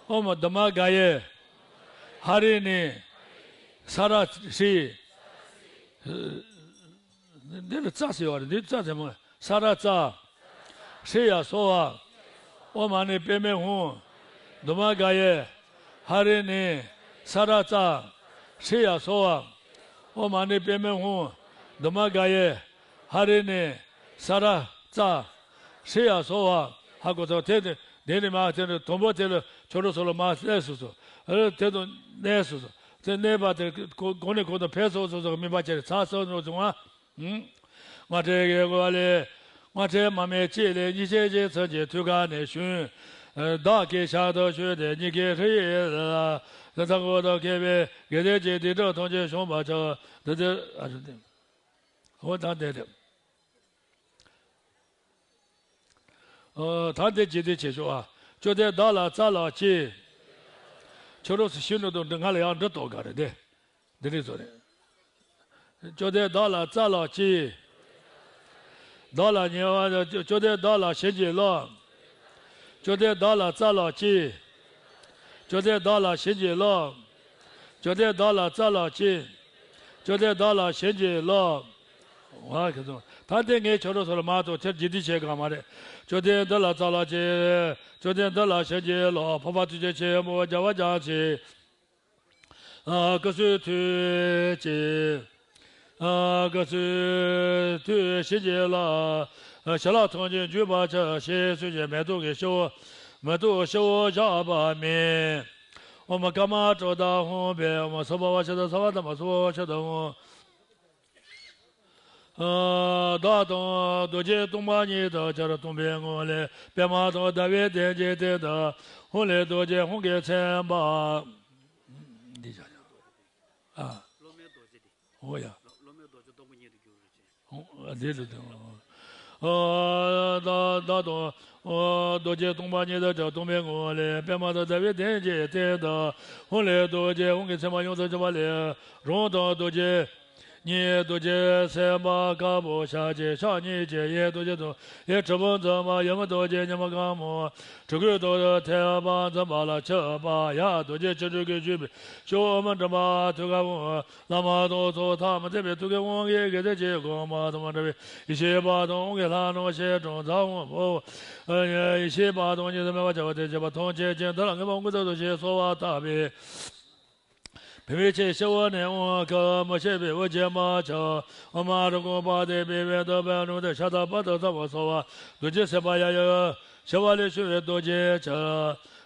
ཨོཾ་དྷཱུ་མ་གཱ་ཡེ། ཧ་རི་ཎི། ས་ར་ཧྲཱིཿ། འདི་ལ་ཙ་ཟེར་བ་རེད། འདི་ཙ་ཟེར་མོ། ས་ར་ཙ། ཧྲཱིཿ་ཡ་སོ་བ། ཨོཾ་མ་ཎི་པདྨེ་ཧཱུྃ། དྷཱུ་མ་གཱ་ཡེ། ཧ་རི་ཎི། ས་ར་ཙ། ཧྲཱིཿ་ཡ་སོ་བ། ཨོཾ་མ་ཎི་པདྨེ་ཧཱུྃ། དྷཱུ་མ་གཱ་ཡེ། ཧ་རི་ཎི། ས་ར་ཙ། ཧྲཱིཿ་ཡ་སོ་བ། ཧ་གོ་ཚོ་དེ་དེ་དེ་ནི་མ་དེ་ནི་དུམ་བུ་དེ་ལ་ཁྱོད་རང་ཚོ་ལ་མ་གནས་སོ་སོ། ཨ་དེ་དུ་གནས་སོ་སོ། དེ་གནས་པ་དེ་གོ་གོང་ནས་གོང་དུ་འཕེལ་སོ་སོ་སོ་མི་འབའ་ཆེ་རེ་ཚ་སོ་ནོ་བྱུང་བ། སྔགས་ཕྲེང་གི་སྐོར་ལས། སྔགས་ཕྲེང་མར་མེ་གཅིག་ལས་གཉིས་ཆེན་གྱི་ཚུལ་གྱིས་ཐུགས་ཀ་ནས་ཞུས། བདག་གིས་ཞལ་དུ་ཞུས་ཏེ། ཉིད་ཀྱི་ཧྲཱིཿཡིག་ལ། ལ་དྭགས་པོ་དང་མཁས་པའི་དགེ་ལྡན་གྱིས། སྡིག་སྒྲིབ་ཐམས་ཅད་བྱང་བར་བྱ། འདི་ལྟར་ཨ་ཧོ་ད་འདི་རེད། ཨ་ད་འདི་ཇི་ལྟར་བྱེད་ཤོག་ཨ། བཅོམ་ལྡན་བདག་ལ་སྩལ་ལགས་ཀྱིས། ཁྱོད་རང་ཚོ་ཤེས་ནོ་དང་འདི་ང་ལ་ཡང་འདི་གཏོགས་ག་རེད་དེ། འདི་རེད་ཚོ་རེད། བཅོམ་ལྡན་བདག་ལ་སྩལ་ལགས་ཀྱིས། བདག་ལ་ཉེ་བར་བཅོམ་ལྡན་བདག་ལ་བྱིན་གྱིས་རློབས། བཅོམ་ལྡན་བདག་ལ་སྩལ་ལགས་ཀྱིས། བཅོམ་ལྡན་བདག་ལ་བྱིན་གྱིས་རློབས། བཅོམ་ལྡན་བདག་ལ་སྩལ་ལགས་ཀྱིས། བཅོམ་ལྡན་བདག་ལ་བྱིན་གྱིས་རློབས། ཨ་ཁྱེད་ཚོ་ད་ལྟ་ངས་ཁྱོད་རང་ཚོ་ལ་མ་གཏོགས་ཁྱེད་ཇི་སྟེ་བྱེད་ག་མ་རེད། བཅོམ་ལྡན་འདི་ལ་སྩལ་ལགས་ཀྱིས། བཅོམ་ལྡན་འདི་ལ་བྱིན་གྱིས་རློབས། འཕགས་པ་ཐུགས་རྗེ་ཆེན་པོ་རྒྱལ་བ་རྒྱ་ཆེ། ཨ་སྐུ་གསུང་ཐུགས་ཀྱི། ཨ་སྐུ་གསུང་ཐུགས་བྱིན་གྱིས་རློབས། ཞལ་ལག་ཐམས་ཅད་འཇུ་བར་བྱ་ཞེས་གསོལ་ཞིང་མེ་ཏོག་གི་སྤྱི་བོ། མེ་ཏོག་སྤྱི་བོར་བཞག་པ་མས། ཨོཾ་ཀརྨ་གྲུབ་མཐའ་ཧཱུྃ་ཕཊ། ཨོཾ་སྭ་བྷཱ་ཝ་ཤུདྡྷ་སརྦ་དྷརྨ་སྭ་བྷཱ་ཝ་ཤུདྡྷ་ཧཱུྃ། བདག་དང་རྡོ་རྗེ་སྟོང་པ་ཉིད་དུ་འཆར། སྟོང་པའི་ངང་ལས་པདྨ་དང་ཟླ་བའི་གདན་གྱི་སྟེང་དུ། ཧཱུྃ་ལས་རྡོ་རྗེ་ཧཱུྃ་གི་མཚན་པ། འདི་བྱ་བྱ། ཨ། སློབ་མའི་རྡོ་རྗེ་འདི། འོ་ཡ། སློབ་མའི་རྡོ་རྗེ་སྟོང་པ་ཉིད་དུ་གྱུར་ཅིང་། འོ་འདི་ལ་དེ། ཨ་བདག་དང་རྡོ་རྗེ་སྟོང་པ་ཉིད་དུ་འཆར། སྟོང་པའི་ངང་ལས་པདྨ་དང་ཟླ་བའི་གདན་གྱི་སྟེང་དུ། ཧཱུྃ་ལས་རྡོ་རྗེ་ཧཱུྃ་གི་མཚན་པ་ཡོངས་སུ་གྱུར་པ་ལས། རང་དང་རྡོ་རྗེ་ཉིད་རྡོ་རྗེ་སེམས་དཔའ་དཀར་པོ་ཞལ་གཅིག་ཕྱག་གཉིས་ཀྱིས། གཡས་རྡོ་རྗེ་དང་གཡས་གྲུ་པ་འཛིན་པ། གཡོན་རྡོ་རྗེ་ཉི་མ་དཀར་མོ། གྲི་གུག་རྡོ་རྗེ་ཐོད་པ་འཛིན་པ་ལ་མཆོད་པ། ཡར་རྡོ་རྗེ་ཆོ་འཕྲུལ་གྱིས་བཞུགས་པའི་ཕྱོགས་ཨོཾ་མྲུབ་པ་ཐུགས་ཀར་འོང་། བླ་མ་དང་ཚོགས་ཐམས་ཅད་པའི་ཐུགས་ཀའི་དབང་གིས་དགེ་སྡིག་གི་སྒོ་མ་དང་མ་འདྲ་བའི་ཡེ་ཤེས་པ་དང་དབང་གི་ལྷ་རྣམས་ཞལ་དྲངས་ཚར་འོང་བའོ། ཡེ་ཤེས་པ་དང་གཉིས་སུ་མེད་པར་འཆར་བ་དེ་བཞིན་པ་ཐམས་ཅད་ཀྱང་དེ་ལ་མངོན་པར་མངོན་དུ་ཞེས་གསོལ་བ་བཏབ་པས། བུམ་པའི་ཆུ་སྤྱི་བོ་ནས་དབང་བསྐུར་མི་ཤིགས་པའི་དབུགས་འབྱིན་པར་བྱ། ཨོཾ་ཨཱཿཧྲཱིཿ་ཀརྨ་པཱ་ཏི་པི་ཝེ་ཏུ་པཱ་ནུ་ཏེ་ཤ་ཏ་པ་ཏུ་ཙ་བ་སྭ་བྷཱ། རྡོ་རྗེ་སེམས་དཔའ་ཡབ་ཡུམ་ཞི་བ་ལྷས་ཞུ་བའི་རྡོ་རྗེའི་ཆུ།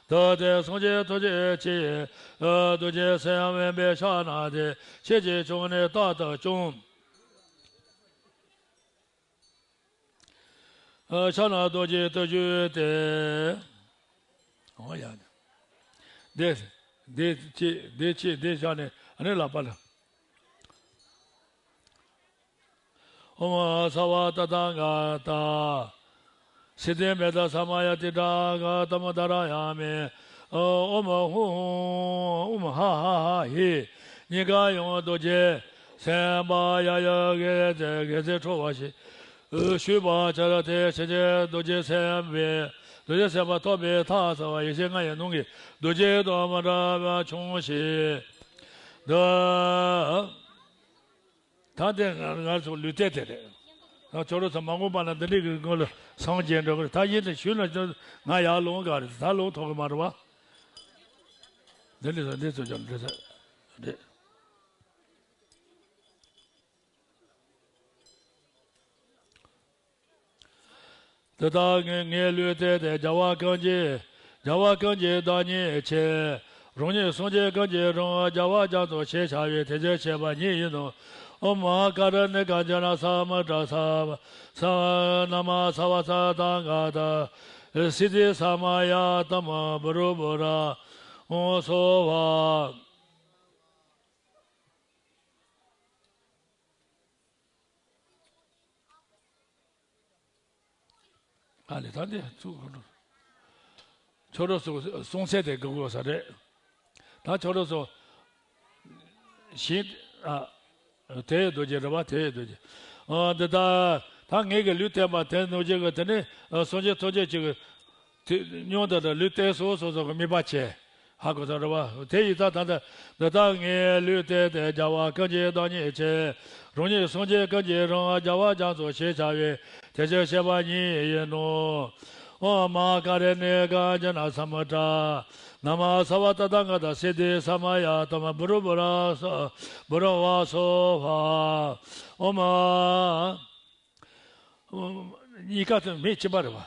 ད་ལྟའི་སངས་རྒྱས་ཐམས་ཅད་ཀྱིས། རྡོ་རྗེ་སེམས་དབེན་པའི་ཕྱག་ན་དེ། ཁྱེད་ཀྱིས་ཀྱང་ནི་རྟག་ཏུ་བསྐྱང་། ཕྱག་ན་རྡོ་རྗེ་བརྟུལ་ཞུགས་ཏེ། འོ་ཡ། འདི་འདི་ཅི་འདི་ཅི་འདི་བཞག་ནས་ཨ་ནི་ལག་པ་ལ། ཨོཾ་སརྦ་ཏ་ཐཱ་ག་ཏ། སིདྡྷི་མེ་ཏ་ས་མ་ཡ་ཏིཏྟྲ་ག་ཏ་མ་དྷ་ར་ཡ་མི། ཨོཾ་ཧཱུྃ་ཧཱུྃ་ཨོཾ་ཧ་ཧ་ཧ་ཧི། གཉིས་ཀ་ཡང་རྡོ་རྗེ་སེམས་དཔའ་ཡབ་ཡུམ་གྱི་དགེ་ཚུལ་འཕྲོ་བ་ཞིག་ཞུ་བར་བྱ་སྟེ། ཕྱིན་ཆད་རྡོ་རྗེ་སེམས་དཔའི་རྡོ་རྗེ་སེམས་དཔའ་ཐོབ་པའི་ཐབས་གསར་བ་ཡེ་ཤེས་ལྔ་ཡི་ནང་གི་རྡོ་རྗེ་དང་མི་འབྲལ་བར་འཆིང་ཞིག་འདི། ད་དེ་ང་ང་ཚོ་ལུས་རྟེན་དེ་རེད། ད་ཁྱོད་རང་ཚོ་མ་འོངས་པ་ན་འདི་འདྲའི་གི་སྔོན་ལ་སངས་རྒྱས་འགྲོ་གི་རེད། ད་ཡིན་ན་ཞུས་ན་ང་ཡར་ལོངས་ག་རེད། ད་ལོངས་ཐུབ་གི་མ་རེད་བ། འདི་འདྲ་ཚོ་འདི་ཚོ་ཀྱང་འདྲ་ས་རེད། དེ་ལྟར་ངའི་ངའི་ལུས་རྟེན་དེ་རྒྱལ་བ་ཀུན་གྱི་རྒྱལ་བ་ཀུན་གྱི་བདག་ཉིད་ཆེ། རང་ཉིད་སངས་རྒྱས་ཀུན་གྱི་རང་རྒྱལ་བ་རྒྱ་མཚོ་ཞེས་བྱ་བའི་དེ་ཚུལ་བཤད་པ་ཉིད་ཡིན་ནོ། ཨོཾ་མ་ཧཱ་ཀཱ་རུ་ཎི་ཀ་ཛྙཱ་ན་ས་མུ་ཏྲ་ས་ན་མ་སརྦ་ཏ་ཐཱ་ག་ཏ་སིདྡྷི་ས་མ་ཡ་ཏ་མ་བྷུ་རུ་བྷུ་ར་ཨོ་སྭ་བྷཱ། ཨ་ལས་ད་འདི་ཚུགས་ཁྱོད་རང་ཚོ་གསུང་ཚད་དེ་དགོས་དགོས་ས་རེད། ད་ཁྱོད་རང་ཚོ་ཞིང་ཨ་དེའི་རྡོ་རྗེ་རེད་བ། དེའི་རྡོ་རྗེ། ཨ་འདི་ད་ད་ངེད་ཀྱི་ལུས་བརྟན་པ་དེ་རྡོ་རྗེ་གི་དེ་ནི་སངས་རྒྱས་ཐམས་ཅད་ཅིག་གི་དེ་སྙིང་དང་ལུས་བརྟན་སོ་སོ་སོ་གི་དམིགས་པ་བྱས། ཧ་གོ་སོང་རེད་བ། དེ་ཡི་ད་ད་ད་འདི་ལྟར་ངའི་ལུས་རྟེན་དེ་རྒྱལ་བ་ཀུན་གྱི་བདག་ཉིད་ཆེ། རང་ཉིད་སངས་རྒྱས་ཀུན་གྱི་རང་རྒྱལ་བ་རྒྱ་མཚོ་ཞེས་བྱ་བའི་དེ་ཚུལ་བཤད་པ་ཉིད་ཡིན་ནོ། ཨོཾ་མ་ཧཱ་ཀཱ་རུ་ཎི་ཀ་ཛྙཱ་ན་ས་མུ་ཏྲ་ན་མ་སརྦ་ཏ་ཐཱ་ག་ཏ་སིདྡྷི་ས་མ་ཡ་ཏ་མ་བྷུ་རུ་བྷུ་ར་ས་བྷུ་རུ་ཝ་སྭ་བྷཱ། ཨོཾ། གཉིས་ཀ་དེ་མི་གཅིག་པ་རེད་བ།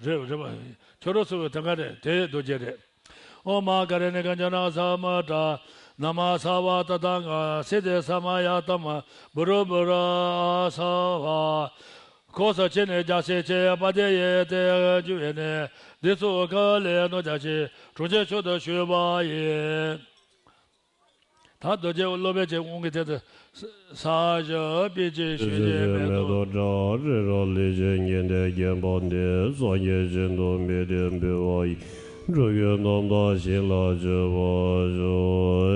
རེད་རེད་བ། ཁྱོད་རང་ཚོ་དེ་ག་རེད། དེ་རྡོ་རྗེ་རེད། ཨོཾ་མ་ཧཱ་ཀཱ་རུ་ཎི་ཀ་ཛྙཱ་ན་ས་མུ་ཏྲ་ན་མ་སརྦ་ཏ་ཐཱ་ག་ཏ་སིདྡྷི་ས་མ་ཡ་ཏ་མ་བྷུ་རུ་བྷུ་ར་ཨ་སྭ་བྷཱ། ཁོ་ས་ཆེ་ནས་རྒྱ་སེ་ཆེ་པ་དེ་ཡེ་དེ་རྒྱུ་ནས་འདི་ཚོ་ག་ལས་ནོ་རྒྱ་ཆེ་གྲོང་ཁྱེར་མཆོག་ཏུ་ཞུས་པ་ཡིན། ད་རྡོ་རྗེ་སློབ་དཔོན་གྱི་དབང་གི་དེ་དུ་ས་བཞི་པའི་ཅིག་ཞུས་ཀྱི་མེད་དོ། འདྲ་རེ་ར་ལས་ཀྱི་ཉིན་དེ་བརྒྱན་པ་འདི་སངས་རྒྱས་ཤིན་ཏུ་མི་བདེན་འབུལ་བ་ཡིན། འགྲོ་ཀུན་རྣམ་དག་ཞིང་ལ་སྤྱོད་པ་ཞུ་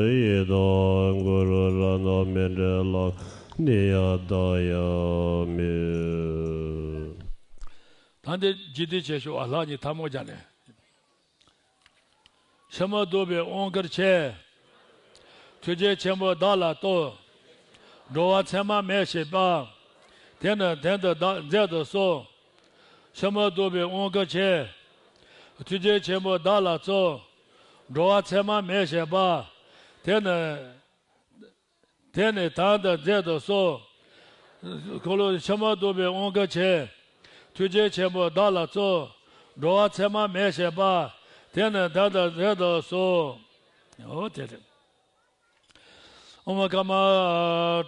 ཡི་དྭགས། གུ་རུ་རཏྣ་མི་འབྲལ་ལ་ནི་ཡང་བདག་ཡང་མེད། ད་འདི་རྗེས་ཟློས་བྱེད་ཤོག་ཨ། ལྷག་གཉིས་ཐལ་མོ་སྦྱར་ནས། ཕྱི་མ་བསྡུ་བའི་དབང་བསྐུར་ཆེ། ཐུགས་རྗེ་ཆེན་པོ་བདག་ལ་བསྟོད། འགྲོ་བ་མཚན་མ་མེད་བྱེད་པ། དེ་ནི་དོན་དུ་བདག་མཛད་དུ་གསོལ། ཕྱི་མ་བསྡུ་བའི་དབང་བསྐུར་ཆེ། ཐུགས་རྗེ་ཆེན་པོ་བདག་ལ་བསྟོད། འགྲོ་བ་མཚན་མ་མེད་བྱེད་པ། དེ་ནི་དེ་ནི་དོན་དུ་མཛད་དུ་གསོལ། འཁོར་ལོ་ཕྱི་མ་བསྡུ་བའི་དབང་བསྐུར་ཆེ། ཐུགས་རྗེ་ཆེན་པོ་བདག་ལ་བསྟོད། འགྲོ་བ་མཚན་མ་མེད་བྱེད་པ། དེ་ནི་དོན་དུ་མཛད་དུ་གསོལ། འོ་དེ་རེད། ཨོཾ་ཀརྨ་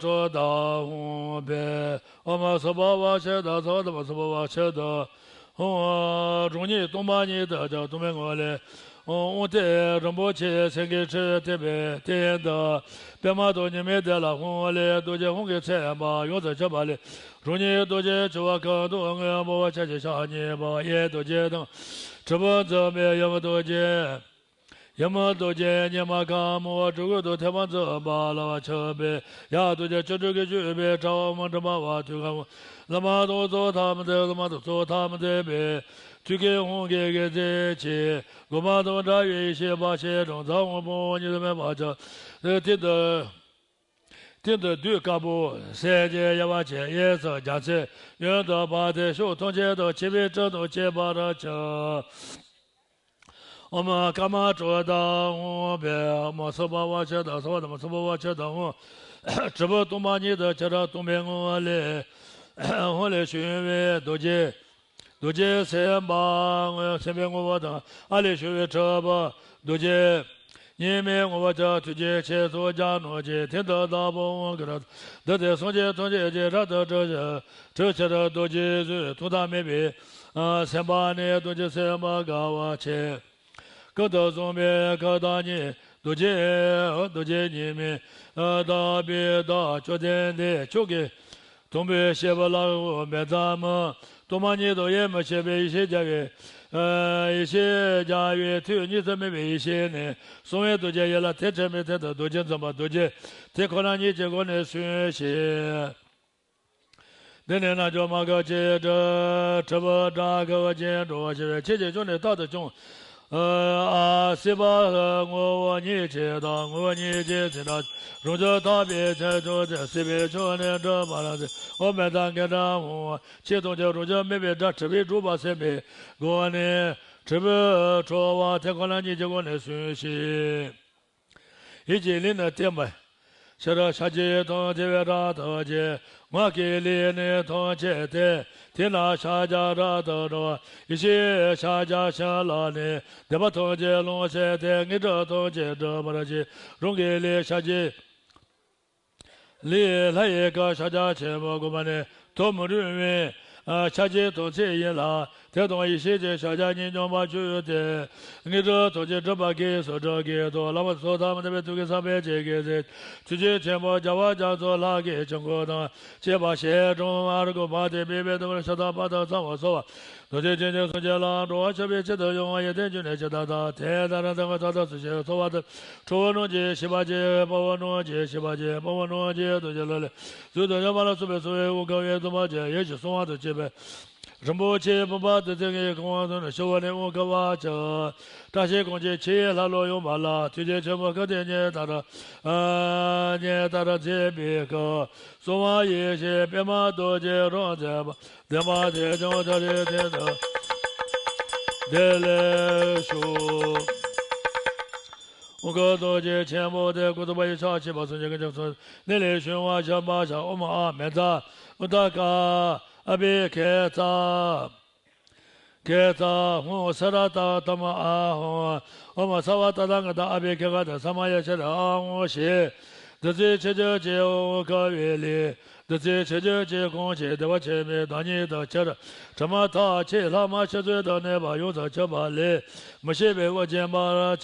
གྲུབ་མཐའ་ཧཱུྃ་ཕཊ། ཨོཾ་སྭ་བྷཱ་ཝ་ཤུདྡྷ་སྭ་བྷཱ་ཏ་མ་སྭ་བྷཱ་ཝ་ཤུདྡྷ་ཧཱུྃ། གྲངས་སྙེད་སྟོང་པ་ཉིད་དུ་གྱུར་སྟོང་པའི་ངོ་ལས། ཨོཾ་ཏེ་རིན་པོ་ཆེ་སེང་གེའི་ཁྲི་ཐེག་པའི་སྟེང་དུ། པདྨ་དང་ཉི་མའི་གདན་ལ་ཧཱུྃ་ལས་རྡོ་རྗེ་ཧཱུྃ་གིས་མཚན་པ་ཡོངས་སུ་གྱུར་པ་ལས། གྲངས་སྙེད་རྡོ་རྗེ་འཆང་བ་ཀུན་ཏུ་དངོས་པོ་བ་ཕྱག་རྒྱའི་ཞབས་གཉིས་པ་གཡས་རྡོ་རྗེ་དང་། གྲུ་པ་འཛིན་པའི་ཡུམ་རྡོ་རྗེ། ཡུམ་རྡོ་རྗེ་ཉི་མ་གང་མོ་བ་གྲུ་གུ་དང་ཐེག་པ་འཛིན་པ་ལ་བ་ཆགས་པའི་ཡ་རྡོ་རྗེ་ཆོ་འཕྲུལ་གྱིས་བཞུགས་པའི་དྲ་བ་མ་འགྲིམ་པ་བ་ཐུགས་ཀརྨ། བླ་མ་དང་ཚོགས་ཐམས་ཅད་བླ་མ་དང་ཚོགས་ཐམས་ཅད་པའི་ཐུགས་ཀའི་ཧཱུྃ་གིས་དགྱེས་མཛད་ཅིང་། མགོན་པོ་དང་འདྲ་བའི་ཡེ་ཤེས་འབར་བའི་གྲངས་མཚམས་དབང་པོ་གཉིས་སུ་མེད་པར་ཁྱབ། དེ་དུས་དེ་དུས་གདུགས་དཀར་པོ་སེར་གྱི་ཡལ་བ་ཅན། གཡས་སུ་རྒྱལ་མཚན་གཡོན་དུ་འཕགས་མཚན། ཕྱོགས་ཐམས་ཅད་དུ་ཆེན་པོའི་སྤྲིན་དང་བཅས་པར་ཁྱབ། ཨོཾ་ཀརྨ་གྲུབ་མཐའ་ཧཱུྃ་ཕཊ། ཨོཾ་སྭ་བྷཱ་ཝ་ཤུདྡྷ་སྭ་བྷཱ་ཏ་མ་སྭ་བྷཱ་ཝ་ཤུདྡྷ་ཧཱུྃ། གྲུབ་པ་སྟོང་པ་ཉིད་དུ་གྱུར་སྟོང་པའི་ངང་ལས། ཧཱུྃ་ལས་བྱུང་བའི་རྡོ་རྗེ། རྡོ་རྗེ་སེམས་དཔའ་སེམས་དཔའི་དངོས་པོ་དང་། ཨ་ལས་བྱུང་བའི་གྲུབ་པ་རྡོ་རྗེ། ཉི་མའི་ངོ་བོ་ཅན་ཐུགས་རྗེ་ཆེ་སོགས་ཀྱང་ནོར་གྱིས་དེང་དུ་བདག་པོ་དབང་བསྐུར་ཏོ། འདི་དེ་སངས་རྒྱས་ཐམས་ཅད་ཀྱི་རབ་ཏུ་གྲོལ་ཕྱིར། གྲོལ་ཕྱིར་རྡོ་རྗེའི་གཟུགས་མཐོང་དང་མེད་པའི་སེམས་དཔའ་ནི་རྡོ་རྗེ་སེམས་དཔའ་དགའ་བ་ཆེ། ཀུན་ཏུ་བཟང་པོའི་སྐུ་བདག་ཉིད་རྡོ་རྗེ། རྡོ་རྗེ་ཉི་མའི་ལྟ་བུའི་བདག་བཅོམ་ལྡན་འདས་མཆོག་གི་དང་པོའི་སྐྱེས་བུ་ལ་དབུ་མེད་ཙམ་སྟོང་པ་ཉིད་དུ་ཡེ་མི་ཤེས་པའི་ཡེ་ཤེས་རྒྱལ་བའི། ཡེ་ཤེས་རྒྱལ་བའི་མཐུས་གཉིས་སུ་མེད་པའི་ཡེ་ཤེས་ནི་གསང་བའི་རྡོ་རྗེ་ཡིན་ལ། དེ་དྲན་པའི་ཚེ་དུ་རྡོ་རྗེ་འཛིན་པ་རྡོ་རྗེ་དེ་ཁོ་ན་ཉིད་ཀྱི་སྒོ་ནས་གསུངས་ཤིང་། འདི་ནི་རྣལ་འབྱོར་མ་སྐད་ཅིག་སྒྲ། གྲུབ་པ་སྒྲ་གི་བ་ཅན་འགྲོ་བ་ཤེས་པའི་ཆོས་ཀྱི་སྐྱོན་ནི་རྟག་ཏུ་བྱུང་། ཨ། སྲིད་པ་ངོ་བོ་ཉིད་ཅན་དང་། ངོ་བོ་ཉིད་ཅན་ཟིན་པ་རང་རྒྱུད་དག་པའི་ཚེ་ཐུག་ཚེ། སྲིད་པའི་ཆོས་ནི་འགྲུབ་པ་རང་ཚེ། འོ་མེད་དང་ངེས་དང་འོང་བ་ཆོས་ཐམས་ཅད་རང་རྒྱུད་མེད་པའི་སྒྲ། གྲུབ་པས་གྲུབ་པ་སེམས་པའི་སྒོ་ནས་གྲུབ་པས་གྲུབ་པ་དེ་ཁོ་ན་ཉིད་ཀྱི་སྒོ་ནས་གསུངས་ཤིང་། ཡིད་ཀྱི་ལས་ནི་བརྟན་པ། ཕྱི་རོལ་ཤར་གྱི་དང་བཅས་པའི་སྒྲ་ཐམས་ཅད། ངག་གི་ལས་ནི་ཐམས་ཅད་བརྟན། དེས་ན་ཕྱག་རྒྱ་རབ་ཏུ་འགྲོ་བ། ཡེ་ཤེས་ཕྱག་རྒྱ་བྱིན་རླབས་ནི། སྡིག་པ་ཐམས་ཅད་རླུང་བསལ་ཏེ། ངན་འགྲོ་ཐམས་ཅད་སྒྲིབ་པར་བྱེད། རང་གི་ལས་ཤར་གྱི་ལས་ལྷ་ཡི་སྐུ་ཕྱག་རྒྱ་ཆེན་པོ་བསྒོམ་པ་ནི། ཐོག་མ་རུང་བའི་ཕྱག་རྒྱའི་དོན་ཚིག་ཡིན་ལ། དེ་དང་ཡེ་ཤེས་ཀྱི་ཕྱག་རྒྱ་གཉིས་མཉམ་པར་བཅུག་སྟེ། ངན་འགྲོ་ཐམས་ཅད་སྒྲིབ་པ་སྐྱེས་སུ་འགྲོ་གི་དོན། བླ་མ་ཚོགས་ཐམས་ཅད་པའི་ཐུགས་ཀྱི་བསམ་པའི་ཆེད་ཀྱི་ཚེ། ཐུགས་རྗེ་ཆེན་པོ་རྒྱལ་བ་རྒྱ་མཚོ་ལྷ་གི་ཆོས་འཁོར་དང་བཅས་པ་ཞལ་དྲུང་མར་གོ་མ་དེ་མེད་པའི་དུམ་བུར་ཤ་སྟག་པ་དང་ཚང་བར་གསོལ་བ། རྡོ་རྗེ་ཅན་གྱི་སངས་རྒྱས་ལ། འགྲོ་བ་སྤྱོད་པའི་ཆེད་དུ་ཡོང་བ་ཡི་དོན་བཅུ་ནི་ཇི་ལྟར་བདག་དེ་ལྟར་མཚན་དང་མཐའ་དག་སུ་ཞིག་གསོལ་བ་འདེབས། ཁྲོ་བོ་རྣམས་ཀྱིས་ཤིས་པར་བགྱི། དཔའ་བོ་རྣམས་ཀྱིས་ཤིས་པར་བགྱི། དཔའ་བོ་རྣམས་ཀྱིས་རྡོ་རྗེ་ལ་ལས། གཟུགས་དང་ཡོན་མ་ལ་སོགས་པས་གསོལ་བའི་དབང་བསྐུར་བའི་སྡོམ་པ་བཅས་ཡིད་ཀྱིས་གསོལ་བ་དང་བཅས་པའི། རིན་པོ་ཆེའི་བུམ་པ་བདུད་རྩི་ལྔའི་ཁང་བ་དུ་ནི་ཞུ་བ་ནི་དབང་བསྐུར་བར་བྱ། བཀྲ་ཤིས་གང་ཆེ་ཕྱི་ཡི་ལྷ་ལུང་ཡངས་པ་ལ། ཐུགས་རྗེ་ཆེན་པོ་སྐུ་དེ་ཉིད་ལྟར། ཉིད་ལྟར་མཛད་པའི་སྐུ། གསང་བ་ཡེ་ཤེས་པདྨ་རྡོ་རྗེ་རང་མཛད་པ། བདེན་པ་དེ་ཀྱང་ད་རེས་དེ་ལྟར་བདེ་ལེགས་ཤོག། དབང་བསྐུར་རྡོ་རྗེ་ཆེན་པོ་དེ་ཀུན་རྫོབ་པ་ཡི་ཕྱག་བྱས་པ་སངས་རྒྱས་ཀྱི་ཞབས་སུ་ནི་ལས་བྱུང་བ་ཞིག་འབར་ཞིང་ཨོཾ་ཨཱཿཧཱུྃ་མནྠ་ཨུ་ཏ་ཀ་ཨ་བྷི་ཥིག་ཙ། ཥིག་ཙ་ཧཱུྃ་སཱ་ར་ཏ་ཏ་མ་ཨཱཿཧཱུྃ། ཨོཾ་སརྦ་ཏ་ཐཱ་ག་ཏ་ཨ་བྷི་ཥིག་ཙ་ཏ་ས་མ་ཡ་ཤཱ་ར་ཨཱཿཧཱུྃ་ཞེས་ བདུད་རྩི་ཆེ་ཆུང་ཅན་དབང་བསྐུར་བའི་ལས། བདུད་རྩི་ཆེ་ཆུང་ཅན་གང་བྱེད་བདེ་བ་ཆེན་པོའི་བདག་ཉིད་དང་ཕྱིར་དྲི་མ་ཐག་ཆད་ལྷག་མ་ཕྱི་ཚུལ་དང་གནས་པ་ཡོངས་སུ་གྱུར་པ་ལས་མི་ཤེས་པའི་དབུགས་འབྱིན་པར་བྱ།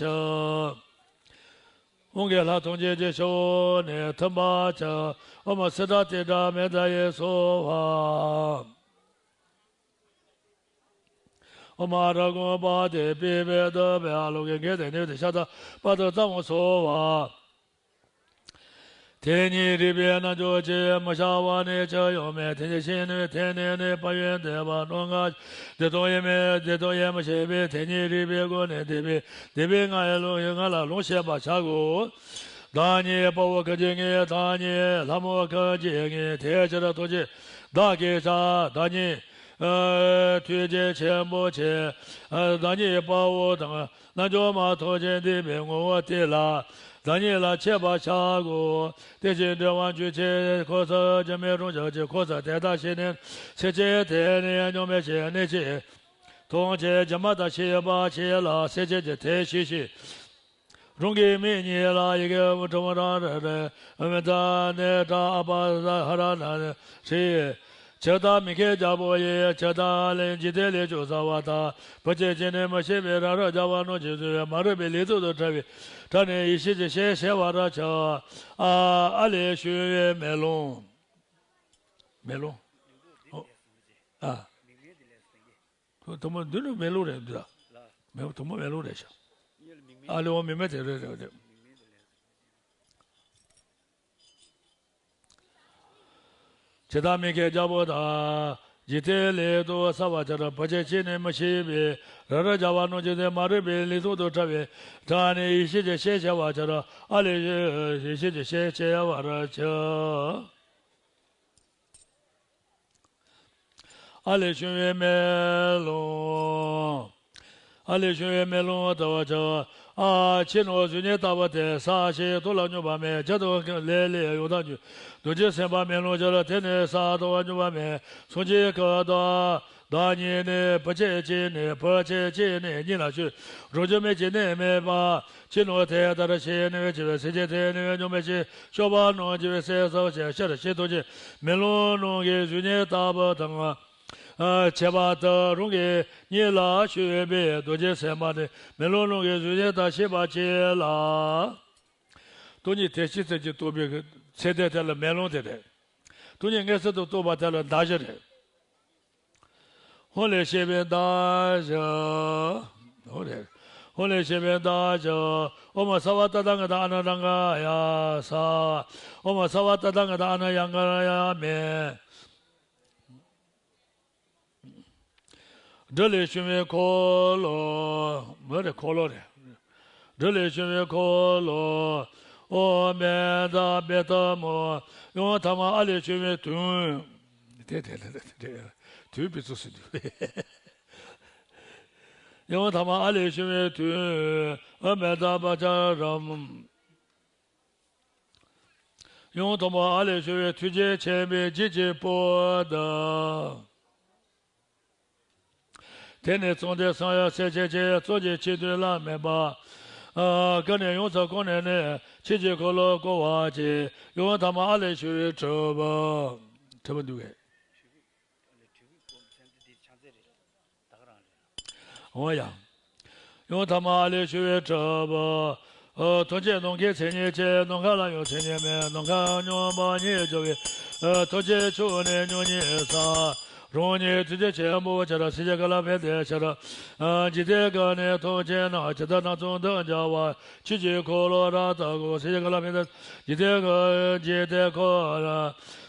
དབང་གི་ལྷ་ཐམས་ཅད་ཀྱི་ཕྱོགས་ནས་ཐིམ་པར་བྱ། ཨོཾ་སིདྡྷ་ཏིཏྟྲ་མནྟ་ཡེ་སྭཱ་ཧཱ། ཨོཾ་ཨཱ་ར་གུ་པ་ཏི་པི་བེ་ཏུ་བེ་ཨ་ལོ་ཀེ་གེ་ཏེ་ནི་ཏེ་ཤ་ཏ་པ་ཏུ་ཙ་བོ་སྭཱ་ཧཱ། དེ་ཉིད་རིག་པའི་རྣལ་འབྱོར་གྱིས་མི་བྱ་བ་ནི་ཅི་ཡང་མེད། དེ་ཉིད་ཤེས་ནུས་དེ་ནི་ནི་དཔལ་ཡོན་ཏེ་བ་ནོ་ང་བདེ་སྟོང་ཡེ་མེད་བདེ་སྟོང་ཡེ་མི་ཤེས་པས། དེ་ཉིད་རིག་པའི་སྒོ་ནས་བདེ་བའི་བདེ་བའི་ང་ཡི་ལུང་ང་ལ་ལོངས་སྤྱད་པར་བྱ་གོ། བདག་ཉིད་དཔའ་བོ་གང་ཅི་ངས། བདག་ཉིད་ལྷ་མོ་གང་ཅི་ངས། དེ་ཕྱིར་ཐུགས་རྗེས་བདག་གིས་ཀྱང་བདག་ཉིད་ཐུགས་རྗེ་ཆེན་པོ་ཆེ། བདག་ཉིད་དཔའ་བོ་དང་རྣལ་འབྱོར་མ་ཐམས་ཅད་འདུས་པའི་ངོ་བོ་དེ་ལ་བདག་ཉིད་ལ་འཆད་པར་བྱ་གོ། དེ་བཞིན་འགྲོ་བ་འཇུག་བྱེད་འཁོར་སྲིད་སྒྱུ་མའི་རང་བཞིན་གྱི་འཁོར་སྲིད་དེ་དག་ཞི་ནས་སེམས་ཅན་དེ་ནི་སྙོམས་པར་ཞིག་གནས་ཀྱི་ཐམས་ཅད་སྒྱུ་མ་ལྟར་ཤེས་པར་བྱས་ལ། སེམས་ཅན་གྱི་དེ་ཤེས་ཤིང་། རང་གི་མིག་གཉིས་ལ་ཡི་གེ་ཨུ་ཏྲ་མ་ར་ར་ར་མི་ཏྲ་ནེ་ཏྲ་ཨ་པ་ས་ཧ་ར་ན་ཧྲི། ཇི་ལྟར་མི་མཁས་རྒྱལ་པོ་ཡིས། ཇི་ལྟར་ལས་འཇིག་རྟེན་ལས་བྱུང་ཟ་བ་དག་བུ་ཆེ་ཅི་ནས་མི་ཤེས་པའི་ར་ར་རྒྱ་བ་རྣམས་ཀྱིས་བཟོས་པའི་མ་རིག་པའི་ལུས་སྟོབས་དང་བྲལ་བའི་དགྲ་ནི་ཡེ་ཤེས་ཀྱི་ཞལ་གཟིགས་པར་བྱ། ཨ་ཨ་ལས་བྱུང་བའི་མེ་ལོང་། མེ་ལོང་། ཨ། དུ་མ་འདི་ནི་མེ་ལོང་རེད་འདི་ལ། མེ་དུ་མ་མེ་ལོང་རེད་ཤག་ཨ་ལེ་འོ་མི་མེད་དེ་རེད་རེད་རེད། ཇི་ལྟར་མི་མཁས་རྒྱལ་པོ་དག་འཇིག་རྟེན་ལས་ལྟོ་ཟ་བར་བྱ་ར། བུ་ཆེ་ཅི་ནས་མི་ཤེས་པའི་ར་ར་རྒྱ་བ་རྣམས་ཀྱིས་དེ་མ་རིག་པའི་ལུས་སྟོབས་དང་བྲལ་བའི་དགྲ་ནི་ཡེ་ཤེས་ཀྱི་ཞལ་གཟིགས་པར་བྱ་ར། ཨ་ལེ་ཡེ་ཤེས་ཀྱི་ཞལ་གཟིགས་པར་བྱ། ཨ་ལས་བྱུང་བའི་མེ་ལོང་། ཨ་ལས་བྱུང་བའི་མེ་ལོང་ལྟ་བུར་བྱ། ཨ་ཕྱི་ནང་གཟུགས་བརྙན་ལྟ་བུ་སྟེ། ས་ཞེས་ཐོག་ལ་སྙོམས་པ་མེད། ཇི་ལྟར་ལས་ལས་ཡང་དག་འབྱུང་། རྡོ་རྗེ་སེམས་དཔའ་མེ་ལོང་ཞེས་ར། དེ་ནི་ས་ལྟ་བུར་སྙོམས་པ་མེད། སངས་རྒྱས་ཀྱི་བདག་བདག་ཉིད་ནི་བུ་ཆེ་ཅི་ནས་བུ་ཆེ་ཅི་ནས་ཉིད་ལ་ཆོས་རང་བྱུང་མེད་ཅིང་གནས་མེད་པ། ཕྱི་ནང་དེ་ལྟར་ཤེས་ནུས་པའི་སེམས་ཅན་དེ་ནི་སྙོམས་པར་ཞིང་སྐྱོ་བ་རྣམས་ཀྱི་སེམས་སོ་ཞེས་ཕྱིར་ཕྱི་ཐུགས་ཀྱི་མེ་ལོང་རྣམས་ཀྱི་གཟུགས་བརྙན་ལྟ་བུ་དང་། ཨ་ཁྱད་པར་དུ་རང་གི་སྙིང་ལ་ཞུགས་པའི་རྡོ་རྗེ་སེམས་དཔའ་ནི་མེ་ལོང་རྣམས་ཀྱི་གཟུགས་བརྙན་ལྟར་ཤེས་པར་བྱེད་ལ། སྟོང་ཉིད་དེ་ཤེས་ཚད་ཀྱིས་རྟོགས་པའི་ཚད་ལྡན་དེ་ལ་མེ་ལོང་དེ་རེད། སྟོང་ཉིད་མངོན་སུམ་དུ་རྟོགས་པ་དེ་ལ་མདའ་གཞུ་རེད། ཧོ་ལས་བྱས་པའི་མདའ་གཞུ། ཧོ་རེད། ཧོ་ལས་བྱས་པའི་མདའ་གཞུ། ཨོཾ་སརྦ་ཏ་ཐཱ་ག་ཏ་ཨ་ནཱ་ཏ་ག་ཡ་ས། ཨོཾ་སརྦ་ཏ་ཐཱ་ག་ཏ་ཨ་ནཱ་ཡ་ག་ཡ་མེ། སྦྲུལ་ལས་བྱུང་བའི་འཁོར་ལོ། མོ་རེད་འཁོར་ལོ་རེད། སྦྲུལ་ལས་བྱུང་བའི་འཁོར་ལོ། ཨོཾ་མནྟ་པདྨོ། ཡང་ཐ་མ་ཨ་ལས་བྱུང་བའི་དུང་། དེ་དེ་དེ་དུང་པི་ཙུག་སུ་དུ། ཡང་ཐ་མ་ཨ་ལས་བྱུང་བའི་དུང་། ཨོཾ་མནྟ་པ་ཙ་རམ། ཡང་དང་པོ་ཨ་ལས་བྱུང་བའི་ཐུགས་རྗེ་ཆེན་པོའི་བརྗིད་ཀྱི་སྤོས་དང་། དེ་ནི་ཙམ་དེ་སངས་རྒྱས་སྲས་ཆེན་གྱི་གཙོ་ཆེ་ཆེ་བདུན་ལ་དམིགས་པ། ཀུན་ནས་ཡོངས་སུ་གང་ནས་ནི་ཆོས་ཀྱི་འཁོར་ལོ་བསྐོར་བར་བྱེད། ཡང་ཐ་མ་ཨ་ལས་བྱུང་བའི་དྲིལ་བུ། དྲིལ་བུ་འདུག་གས། འོ་ཡ། ཡང་ཐ་མ་ཨ་ལས་བྱུང་བའི་དྲིལ་བུ། ཐམས་ཅད་ནམ་མཁའི་མཚན་ཉིད་ཅན། ནམ་མཁའ་ལ་ཡང་མཚན་ཉིད་མེད། ནམ་མཁའ་མཉམ་པ་ཉིད་སྦྱོར་བས། ཐམས་ཅད་ཕྱོགས་ནས་མཉམ་ཉིད་གསལ། རང་ཉིད་ཐུགས་རྗེ་ཆེན་པོ་ཕྱིར་སེམས་ཅན་གང་ལ་ཕན་བདེའི་ཕྱིར། འཇིག་རྟེན་གང་ནས་ཐམས་ཅད་ན། ཇི་ལྟར་སྣང་ཚུལ་འདི་འཇལ་བར། ཆོས་ཀྱི་འཁོར་ལོ་རབ་བརྟག་གོ། སེམས་ཅན་གང་ལ་ཕན་བདེ། འཇིག་རྟེན་གང་འཇིག་རྟེན་ཁོ་ན།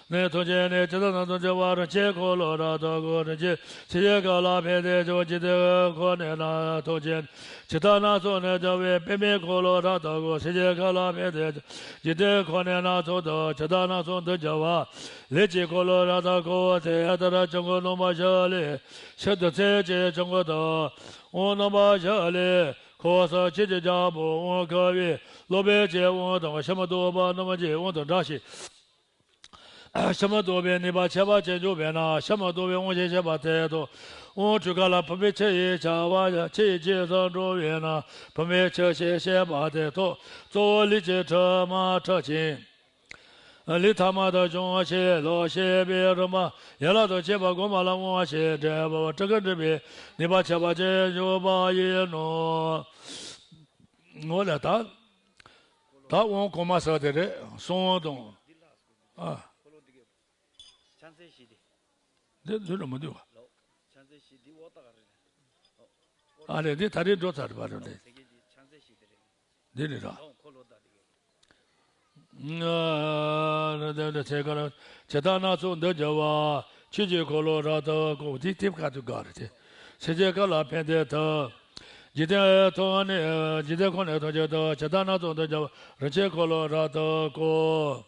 ནས་ཐམས་ཅད་ནས། ཇི་ལྟར་སྣང་ཚུལ་འཇལ་བར། རིན་ཆེན་འཁོར་ལོ་རབ་བརྟག་གོ། རིན་ཆེན་སེམས་ཅན་གང་ལ་ཕན་བདེའི་ཕྱིར། འཇིག་རྟེན་ཁོ་ནས་ན་ཐམས་ཅད། ཇི་ལྟར་སྣང་ཚུལ་ནི་འཇལ་བའི། པདྨའི་འཁོར་ལོ་རབ་བརྟག་གོ། སེམས་ཅན་གང་ལ་ཕན་བདེའི་ཕྱིར། འཇིག་རྟེན་ཁོ་ནས་སྣང་ཚུལ་དང་། ཇི་ལྟར་སྣང་ཚུལ་འདི་འཇལ་བར། ལས་ཀྱི་འཁོར་ལོ་རབ་བརྟག་གོ། དེ་ལྟར་བྱང་ཁོག་རྣམ་པ་བཞི་ལས། ཕྱི་དུས་མཚན་གྱི་བྱང་ཁོག་དང་། དབང་རྣམ་པ་བཞི་ལས། འཁོར་གསུམ་ཆོས་ཀྱི་རྒྱལ་པོ་དབང་བསྐུར་བའི། སློབ་དཔོན་གྱི་དབང་དང་ཕྱི་མི་ལྡོག་པ་རྣམ་པར་འབྱེད་དབང་དང་འདྲ་ཞིང་། ཕྱི་མི་ལྡོག་པའི་ནུས་པ་ཁྱད་པར་ཅན་འཇོག་པས་ན། ཕྱི་མི་ལྡོག་པའི་དབང་ཞེས་བཤད་པ་དེ་དང་། དབང་དྲུག་ཀ་ལ་བུམ་པའི་ཆུ་ཡི་ཆ་བ། ཆུ་ཡི་རྗེས་སུ་འགྲོ་བས་ན། བུམ་པའི་ཆུ་ཞེས་བཤད་པ་དེ་དང་། གཙོ་བོ་ལུས་ཀྱི་དྲི་མ་འཁྲུད་ཅིང་། ལས་ཐ་མ་དང་བྱུང་བ་ཕྱིར་ལོག་ཤེས་པའི་རིམ་པ་ཡན་ལག་ཏུ་སྐྱེས་པ་གོང་མ་ལ་དབང་བ་ཞེས་འབྲེལ་བ་སྤྲུལ་སྐུ་འགྲུབ་པའི་ནུས་པ་ཁྱད་པར་ཅན་བཞུགས་པ་ཡིན་ནོ། འོ་ལ་ད། ད་དབང་གོང་མ་ཟེར་དེ་རེད། གསང་དབང་དང་། ཨ། འདི་འདི་ལ་མི་འདུག་བ། ཨ་ལས་འདི་ད་རེས་འགྲོ་ཚར་བ་རེད་འདི། འདི་ནི་ར། ཚེ་གར་ཇི་ལྟར་སྣ་ཚོགས་འདུ་བྱེད་པ། ཆོས་ཀྱི་འཁོར་ལོ་རབ་ཏུ་བསྐོར། འདི་དེབ་ཁ་ཐུག་ག་རེད་དེ། སེམས་ཅན་གང་ལ་ཕན་བདེ་ཐོབ། འཇིག་རྟེན་ཐོག་ནས་འཇིག་རྟེན་ཁོ་ནས་ཐམས་ཅད་དུ་ཇི་ལྟར་སྣ་ཚོགས་འདུ་བྱེད་པ། རིན་ཆེན་འཁོར་ལོ་རབ་ཏུ་བསྐོར།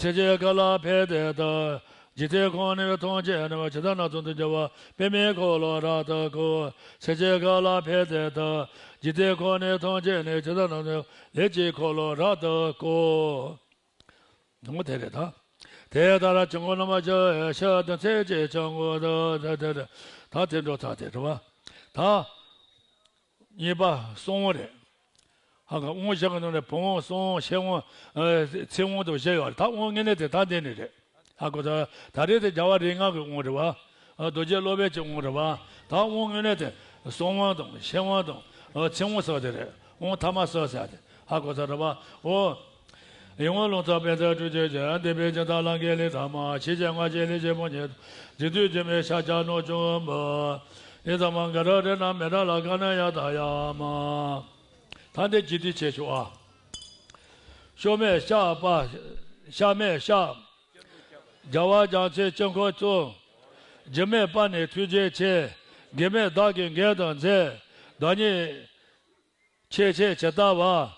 སེམས་ཅན་གང་ལ་ཕན་བདེ་ཐོབ། འཇིག་རྟེན་ཁོ་ནས་ཐམས་ཅད་ནི་ཇི་ལྟར་སྣ་ཚོགས་འདུ་བྱེད་པ། པདྨའི་འཁོར་ལོ་རབ་ཏུ་བསྐོར། སེམས་ཅན་གང་ལ་ཕན་བདེ་ཐོབ། འཇིག་རྟེན་ཁོ་ནས་ཐམས་ཅད་ནི་ཇི་ལྟར་སྣ་ཚོགས། ལས་ཀྱི་འཁོར་ལོ་རབ་ཏུ་བསྐོར། ནང་དེ་རེད་ད། དེ་ལྟར་བྱིང་རྒོད་རྣམ་པར་བཅད་ཕྱིར་དུ། ཚེ་གཅིག་བྱིང་རྒོད་དུ་དེ་དེ་དེ་ད་དེ་འགྲོ་ཚར་དེ་རེད་བ། ད། གཉིས་པ་གསང་དབང་རེད། ཧ་གོ། དབང་བཞི་གི་ནང་ནས་བུམ་དབང་གསང་དབང་ཕྱི་དབང་། ཨ། ཚིག་དབང་དུ་བཞི་ཡོད་རེད། ད་དབང་དངོས་གནས་དེ་ད་འདི་ནས་རེད། ཧ་གོ་ད། ད་རེས་དེ་རྒྱལ་བ་རིགས་ལྔ་གི་དབང་རེད་བ། ཨ། རྡོ་རྗེ་སློབ་དཔོན་གྱི་དབང་རེད་བ། ད་དབང་དངོས་གནས་དེ་གསང་དབང་དང་ཕྱི་དབང་དང་། ཨ། ཚིག་དབང་ཟེར་དེ་རེད། དབང་ཐ་མ་གསུམ་ཟེར་དེ། ཧ་གོ་ཚར་རེད་བ། འོ། ཡིད་འོང་རླུང་རྟ་བས་མཛད་སྤྲུལ་གྱི་རྒྱན། འདས་པའི་སྦྱིན་བདག་ལང་ཀའི་ལས་དང་མ། ཕྱིས་བྱེད་སྔར་བྱས་ལས་ཀྱི་དཔུང་གཉེན། རྗེ་བདུད་འཇོམས་པའི་ཕྱག་རྒྱ་ནོར་བཅུ་པ། ཨེ་ཙམ་མ་ག་ར་རེ་ན་མེ་ར་ལ་ཀ་ན་ཡ་ད་ཡ་མ། ད་འདི་རྗེས་ཟློས་བྱེད་ཤོག་ཨ། ཤོ་མེད་ཤ་པ། ཤ་མེད་ཤ། རྒྱལ་བ་རྒྱལ་མཚན་དཀྱིལ་འཁོར་གཙོ། རྒྱུ་མེད་པ་ནི་ཐུགས་རྗེ་ཆེ། དགེ་མེད་བདག་གིས་འགལ་དུ་མཛད། བདག་ཉིད། ཆེ་ཆེ་ཇི་ལྟ་བ།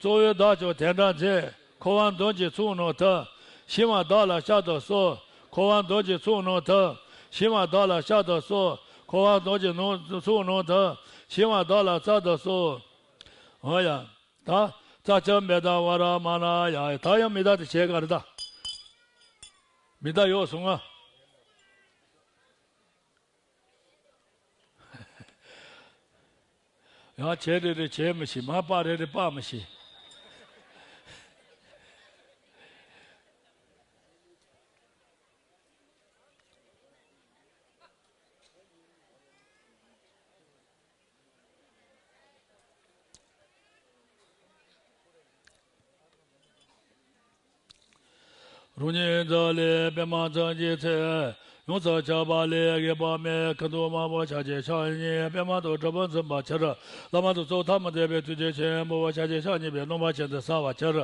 གཙོ་བོས་བདག་ཀྱང་དེ་འདྲ་མཛད། འཁོར་བ་འདོམས་ཀྱི་ཚོགས་རྣམས་དང་། ཞི་བ་བདག་ལ་བཤགས་སུ་གསོལ། འཁོར་བ་འདོམས་ཀྱི་ཚོགས་རྣམས་དང་། ཞི་བ་བདག་ལ་བཤགས་སུ་གསོལ། འཁོར་བ་འདོམས་ཀྱི་ནང་ཚོགས་རྣམས་དང་། ཞི་བ་བདག་ལ་བཤགས་སུ་གསོལ། འོ་ཡ། ད། ཙ་ཆ་མེ་ད་བ་ར་མ་ན་ཡ། ད་ཡང་མེ་ད་དེ་བྱེད་ག་རེ་ད། མེ་ད་ཡོག་སོང་ང་། ཡང་བྱེད་རེ་རེ་བྱེད་མི་ཤེས། མ་པ་རེ་རེ་པ་མི་ཤེས། རང་ཉིད་འཛིན་ལས་པདྨ་འཛིན་གྱི་ཚེ། ཡོངས་སུ་ཆགས་པ་ལས་རྒས་པ་མེད། ཁ་དོག་དམར་པོ་ཕྱག་རྒྱའི་ཕྱག་གཉིས། པདྨ་དང་དྲིལ་བུ་འཛིན་པའི་ཕྱིར། བླ་མ་དང་ཚོགས་ཐ་མ་མཛད་པའི་ཐུགས་རྗེ་ཆེན་པོ། ཕྱག་རྒྱའི་ཕྱག་གཉིས་པའི་རྣམ་པ་ཅན་དུ་གསལ་བའི་ཕྱིར།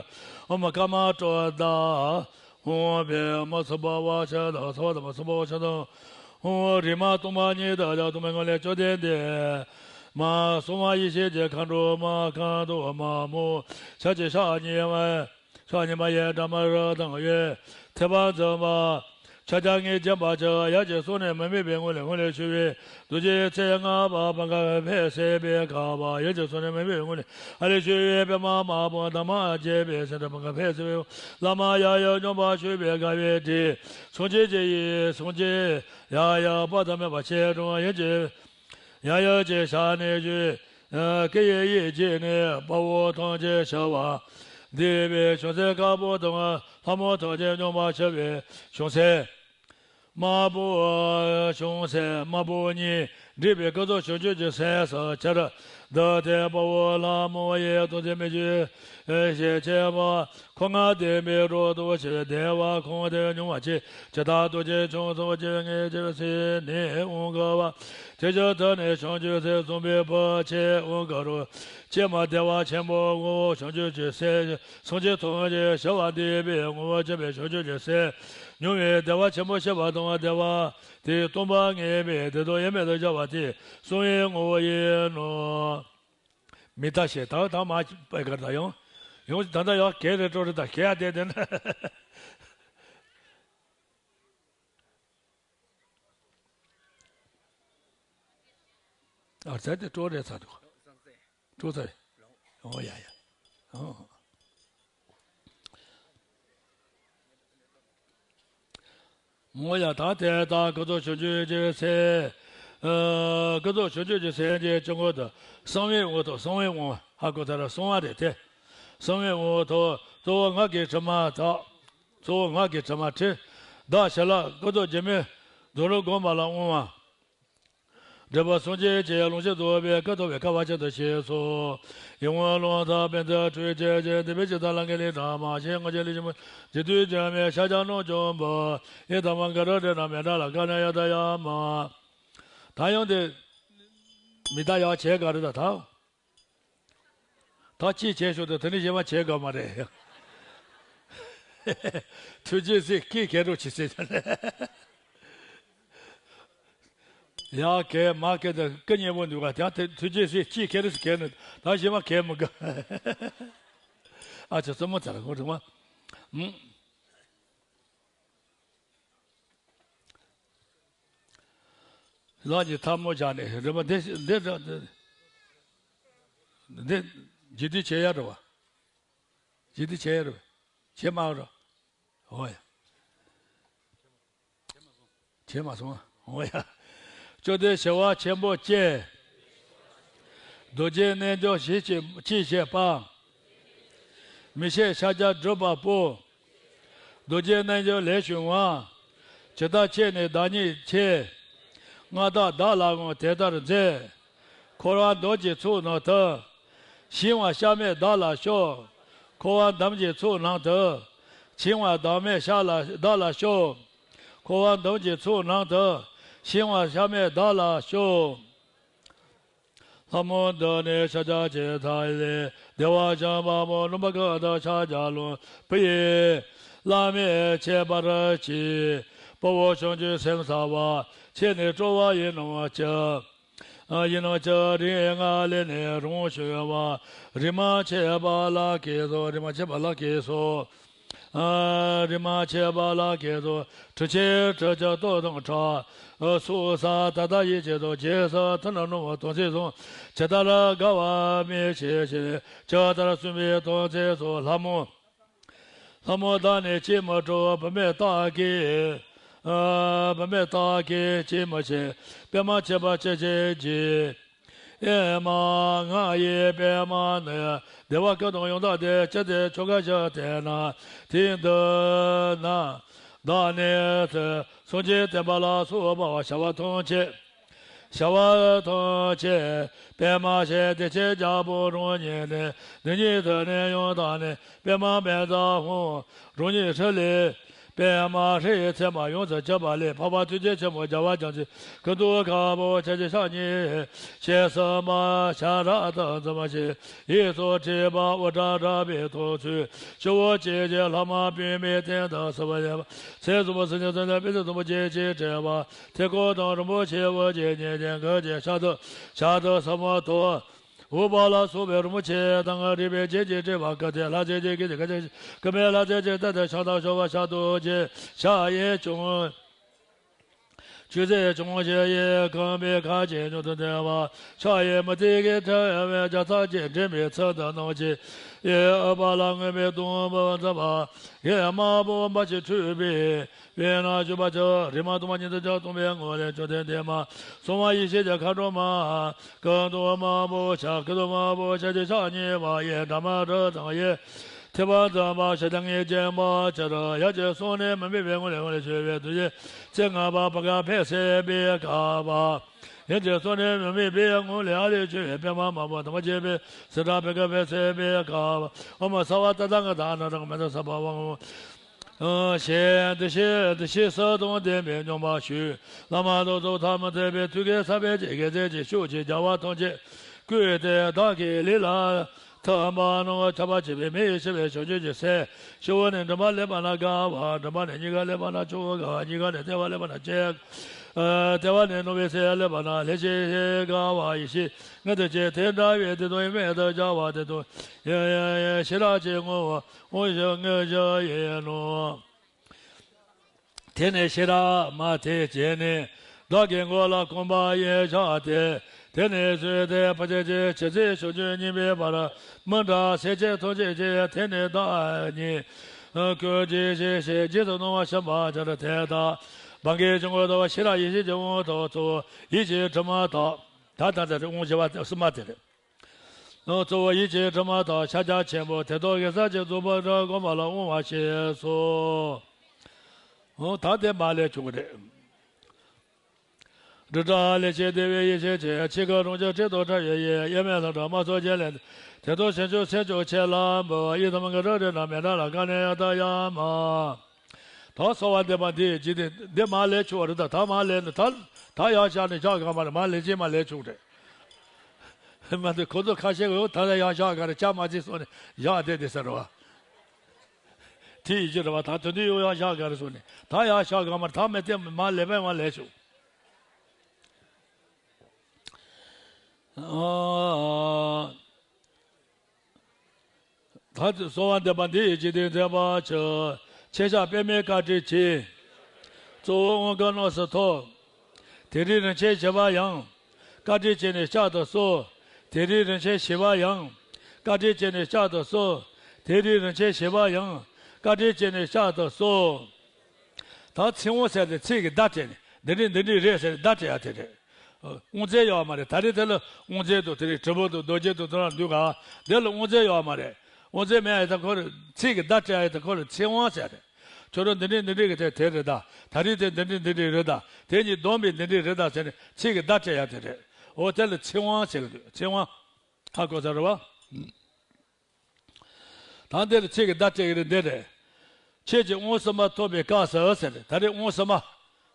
ཨོཾ་ཀརྨ་ཀྲོ་དྷ། ཨོཾ་པདྨ་སུ་པ་ཝ་ཤ་དྷ། ས་བ་དྷ་མ་སུ་པ་ཝ་ཤ་དྷ། ཨོཾ་རིག་མ་སྟོང་པ་ཉིད་དུ་སྦྱར། སྟོང་པའི་ངང་ལས་བཅོམ་ལྡན་འདས། མ་གསང་བ་ཡེ་ཤེས་ཀྱི་མཁའ་འགྲོ་མ། ཁ་དོག་དམར་མོ། ཕྱག་རྒྱའི་ཕྱག་གཉིས་པ། ཕྱག་གཉིས་པ་ཡི་དྲི་མ་རབ་དང་བའི། ཐེག་པ་འཛིན་པ། ཕྱག་རྒྱ་ལྔས་བརྒྱན་པ་ཅིག། ཡབ་ཀྱི་གསུང་ནི་མི་དམིགས་པའི་ངང་ལས་ངང་ལས་ཞུ་བའི། རྡོ་རྗེའི་ཚེ་ལྔ་པ་བང་ག་ཕེབས་སད་པའི་སྐབས། ཡབ་ཀྱི་གསུང་ནི་མི་དམིགས་པའི་ངང་ལས་ཨ་ལས་ཞུ་བའི་པདྨ་དམར་པོ་དྷརྨ་རྒྱས་པའི་སེང་ཁྲ་བང་ག་ཕེབས་སད་པའི། བླ་མ་ཡབ་ཡུམ་སྙོམས་པར་ཞུགས་པའི་དགའ་བའི་དྲིས། སངས་རྒྱས་ཀྱི་ཡེ་ཤེས་སངས་རྒྱས་ཡབ་ཡུམ་དཔག་ཏུ་མེད་པ་ཆེ་དྲགས། ཡབ་ཀྱི་ཡབ་ཡུམ་གྱི་ཞལ་ནས་ཞུ། སྐུ་ཡི་ཡིད་ཀྱིས་ནི་དཔའ་བོ་ཐམས་ཅད་ཞི་བ། འདུས་པའི་བྱང་སེམས་དཀར་པོ་དང་། ལྷ་མོ་ཐམས་ཅད་སྙོམས་པར་ཞུགས་པའི་བྱང་སེམས། དམར་པོ། བྱང་སེམས་དམར་པོ་གཉིས་འདྲེས་པའི་ཀུན་རྫོབ་བྱང་ཆུབ་ཀྱི་སེམས་སུ་གྱུར། འདི་ལྟར་དཔའ་བོ་ལྷ་མོ་ཡི་སྟོང་ཆེན་མི་བསྐྱོད་ཞལ་ཕྱེ་མ། འཁོར་ལྔ་ལྡན་པའི་རབ་ཏུ་ཕྱེ་བའི་བདེ་བ་ཁོང་དུ་སྙོམས་པར་བཅས། ཇི་ལྟར་རྡོ་རྗེ་འཆང་སོགས་ཀྱི་ངེས་འབྱུང་ཟིན་ནས་དབང་བསྐུར་བ། དེ་བཞིན་དུ་ནི་བྱང་ཆུབ་སེམས་གསུམ་པའི་བུ་ཆེ་དབང་བསྐུར་རོ། ཀྱེ་མ་བདེ་བ་ཆེན་པོའི་ངོ་བོ་བྱང་ཆུབ་ཀྱི་སེམས། སངས་རྒྱས་ཐམས་ཅད་ཞི་བ་འདུས་པའི་ངོ་བོར་གྱུར་པའི་བྱང་ཆུབ་ཀྱི་སེམས། མྱོང་བའི་བདེ་བ་ཆེན་པོ་ཤེས་པ་དང་བདེ་བ་དེ་སྟོང་པར་ངེས་པའི་བདེ་སྟོང་དབྱེར་མེད་དུ་གྱུར་པ་དེ་གསང་བའི་ངོ་བོ་ཡིན་ནོ། མི་ད་ཞེས་དང་དང་མ་པའི་གར་ད་ཡང་། ཡང་ད་ལྟ་ཡང་གལ་རེ་སྤྲོ་རེ་ད་གལ་ཡ་དེ་དེ་ན། ཨ་ཙི་དེ་སྤྲོ་རེ་ཚ་འདུག་སྤྲོ་ཚ་ཡ། ཨོ་ཡ་ཡ། ཨོ། མོ་ཡ་ད་དེ་ལྟར་ཀུན་རྫོབ་བྱང་ཆུབ་ཀྱི་སེམས། ཨ། ཀུན་རྫོབ་བྱང་ཆུབ་ཀྱི་སེམས་ཀྱི་དཀྱིལ་འཁོར་དུ་གསང་བའི་དབང་ཐོབ། གསང་བའི་དབང་ཧ་གོ་ད་ར་གསང་བ་རེད་དེ། གསང་བའི་དབང་ཐོབ། གཙོ་བོ་སྔགས་ཀྱི་དྲི་མ་དག་གཙོ་བོ་ངག་གི་དྲི་མ་བྲི། བདག་ཞལ་ལག་ཀུན་རྫོབ་འགྱུར་མེད་རྫོགས་རིམ་བསྒོམ་པ་ལ་དབང་བ། འབྲས་བུ་སངས་རྒྱས་ཀྱི་ལོངས་སྤྱོད་རྫོགས་པའི་སྐུ་ཐོབ་པའི་སྐལ་བ་ཆེད་དུ་གཤེགས་སོ། ཡིད་འོང་རླུང་ལྟར་ཕན་ཚུན་འཕྲོད་བྱེད་ཅིང་། འདི་ཕན་ཕྱི་དང་ལྷ་ངན་ལས་སྒྲོལ་མ། ཞེས་སྔོན་གྱི་ལས་ཀྱི་མུ་འཇིག་རྟེན་འགྱུར་མེད་ཤཱཀྱ་རྣམས་བྱོན་པ། ཡི་དམ་ག་རུ་འདྲེན་ན་མི་འདྲ་ལ་དཀའ་ན་ཡང་དག་ཡང་མང་། ད་ཡང་དེ་མི་ད་ཡང་བྱེད་དགའ་རེད་ད་ད། ད་ཅི་བྱེད་ཤོག་དང་དེ་ནི་གཞན་མ་བྱེད་དགའ་མ་རེད། ཐུགས་རྗེ་གཟིགས་སྐད་གས་འགྲོ་ཆི་ཟེར། ཡ་གས་མ་གས་དང་སྐུ་མཉེས་པོ་འདུག་ག་ད་དེ་ཐུགས་རྗེ་གཟིགས་སྐད་གས་རེ་སུ་གས་ནི་ད་གཞན་མ་གས་མི་དགའ། ཨ་ཅག་བཙུན་མོ་ཚ་ལ་ཁོང་ཚང་མ། ལག་གཉིས་ཐལ་མོ་སྦྱར་ནས་རེ་མ་འདི་འདི་འདི་འདི་འཇིག་རྟེན་བྱེད་ཡ་རེད་བ། འཇིག་རྟེན་བྱེད་ཡ་རེད་བ། བྱེད་མ་རེད། འོ་ཡ། བྱེད་མ་སོང་། འོ་ཡ། བཅོམ་ལྡན་ཞི་བ་ཆེན་པོ་སྐྱེས། རྡོ་རྗེ་རྣལ་འབྱོར་ཞེས་བྱ་ཅི་བྱེད་པ། མི་ཤེས་ཤཱཀྱ་གྲུབ་པ་པོ། རྡོ་རྗེ་རྣལ་འབྱོར་ལས་བྱུང་བ། ཇི་ལྟར་ཁྱེད་ནི་བདག་ཉིད་ཆེ། མངའ་བདག་བདག་ལའང་དེ་ལྟར་མཛད། འཁོར་བ་འདམ་གྱི་ཚུགས་ནང་དུ། ཞིང་བ་གཤགས་མེད་བདག་ལ་ཤོག། འཁོར་བ་འདམ་གྱི་ཚུགས་ནང་དུ། ཞིང་བ་བདག་མེད་གཤགས་ལ་བདག་ལ་ཤོག། འཁོར་བ་འདམ་གྱི་ཚུགས་ནང་དུ། ཞིང་བ་གཤགས་མེད་བདག་ལ་ཤོག། ལྷ་མོ་འདི་ནི་ཤཱཀྱ་ཅི་ཐ་ལས། བདེ་བ་ཅན་དཔའ་མོ་ལུམ་པ་ཀུན་ཏུ་ཕྱག་རྒྱ་ལོ། བུ་ཡིས་བླ་མེད་ཆེ་བར་བགྱི། དཔའ་བོ་ཆུང་ཆུང་སེམས་གསལ་བ། ཁྱེད་ནི་སྤྲོ་བ་ཡིན་ནམ་ཅི། ཡིན་ནམ་ཅི། རིགས་ལྔ་ལས་ནི་རང་བྱུང་བ། རིག་མ་ཆད་པ་ལ་སྐྱེས་སོ། རིག་མ་ཆད་པ་ལ་སྐྱེས་སོ། རིག་མ་ཆད་པ་ལ་སྐྱེས་སོ། གྲུ་ཆད་གྲུ་ཆད་ཏོག་དང་ཕྲ། སོ་ས་ད་ལྟ་ཡིད་ཆེས་སོ། རྗེས་སུ་ཐུན་ནོར་བུ་དོང་ཙེ་བཟུང་། ཇི་ལྟར་དགའ་བ་མི་བྱེད་ཅིང་། ཇི་ལྟར་བསྲུང་བའི་དོང་ཙེ་སོ། ལྷ་མོ། ལྷ་མོ་བདག་ནི་ཅིས་མི་སྤྲོ། བུད་མེད་དག་གིས། བུད་མེད་དག་གིས་ཅིས་མི་མཁྱེན། པདྨ་ཆེན་པོ་ཅི་མཁྱེན་གྱི། ཨེ་མ། ང་ཡི་པདྨ་ནི། བདེ་བ་ཀུན་དང་ཡང་དག་སྟེ། ཅི་སྟེ་ཁྱོད་དགའ་ཞིང་དད་ན། དེ་འདི་ན། བདག་ནི་སངས་རྒྱས་བསྟན་པ་ལ་སོགས་པ་བྱ་བ་ཐམས་ཅད། བྱ་བ་ཐམས་ཅད། པདྨ་ཞེས་བདེ་ཆེན་རྒྱལ་པོ་རང་ཉིད་ནས། འདི་ཉིད་དུ་ནི་ཡང་དག་ནི། པདྨ་མེ་ཏོག་ཧཱུྃ། རང་ཉིད་ཧྲཱིཿལས། པདྨ་ཧྲཱིཿའི་མཚན་མ་ཡོངས་སུ་གྱུར་པ་ལས། འཕགས་པ་ཐུགས་རྗེ་ཆེན་པོ་རྒྱལ་བ་རྒྱ་མཚོའི་ཁ་དོག་ཁ་པོ་ཆ་ཆེ་ཕྱག་གཉིས། ཞལ་གསུམ་པ་ཤ་ར་དང་འཛིན་པ་ཆེ། ཡིད་སོགས་དྲེགས་པ་དབུ་སྐྲ་འདྲ་བའི་ཐོར་ཚུགས། སྤྱི་བོ་སྐྱེས་ཀྱི་ལྷ་མ་པུས་མོའི་སྟེང་དུ་ཟུག་པ་ལེན་པ། ཚེ་གསུམ་པོ་སེམས་ཅན་ཐམས་ཅད་པད་ཚལ་སྡོང་པོ་ཆེ་ཆེར་བྲེགས་པ། ཐེག་མགོ་དང་རིན་པོ་ཆེ་དབུ་རྒྱན་བརྙན་ཅན་གོས་ཅན་ཤ་དུ་ཤ་དུ་ཟབ་མོ་ཐོགས། འོད་དཔལ་ལ་སོགས་པའི་རིན་པོ་ཆེ་དང་། རིག་པའི་རྒྱན་གྱིས་སྤྲས་པ་སྐུ་སྟེ་ལྷ་ཆེན་གྱི་སྐུ་སྟེ། སྐུ་མེད་ལྷ་ཆེན་གྱི་སྟེང་དུ་ཕྱག་དང་ཤོག་བུ་ཕྱག་རྡོར་གྱི་ཕྱག་གཡས་བྱུང་། ཆོས་སྲིད་སྐྱོང་བྱེད་ཡི། རྐང་པའི་ཁ་ཅན་མྱུར་དུ་འདེགས་པ། ཕྱག་གཡས་མུ་ཏིག་གི་ཕྲེང་བའི་རྒྱ་ཚ་ཅན་འདྲེན་པའི་ཚུལ་དུ་སྣང་བྱེད་ཡི། འོད་དཔལ་ལ་མངོན་པར་གདུང་བ་འཛིན་པ། གཡོན་དམར་པོ་འབར་ཞིང་འཁྲིགས་པའི། དཔེར་ན་བྱུག་པ་ཆུ། རིག་མ་དྭངས་པ་ཉིད་དུ་བྱ། སྟོང་པའི་ངང་ལས་བྱུང་སྟེ་འདས་མ། སྲུང་མ་ཡེ་ཤེས་ཀྱི་མཁའ་འགྲོ་མ། སྐུ་གདུང་དམར་པོ་ཕྱག་སྐུ་གདུང་དམར་པོ་ཕྱག་རྒྱ་ཕྱག་གཉིས་པ་ཡི། དྲི་མ་དྲི་དང་ཡི། ཐེག་པ་འཛིན་པ་ཞི་བདེ་ངེས་བརྟན་པ་ཕྱིར། ཡབ་ཀྱི་གསུང་ནི་མི་དམིགས་པའི་ངང་ལས་ངང་ལས་བྱུང་བའི་དུས་ཀྱི་ཚེ་ལྔ་པ་བུ་ག་ཕེབས་ཟིན་པའི་སྐབས། ཡབ་ཀྱི་གསུང་ནི་མི་དམིགས་པའི་ངང་ལས་ཨ་ལས་བྱུང་བའི་པདྨ་དམར་པོ་དམ་པ་ཆེན་པོའི་སིནྡྷ་བྷེ་ཀ་ཕེབས་ཟིན་པའི་སྐབས། ཨོཾ་སརྦ་ཏ་ཐཱ་ག་ཏ་ཨ་ནཱ་ཏ་ཀ་མནྟ་སརྦ་བྷ་ག་ཝཱན། ཞེས་འདི་ཕྱི་འདི་ཕྱི་གསུམ་དང་ལྡན་པའི་སྙོམས་པར་ཞུགས། བླ་མ་དང་ཐུགས་མཐའ་མི་མཐུན་པའི་མཐུན་རྐྱེན་ཚངས་པའི་རྒྱལ་མཚན་གྱི་ཕྱོགས་ཀྱི་རྒྱལ་བ་ཐམས་ཅད་བསྐུལ་ཏེ། བདག་གི་ལུས་ལ་ཐིམ་པ་རྣམས་ཁྱབ་པར་བྱེད་པའི་མེ་ཡིས་ཕྱེ་བའི་བྱང་ཆུབ་ཀྱི་སེམས། སྤྱི་བོ་ནས་མགྲིན་པ་ལེགས་པར་ན་དགའ་བ། མགྲིན་པ་ནས་སྙིང་ག་ལེགས་པར་ན་ཆུང་དགའ་བ། སྙིང་ག་ནས་ལྟེ་བ་ལེགས་པར་ན་ཆེ། ལྟེ་བ་ནས་རྣོ་བའི་སེམས་ལེགས་པར་ན་ལྷན་ཅིག་དགའ་བ་ཡེ་ཤེས་མངོན་དུ་བྱེད། དེ་འདྲ་བའི་དེ་དང་དམིགས་མེད་དུ་སྦྱར་བ་དེ་དང་ཡེ་ཤེས་ཤེས་རབ་ཀྱི་ངོ་བོ་དབང་ཞིང་མངོན་ཞིང་ཡིན་ནོ། དེ་ནས་ཤེས་རབ་མ་དེ་བྱས་ནས་བདག་གི་མགོ་ལ་བསྐུམ་པ་ཡིན་ཕྱག་འཚལ། དེ་ནས་བཟོད་དེ་ཕར་ཕྱིན་ཅི་མཆིས་ཕྱོགས་བཅུ་གཉིས་པའི་བར་མི་འདྲ་སེམས་ཅན་ཐམས་ཅད་ཀྱི་དེ་ནས་བདག་ཉིད་བཀོད་ཅིང་གཤེགས་ཤིང་རྗེས་སུ་གནང་བ་ཤམ་བྷ་ཅར་དེ་ལྟར། བང་གི་ཇོ་མགོན་ལྟ་བུ་ཤེས་རབ་ཡེ་ཤེས་ཀྱི་དབང་ཐོབ་ཚུལ། ཡིད་ཀྱི་དྲི་མ་དག་ད་ལྟ་ལྟར་དབང་བཞི་པ་གསུམ་པ་དེ་རེད། གཙོ་བོ་ཡིད་ཀྱི་དྲི་མ་དག་ཕྱག་རྒྱ་ཆེན་པོ་དེ་དག་གི་ས་ཆེན་རྫོགས་པར་བསྒོམ་པ་ལ་དབང་བ་ཞེས་སོ། ད་དེ་མར་ལས་བྱུང་བ་རེད། སྒྲིབ་བྲལ་ལས་སྐྱེས་བདེ་བའི་ཡེ་ཤེས་ཀྱི། ཕྱི་ཁ་རང་བྱུང་སྤྲིན་དང་བྲལ་བའི་ཡེ། དབྱེར་མེད་ལྷ་འདྲེ་དམག་ཚོགས་བརྒྱ་ལས། དེ་དག་ཕྱིན་ཆད་སེམས་ཀྱང་ཆད་ལ་འབུལ། ཡི་དམ་གྱི་རིགས་དྲི་ན་མེད་དགྲ་ལ། དཀའ་ནི་ཡང་དག་ཡང་མ། ད་གསོལ་བ་འདེབས་པ་འདི་ཡི་འཇིག་རྟེན་འདི་མར་ལས་བྱུང་བ་རེད། ད་ད་མར་ལས་ནི་ད་ད་ཡར་བཞག་ནས་བཞག་ག་མ་རེད། མར་ལས་ཅི་མར་ལས་བྱུང་རེད། མ་འདི་ཁོ་ཚོ་ཁ་ཤས་ཀྱིས་ད་ལྟ་ཡར་བཞག་ག་རེད། ཅང་མ་བརྩིས་སོང་ནས་བཞག་བསྡད་དེ་ཟེར་བ། དེ་ཡི་གེ་རེད་བ། ད་དོན་དུ་ཡོང་ཡང་བཞག་ག་རེ་སོང་ནས་ད་ཡར་བཞག་ག་མར་ད་མི་བལྟས་མར་ལས་པས་མར་ལས་བྱུང་། ཨ། ད་གསོལ་བ་འདེབས་པ་འདི་ཡི་འཇིག་རྟེན་མཛེས་པར་གྱུར། ཕྱི་ཕྱག་པདྨས་བཀའ་དྲིན་ཆེ། གཙོ་བོ་དབང་བསྐུར་གནམ་སར་ཐོབ། དེ་རིང་རིན་ཆེན་བཞི་པ་ཡང་། བཀའ་དྲིན་ཅན་ནི་ལྕགས་ཏུ་གསོལ། དེ་རིང་རིན་ཆེན་བཞི་པ་ཡང་། བཀའ་དྲིན་ཅན་ནི་ལྕགས་ཏུ་གསོལ། དེ་རིང་རིན་ཆེན་བཞི་པ་ཡང་། བཀའ་དྲིན་ཅན་ནི་ལྕགས་ཏུ་གསོལ། ད་ཚིག་དབང་ཟེར་ཏེ་ཚིག་གི་བརྡ་སྤྲད་ནས་འདི་འདྲས་འདི་འདྲས་རེད་ཟེར་བརྡ་སྤྲད་ཡ་དེ་རེད། དབང་རྫས་ཡོད་མ་རེད། ད་རེས་དེ་ལ་དབང་རྫས་དང་དེ་རིང་དྲིལ་བུ་དང་རྡོ་རྗེ་དང་དེ་རང་འདུས་ག། དེ་ལ་དབང་རྫས་ཡོད་མ་རེད། དབང་རྫས་མེད་ཡ་ད་ཁོ་རེ་ཚིག་གི་བརྡ་སྤྲད་ཡ་ད་ཁོ་རེ་ཚིག་དབང་ཟེར་རེད། ཁྱོད་རང་འདི་འདྲས་འདི་འདྲས་གི་དེ་དེ་རེད་ད། ད་རེས་དེ་འདི་འདྲས་འདི་འདྲས་རེད་ད། དེ་གཉིས་བསྡོམས་པས་འདི་འདྲས་རེད་ད་ཟེར་ནས་ཚིག་གི་བརྡ་སྤྲད་ཡ་དེ་རེད། འོ་དེ་ལ་ཚིག་དབང་ཟེར་གི་འདུག་ཚིག་དབང་། ཧ་གོ་ས་རེད་བ། ད་འདིར་ཚིག་གི་བརྡ་སྤྲད་ཀྱི་རེད་འདི་རེད། ཁྱེད་ཀྱིས་དབང་གསུམ་པ་ཐོབ་པའི་སྐབས་སུ་ཟེར་ཏེ་ད་རེས་དབང་གསུམ་པ།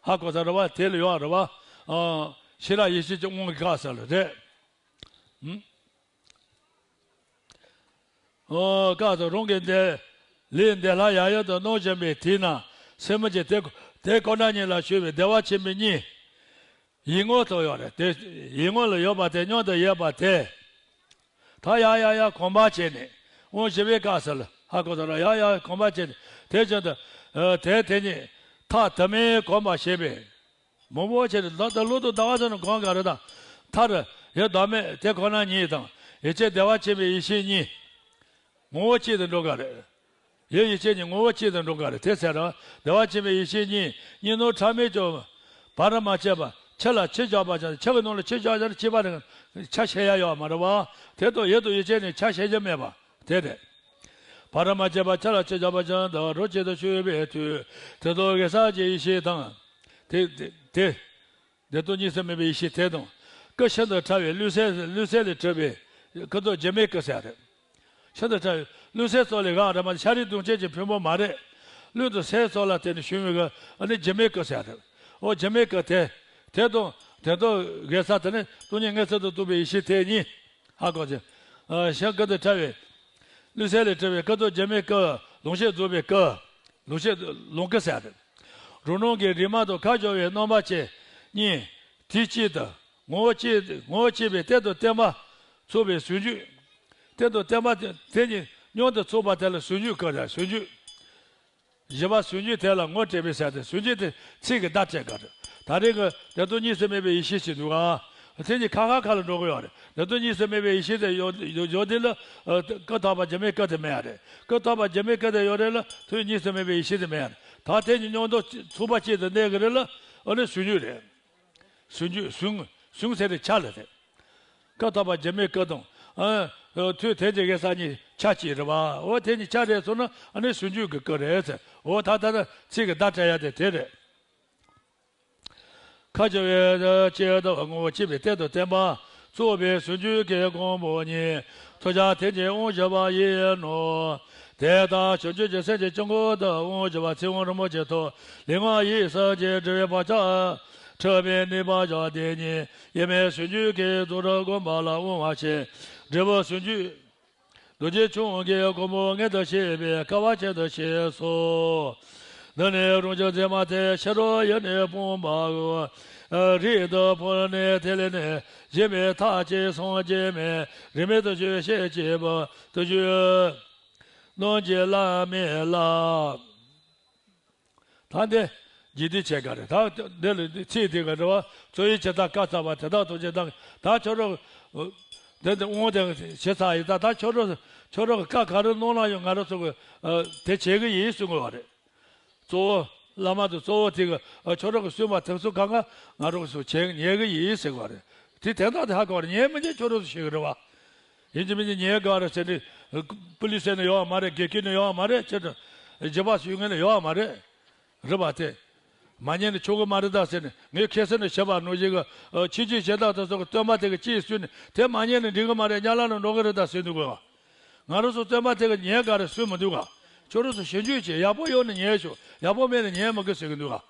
ཧ་གོ་ས་རེད་བ། དེ་ལ་ཡོད་རེད་བ། ཨ། ཤེས་རབ་ཡེ་ཤེས་ཀྱི་དབང་གི་སྐབས་སུ་ལ་རེད། ཨུམ། ཨོ། སྐབས་སུ་རང་གི་འདི། ལས་འདི་ལྷ་ཡབ་ཡུམ་དུ་སྣང་བཞིན་པའི་དུས་ན་སེམས་ཅན་དེ་དེ་ཁོ་ན་ཉིད་ལ་ཞུགས་པའི་བདེ་བ་ཆེན་པོའི་གཉིད། ཡིད་ངོ་དུ་ཡོད་རེད་དེ། ཡིད་ངོ་ལ་ཡོད་པ་དེ་མྱང་དུ་ཡོད་པ་དེ། ད་ཡ་ཡ་ཡ་གོམས་པ་བྱས་ནས་དབང་བཞི་པའི་སྐབས་སུ་ལ་ཧ་གོ་ད་ར་ཡ་ཡ་གོམས་པ་བྱས་ནས་དེ་བཞིན་དུ། ཨ། དེ་དེ་ཉིད་ཐ་དད་མའི་གོམས་པ་བྱས་པས། མང་པོ་བྱས་ནས་ད་ལྟ་ལུགས་དང་ལྡན་པ་ཚོ་ནི་གང་ག་རེད་ད། མཐར་ཡང་བདག་མེད་དེ་ཁོ་ན་ཉིད་དང་ཡེ་ཤེས་བདེ་བ་ཆེན་པོའི་ཡེ་ཤེས་གཉིས། ངོ་བོ་གཅིག་ཏུ་འགྲོ་ག་རེད། ཡུལ་ཡེ་ཤེས་ཀྱི་ངོ་བོ་གཅིག་ཏུ་འགྲོ་ག་རེད་དེ་ཟེར་རོ། བདེ་བ་ཆེན་པོའི་ཡེ་ཤེས་གཉིས་གཉིས་སྣང་ཕྲ་མོས་ཀྱང་། བར་མ་ཆད་པ་ཆུ་ལ་ཆུ་བཞག་པ་ཙམ་ཆུ་གི་ནང་ལ་ཆུ་བཞག་ཡར་ཆད་པ་རེད། ཆ་ཤེས་ཡ་ཡོད་མ་རེད་བ། དེ་དང་ཡུལ་དང་ཡེ་ཤེས་ནི་ཆ་ཤེས་ཀྱི་མེད་པ་དེ་རེད། བར་མ་ཆད་པ་ཆུ་ལ་ཆུ་བཞག་པ་ཙམ་དུ་རང་བཞིན་དུ་ཞུགས་པའི་མཐུས་དེ་དག་གི་ས་ཀྱི་ཡེ་ཤེས་དང་། དེ་དེ་དེ། བདེ་སྟོང་གཉིས་སུ་མེད་པའི་ཡེ་ཤེས་དེ་དང་། སྐུ་ཤིན་ཏུ་ཕྲ་བའི་ལུས་སེལ་ལུས་སེལ་ལས་གྲུབ་པའི་སྐུ་ཚོགས་འཇིགས་མེད་སྐུ་ཟེར་རེད། ཤིན་ཏུ་ཕྲ་བའི་ལུས་སེལ་སོགས་ལས་འགགས་རེད་མ་གཏོགས་ཤ་རིགས་གདུང་བྱེད་ཀྱི་ཕུང་པོ་མ་རེད། ལུས་དང་སེལ་སོགས་ལ་བརྟེན་ནས་བྱུང་བའི་ཨ་ནི་འཇིགས་མེད་སྐུ་ཟེར་རེད། འོ་འཇིགས་མེད་སྐུ་དེ། དེ་དང་དེ་དག་གི་ས་དེ་ནི་སྟོང་ཉིད་མངོན་སུམ་དུ་རྟོགས་པའི་ཡེ་ཤེས་དེ་གཉིས། ཧ་གོ་ཅིག་ཤིན་ཏུ་ཕྲ་བའི། ལུས་སེལ་ལས་གྲུབ་པའི་སྐུ་ཚོགས་འཇིགས་མེད་སྐུ། ལོངས་སྤྱོད་རྫོགས་པའི་སྐུ། ལོངས་སྤྱོད་ལོངས་སྐུ་ཟེར་ཡ་རེད། རང་སྣང་གི་རིག་མ་དང་ཁ་སྦྱོར་བའི་རྣམ་པ་ཅན་གཉིས། དུས་གཅིག་ཏུ་ངོ་བོ་གཅིག་ངོ་བོ་གཅིག་པའི་རྟེན་དང་བརྟེན་པ་ཚོགས་པའི་ཟུང་འཇུག་རྟེན་དང་བརྟེན་པ་དེ་དེ་གཉིས་མཉམ་དུ་ཚོགས་པ་དེ་ལ་ཟུང་འཇུག་སྐུ་རེད། ཟུང་འཇུག་བཞི་པ་ཟུང་འཇུག་དེ་ལ་ངོ་སྤྲད་པའི་ཟེར་ཏེ་ཟུང་འཇུག་དེ་ཚིག་གི་བརྡ་སྤྲད་ག་རེད། ད་རེས་ཀྱི་བདེ་སྟོང་གཉིས་སུ་མེད་པའི་ཡེ་ཤེས་ཤིག་འདུག་ག་དེ་གཉིས་ཁ་ཁ་ཁ་ལ་འགྲོ་གི་ཡོད་རེད། བདེ་སྟོང་གཉིས་སུ་མེད་པའི་ཡེ་ཤེས་དེ་ཡོད་ཡོད་ཡོད་དེ་ལ། ཨ། སྐུ་ཐོག་པ་འཇིགས་མེད་སྐུ་དེ་མེད་ཡ་རེད། སྐུ་ཐོག་པ་འཇིགས་མེད་སྐུ་དེ་ཡོད་རེད་ལ་དོན་གཉིས་སུ་མེད་པའི་ཡེ་ཤེས་དེ་མེད་ཡ་རེད། ད་དེ་གཉིས་མཉམ་དུ་ཚོགས་པ་གཅིག་ཏུ་གནས་གི་རེད་ལ། ཨ་ནི་ཟུང་འཇུག་རེད། ཟུང་འཇུག་ཟུང་ཟུང་ཟེར་དེ་ཆ་ལ་རེད། སྐུ་ཐོག་པ་འཇིགས་མེད་སྐུ་དང་། ཨ། མཐུ་དེ་གཉིས་ཀྱི་ས་གཉིས་ཆ་གཅིག་རེད་བ། འོ་དེ་གཉིས་ཆ་རེད་སོང་ན་ཨ་ནི་ཟུང་འཇུག་གི་སྐུ་རེད་ཟེར། འོ་ད་ད་ད་ཚིག་གི་བརྡ་སྤྲད་ཡ་དེ་དེ་རེད། ཁ་སྦྱོར་བའི་ཆེད་དུ་ངོ་བོ་གཅིག་པའི་རྟེན་དང་བརྟེན་པ་ཚོགས་པའི་ཟུང་འཇུག་གི་གོང་བུ་ཉིད་ཐོབ་བྱ་དེ་ཉིད་དབང་བཞི་པ་ཡིན་ནོ། དེ་ལྟར་བྱང་ཆུབ་ཀྱི་སེམས་ཀྱི་དཀྱིལ་འཁོར་དུ་དབང་བཞི་པ་ཚིག་དབང་རིན་པོ་ཆེ་ཐོབ། ལུས་ངག་ཡིད་གསུམ་གྱི་སྒྲིབ་པའི་བག་ཆགས་འཁྲུལ་པའི་ནུས་པ་བཞག་དེ་ཉིད་དབྱེར་མེད་ཟུང་འཇུག་གི་རྫོགས་སྒྲུབ་བསྒོམ་པ་ལ་དབང་བ་ཞིག་འབྲས་བུ་ཟུང་འཇུག་རྡོ་རྗེ་འཆང་གི་གོ་འཕང་མངོན་དུ་བྱེད་པའི་སྐལ་བ་ཅན་དུ་གཤེགས་སོ། འདི་ནི་རང་བྱུང་མཛེས་མ་སྟེ་ཕྱི་རོལ་ཡུལ་ནས་སྤངས་པའོ། རིགས་དང་ཕུང་ནི་དེ་ལས་ནི་གཞན་མིན་མཐའ་ཅན་སངས་རྒྱས་མིན། རིས་མེད་དུ་བྱོན་ཞེས་བྱ་བ་དུ་བྱོན། རྣམས་ཀྱི་བླ་མེད་ལ། ད་འདི་རྗེས་ཟློས་བྱེད་ག་རེད། ད་འདི་ལ་ཚིག་དེ་ག་འདྲ་བ་གཙོ་བོའི་ཇི་ལྟར་བཀའ་སྩལ་པ་དེ་དག་ཐམས་ཅད་དང་ད་ཁྱོད་རང་འདི་འདི་དབང་དེ་བྱེད་ཚར་ཡིན། ད་ད་ཁྱོད་རང་ཁྱོད་རང་གི་བཀའ་ག་རེ་གནང་ན་ཡང་ང་རང་ཚོ་གི་དེ་བྱེད་གི་ཡིན་གསུང་གི་བ་རེད། གཙོ་བོ་བླ་མ་དང་གཙོ་བོ་དེ་གི་ཁྱོད་རང་གི་གསུང་བ་དེ་ཚོ་གང་ག་ང་རང་ཚོ་བྱེད་ཉན་གི་ཡིན་ཟེར་གི་བ་རེད། དེ་དེ་དག་དེ་ཧ་གོ་བ་རེད། ཉན་མི་ཉན་ཁྱོད་རང་ཚོ་ཤེས་གི་རེད་བ། ཡིན་གཅིག་མིན་གཅིག་ཉན་དགོས་རེད་ཟེར་ནས། པུ་ལི་སི་ནས་ཡོང་བ་མ་རེད། དགེ་རྒན་ནས་ཡོང་བ་མ་རེད། ཁྱེད་ཚོ་རྗེས་དཔག་ཞུ་མཁན་ནས་ཡོང་བ་མ་རེད། རེད་པ། དེ་མ་ཉན་ན་ཆོག་གི་མ་རེད་ད་ཟེར་ནས། ངས་ཁ་སང་ནས་བྱས་པ་ནང་བཞིན་གྱི། ཨ། ཕྱི་རྒྱུད་གཞན་དག་དེ་ཚོ་གི་སྟོན་པ་དེ་གི་ཅིག་གསུངས་ནས། དེ་མ་ཉན་ན་འགྲིག་གི་མ་རེད། དམྱལ་བ་ནང་འགྲོ་གི་རེད་ད་ཟེར་འདུག་ག། ང་རང་ཚོ་སྟོན་པ་དེ་གི་ཉན་ག་རེ་གསུང་མི་འདུག་ག། ཁྱོད་རང་ཚོ་ཞིབ་འཇུག་བྱེད། ཡག་པོ་ཡོད་ན་ཉན་ཤོག། ཡག་པོ་མེད་ན་ཉན་མི་དགོས་ཟེར་གི་འདུག་ག།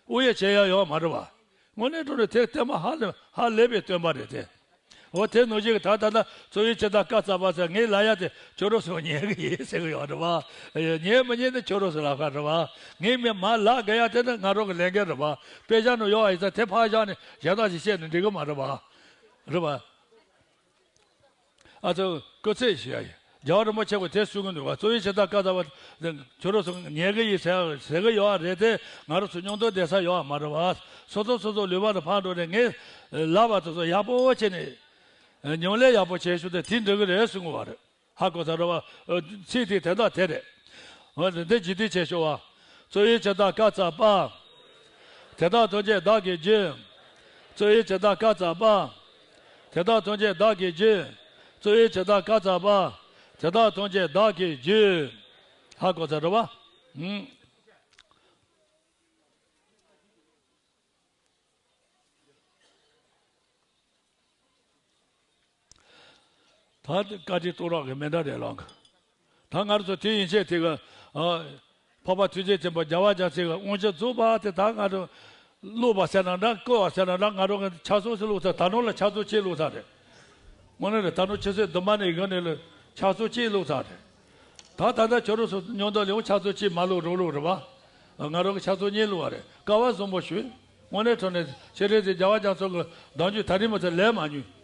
དབུ་ཡ་བྱེད་ཡ་ཡོད་མ་རེད་པ། དངོས་གནས་དྲང་གནས་དེ་སྟོན་པ་ཧ་ལས་ཧ་ལས་པའི་སྟོན་པ་རེད་དེ། འོ་དེ་ནང་བཞིན་གྱི་ད་ད་ལྟ་རྩོམ་ཡིག་སྤྱི་དང་བཀའ་སྩལ་པ་ཟེར། ངས་ལབ་ཡ་དེ་ཁྱོད་རང་ཚོ་ཉན་གི་ཡིན་ཟེར་གི་ཡོད་རེད་པ། ཉན་མི་ཉན་དེ་ཁྱོད་རང་ཚོ་ལབ་ཁ་རེད་པ། ངས་མི་མ་ལབ་དགོས་ཡ་དེ་ནི་ང་རང་གི་ལས་འགན་རེད་པ། དཔེ་ཆ་ནང་ཡོད་པ་ཡིན་ཙང་དེ་ཕར་བཞག་ནས་གཞན་དག་ཅིག་བཤད་ན་འགྲིག་གི་མ་རེད་པ། རེད་པ། ཨ་ཙི། སྐུ་ཚེ་ཞུ་ཡ་ཡིན། རྒྱལ་བ་རིན་པོ་ཆེ་གིས་དེ་གསུང་གི་འདུག་ག། རྩོམ་ཡིག་སྤྱི་དང་བཀའ་སྩལ་པ། ཁྱོད་རང་ཚོ་ཉན་གི་ཡིན་ཟེར་ཟེར་གི་ཡོད་རེད་དེ། ང་རང་ཚོ་མཉམ་དུ་བསྡད་ས་ཡོད་མ་རེད་པ། སོ་སོ་སོ་སོ་ལུས་པ་ནས་ཕར་འགྲོ་ནས། ངས་ལབ་པ་དེ་ཚོ་ཡག་པོ་བྱས་ནས། ཉམས་ལེན་ཡག་པོ་བྱས་ཤོག་དེ་དེ་འགྲིག་གི་རེད་གསུང་གི་ཡོད་རེད། ཧ་གོ་ས་རེད་པ། ཚིག་དེ་དེ་དག་དེ་རེད། འོ་དེ་འདི་ཇི་ལྟར་བྱས་ཤོག་པ། རྩོམ་ཡིག་སྤྱི་དང་བཀའ་སྩལ་པ། དེ་དག་ཐམས་ཅད་བདག་གིས་བརྗོད། རྩོམ་ཡིག་སྤྱི་དང་བཀའ་སྩལ་པ། དེ་དག་ཐམས་ཅད་བདག་གིས་བརྗོད། རྩོམ་ཡིག་སྤྱི་དང་བཀའ་སྩལ་པ། དེ་དག་ཐམས་ཅད་བདག་གིས་བརྗོད། ཧ་གོ་ས་རེད་པ། ཧུམ། ད་བཀའ་དྲིན་གཏོང་རོགས་གི་མི་འདྲ་རེད་ལགས། ད་ང་ཚོ་དེ་ཡན་ཆད་དེ་གི། ཨ། འཕགས་པ་ཐུགས་རྗེ་ཆེན་པོ་རྒྱལ་བ་རྒྱལ་སྲས་ཀྱི་དབང་ཆེན་རྫོགས་པ་དེ་ད་ང་ཚོ་བླུགས་པ་ཟེར་ན་འདྲ། བསྐུར་བ་ཟེར་ན་འདྲ། ང་རང་གི་ཕྱག་ཚོད་ཅིག་བླུགས་ཚར། ད་ནང་ལ་ཕྱག་ཚོད་གཅིག་བླུགས་ཚར་རེད། དངོས་གནས་རེད། ད་ནང་ཆུ་ཚོད་བདུན་པ་ནས་ཡོང་ནས་ལ་ཕྱག་ཚོད་གཅིག་བླུགས་ཚར་རེད། ད་ད་ལྟ་ཁྱོད་རང་ཚོ་མཉམ་དུ་ལ་ཡང་ཕྱག་ཚོད་གཅིག་མ་བླུགས་རོགས་བླུགས་རེད་པ། ང་རང་གི་ཕྱག་ཚོད་གཉིས་བླུགས་པ་རེད། སྐལ་བ་བཟང་པོ་ཞུ། དངོས་གནས་དྲང་གནས་སྤྱན་རས་གཟིགས་རྒྱལ་བ་རྒྱལ་ཚོགས་ཀྱི་གདུང་རྒྱུད་ད་རིང་མ་ཚད་ལས་མ་ཉུང་།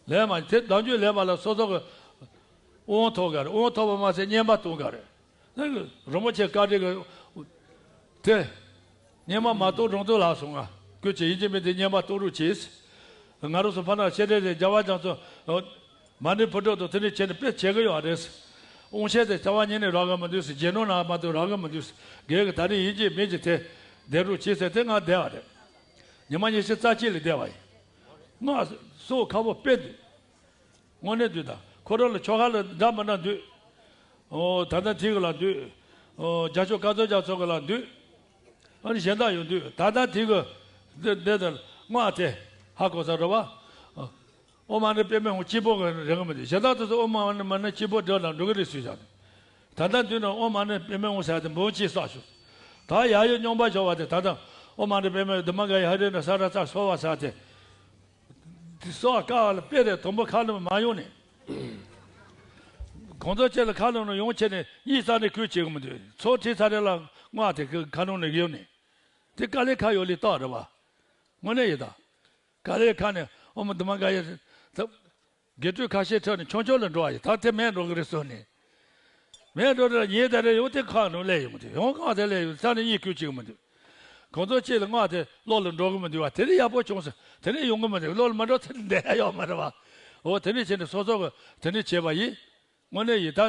ལས་མ་དེ་གདུང་རྒྱུད་ལས་པ་ལ་སོ་སོ་གི་དབང་ཐོབ་ག་རེད། དབང་ཐོབ་པ་མ་ཟད་བསྙེན་པ་གཏོང་ག་རེད། ནི་རིན་པོ་ཆེ་བཀའ་དྲིན་གི་དེ། བསྙེན་པ་མ་གཏོང་རང་དུ་ལགས་སོང་ང་། ཀུན་གྱིས་ཡིན་གཅིག་མིན་གཅིག་བསྙེན་པ་གཏོང་རོགས་གྱིས། ང་རང་ཚོ་ཕ་ན་སྤྱན་རས་གཟིགས་རྒྱལ་བ་རྒྱལ་ཚོགས་མ་ཎི་བུ་སྒྲུབ་དང་དེ་འདྲ་བྱས་ནས་དཔེ་བྱེད་གི་ཡོད་རེད། དབང་ཆེན་དེ་རྩ་བ་ཉིད་ནས་རག་གི་མི་འདུག་ཟེར། རྗེས་ནོར་ནང་མ་གཏོགས་རག་གི་མི་འདུག་ཟེར། རྒན་གྱིས་ད་རེས་ཡིན་གཅིག་མིན་གཅིག་དེ་བསྡད་རོགས་གྱིས་ཟེར་དེ་ང་བསྡད་པ་རེད། ཉི་མ་ཉི་ཤུ་རྩ་གཅིག་ལ་བསྡད་པ་ཡིན། ང་སྲོག་ཁ་པོ་དཔེ་འདུག་དངོས་གནས་འདུག་ད་ཁོ་རང་ལ་ཆོ་ག་ལ་འདྲ་མི་འདྲ་འདུག་ཨོ་ད་ལྟ་དེ་གི་ལ་འདུག་ཨོ་རྒྱ་ཤོག་སྐལ་རྫོགས་རྒྱ་མཚོ་གི་ལ་འདུག་ཨ་ནི་གཞན་དག་ཡང་འདུག་ད་ལྟ་དེ་གི་འདི་འདི་ལྟར་སྔགས་དེ་ཧ་གོ་ས་རེད་པ། ཨོཾ་མ་ཎི་པདྨེ་ཧཱུྃ་གཅིག་པོ་གི་རེད་གི་མི་འདུག་གཞན་དག་དེ་ཚོ་ཨོཾ་མ་ཎི་མ་ཎི་གཅིག་པོ་འདྲ་ལ་འགྲོ་གི་རེད་ཟེར་བཞག་ནས། ད་ལྟ་འདི་ནི་ཨོཾ་མ་ཎི་པདྨེ་ཧཱུྃ་ཟེར་ཏེ་འབུམ་གཅིག་བསགས་ཤོག་ད་ཡ་ཡོ་རྙིང་པ་ཤོར་བ་དེ་ད་ལྟ་ཨོཾ་མ་ཎི་པདྨེ་དྷཱུ་མ་ག་ཡ་ཧ་རི་ན་ས་ར་ཙ་སོ་བ་ཟེར་ཏེ། དེ་སོགས་དཀའ་བ་ལ་དཔེ་རེ་དུམ་བུ་ཁ་ལོ་མ་ཡོང་ནས། གང་ཚོ་ཆེ་ལ་ཁ་ལོ་ནས་ཡོང་ཆེ་ནས་གཉིད་སད་ནས་ཁུལ་བྱེད་གི་མི་འདུག་ཚོགས་ཁྲིད་ཚར་རེ་ལ་སྔགས་དེ་ཁ་ལོ་ནས་ཡོང་ནས། དེ་དཀའ་ལས་ཁག་ཡོད་ལས་རྟགས་རེད་བ། དངོས་གནས་ཡིན་ད། དཀའ་ལས་ཁག་ནས་ཨོཾ་དྷཱུ་མ་ག་ཡ། དགེ་ཕྲུག་ཁ་ཤས་ཁྲིད་ནས་ཆུང་ཆུང་ལ་འགྲོ་བ་ཡིན། ད་དེ་མེད་འགྲོ་གི་རེད་ཟེར་ནས། མེད་འགྲོ་རེད་ཉིན་དེ་རེ་ཡོང་དེ་ཁ་ནང་སླེབས་ཡོང་གི་འདུག་ཡང་སྔགས་དེ་སླེབས་ཡོང་ས་ནས་གཉིད་ཁུག་བྱེད་གི་མི་འདུག་གང་ཚོ་གཅིག་ལ་སྔགས་དེ་བློ་ལ་འགྲོ་གི་མི་འདུག་བ། དེ་ནས་ཡག་པོ་བྱུང་ཟེར། དེ་ནས་ཡོང་གི་མི་འདུག་བློ་ལ་མ་འགྲོ་ཚེ་འདས་ཡོད་མ་རེད་བ། འོ་དེ་ནས་བྱས་ནས་སོ་སོ་གི་དེ་ནས་བྱས་པ་ཡིན། དངོས་གནས་ཡིན། ད་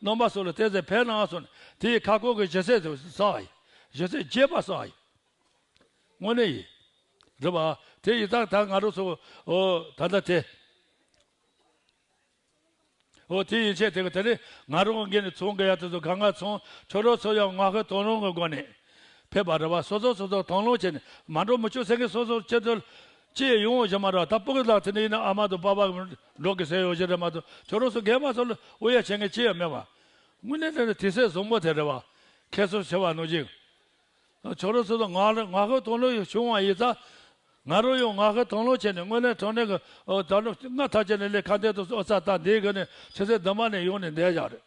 རྣམ་པ་སོགས་ལ་བལྟས་ཚེ་ཕན་ནའང་སོང་ནས་དེ་ཡི་ཁ་སྐོང་གི་ཞུ་ཚད་དུ་བསགས་པ་ཡིན། ཞུ་ཚད་རྒྱས་པ་བསགས་པ་ཡིན། དངོས་གནས་ཡིན། རེད་བ། དེ་ཡིན་ཙང་ད་ང་རང་ཚོ་འོ་ད་ལྟ་དེ། འོ་དེ་ཡིན་ཆད་དེ་ག་དེ་ནས་ང་རང་གི་ནས་ཚོང་གི་ཡ་དེ་ཚོ་གང་ག་ཚོང་ཁྱོད་རང་ཚོ་ཡང་ངག་དབང་དོན་ལུང་གི་སྒོ་ནས་ཕེབས་པ་རེད་བ། སོ་སོ་སོ་སོ་དོན་ལུང་བྱས་ནས་མ་འགྲོ་མི་ཆོག་ཟེར་མཁན་སོ་སོ་སྤྱི་དོན་ཅི་ཡོང་བཞིན་མ་རེད་བ། ད་སྤུ་གུ་ལགས་དེ་ནས་ཡིན་ན་ཨ་མ་དང་པ་ཕ་གི་འགྲོ་གི་ཟེར་ཡོད་ཞིག་རེད་མ་གཏོགས་ཁྱོད་རང་ཚོ་རྒན་མ་ཚོ་ལ་དབུ་ཡ་བྱེད་མཁན་ཅི་ཡང་མེད་བ། དངོས་གནས་དེ་ནི་དུས་ཚོད་བཟང་པོ་དེ་རེད་བ། ཁྱེད་ཚོ་བྱེད་པ་ནང་བཞིན། ཁྱོད་རང་ཚོ་ལ་ངག་ལ་ངག་དབང་དོན་ལུང་བྱུང་བ་ཡིན་ཙང་། ང་རང་ཡང་ངག་དབང་དོན་ལུང་བྱས་ནས་དངོས་གནས་དྲང་གནས་ཀྱི་ཨོ་ད་ནི་སྔ་ཐག་བཅད་ནས་ལས་ཁ་འདས་དུ་ཨོ་ཙ་ད་འདི་གི་ནས་ཆུ་ཚོད་བདུན་པ་ནས་ཡོང་ནས་འདས་བཞག་རེད།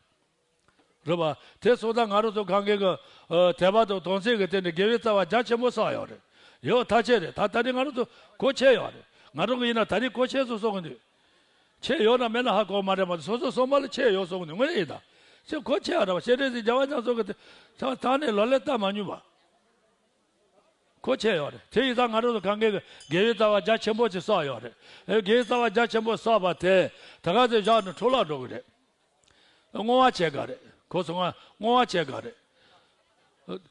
རེད་པ། དེ་སོང་ཙང་ང་རང་ཚོ་གང་གི་གི་ཨོ་དད་པ་དང་དམ་ཚིག་གི་སྟེང་ནས་དགེ་བའི་རྩ་བ་རྒྱ་ཆེན་པོ་བསགས་ཡོད་རེད། ཡོད་ཐག་ཆོད་རེད། ད་ད་ནི་ང་རང་ཚོ་གོ་ཆོད་ཡོད་རེད། ང་རང་གི་ཡིན་ན་ད་ནི་གོ་ཆོད་སོང་སོང་གི་འདུག་ཆོད་ཡོད་ན་མེད་ན་ཧ་གོ་མ་རེད་མ་གཏོགས་སོ་སོ་སོང་པ་ལ་ཆོད་ཡོད་སོང་གི་འདུག་དངོས་གནས་ཡིན་ད། ཆོད་གོ་ཆོད་ཡོད་རེད་པ། སྤྱན་རས་གཟིགས་རྒྱལ་བ་རྒྱ་མཚོ་གི་དེ་ད་ད་ནི་ལོ་ལེ་ལྟ་མ་མྱོང་བ། གོ་ཆོད་ཡོད་རེད། དེ་ཡིན་ཙང་ང་རང་ཚོ་གང་གའི་དགེ་བའི་རྩ་བ་རྒྱ་ཆེན་པོ་ཅིག་བསགས་ཡོད་རེད། ཨེ་དགེ་བའི་རྩ་བ་རྒྱ་ཆེན་པོ་བསགས་པ་དེ་ད་ག་ཚོད་བཞག་ནས་འཕྲོ་བརླག་འགྲོ་གི་རེད། བསྔོ་བ་བྱེད་ག་རེད། གོ་སོང་ང་། བསྔོ་བ་བྱེད་ག་རེད།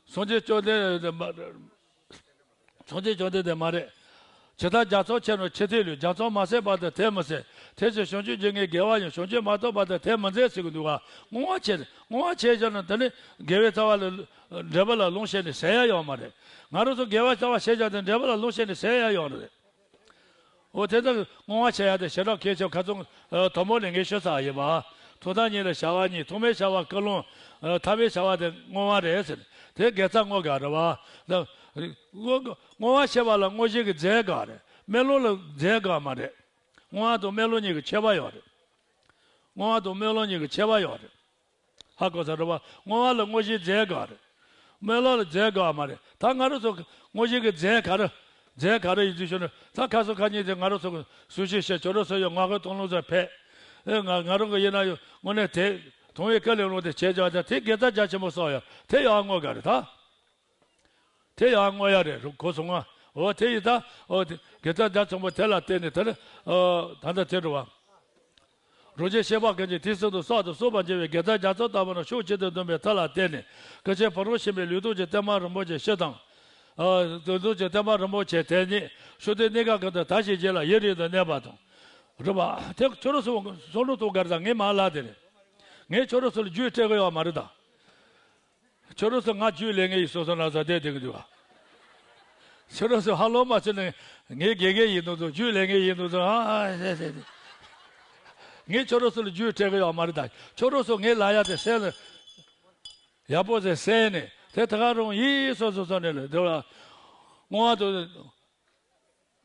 སངས་རྒྱས་བཅོམ་ལྡན་འདས་མ། སངས་རྒྱས་བཅོམ་ལྡན་འདས་མ་རེད། ཇི་ལྟར་རྒྱ་མཚོ་ཆེ་རུང་ཆུ་ཐིགས་ལུས། རྒྱ་མཚོ་མ་ཟད་པར་དུ་དེ་མི་ཟད། དེ་བཞིན་བྱང་ཆུབ་ཀྱི་ངོ་བོ་དགེ་བ་ཡིན། བྱང་ཆུབ་མ་ཐོབ་བར་དུ་དེ་མི་མཛད་ཟེར་གྱི་འདུག་ག་བསྔོ་བ་བྱས། བསྔོ་བ་བྱས་བཞག་ན་དེ་ནི་དགེ་བའི་རྩ་བ་ལ་འབྲས་བུ་ལ་ལོངས་སྤྱད་ནས་ཟད་ཡ་ཡོད་མ་རེད། ང་རང་ཚོ་དགེ་བའི་རྩ་བ་བྱས་བཞག་དེ་འབྲས་བུ་ལ་ལོངས་སྤྱད་ནས་ཟད་ཡ་ཡོད་རེད། འོ་དེ་ལྟར་བསྔོ་བ་བྱེད་ཡ་དེ་ཞེ་དྲག་གལ་ཆེ། ཁ་སང་དང་པོ་ནས་ངས་ཞུ་ཚར་ཡིན་པ། ཐུགས་དམ་གཉིས་ལ་བྱ་བ་གཉིས། ཐོག་མའི་བྱ་བ་ཀུན་སློང་། ཐ་མའི་བྱ་བ་དེ་བསྔོ་བ་རེད་ཟེར། དེ་དགེ་རྩ་བསྔོ་དགོས་རེད་བ། ད་བསྔོ་བ་བྱེད་པ་ལ་བསྔོ་བྱེད་ཀྱི་རྫས་དགོས་རེད། སྨོན་ལམ་ལ་རྫས་དགོས་མ་རེད། བསྔོ་བ་དང་སྨོན་ལམ་གཉིས་ཀྱི་ཁྱད་པར་ཡོད་རེད། བསྔོ་བ་དང་སྨོན་ལམ་གཉིས་ཀྱི་ཁྱད་པར་ཡོད་རེད། ཧ་གོ་ས་རེད་བ། བསྔོ་བ་ལ་བསྔོ་བྱེད་རྫས་དགོས་རེད། སྨོན་ལམ་ལ་རྫས་དགོས་མ་རེད། ད་ང་རང་ཚོ་བསྔོ་བྱེད་ཀྱི་རྫས་ག་རེ། རྫས་ག་རེ་ཡིན་ཚུལ་ཞུ་ན། ད་ཁ་སང་ཁ་ཉིན་དེ་ང་རང་ཚོ་གི་སུ་ཞིག་བཤད། ཁྱོད་རང་ཚོ་ཡང་ངག་གི་དང་བླངས་ཚོ་ཕེབས། ཨེ་ང་ང་རང་གི་ཡིན་ན་ཡང་དངོས་གནས་དེ་དང་བའི་བཀའ་ལས་བླངས་དེ་བྱས་ཀྱང་ད་དེ་དགེ་རྩ་རྒྱ་ཆེན་པོ་བསགས་ཡ་དེ་ཡང་བསྔོ་དགོས་རེད་ད། དེ་ཡང་བསྔོ་ཡ་རེད། རུ་གོ་སོང་ང་། འོ་དེ་ཡིན་ད། འོ་དེ་དགེ་རྩ་རྒྱ་ཆེན་པོ་དེ་ལ་བརྟེན་ནས་དེ་ནི་ཨ་ད་ལྟ་དེ་རུ་བ། རང་གཞན་གཤེགས་པ་ཀུན་གྱི་དུས་གསུམ་དུ་བསོད་དུ་གསོག་པར་བགྱི་བའི་དགེ་རྩ་རྒྱ་མཚོ་ལྟ་བུ་རྣམས་ཕྱོགས་གཅིག་ཏུ་བསྡོམས་པའི་མཐུ་ལ་བརྟེན་ནས། ཀུན་མཁྱེན་ཕོ་བྲང་ཆེན་པོའི་ལུས་སྟོབས་ཀྱི་བསྟན་པ་རིན་པོ་ཆེ་སྤྱི་དང་། ཨ་ལུས་སྟོབས་ཀྱི་བསྟན་པ་རིན་པོ་ཆེ་དེ་ཉིད་ཕྱོགས་དུས་གནས་སྐབས་ཀུན་ཏུ་དར་ཞིང་རྒྱས་ལ་ཡུན་རིང་དུ་གནས་པ་དང་། རེད་པ། དེ་ཁྱོད་རང་ཚོ་བསམ་བློ་གཏོང་དགོས་རེད་ད། ངའི་མ་ལགས་དེ་རེད། ངས་ཁྱོད་རང་ཚོ་ལ་རྒྱུས་སྤྲད་གི་ཡོད་མ་རེད་ད། ཁྱོད་རང་ཚོ་ང་རྒྱུས་ལེན་མཁན་ཡིན་བསམ་བསམ་ན་ཟ་བསྡད་བསྡད་ཀྱི་འདུག་ག་ཁྱོད་རང་ཚོ་ཧ་ལོ་མ་བྱས་ན་ངའི་དགེ་རྒན་ཡིན་འདུག་ཚོ། རྒྱུས་ལེན་མཁན་ཡིན་འདུག་ཚོ། ཨ་ཨ་ཟེ་ཟེ་ཟེ། ངས་ཁྱོད་རང་ཚོ་ལ་རྒྱུས་སྤྲད་གི་ཡོད་མ་རེད་ད། ཁྱོད་རང་ཚོ་ངའི་ལ་ཡ་དེ་གསན་ལ་ཡག་པོ་ཟེ་གསན་ནས་དེ་ད་ག་རང་ཡིན་བསམ་བསམ་བསམ་ནས་ལ་དེ་ལ་བསྔོ་བ་དང་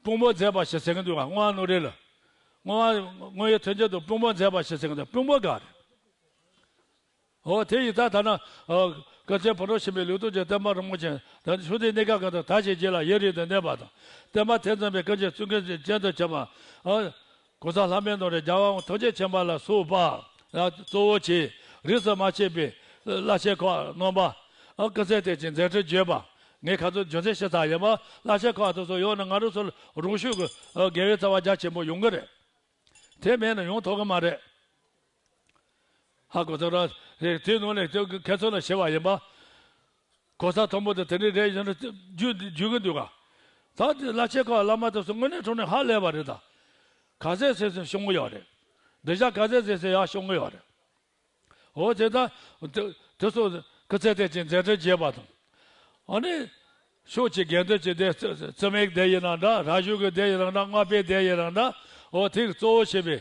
དཔུང་པ་མཛད་པ་ཞེས་ཟེར་གི་འདུག་ག་བསྔོ་བ་ནོར་རེ་ལ། བསྔོ་བ་བསྔོ་བའི་མཐུ་རྒྱུན་དུ་དཔུང་པ་མཛད་པ་ཞེས་ཟེར་གི་འདུག་དཔུང་པ་ག་རེད། འོ་དེ་ཡི་ད་ཐ་ན། ཨ་ཀུན་མཁྱེན་ཕོ་བྲང་ཆེན་པོའི་ལུས་སྟོབས་ཀྱི་བསྟན་པ་རིན་པོ་ཆེ་དང་ཕྱོགས་དུས་གནས་སྐབས་ཀུན་ཏུ་དར་ཞིང་རྒྱས་ལ་ཡུན་རིང་དུ་གནས་པ་དང་། བསྟན་པ་དེ་འཛིན་པའི་ཀུན་མཁྱེན་བཙུན་དགོན་གྱི་རྒྱན་དུ་གྱུར་པ། ཨ་གོང་ས་ལྷ་མིའི་རྣམ་རོལ་རྒྱལ་བ་དབང་ཐམས་ཅད་མཁྱེན་པ་ལ་སོགས་པ་ལ་གཙོ་བོ་བྱས། རིས་སུ་མ་ཆད་པའི་བླ་ཆེན་ཁག་རྣམ་པ། ཨ་སྐུ་ཚེ་བརྟན་ཅིང་མཛད་འཕྲིན་རྒྱས་པ། ངས་ཁ་ཚོ་རྒྱུ་མཚན་བཤད་ཚར་ཡིན་པ། བླ་ཆེན་ཁག་དེ་ཚོ་ཡོང་ན་ང་རང་ཚོ་ལ་རང་ཤུགས་ཀྱིས་ཨ་དགེ་བའི་རྩ་བ་རྒྱ་ཆེན་པོ་ཡོང་གི་རེད། དེ་མེད་ན་ཡོང་ཐུབ་ཀྱི་མ་རེད། ཧ་གོ་ཐུབ་ར། དེ་ནང་ནས་དེ་ཁྱེད་ཚོ་ལ་ཞུ་བ་ཡིན་པ། གོ་ས་མཐོན་པོ་དེ་དེ་འདྲའི་རེད་ཡིན་ན་རྒྱུས་རྒྱུས་ཀྱི་འདུག་ག་ད་དེ་བླ་ཆེན་ཁག་བླ་མ་དེ་ཚོ་དངོས་གནས་དྲང་གནས་ཧ་ལས་པ་རེད་ད། ག་ཚད་ཟེར་ཟེར་ཤོང་གི་ཡོད་རེད། འདི་ཞག་ག་ཚད་ཟེར་ཟེར་ཡག་ཤོང་གི་ཡོད་རེད། འོ་དེ་ད། དེ་དེ་ཚོ་སྐུ་ཚེ་བརྟན་ཅིང་མཛད་འཕྲིན་རྒྱས་པ་དང་། ཨ་ནི། ཕྱོགས་ཀྱི་དགེ་འདུན་གྱི་སྡེ་རྩ་རྩིས་མའི་སྡེ་ཡིན་ན་འདྲ། ར་ཞོལ་གྱི་སྡེ་ཡིན་ན་འདྲ། རྔ་པའི་སྡེ་ཡིན་ན་འདྲ། འོ་དེ་གཙོ་བོ་བྱས་པའི།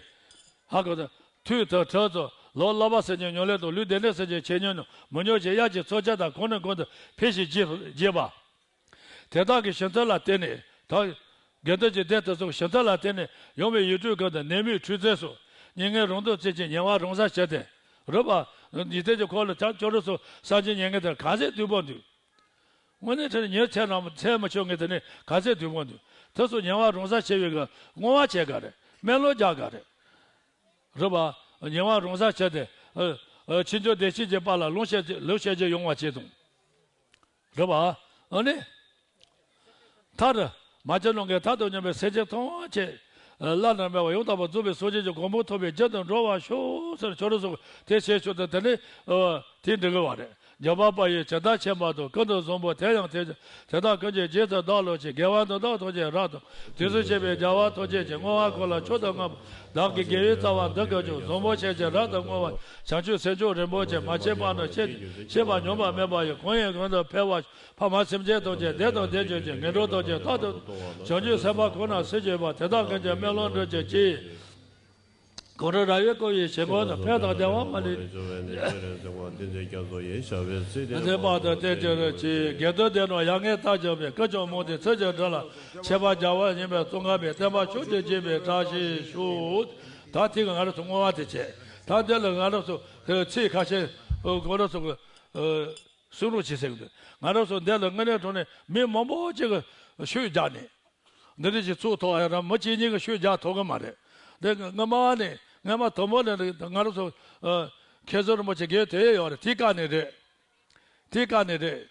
ཧ་གོ་ད། མཐུ་དང་གྲུ་དང་ལོ་ལོ་པ་ཟེར་མཁན་ཉམས་ལེན་དང་ལུས་བདེ་གནས་ཟེར་མཁན་ཆེ་ཉུང་མི་ཉུང་བྱས་དབྱར་གྱི་ཚོགས་བཅར་དང་གང་ནས་གང་དུ་ཕེབས་ཤིང་རྒྱས་རྒྱས་པ། དེ་དག་གི་བྱིན་མཐུ་ལ་བརྟེན་ནས་ད། དགེ་འདུན་གྱི་སྡེ་དེ་ཚོ་བྱིན་མཐུ་ལ་བརྟེན་ནས་ཡོང་བའི་ཡུལ་གྲུ་ཁག་ཏུ་ནད་མུག་འཁྲུག་རྩོད་སོགས་མྱ་ངན་རང་སྡུག་བརྩེ་ཞིང་ཉེ་བར་རང་སར་བྱས་ཏེ། རུབ་པ། འཇིག་རྟེན་གྱི་འཁོར་ལོ་བྱང་ཆུབ་རབ་ཏུ་སངས་རྒྱས་མྱ་ངན་དེར་ག་ཚད་དུས་པོ་འདུག་དངོས་གནས་དྲན་ཉེར་ཚད་རྣམས་ཚད་མི་ཆོག་ངེས་དེ་ནི་ག་ཚད་དུས་པོ་འདུག་དེ་ཚོ་ཉེ་བར་རང་སར་བྱས་པའི་གི་བསྔོ་བ་བྱས་ག་རེད། སྨོན་ལམ་རྒྱག་ག་རེད། རུབ་པ། ཉེ་བར་རང་སར་བྱས་ཏེ། ཨ་ཨ་ཕྱི་འབྱོར་བདེ་སྐྱིད་ཀྱི་དཔལ་ལ་ལོངས་སྤྱད་ལོངས་སྤྱད་ཀྱི་ཡོང་བ་བྱེད་དང་། རེད་པ། ཨ་ནི། མཐར། མ་གྱུར་ནམ་མཁའི་མཐའ་དང་མཉམ་པའི་སེམས་ཅན་ཐམས་ཅད། བླ་ན་མེད་པ་ཡང་དག་པར་རྫོགས་པའི་སངས་རྒྱས་ཀྱི་གོ་འཕང་ཐོབ་པའི་རྒྱུ་དུ་འགྲོ་བར་ཤོག་ཟེར་ཁྱོད་རང་ཚོ་དེ་བྱས་ཆོག་དང་དེ་ནི། དེ་འགྲིག་གི་བ་རེད། འཇམ་དཔལ་དཔལ་ཡུལ་ཇི་ལྟར་མཁྱེན་པ་དང་། ཀུན་ཏུ་བཟང་པོ་དེ་ཡང་དེ་བཞིན་དེ་དག་ཀུན་གྱི་རྗེས་སུ་བདག་སློབ་ཅིང་། དགེ་བ་འདི་དག་ཐམས་ཅད་རབ་ཏུ་དུས་སུ་བྱས་པའི་རྒྱལ་བ་ཐམས་ཅད་ཀྱིས། བསྔོ་བ་ཁོ་ན་མཆོག་ཏུ་བསྔགས་པ། བདག་གི་དགེ་བའི་རྩ་བ་འདི་ཀུན་ཀྱང་། བཟང་པོ་ཆོས་ཀྱི་རབ་ཏུ་བསྔོ་བ། བྱང་ཆུབ་སེམས་མཆོག་རིན་པོ་ཆེ། མ་སྐྱེས་པ་རྣམས་སྐྱེས་ཤིང་སྐྱེས་པ་ཉམས་པ་མེད་པ་ཡི། གང་ཡིན་གང་དུ་འཕེལ་བར་ཕ་མ་སེམས་ཅན་ཐམས་ཅད་བདེ་དང་ལྡན་གྱུར་ཅིག་ངན་འགྲོ་ཐམས་ཅད་རྟག་ཏུ་བྱང་ཆུབ་སེམས་དཔའ་ཁོ་ན་སེམས་བསྐྱེད་པ། དེ་དག་ཀུན་གྱི་སྨོན་ལམ་འགྲུབ་པར་གྱུར་ཅིག་གངས་རི་ར་བས་བསྐོར་བའི་ཞིང་ཁམས་དང་། ཕན་དང་བདེ་བ་མ་ལུས། ཚེ་དཔག་ཏུ་བརྟན་གྱུར་ཅིག་དགེ་འདུན་སྡེ་རྣམས་ཡར་ངོའི་རྟགས་བརྒྱན་པའི། ཀུན་ཀྱང་རྨོངས་ཏེ་ཚུལ་གྱིས་འགྲོ་ལ་ཆས་པ་རྒྱལ་བ་ཡིན་པས། གཙོ་འཁོར་བའི་བསྟན་པ་ཕྱོགས་གཅིག་འབྱེད་པའི་བཀྲ་ཤིས་ཤོག་ད་དེ་གི་ང་རང་ཚོ་བསྔོ་བ་དེ་བྱས། ད་འདི་ལ་ང་རང་ཚོ་ཚིག་ཁ་ཤས་ང་རང་ཚོ་གི་གསུང་རོགས་བྱེད་ཟེར་གི་འདུག་ང་རང་ཚོ་འདི་ལ་དངོས་གནས་དྲང་གནས་མི་མང་པོ་ཅིག་གིས་ཤུགས་རྒྱག་ནས། འདི་འདྲ་ཞིག་ཚུགས་ཐུབ་ཡ་ར་མི་གཅིག་གཉིས་ཀྱིས་ཤུགས་རྒྱག་ཐུབ་གི་མ་རེད། འདི་སྔ་མ་ནས་སྔ་མ་དང་པོ་ནས་ང་རང་ཚོ་ཨ་མཁན་ཟུར་རིན་པོ་ཆེ་གིས་དེ་ཡོད་རེད། དེའི་སྐབས་ནས་རེད། དེའི་སྐབས་ནས་རེད།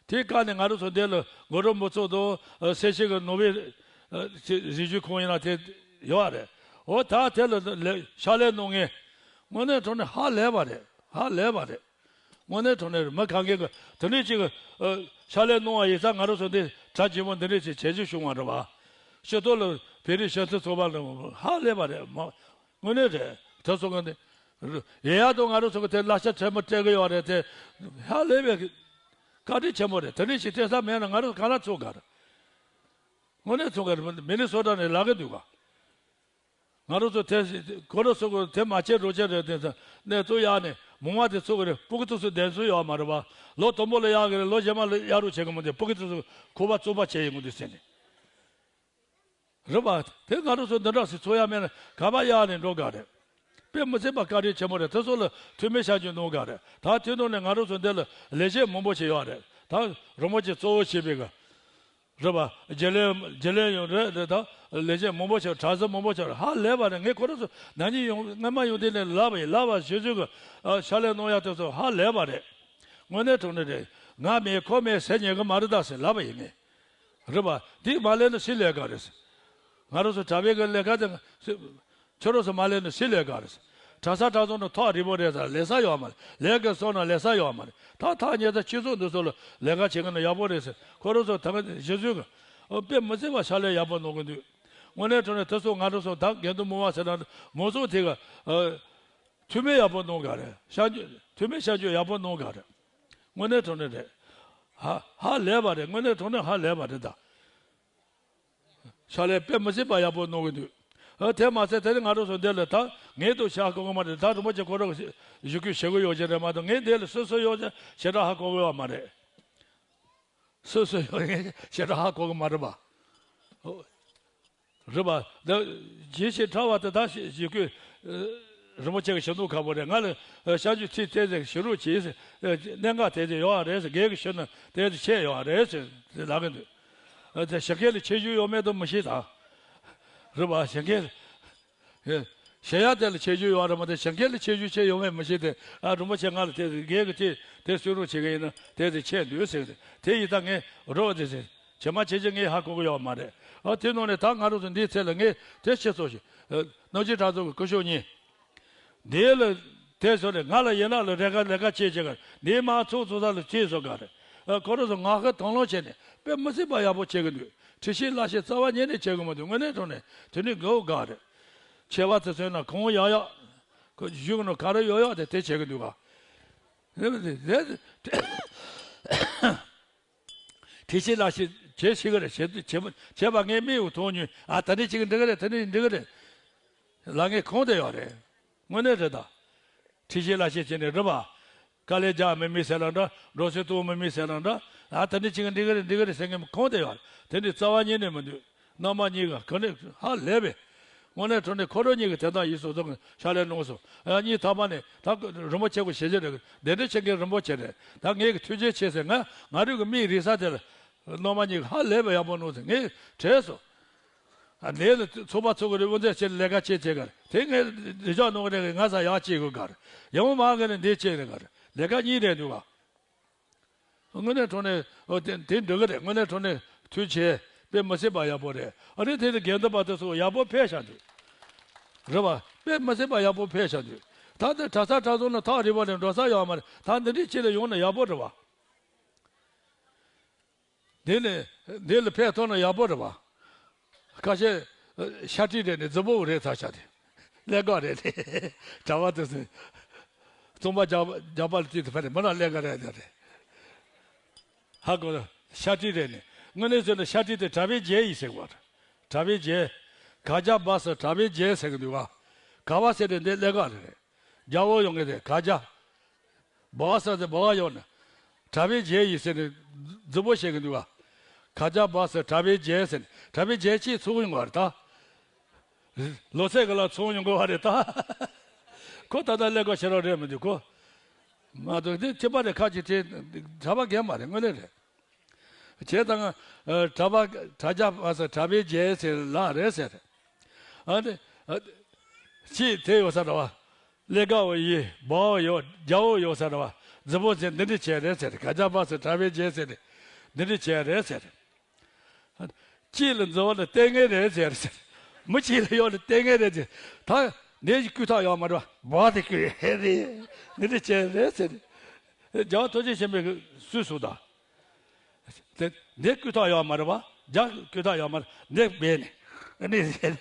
དེའི་སྐབས་ནས་ང་རང་ཚོ་འདི་ལ་གུ་རུ་མི་ཚོགས་དང་ཨ་སེར་བྱེས་ཀྱི་ནོར་བུའི་ཨ་རི་རྒྱུད་ཁོངས་ཡིན་ན་དེ་ཡོད་རེད། འོ་ད་དེ་ལ་ལས་ཕྱག་ལས་གནང་མཁན་དངོས་གནས་དྲང་གནས་ཧ་ལས་པ་རེད། ཧ་ལས་པ་རེད། དངོས་གནས་དྲང་གནས་རེད། མི་གང་གིས་གི་དེ་འདྲ་ཅིག་གི་ཨ་ཕྱག་ལས་གནང་བ་ཡིན་ཙང་ང་རང་ཚོ་འདི་གྲ་རྒྱས་པོ་འདི་འདྲ་ཅིག་བྱེད་རྒྱུ་བྱུང་བ་རེད་བ། ཕྱི་ཐོག་ལ་བོད་རིགས་སྤྱི་མཐུན་ཚོགས་པ་ལ་ཧ་ལས་པ་རེད་མ། དངོས་གནས་རེད། དེ་སོང་གི་ནི། ཡེ་ཡ་དང་ང་རང་ཚོ་གི་དེ་གླ་ཆ་ཕྲན་བུ་སྤྲད་གི་ཡོད་རེད་དེ། ཧ་ལས་པའི་བཀའ་དྲིན་ཆེན་པོ་རེད། དེ་འདྲ་ཞིག་སྤྲད་ས་མེད་ན་ང་རང་གང་ལ་ཚོགས་ག་རེད། དངོས་གནས་ཚོགས་ག་རེད། མི་ནི་སོ་ཊ་ནས་ལབ་གི་འདུག་ག་ང་རང་ཚོ་དེ་ཁོ་རང་ཚོ་གི་དེ་མ་བྱེད་རོགས་བྱེད་རེད་དེ་ཚོ་གནས་ཚུལ་ཡག་ནས་མུ་མ་དེ་ཚོ་གི་རེད། སྤུ་གུ་ཚོ་སུ་བདེན་ཚུལ་ཡོད་མ་རེད་པ། ལོ་དང་པོ་ལ་ཡག་གི་རེད། ལོ་རྗེས་མ་ལ་ཡག་རུ་བྱེད་གི་མི་འདུག་སྤུ་གུ་ཚོ་སུ་ཁུ་བ་བཙུགས་པ་བྱེད་ཡོང་གི་འདུག་ཟེར་ནས། རེད་པ། དེ་ང་རང་ཚོ་འདི་འདྲ་ཞིག་ཚོགས་ཡ་མེད་ན་ག་པ་ཡག་ནས་འགྲོ་ག་རེད། དཔེ་མི་སྲིད་པ་བཀའ་དྲིན་ཆེན་པོ་རེད། དེ་ཚོ་ལ་འཐུས་མི་ཤར་རྒྱུ་གནང་ག་རེད། ད་དེ་ནང་ནས་ང་རང་ཚོ་འདི་ལ་ལས་བྱེད་མང་པོ་ཞིག་ཡོད་རེད། ད་རིན་པོ་ཆེ་གཙོ་བོ་བྱས་པའི་གི་རེད་པ། རྒྱུན་ལས་རྒྱུན་ལས་ཡང་རེད་རེད། ད་ལས་བྱེད་མང་པོ་ཞིག་གྲྭ་ས་མང་པོ་ཞིག་རེད། ཧ་ལས་པ་རེད། ངས་ཁོ་རང་ཚོ་ན་ནིང་ཡོང་སྔ་མ་ཡོང་དུས་ནས་ལབ་པ་ཡིན། ལབ་པ་ཞུ་ཞུ་གི་ཕྱག་ལས་གནང་ཡ་དེ་ཚོ་ཧ་ལས་པ་རེད། དངོས་གནས་དྲང་གནས་རེད། ང་མེད་ཁོ་མེད་ཟེར་ཉན་གི་མ་རེད་ད་ཟེར་ལབ་པ་ཡིན་ངས། རེད་པ། འདི་མ་ལས་ན་སུས་ལས་ཀ་རེད། ང་རང་ཚོ་གྲྭ་པའི་གི་ལས་ཀ་དེ་ཁྱོད་རང་ཚོ་མ་ལས་ན་སུས་ལས་ཀ་རེད། གྲྭ་ས་གྲྭ་ཚང་ནང་ཐག་རིང་པོ་རེད་ཟེར་ལས་ས་ཡོད་མ་རེད། ལས་ཀ་སོང་ན་ལས་ས་ཡོད་མ་རེད། ད་ཐག་ཉེ་ས་ཁྱེད་ཚོ་འདི་ཚོ་ལ་ལས་ཀ་བྱེད་གི་ན་ཡག་པོ་རེད་ཟེར། ཁོ་རང་ཚོ་ད་ག་ཞུ་ཞུ་གི་དཔེ་མི་སྲིད་པ་ཕྱག་ལས་ཡག་པོ་གནང་གི་འདུག་དངོས་གནས་དྲང་གནས་དེ་ཚོ་ང་རང་ཚོ་ད་དགེ་འདུན་མང་བ་ཟེར་ན་མང་ཚོགས་དེ་ག་འཐུས་མི་ཡག་པོ་གནང་ག་རེད། ཤར་འཐུས་མི་ཤར་བསྐྱོད་ཡག་པོ་གནང་ག་རེད། དངོས་གནས་དྲང་གནས་རེད། ཧ་ཧ་ལས་པ་རེད། དངོས་གནས་དྲང་གནས་ཧ་ལས་པ་རེད་ད། ཕྱག་ལས་དཔེ་མི་སྲིད་པ་ཡག་པོ་གནང་གི་འདུག་ཨ་དེ་མ་ཟད་དེ་ནི་ང་རང་ཚོ་འདི་ལ་ད་ངས་འདུག་ཤག་གོ་གི་མ་རེད། ད་རིན་པོ་ཆེ་ཁོ་རང་གི་ཞུ་སྐུལ་བྱེད་གི་ཡོད་ཀྱི་རེད་མ་གཏོགས་ངས་འདི་ལ་སུ་སུ་ཡོད་ཀྱི་ཞེ་དྲག་ཧ་གོ་གི་ཡོད་མ་རེད། སོ་སོ་ཡོད་ངེས་ཞེ་དྲག་ཧ་གོ་གི་མ་རེད་པ། ཨོ། རེད་པ། ད་ཇི་ཞིག་ཕྲ་བ་དེ་དག་ཞིག་ཞིག་གི་རིན་པོ་ཆེ་གི་ཞབས་འདུག་ཁ་པོ་རེད། ང་ལ་ཤར་རྒྱུད་ཚིག་དེ་ཚེ་ཞུ་རོགས་གྱིས། གནད་འགག་དེ་ཚེ་ཡོད་རེད་ཟེར། རྒན་གི་ཞུ་ན་དེ་ཚེ་ཆད་ཡོད་རེད་ཟེར་ལབ་གི་འདུག་ཨ་དེ་ཞིང་ཁའི་ལ་ཆེ་རྒྱུ་ཡོད་མེད་དུ་མི་ཤེས་ད། རེད་པ། ཞིང་ཁའི་ལ། ཨེ། གཞན་ཡང་དེ་ལ་ཆེ་རྒྱུ་ཡོད་རེད་མ་གཏོགས་གཞན་སྐད་ལ་ཆེ་རྒྱུ་ཆེ་ཡོད་མེད་མི་ཤེས་ཏེ། ཨ་རིན་པོ་ཆེ་ང་ལ་དེ་རྒན་གྱི་དེ་དེ་གསོལ་རོགས་བྱེད་ཀྱི་ཡིན་ན་དེ་དེ་ཆད་འདུག་ཟེར་ཏེ། དེ་ཡིན་ད་ངས་རོགས་དེ་ཟེར་བྱེ་མ་བྱེ་ཅི་ངས་ཧ་གོ་གི་ཡོད་མ་རེད། ཨ་དེ་ནང་ནས་ད་ང་རང་ཚོ་འདིའི་ཚེ་ལ་ངས་དེ་ཆེ་ཚོ་ཞིག་ཨ་རྣམ་རྒྱལ་གྲྭ་ཚང་གི་སྐུ་ཞབས་གཉིས་འདི་ལ་དེ་ཚོ་ནས་ང་ལ་ཡིན་ན་ལ་རེ་ཁ་ལས་ཀ་བྱེད་བྱེད་ག་འདི་མ་ཚོགས་ཚོགས་ས་ལ་བྱེད་བཟོ་ག་རེད། ཨ་ཁོ་རང་ཚོ་ང་ཁ་དང་བླངས་བྱས་ནས་དཔེ་མི་སྲིད་པ་ཡག་པོ་བྱེད་གི་འདུག་ཁྲིད་ཤེས་བསླབ་ཤེས་རྩ་བ་ཉིད་ནས་བྱེད་གི་མི་འདུག་དངོས་གནས་དྲང་གནས་དེ་ནི་དགའ་བོ་དགའ་རེད། ཆེ་བ་ཚོ་མཚོན་ན་གང་ཡག་ཡག་ཁོ་གཞུང་ནང་ག་རེ་ཡོད་ཡོད་དེ་དེ་བྱེད་གི་འདུག་ག་ཁྲིད་ཤེས་བསླབ་ཤེས་བྱེད་ཤེས་གི་རེད། བྱེད་བྱེད་བྱེད་པ་ངའི་མིག་འུ་མཐོང་ཉུལ། ཨ་ད་ནི་ཅིག་འགྲིག་གི་རེད། ད་ནི་འགྲིག་གི་རེད། ལ་ངས་གང་དེ་ཡོད་རེད། དངོས་གནས་རེད་ད། ཁྲིད་ཤེས་བསླབ་ཤེས་བྱས་ནས་རེད་པ། དཀའ་ལས་རྒྱག་མི་མི་ཟེར་ལ་འདྲ། འགྲོ་སོང་གཏོང་མི་མི་ཟེར་ལ་འདྲ། ཨ་ད་ནི་ཅིག་འགྲིག་གི་རེད་འགྲིག་གི་རེད་ཟེར་མཁན་གང་དེ་ཡོད་རེད། དེ་འདྲའི་རྩ་བ་ཉིད་ནས་མི་འདུག་རྣམ་པ་གཉིས་ཀ་ག་ནས་ཧ་ལས་པས། དངོས་གནས་དྲང་གནས་ཁོ་རང་གཉིས་ཀྱིས་དེ་དག་ཡིན་སོ་སོ་གི་ཕྱག་ལས་གནང་སོང་། ཨ་གཉིས་ཐ་མ་ནས་ད་རིན་པོ་ཆེ་གི་ཞལ་ཆེ་རེད། གདན་འདྲེན་བྱེད་མཁན་རིན་པོ་ཆེ་རེད། ད་ངས་གི་ཐུགས་རྗེ་ཆེ་ཟེར། ང་ང་རང་གི་མིག་རིག་ས་དེ་ལ་རྣམ་པ་གཉིས་ཀྱིས་ཧ་ལས་པ་ཡག་པོ་གནང་ཟེར་ངས་དྲན་སོང་། ཨ་ལས་ལ་ཚོགས་པ་ཚོགས་ཀྱི་རེད། དབུ་མཛད་ཆེ་ལས་ཀ་ཆེ་བྱེད་ག་རེད། དེ་ངས་འདི་ཕྱོགས་གནང་གི་རེད། ང་ས་ཡག་བྱེད་དགོས་ག་རེད། ཡང་མ་གི་ནས་འདི་བྱེད་རེད་ག་རེད། ལས་ཀ་གཉིས་རེད་འདུག་ག་དངོས་གནས་དྲང་གནས་ཨོ་དེ་དེ་འགྲིག་གི་རེད། དངོས་གནས་དྲང་གནས་ཐུགས་རྗེ་ཆེ། དཔེ་མི་སྲིད་པ་ཡག་པོ་རེད། ཨ་རི་དེ་ནི་དགེ་འདུན་པ་དེ་ཚོ་ཡག་པོ་ཕེབས་བཞག་འདུག་རེད་བ། དཔེ་མི་སྲིད་པ་ཡག་པོ་ཕེབས་བཞག་འདུག་ད་ལྟ་གྲྭ་ས་གྲྭ་ཚང་ནང་ཐག་རིང་པོ་ནས་འགྲོ་ས་ཡོད་མ་རེད། ད་འདི་འདྲའི་ཆེད་ལ་ཡོང་ན་ཡག་པོ་རེད་བ། འདི་ནས་འདི་ལ་ཕེབས་ཐུབ་ན་ཡག་པོ་རེད་བ། ཁ་ཤས་ཤ་ཁྲིད་རེད་ནས་རྫི་བོ་རེད་ཚ་ཤ་དེ། ཀླད་ཀོར་རེད་དེ། གྲྭ་པ་དེ་ཚོས་རྩོམ་པ་རྒྱག་རྒྱག་པ་ལ་བལྟས་ཏེ་ཕ་རེད་མི་རང་ཀླད་ཀོར་རེད་དེ་རེད། ཧ་གོ། ཤ་ཁྲིད་རེད་ནས་དངོས་གནས་བཟོས་ན་ཤ་ཁྲིད་དེ་གྲྭ་པའི་རྒྱན་ཡིན་ཟེར་བ་རེད། གྲྭ་པའི་རྒྱན། ག་རྒྱ་བ་ས་གྲྭ་པའི་རྒྱན་ཟེར་གི་འདུག་ག་ག་བ་ཟེར་དེ་འདི་ཀླད་ཀོར་རེད། རྒྱ་བོ་ཡོང་གི་རེད། ག་རྒྱ། བ་ས་དེ་བ་བ་ཡོང་ནས། གྲྭ་པའི་རྒྱན་ཡིན་ཟེར་ནས་རྫི་བོ་བཤད་གི་འདུག་ག་ག་རྒྱ་བ་ས་གྲྭ་པའི་རྒྱན་ཟེར་ནས་གྲྭ་པའི་རྒྱན་གཅིག་ཚུགས་ཡོང་གི་རེད་ད། ལོ་ཚད་གི་ལ་ཚུགས་ཡོང་གི་བ་རེད་ད། ཁོ་ད་ལྟ་ཀླད་ཀོར་ཤེས་རོགས་རེད་མི་འདུག་གོ་མ་གཏོགས་དེ་ཁྱད་པར་རེ་ཁ་ཅིག་དེ་གྲྭ་པ་རྒན་མ་རེད། དངོས་གནས་རེད། བྱས་ཙང་། གྲྭ་པ་གྲྭ་རྒྱ་བ་ས་གྲྭ་པའི་རྒྱན་ཟེར་ལ་རེད་ཟེར། ཨ་ནི། ཨ། ཅིག་དེ་ཡོད་ས་རེད་བ། ཀླད་ཀོར་བོ་ཡིན་བ་བོ་ཡོད་རྒྱ་བོ་ཡོད་ས་རེད་བ། རྫི་བོ་ཟེར་འདི་འདྲ་བྱས་རེད་ཟེར། ག་རྒྱ་བ་ས་གྲྭ་པའི་རྒྱན་ཟེར་ནས་འདི་འདྲ་བྱས་རེད་ཟེར། གཅིག་ལ་རྫི་བོ་ལ་ལྟས་ངན་རེད་ཟེར་ཟེར། མི་གཅིག་ལ་ཡོད་ལ་ལྟས་ངན་རེད་ཟེར། ད་འདི་ཞིག་སྐུ་ཐག་ཡོད་མ་རེད་བ། བ་དེ་སྐུ་ཡོད་རེད། འདི་འདྲ་བྱས་རེད་ཟེར། རྒྱལ་བ་ཐུགས་རྗེ་ཆེན་པོས་སུས་གསུངས་དང་། དེ་འདི་སྐུ་ཐག་ཡོད་མ་རེད་བ། རྒྱག་ཀུན་ཐག་ཡོད་མ་རེད། འདི་བས་ནས་ཨ་ནི་ཟེར་ནས་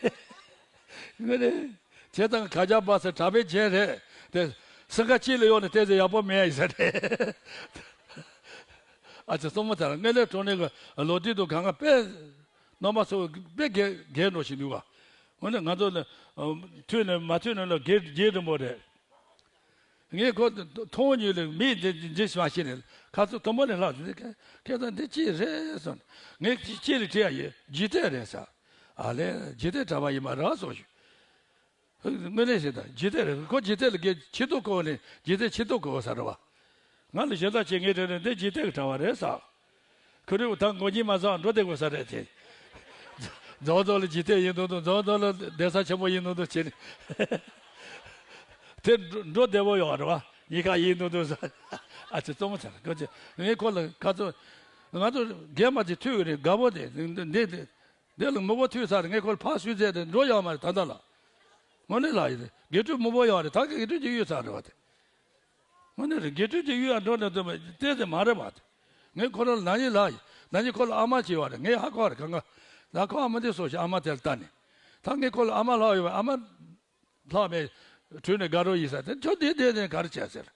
ངས་ནི་བྱས་ཙང་ཁ་རྒྱ་པ་ཟེར་དྲག་པའི་ཆེན་རེད་དེ། སེང་ག་གཅིག་ལ་ཡོང་ནས་བལྟས་ཚེ་ཡག་པོ་མེད་ཡིན་ཟེར་ནས། ཨ་ཙི་སོང་མ་ཐར་དངོས་གནས་དྲང་གནས་ཀྱི་ལོ་དུས་དུ་གང་ག་དཔེ་རྣམ་པ་ཚོ་དཔེ་རྒན་རྒན་འགྲོ་ཞིག་འདུག་ག། འོ་ན་ང་ཚོ་ལ་མཐུད་ནས་མ་མཐུད་ནས་ལ་རྒན་རྒན་རིན་པོ་རེད། ངས་ཁོ་མཐོང་ཉིད་ལ་མིག་འདི་འདི་མ་ཤེས་ནས་ཁ་ཚུར་དུམ་བུ་ནས་ལྷག་ཟིན། ཁྱེད་ཚོ་འདི་ཅི་རེད་གསུངས། ངས་ཅི་ཅི་ལ་དྲིས་ཡ་ཡིན། འཇིག་རྟེན་རེད་ཟེར། ཨ་ལས་འཇིག་རྟེན་གྲྭ་པ་ཡིན་མ་རེད་གསུངས་ཞུ། དངོས་གནས་ཞིག་དང་འཇིག་རྟེན་རེད། ཁོ་འཇིག་རྟེན་ལ་གི་ཆེ་ཏོག་གོ་ནས་འཇིག་རྟེན་ཆེ་ཏོག་གོ་ས་རེད་བ། ང་ལ་ཞེ་དྲག་བྱེད་ངེས་དྲན་ནས་འདི་འཇིག་རྟེན་གྱི་གྲྭ་པ་རེད་ཟེར། ཁོ་རེ་ད་མགོ་གཉིས་མ་ཟ་འགྲོ་བསྡད་དགོས་ས་རེད་དེ། རྫོང་རྫོང་ལ་འཇིག་རྟེན་ཡིན་མདོག་མདོག་རྫོང་རྫོང་ལ་གདན་ས་ཆེན་པོ་ཡིན་མདོག་མདོག་བྱེད་ནས། དེ་འགྲོ་འགྲོ་བདེ་བོ་ཡོད་རེད་བ། གཉིས་ཀ་ཡིན་མདོག་མདོག་ཟེར། ཨ་ཙི་གཙོ་མོ་ཚར་ཁོ་ཚོས་ངས་ཁོ་ལ་ཁ་ཚོ། ང་ཚོ་རྒན་མ་ཅིག་ཐུག་གི་རེད། དགའ་བོ་དེ་འདི་འདི་འདི་ལ་མི་བོ་ཐུག་ཚར་རེད། ངས་ཁོ་ལ་ཕར་ཞུས་ཚེ་དེ་འགྲོ་ཡོད་མ་རེད་ད་ལྟ་ལ། དངོས་གནས་ལ་ཡིན་རེད། དགེ་ཕྲུག་མི་བོ་ཡོད་རེད། ད་གི་དགེ་ཕྲུག་ཅིག་གཡུགས་ཚར་རེད་བ་དེ། དངོས་གནས་རེད། དགེ་ཕྲུག་ཅིག་གཡུགས་ཡ་འགྲོ་ནས་འདུག་མ་བལྟས་ཏེ་མ་རེད་བ་དེ། ངས་ཁོ་རང་ལ་ན་ནིང་ལ་ཡིན། ན་ནིང་ཁོ་ལ་ཨ་མ་ཅིག་ཡོད་རེད། ངས་ཧ་གོ་རེད་གང་ག། ད་ཁོ་ཨ་མ་འདི་སོ་ཞིག་ཨ་མ་དེ་ལ་ལྟ་ནས། ད་ངས་ཁོ་ལ་ཨ་མ་ལྷག་ཡོད་པ་ཨ་མ་ལྷག་མེད་བྲོས་ནས་དགའ་རོགས་ཡིན་ས་དེ་ཁྱོད་འདི་འདི་ནས་ག་རེ་བྱས་ཟེར།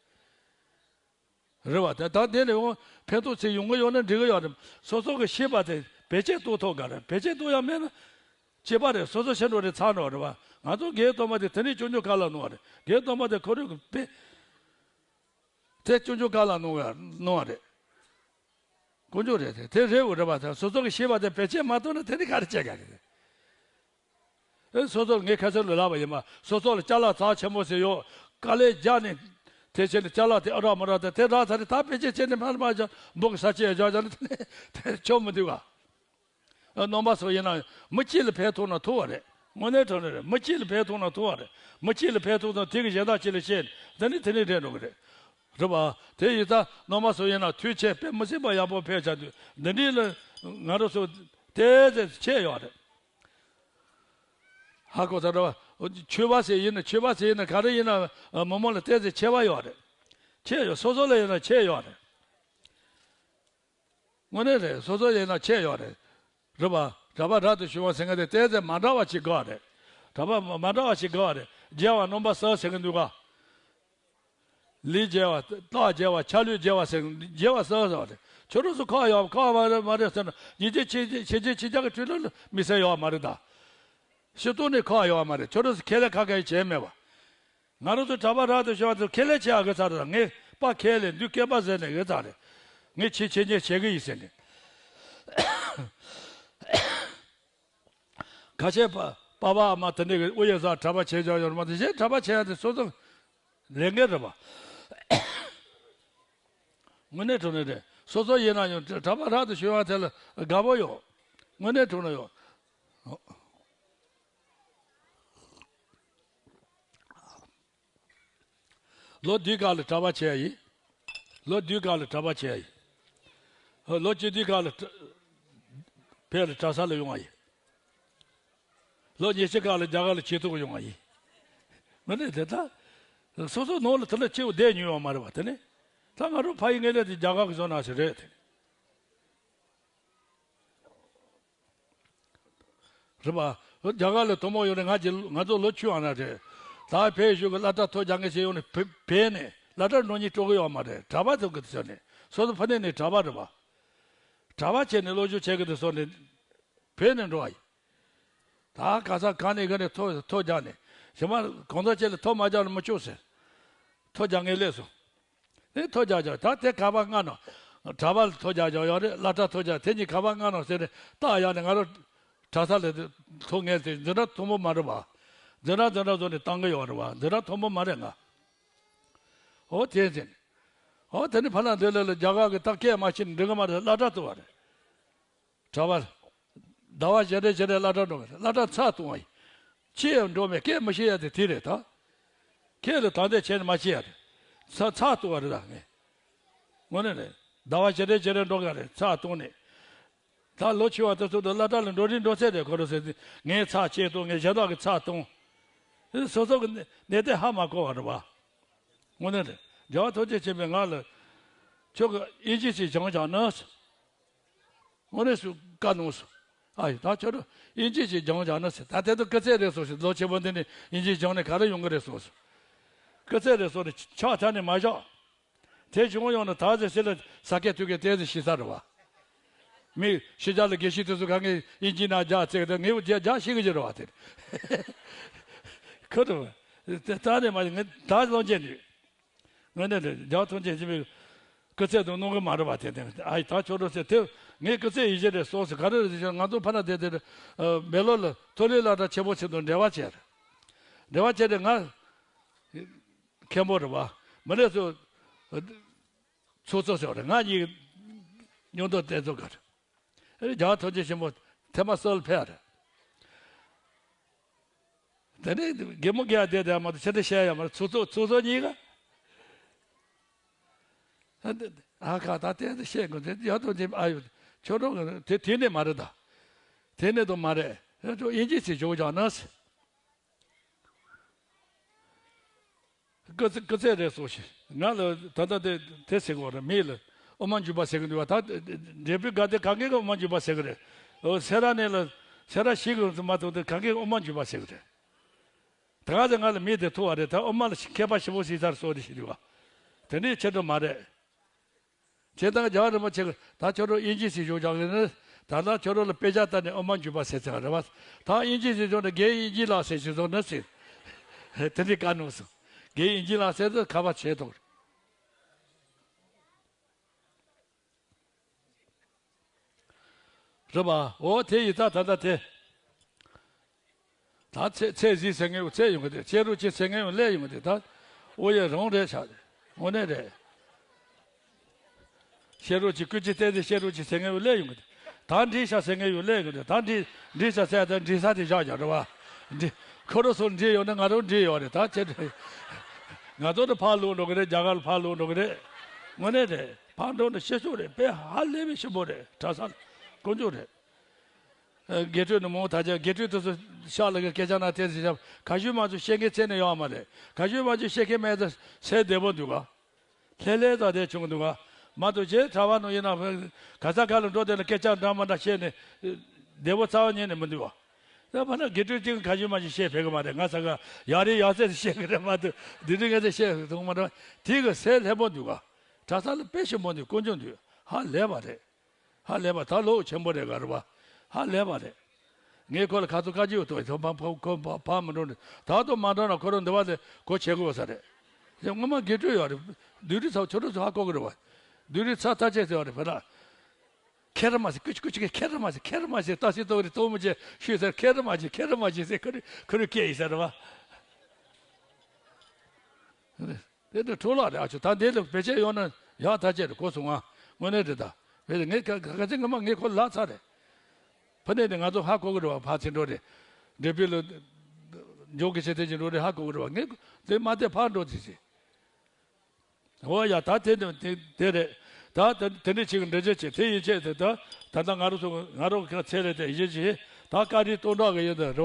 རེད་བ། དེ་ད་དེ་ནས་འོང་ཕན་ཐོགས་ཚིག་ཡོང་གི་ཡོད་ན་འགྲིག་གི་ཡོད་རེད། སོ་སོ་གི་ཤེས་པ་དེ་བེད་སྤྱད་གཏོང་ཐུབ་ག་རེད། བེད་སྤྱད་གཏོང་ཡ་མེད་ན་སྐྱེས་པ་རེད། སོ་སོ་ཤེས་འགྲོ་རེད་ཚར་འགྲོ་རེད་བ། ང་ཚོ་རྒན་སྟོན་པ་དེ་དེ་ནས་སྐྱོན་བརྗོད་ག་ལ་གནང་བ་རེད། རྒན་སྟོན་པ་དེ་ཁོ་རང་གི་དཔེ་དེ་སྐྱོན་བརྗོད་ག་ལ་གནང་བ་གནང་བ་རེད། དཀོན་མཆོག་རེད་དེ་དེ་རེད་འོ་རེད་བ། དེ་སོ་སོ་གི་ཤེས་པ་དེ་བེད་སྤྱད་མ་གཏོང་ན་དེ་ནི་ག་རེ་བྱེད་ག་རེད། ཨེ་སོ་སོར་ངས་ཁ་སང་ལ་ལབ་པ་ཡིན་མ། སོ་སོ་ལ་ཅ་ལག་རྩ་ཆེན་པོ་ཟེར་ཡོད། དཀའ་ལས་རྒྱག་ནས་དེ་བྱས་ནས་ཅ་ལག་དེ་ཨ་རག་མ་རག་དེ་དེ་རག་ཚར་ནས་ད་ཕལ་ཆེར་བྱས་ནས་མར་མར་བཞག་འབུ་གི་ས་ཆས་བཞག་བཞག་ནས་དེ་ནས་དེ་ཆོག་མི་འདུག་ག། ཨ་རྣམ་པ་ཚོ་ཡིན་ན་མི་གཅིག་ལ་ཕན་ཐོགས་ན་ཐོགས་པ་རེད། དངོས་གནས་དྲང་གནས་རེད། མི་གཅིག་ལ་ཕན་ཐོགས་ན་ཐོགས་པ་རེད། མི་གཅིག་ལ་ཕན་ཐོགས་ན་དེ་གི་གཞན་དག་གཅིག་ལ་བཤད་ནས་དེ་ནས་དེ་ནས་རེད་འགྲོ་གི་རེད། རེད་པ། དེ་ཡིན་ཙང་རྣམ་པ་ཚོ་ཡིན་ན་དུས་ཆེན་དཔེ་མི་སྲིད་པ་ཡག་པོ་ཕེབས་བྱ་དུས་འདི་འདྲའི་ལ་ང་རང་ཚོ་ཏོག་ཙམ་ཆད་ཡོད་རེད། ཧ་གོ་ཚར་རེད་པ། ཆོས་པ་ཟེར་ཡིན་ན་ཆོས་པ་ཟེར་ཡིན་ན་ག་རེ་ཡིན་ན་མི་མང་ལ་ཏོག་ཙམ་ཆད་པ་ཡོད་རེད། ཆད་ཡོད། སོ་སོ་ལ་ཡིན་ན་ཆད་ཡོད་རེད། དངོས་གནས་རེད། སོ་སོ་ཡིན་ན་ཆད་ཡོད་རེད། རེད་པ། གྲྭ་པ་རབ་ཏུ་བྱུང་བ་ཟེར་མཁན་དེ་ཏོག་ཙམ་མ་འདྲ་བ་ཅིག་དགོས་རེད། གྲྭ་པ་མ་འདྲ་བ་ཅིག་དགོས་རེད། རྒྱལ་བ་རྣམ་པ་གསུམ་ཟེར་གི་འདུག་ག། ལས་རྒྱལ་བ། རྟགས་རྒྱལ་བ། ཆ་ལུགས་རྒྱལ་བ་ཟེར་རྒྱལ་བ་གསུམ་ཟེར་བ་རེད། ཁྱོད་རང་ཚོ་ཁག་ཡོད་ཁག་མ་རེད་མ་རེད་ཟེར་ན་ཉིན་རྒྱུན་ཕྱི་རྒྱུན་ཕྱི་རྒྱུན་ཕྱི་རྒྱལ་གྱི་ཁྲོད་ལ་མི་སེར་ཡོད་མ་རེད་ད། ཕྱི་ལོགས་ནས་ཁག་ཡོད་མ་རེད། ཁྱོད་རང་ཚོ་ཁས་ལེན་ཁ་ཁས་བྱས་མེད་པ། ང་རང་ཚོ་གྲྭ་པ་རབ་ཏུ་བྱུང་བ་ཚོ་ཁས་ལེན་བྱེད་ཨ་གི་ཚར་རེད། ངས་པ་ཁས་ལེན་དུས་སྐད་པ་ཟེར་ནས་གི་ཚར་རེད། ངས་ཆེ་ཆེ་ཉེ་བྱེད་གི་ཡིན་ཟེར་ནས། ཁ་ཤས་པ་པ་ཕ་ཨ་མ་དེ་འདྲས་ཀྱི་དབུ་ཡོད་ས་གྲྭ་པ་བྱས་ཀྱང་ཡོད་མ་རེད། གཞན་གྲྭ་པ་བྱས་ཡ་དེ་སོ་སོ་ལས་འགན་རེད་པ། དངོས་གནས་དྲང་གནས་རེད། སོ་སོ་ཡིན་ན་ཡང་གྲྭ་པ་རབ་ཏུ་བྱུང་བ་དེ་ལ་དགའ་པོ་ཡོད། དངོས་གནས་དྲང་གནས་ཡོད། ལོ་བདུན་སྐབས་ལ་གྲྭ་པ་བྱས་ཡིན། ལོ་བདུན་སྐབས་ལ་གྲྭ་པ་བྱས་ཡིན། ལོ་བཅུ་བདུན་སྐབས་ལ་གྲྭ- བོད་ལ་གྲྭ་ས་ལ་ཡོང་བ་ཡིན། ལོ་ཉི་ཤུ་སྐབས་ལ་རྒྱ་གར་ལ་ཆེད་གཏོང་ཡོང་བ་ཡིན། མི་ནི་དེ་ལྟ། སོ་སོ་ནང་ལ་དེ་ལ་སྐྱིད་པོ་བསྡད་མྱོང་ཡོད་མ་རེད་པ། དེ་ནི་ད་ང་རང་ཕ་ཡི་ངན་ལས་དེ་རྒྱ་གར་གི་བཟོ་ན་ཞིག་རེད་དེ། རེད་པ། རྒྱ་གར་ལ་དོ་མོ་ཡོད་རེད། ང་ཚོ་ང་ཚོ་ལོ་ཆུང་བ་ན་རེད། ད་བོད་གཞུང་གི་སློབ་གྲྭ་ཐོ་རྒྱག་མཁན་ཞིག་ཡོང་ནས་བོད་བོད་ནས་སློབ་གྲྭ་འགྲོ་སྙིང་བྲོ་གི་ཡོད་མ་རེད། གྲྭ་པ་ཚོ་གི་དེ་ཚོ་ནས་སོ་སོ་ཕ་ནས་ནས་གྲྭ་པ་རེད་པ། གྲྭ་པ་བྱས་ནས་སློབ་སྦྱོང་བྱེད་གི་དེ་ཚོ་ནས་བོད་ནས་འགྲོ་བ་ཡིན། ད་ག་ས་གང་ནས་ག་ནས་ཐོ་ཐོ་རྒྱག་ནས་གཞན་མ་གང་ཟག་ཅིག་ལ་ཐོ་མ་རྒྱག་ན་མི་ཆོག་ཟེར། ཐོ་རྒྱག་མཁན་སླེབས་སོང་། ཨེ་ཐོ་རྒྱག་རྒྱག་ད་དེ་ག་པར་མངགས་ནོ། གྲྭ་པ་ལ་ཐོ་རྒྱག་རྒྱག་ཡོད་རེད། སློབ་གྲྭ་ཐོ་རྒྱག་དེ་གཉིས་ག་པར་མངགས་ནོ་ཟེར་ནས་རྟགས་ཡག་ནས་ང་རང་གྲྭ་ས་ལ་ཐོ་ངེས་ཏེ་འཛིན་གྲྭ་མཐོན་པོ་མ་རེད་པ། འཛིན་གྲྭ་འཛིན་གྲྭ་བཟོ་ནས་བཏང་གི་ཡོད་རེད་པ། འཛིན་གྲྭ་མཐོན་པོ་མ་རེད་ང་། ཨོ་དེ་ཟེར་ནས། ཨོ་དེ་ནི་ཕ་ལ་འདི་ལ་ལ་རྒྱ་གར་གི་ད་སྐད་མ་ཤེས་ནས་འགྲིག་གི་མ་རེད། སློབ་གྲྭ་ཐོ་བ་རེད། གྲྭ་པ། ཟླ་བ་བཞི་རེ་བཞི་རེ་སློབ་གྲྭ་འགྲོ་གི་རེད། སློབ་གྲྭ་ཚར་གཏོང་བ་ཡིན། ཁྱེད་ཡང་འགྲོ་མེད་སྐད་མི་ཤེས་ཡ་དེ་དེ་རེད་ད། ཁྱེད་ལ་དང་དེ་བྱས་ནས་མ་ཤེས་ཡ་རེད། ཚ་ཚར་གཏོང་བ་རེད་ད་ངས། དངོས་གནས་རེད། ཟླ་བ་བཞི་རེ་བཞི་རེ་འགྲོ་ག་རེད་ཚར་གཏོང་ནས། ད་ལོ་ཆེ་བ་དེ་ཚོ་དང་སློབ་གྲྭ་ལ་འགྲོ་རིན་འགྲོ་ཚད་རེད་ཁོ་རང་ཟེར་ཏེ་ངས་ཚར་ཆད་གཏོང་ངས་གཞན་དག་གི་ཚར་གཏོང་། སོ་སོ་གི་གནས་གནས་སྟངས་ཧ་མ་གོ་བ་རེད་བ། དངོས་གནས་རེད། རྒྱལ་བ་ཐམས་ཅད་མཁྱེན་པས་ང་ལ་ཁྱོད་ཀྱི་དབྱིན་ཇི་ཞིག་སྦྱངས་བཞག་ན། དངོས་གནས་སུ་བཀའ་གནང་སོང་ ཨ་ཡི་ད་ཁྱོད་རང་དབྱིན་ཇི་ཞིག་སྦྱང་བཞག་ན་ཟེར། ད་དེ་དུས་སྐུ་ཚེ་རིང་སོང་ཞིག་ལོ་ཆེན་པོ་འདི་ནས་དབྱིན་ཇི་སྦྱང་ནས་ག་རེ་ཡོང་གི་རེད་སོང་ཞིག་སྐུ་ཚེ་རིང་སོང་ནས་ཕྱག་བྲལ་ནས་མ་བཞག་དེ་བྱུང་ཡོང་ན་ད་ཟེར་ཟེར་ལ་ས་སྐད་ཐུག་གི་དེ་ཟེར་ཤི་ས་རེད་བ། མི་ཤི་ཇ་ལ་དགེ་བཤེས་དེ་ཚོ་ག་ངས་དབྱིན་ཇི་ན་རྒྱག་ཚེ་གི་ངས་རྒྱག་རྒྱག་ཤི་གི་ཅི་རེད་བ་དེ། ཁོ་རེད་བ། དེ་ད་ནས་མ་ངས་ད་ལོ་འཇལ་ནུས། ངས་ནས་རྒྱག་ཐུག་འཇལ་ཞི་བའི་སྐུ་ཚེ་དུ་གནང་གི་མ་རེད་བ་དེ་དེ་ཨ་ཡི་ད་ཁྱོད་རོ་ཟེར་དེ་ངས་སྐུ་ཚེ་ཡི་ཤི་རེད་སོང་ཟེར་ག་རེ་རེད་ཟེར་ང་ཚོ་ཕ་ན་དེ་དེ་བེ་ལོ་ལ་ཐོ་ལི་ལ་གྲྭ་ཆེན་པོ་ཆེད་དུ་འབྲེལ་བ་བྱས་རེད། འབྲེལ་བ་བྱས་ཏེ་ང་མཁན་པོ་རེད་བ། མི་ལས་སུ། ཚོགས་གཙོ་ཟེར་བ་རེད། ང་གཉིས་མཉམ་དུ་བསྟེན་ཚོགས་ག་རེད། རྒྱ་གར་ཐོན་སྐྱེད་ཆེན་པོ་ཐེ་མ་སོལ་ཕེབས་རེད། དེ་ནས་རྒན་མོ་རྒན་བསྡད་དེ་མ་གཏོགས་ཆེ་འདྲ་བཤད་ཡ་མ་རེད། ཚོགས་གཙོ་ཚོགས་གཙོ་གཉིས་ཀ་ཨ་ཁ་ད་ལྟའི་བཤད་དགོས་དེ་ཡག་ཏུ་འདེམས་ཨ་ཡོད། ཁྱོད་རང་གི་དེ་དེ་ནས་མ་རེད་ད། དེ་ནས་དུ་མ་རེད། ཁྱོད་དབྱིན་ཇི་ཚིག་བྱོས་ཀྱང་ན། སྐུ་ཚེ་སྐུ་ཚེ་རེ་སོགས་ཤིག་ང་ལ་ད་ལྟ་དེ་དེ་ཟེར་གོ་རེད། མི་ལ་དབུ་མ་འཇུག་པ་ཟེར་གི་འདུག་བ། ད་འབྲས་བུའི་དགའ་སྟོན་གང་གིས་དབུ་མ་འཇུག་པ་ཟེར་གི་རེད། འོ་སེ་ར་ནས་ལ་སེ་ར་ཞིག་གི་མ་ཐུག་དེ་གང་གིས་དབུ་མ་འཇུག་པ་ཟེར་གི་རེད། ད་ག་ཚོད་ང་ལ་མི་དེ་ཐུག་བ་རེད། ད་དབུ་མ་ལ་མཁས་པ་ཞིབ་པོ་ཞིག་ཚར་སོང་རེད་ཞིག་འདུག་བ། དེ་འདྲའི་ཆེད་དུ་མ་རེད། བྱས་ཙང་རྒྱལ་བ་རིན་པོ་ཆེ་གིས་ད་ཁྱོད་རང་དབྱིན་ཇི་ཞིག་ཞུགས་ཀྱང་ཡིན་ན། ད་ལྟ་ཁྱོད་རང་ལ་དཔེ་ཆ་ལྟ་ནས་དབུ་མ་འཇུག་པ་ཟེར་ཚར་རེད་བ། ད་དབྱིན་ཇི་ཞིག་ཞུགས་ན་རྒན་དབྱིན་ཇི་ལགས་ཟེར་ཞིག་སོང་ན་ཟེར། དེ་འདྲའི་བཀའ་གནང་སོང་། རྒན་དབྱིན་ཇི་ལགས་ཟེར་དུས་ཁ་པར་བྱས་ཐོག་རེད་པ། འོ་དེ་ཡིན་ད་ད་ལྟ་དེ། ད་ཚེ་ཚེ་གཟིགས་ཟེར་མཁན་ཚེ་ཡོང་གི་རེད། ཤེས་རབ་ཀྱི་ཟེར་མཁན་ཡང་སླེབས་ཡོང་གི་རེད། ད་ཨོ་ཡེ་རང་རེད་ཤག་དངོས་གནས་རེད། ཤེས་རབ་ཀྱི་སྐུ་ཅི་བསྟན་ཏེ་ཤེས་རབ་ཀྱི་ཟེར་མཁན་ཡང་སླེབས་ཡོང་གི་རེད། ད་འགྲིག་ཤག་ཟེར་མཁན་ཡང་སླེབས་ཡོང་གི་རེད། ད་འགྲིག་འགྲིག་ཤག་ཟེར་ཡ་ད་འགྲིག་ས་དེ་བཞག་ཀྱང་རེད་བ། འགྲིག་ཁོ་རང་ཚོ་འགྲིག་ཡོང་ན་ང་རང་འགྲིག་ཡོང་རེད། ད་ཁྱེད་ང་ཚོ་ནི་ཕར་ལུག་འགྲོ་གི་རེད། རྒྱ་གར་ལ་ཕར་ལུག་འགྲོ་གི་རེད། དངོས་གནས་རེད། ཕར་འགྲོ་ན་ཤེས་ཤོག་རེད། དཔེ་ཧ་ལས་པའི་ཞིམ་པོ་རེད། གྲྭ་ས་ལ་དཀོན་མཆོག་རེད། དགེ་ཕྲུག་ནི་མང་ཐག་ཆོད། དགེ་ཕྲུག་དེ་ཚོ་ཤག་ལ་གི་སྐད་ཆ་ན་དེ་ཟེར་བཞག་ག་ཤུལ་མ་ཚོ་བཤད་མཁན་ཚེ་ནས་ཡོད་མ་རེད། ག་ཤུལ་མ་ཚོ་བཤད་མཁན་མེད་ད་སེམས་བདེ་པོ་འདུག་ག་ལྷས་ལྷས་ད་དེ་བྱུང་འདུག་ག་མ་གཏོགས་ཅེས་གྲྭ་པ་ནང་ཡིན་ན་ག་ས་ག་ལ་འགྲོ་དེ་ལ་སྐད་ཆ་འདྲ་མ་འདྲ་བཤད་ནས་བདེ་པོ་རྩ་བ་ཉིད་ནས་མི་འདུག་ག་ད་ཕ་ན་དགེ་ཕྲུག་གཅིག་ག་ཤུལ་མ་ཞིག་བཤད་ཕེབས་གི་མ་རེད། ང་ས་ག་ཡག་རེད་ཡག་ཚད་བཤད་གི་རེད་མ་གཏོགས་འདི་འདྲ་ངས་ཚད་བཤད་ཐུབ་མ་རེད། དེ་གི་སེམས་ལྷད་པོ་འདུག་ག་གྲྭ་ས་ལ་དཔེ་ཞིམ་པོ་འདུག་དཀོན་མཆོག་འདུག་ཧ་ལས་པ་རེད། ཧ་ལས་པ་ད་ལོ་ཆེན་པོ་རེད་ག་རེད་བ། ཧ་ལས་པ་རེད། ངས་ཁོ་ལ་ཁ་ཚོ་བཀའ་བཀྱོན་ཐོག་ཐོག་ཕ་ཕ་ཁོ་ཕ་ཕ་མི་འགྲོ་ནས་ད་དུང་མ་འགྲོ་ན་ཁོ་རང་འདི་བ་དེ་གོ་བྱེད་དགོས་ས་རེད། དེ་སྔོན་མ་དགེ་ཕྲུག་ཡོད་རེད། བདུད་རིགས་ཚོ་ཁྱོད་རང་ཚོ་ཧ་གོ་གི་རེད་བ། བདུད་རིགས་ཚ་ཐག་ཆད་ཟེར་བ་རེད་ཕ་ན། ཁེ་ར་མ་ཟེར་ཀུ་ཅི་ཀུ་ཅི་ཀེ་ཁེ་ར་མ་ཟེར་ཁེ་ར་མ་ཟེར་ཏ་སི་ཏོ་རི་ཏོ་མོ་ཅེ་ཤུས་ཟེར་ཁེ་ར་མ་ཅེ་ཁེ་ར་མ་ཅེ་ཟེར་ཁོ་རི་ཁོ་རི་སྐད་ཡིན་ས་རེད་བ། དེ་ནི་འཕྲོ་བརླག་རེད་ཨ་ཆུ་ད་འདི་ལ་བེད་སྤྱད་ཡོང་ན་ཡག་ཐག་ཆད་རེད་གོ་སོང་ང་། དངོས་གནས་རེད་ད། བེད་ངས་ག་ག་ཚད་ངས་མ་ངས་ཁོ་ལ་ཚ་རེད། ཕ་ནས་ནི་ང་ཚོ་ཧ་གོ་གི་རེད་བ། ཕ་ཚིག་འགྲོ་རེད། འབྲས་བུ་ལ་འཇོག་གི་ཆེ་ཐལ་གྱི་འགྲོ་རེད། ཧ་གོ་གི་རེད་བ། ངས་དེ་མ་དེ་ཕར་འགྲོ་ཚིག་ཚིག་ཨོ་ཡ་ད་དེ་དེ་དེ་རེད། ད་དེ་དེ་འདྲ་ཅིག་འདྲ་ཅིག་བྱེད་དེ་ཡིན་ཆེད་དེ་ད་ད་ལྟ་ང་རང་ཚོ་ང་རང་གི་ཚེ་རེད་དེ་ཡིན་ཅིག་ད་བཀའ་དྲིན་སྟོང་ཕྲག་གི་ཡོད་དེ་རེད་བ།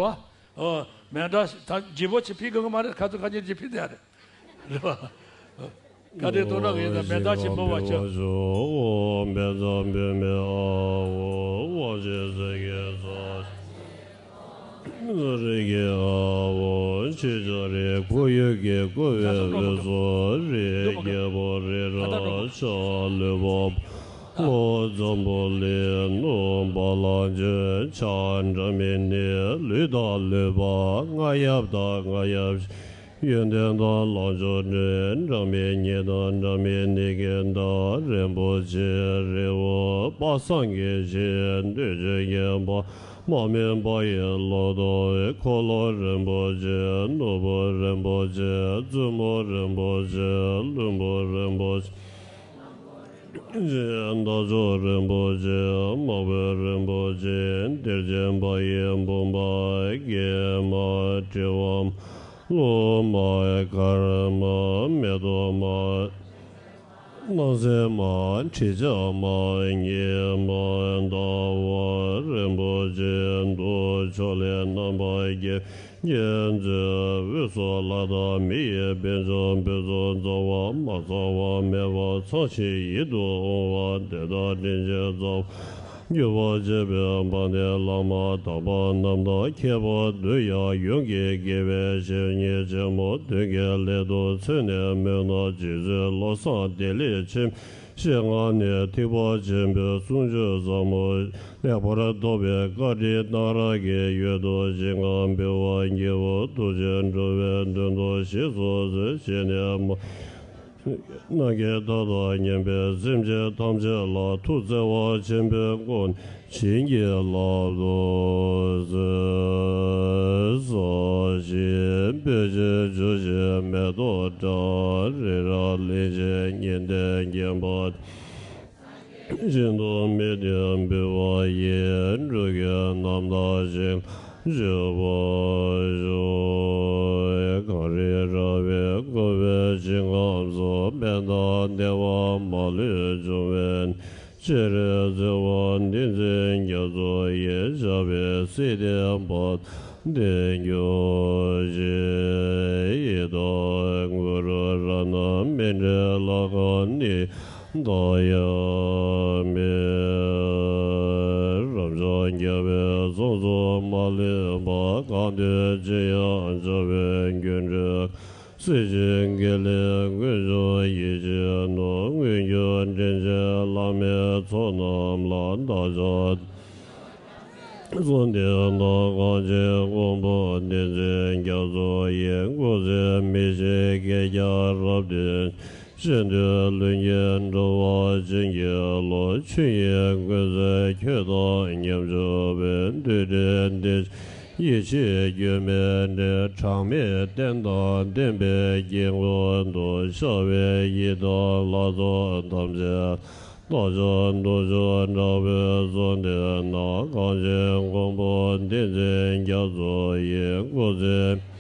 ཨོ་མེ་འདྲ་ད་ལྗིད་པོ་ཅིག་ཕིག་གི་མ་རེད། ཁ་ཚོ་ཁ་ཉིན་ཅིག་ཕིག་དེ་རེད་རེད་བ། བཀའ་དྲིན་སྟོང་ཕྲག་གི་ཡོད་དེ་མེ་འདྲ་ཅིག་མོ་བ་ཆོ། ཨོ་མེ་ཙམ་བུད་མེད་ཨ་ཨོ་དབང་ཆེན་སེང་གེ་ས། རིགས་ཀྱི་ཨ་བོ་ཆོས་རྒྱལ་རིགས་ཁོར་ཡུག་གི་བཀོད་པའི་འོད་ཟེར་རིགས་རྒྱལ་པོ་རི་རབ་ཆགས་ལུས་པ་ལྷོ་འཛམ་བུ་གླིང་ནུབ་བ་ལང་སྤྱོད་ཕྱག་འདྲ་མི་ནི་ལུས་དང་ལུས་པ་རྔ་ཡབ་དང་རྔ་ཡབ་ཡོན་ཏན་དང་ལོངས་སྤྱོད་འདྲེན་འདྲ་མི་ཉེ་དང་འདྲ་མི་ནི་གན་དང་རིན་པོ་ཆེ་རི་བོ་དཔག་བསམ་གྱི་ཞིང་འདོད་ཆེན་མཁྱེན་པ། མ་སྨིན་པ་ཡི་ལོ་ཏོག་འཁོར་ལོ་རིན་པོ་ཆེ། ནོར་བུ་རིན་པོ་ཆེ། བཙུན་མོ་རིན་པོ་ཆེ། ལྷུན་པོ་རིན་པོ་ཆེ། མདའ་མཆོག་རིན་པོ་ཆེ། དམག་དཔོན་རིན་པོ་ཆེ། གཏེར་ཆེན་པ་ཡི་བུམ་པ། སྐྱེས་མ་དྲི་བ་མ་ལོ་མ་དཀར་མ་མེ་ཏོག་མ། སྣང་གསལ་མ་ཁྲི་ཆབ་མ་ཉི་མ་ཟླ་བ་རིན་པོ་ཆེ། འདུ་ཕྱོགས་ལས་རྣམ་པར་རྒྱལ་བའི་མཛོད། དབུས་སུ་ལྷ་དང་མི་ཡི་དཔལ་འབྱོར་འབུལ་ཚུལ་རྫོགས་པ་མ་ཚང་བ་མེད་པ་ཚང་ཞིང་ཡིད་དུ་འོང་བ་དེ་དག་དྲིན་ཅན་རྩ་བ། འགྱུར་བ་བྱེད་པའི་འབངས་ནི་བླ་མ་དམ་པ་རྣམས་དང་། མཁས་པ་འདུལ་ཡག་ཡོངས་ཀྱི་དགེ་བའི་བཤེས་གཉེན་ཆེན་མོ། མདུན་གྱི་སླད་དུ་མཚོན་ནས་མོས་ན་རྗེ་བཙུན་བློ་བཟང་བདེ་ལེགས་ཆེན་པོའི་ཞལ་སྔ་ནས་ཐེག་པ་ཆེན་པོའི་གསུང་ཆོས་ཟབ་མོ་ལེགས་པར་རྟོགས་པའི་བཀའ་དྲིན་གནང་རབ་ཀྱི་ཡུལ་དུ་ཞིང་ཁམས་འབུལ་བ་ཉེ་བོ་ཐུགས་རྗེས་འགྲོ་བའི་དོན་དུ་གཤེགས་སུ་གསོལ་ཞེས་ནས་མ། ནམ་མཁའི་མཐའ་དང་མཉམ་པའི་སེམས་ཅན་ཐམས་ཅད་ལ་ཐུགས་བརྩེ་བ་ཆེན་པོས་སྒོ་ནས་བྱིན་གྱིས་བརླབ་ཏུ་གསོལ། ས་གཞི་སྤོས་ཆུས་བྱུགས་ཤིང་མེ་ཏོག་བཀྲམ། རི་རབ་གླིང་བཞི་ཉི་ཟླས་བརྒྱན་པ་བཞིན་དུ་མི་མཐུན་འབུལ་བ་ཡིས། འགྲོ་ཀུན་རྣམ་དག་ཞིང་ལ་འཇུག་པར་ཤོག་གངས་རི་ར་བས་བསྐོར་བའི་ཞིང་ཁམས་སུ། དཔལ་དང་བདེ་བ་མ་ལུས་འབྱུང་བའི་གནས། སྤྱན་རས་གཟིགས་དབང་ཏིང་འཛིན་རྒྱ་མཚོ་ཡི། ཞབས་པད་སྲིད་མཐའི་བར་དུ་བརྟན་གྱུར་ཅིག་ཡི་དྭགས་གུ་རུ་རཏྣ་སྨིན་གྲོལ་ལ་ཁམས་གནས་བདག་ཡང་མིན། རབ་འབྱམས་རྒྱལ་བའི་གསུང་གསུམ་མ་ལུས་པ། གང་འདུལ་ཅི་ཡང་བྱ་བའི་སྒྱུ་འཕྲུལ། སྲིད་ཞིའི་རྒྱལ་བའི་མངོན་འབྱུང་ཡེ་ཤེས་ནོར། མངོན་གྱུར་དྲིན་ཅན་བླ་མའི་ཚོགས་རྣམས་ལ། བདག་ཅག་གསོལ་འདེབས་དང་། གངས་ཅན་མགོན་པོ་ཏིང་འཛིན་རྒྱ་མཚོ་ཡི། སྐུ་ཚེ་མི་ཤིགས་བསྐལ་བརྒྱར་རབ་བརྟན། གཞན་དོན་ལྷུན་གྱིས་འགྲུབ་པར་བྱིན་གྱིས་རློབས། ཆོས་དབྱིངས་ཀུན་གསལ་ཁྱོད་དང་མཉམ་བཞུགས་པའི། འདུས་བྱས་བདེ་གཤེགས་ཡེ་ཤེས་སྒྱུ་མའི་གྲས། གྲངས་མེད་རྟེན་དང་བརྟེན་པའི་དཀྱིལ་འཁོར་དུ། ཤར་བའི་ཡི་དམ་ལྷ་ཚོགས་ཐམས་ཅད། བདག་ཅག་དུས་མཆོག་དྲག་པོས་གསོལ་འདེབས་ན། གངས་ཅན་མགོན་པོ་ཏིང་འཛིན་རྒྱ་མཚོ་ཡི། སྐུ་ཚེ་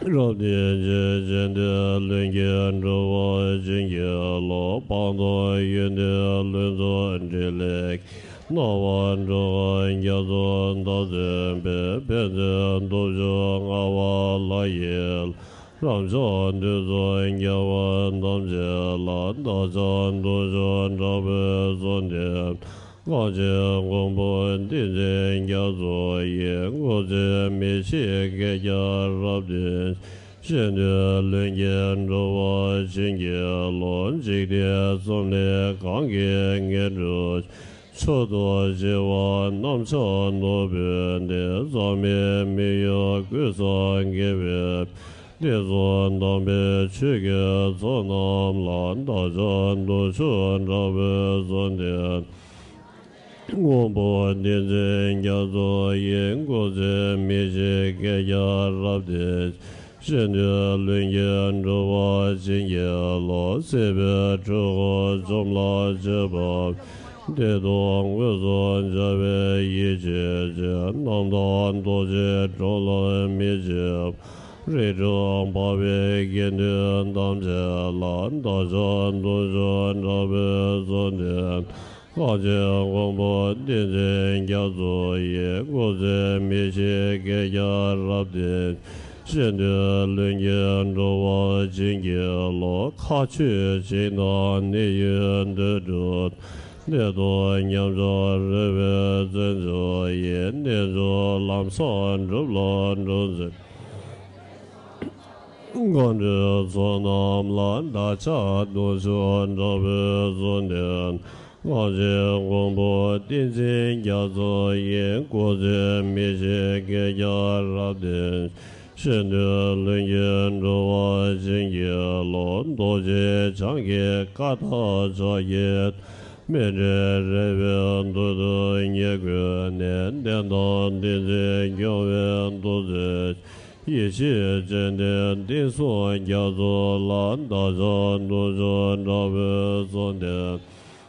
རབ་བརྟན་ཅིང་། གཞན་དོན་ལྷུན་གྱིས་འགྲུབ་པར་བྱིན་གྱིས་རློབས། སྤངས་རྟོགས་ཡོན་ཏན་ལྷུན་རྫོགས་ཕྲིན་ལས་ཀྱིས། སྣང་བ་འགྲོ་བ་རྒྱ་མཚོ་བདག་མཚོན་པའི། ཕན་ཚུན་སྟོབས་བཅུ་མངའ་བ་ལྷ་ཡི་ལྷ། རབ་འབྱམས་འདུས་གསུམ་རྒྱལ་བ་ཐམས་ཅད་ལ། བདག་ཅག་དུས་མཆོག་དྲག་པོས་གསོལ་འདེབས། གངས་ཅན་མགོན་པོ་ཏིང་འཛིན་རྒྱ་མཚོ་ཡི། སྐུ་ཚེ་མི་ཤིགས་བསྐལ་བརྒྱར་རབ་བརྟན། གཞན་དོན་ལྷུན་གྱིས་འགྲུབ་པར་བྱིན་གྱིས་རློབས། འཇིག་རྟེན་གསུམ་ལས་གང་གིས་ངེས་འགྲུབ་ཅིང་། མཆོག་ཏུ་བཞེད་པ་རྣམ་གཞག་ནོར་བུའི་གདན། ཟག་མེད་མི་གཡོ་ཀུན་བཟང་དགེ་བའི་བསྟན། དེ་གསུམ་དམ་པའི་ཆོས་ཀྱི་ཚོགས་རྣམས་ལ། བདག་ཅག་དུས་མཆོག་དྲག་པོས་གསོལ་འདེབས། མགོན་པོ་ཏིང་འཛིན་རྒྱ་མཚོ་ཡི། སྐུ་ཚེ་མི་ཤིགས་བསྐལ་བརྒྱར་རབ་བརྟན། གཞན་དོན་ལྷུན་གྱིས་འགྲུབ་པར་བྱིན་གྱིས་རློབས། སྲིད་པའི་འཁྲུལ་འཁོར་འཇོམས་ལ་བྱེད་པ། བདེ་སྟོང་མངོན་སུམ་མཇལ་བའི་ཡིད་ཆེས་ཀྱིས། རྣམ་དག་རྡོ་རྗེ་གྲོལ་ལ་མི་བྱེད་པ། རིགས་དྲུག་འཕགས་པའི་དགེ་འདུན་ཐམས་ཅད་ལ། བདག་ཅག་དུས་མཆོག་དྲག་པོས་གསོལ་འདེབས། གངས་ཅན་མགོན་པོ་ཏིང་འཛིན་རྒྱ་མཚོ་ཡི། སྐུ་ཚེ་མི་ཤིགས་བསྐལ་བརྒྱར་རབ་བརྟན། གཞན་དོན་ལྷུན་གྱིས་འགྲུབ་པར་བྱིན་གྱིས་རློབས། མཁའ་སྤྱོད་འཇིག་དང་གནས་ཡུལ་འདུས་གྲུབ། བདེ་སྟོང་མཉམ་བཞག་རོལ་པའི་བརྩོན་འགྲུས་ཡིས། རྣལ་འབྱོར་ལམ་བཟང་སྒྲུབ་ལ་འགྲོ་འཛིན། སྒོམ་ཆེན་ཚོགས་རྣམས་ལ། བདག་ཅག་དུས་མཆོག་དྲག་པོས་གསོལ་འདེབས། གངས་ཅན་མགོན་པོ་ཏིང་འཛིན་རྒྱ་མཚོ་ཡི། སྐུ་ཚེ་མི་ཤིགས་བསྐལ་བརྒྱར་རབ་བརྟན། གཞན་དོན་ལྷུན་གྱིས་འགྲུབ་པར་བྱིན་གྱིས་རློབས། རྡོ་རྗེ་འཆང་གི་བཀའ་དང་ཕྱག་རྒྱའི་མཎྜལ་རས་པའི་མདུན་དུ་ཉེ་བསྐུལ་ནས། བསྟན་དང་ཏིང་འཛིན་སྐྱོང་བའི་ཐུགས་བརྩེ། ཡེ་ཤེས་སྤྱན་ལྡན་བསྟན་སྲུང་རྒྱ་མཚོ་ལ། བདག་ཅག་དུས་མཆོག་དྲག་པོས་གསོལ་འདེབས།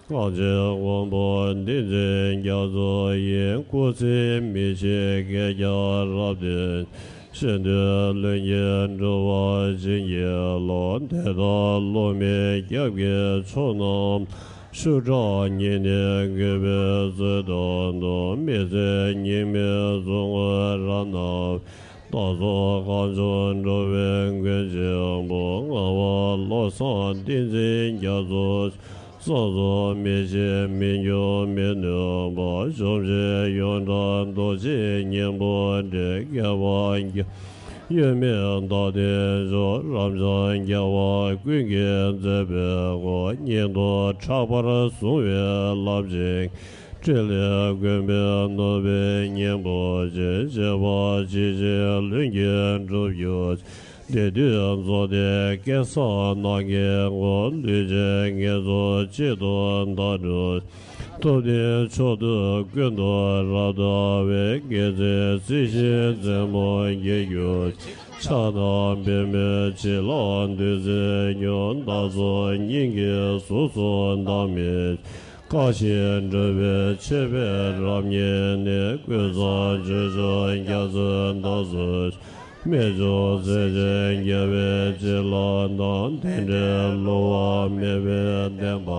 གངས་ཅན་མགོན་པོ་ཏིང་འཛིན་རྒྱ་མཚོ་ཡི། སྐུ་ཚེ་མི་ཤིགས་བསྐལ་བརྒྱར་རབ་བརྟན། གཞན་དོན་ལྷུན་གྱིས་འགྲུབ་པར་བྱིན་གྱིས་རློབས། དད་དང་བསླུ་མེད་སྐྱབས་ཀྱི་མཆོག་རྣམས། ཤུགས་དྲག་ཉེ་གནས་གུས་པས་གསོལ་དོན་དུ། མི་ཟད་ཉི་མའི་གཟུགས་བརྙན་རབ་སྣང་བའི། བདག་སོགས་གང་བྱུང་འགྲོ་བའི་མགོན་ཆེན་པོ། ངག་དབང་བློ་བཟང་ཏིང་འཛིན་རྒྱ་མཚོ། སངས་རྒྱས་མི་ཤེས་མི་འགྱུར་མི་ནུས་པ། གཞོམ་བྱེད་ཡོངས་གྲགས་རྡོ་རྗེ་སྙིང་པོ་འདི། རྒྱལ་བ་ཀུན་ཡོད་མེད་བདག་ལྟའི་མཆོག་རབ་འབྱམས་རྒྱལ་བ་ཀུན་གྱི་མཛད་པའི་སྒོ། སྙིང་ཐིག་ཕྲག་པར་བཟུང་བའི་རླབས་ཆེན། ཕྲིན་ལས་མགོན་པོའི་ནུས་པའི་སྙིང་པོ་ཆེ། བྱེད་པ་ཇི་བཞིན་ལྷུན་གྱིས་འགྲུབ་གྱུར་ཅིག་དེ་དུས་རྫོགས་ལྡན་སྐལ་བཟང་ནམ་མཁའི་མགོན། ལུས་ཅན་ངེད་ཚོ་གཅིག་ཏུ་བདག་སྒྲུབ། ཐུབ་བསྟན་མཆོག་ཏུ་ཀུན་ཏུ་རབ་དར་བའི། དགེ་མཚན་རྩི་ཤིང་རྩེ་མོ་རྒྱས་གྱུར་ཅིག་ཕྱག་དང་པདྨོའི་བྱིན་རླབས་བདུད་རྩིའི་རྒྱུན། བདག་ཚོ་སྙིང་གི་གཟུགས་སུ་འདག་མི་བཀའ་བཞིན་སྒྲུབ་པའི་མཆོད་པའི་རབ་བརྙེས་ནས། ཀུན་བཟང་སྤྱོད་མཆོག་རྒྱ་མཚོའི་འདབ་སུ། རྨད་བྱུང་སྲས་ཆེན་རྒྱལ་བའི་བྱིན་རླབས་དང་། རྟེན་འབྲེལ་བསླུ་བ་མེད་པའི་བདེན་པ།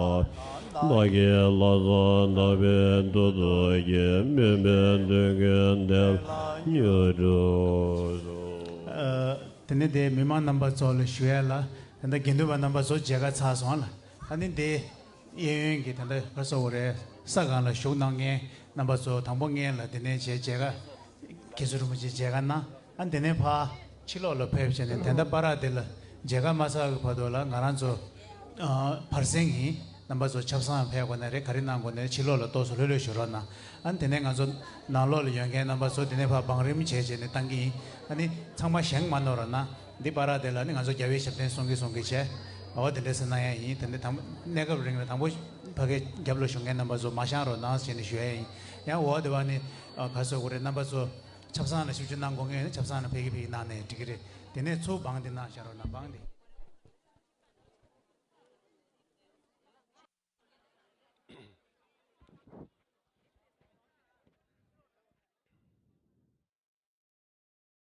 བདག་གི་ལྷག་བསམ་དག་པའི་མཐུ་སྟོབས་ཀྱིས། མུན་པའི་མདུན་ཀུན་བདེ་བླག་མྱུར་འགྲུབ་ཤོག་ཨ། དེ་ནས་དེ་མི་མང་རྣམ་པ་ཚོ་ལ་ཞུ་ཡ་ལ། ད་ལྟ་དགེ་འདུན་པ་རྣམ་པ་ཚོ་མཇལ་ཁ་ཚར་སོང་ལ། ཨ་ནི་དེ། གཡས་གཡོན་གྱི་ད་ལྟ་ག་སོ་བོ་རེད། ས་སྒང་ལ་བཞུགས་གནང་མཁན་རྣམ་པ་ཚོ་དང་པོ་སྔོན་ལ་དེ་ནས་མཇལ་མཇལ་ཁ། མཁན་ཟུར་རིན་པོ་ཆེ་མཇལ་ཁ་གནང་། ཨ་དེ་ནས་ཕར་ཕྱི་ལོགས་ལ་ཕེབས་བྱས་ནས་ད་ལྟ་པ་ར་དེ་ལ་མཇལ་ཁ་མ་ཚར་གི་བར་དུ་ལ་ང་རང་ཚོ་ཨ་བར་གསེང་ཡིན། རྣམ་པ་ཚོ་ཆབ་གསང་ཕེབས་དགོས་ན་རེད། ག་རེ་གནང་དགོས་ན་རེད། ཕྱི་ལོགས་ལ་ཏོག་ཙམ་ལྷོད་ལྷོད་བཞུགས་རོགས་གནང་། ཨ་དེ་ནས་ང་ཚོ་ནང་ལོགས་ལ་ཡོད་མཁན་རྣམ་པ་ཚོ་དེ་ནས་ཕར་བང་རིམ་བྱས་བྱས་ནས་བཏང་གི་ཡིན། ཨ་ནི་ཚང་མ་བཞེངས་མ་གནང་རོགས་གནང་། འདི་པ་ར་དེ་ལ་ནི་ང་ཚོ་རྒྱལ་བའི་ཞབས་བརྟན་གསུང་གི་གསུང་གི་བྱས། འོ་དེ་འདྲ་ཟེར་གནང་ཡ་ཡིན། དེ་འདྲ་དང་གནས་སྐབས་རིང་ལ་དང་པོ་ཕ་གི་རྒྱབ་ལ་བཞུགས་མཁན་རྣམ་པ་ཚོ་མ་བཞེངས་རོགས་གནང་ཟེར་ནས་ཞུ་ཡ་ཡིན། ཡང་འོ་དེ་བ་ནི་ཨ་ག་ཟེར་དགོས་རེད། རྣམ་པ་ཚོ་ཆབ་གསང་ལ་ཞིབ་འཇུག་གནང་དགོས་མཁན་ཡོད་ན་ཆབ་གསང་ལ་ཕ་གི་ཕ་གི་གནང་ནས་འགྲིག་གི་རེད། དེ་ནས་ཚུར་བང་དེ་གནང་བཞག་རོགས་གནང་། བང་དེ།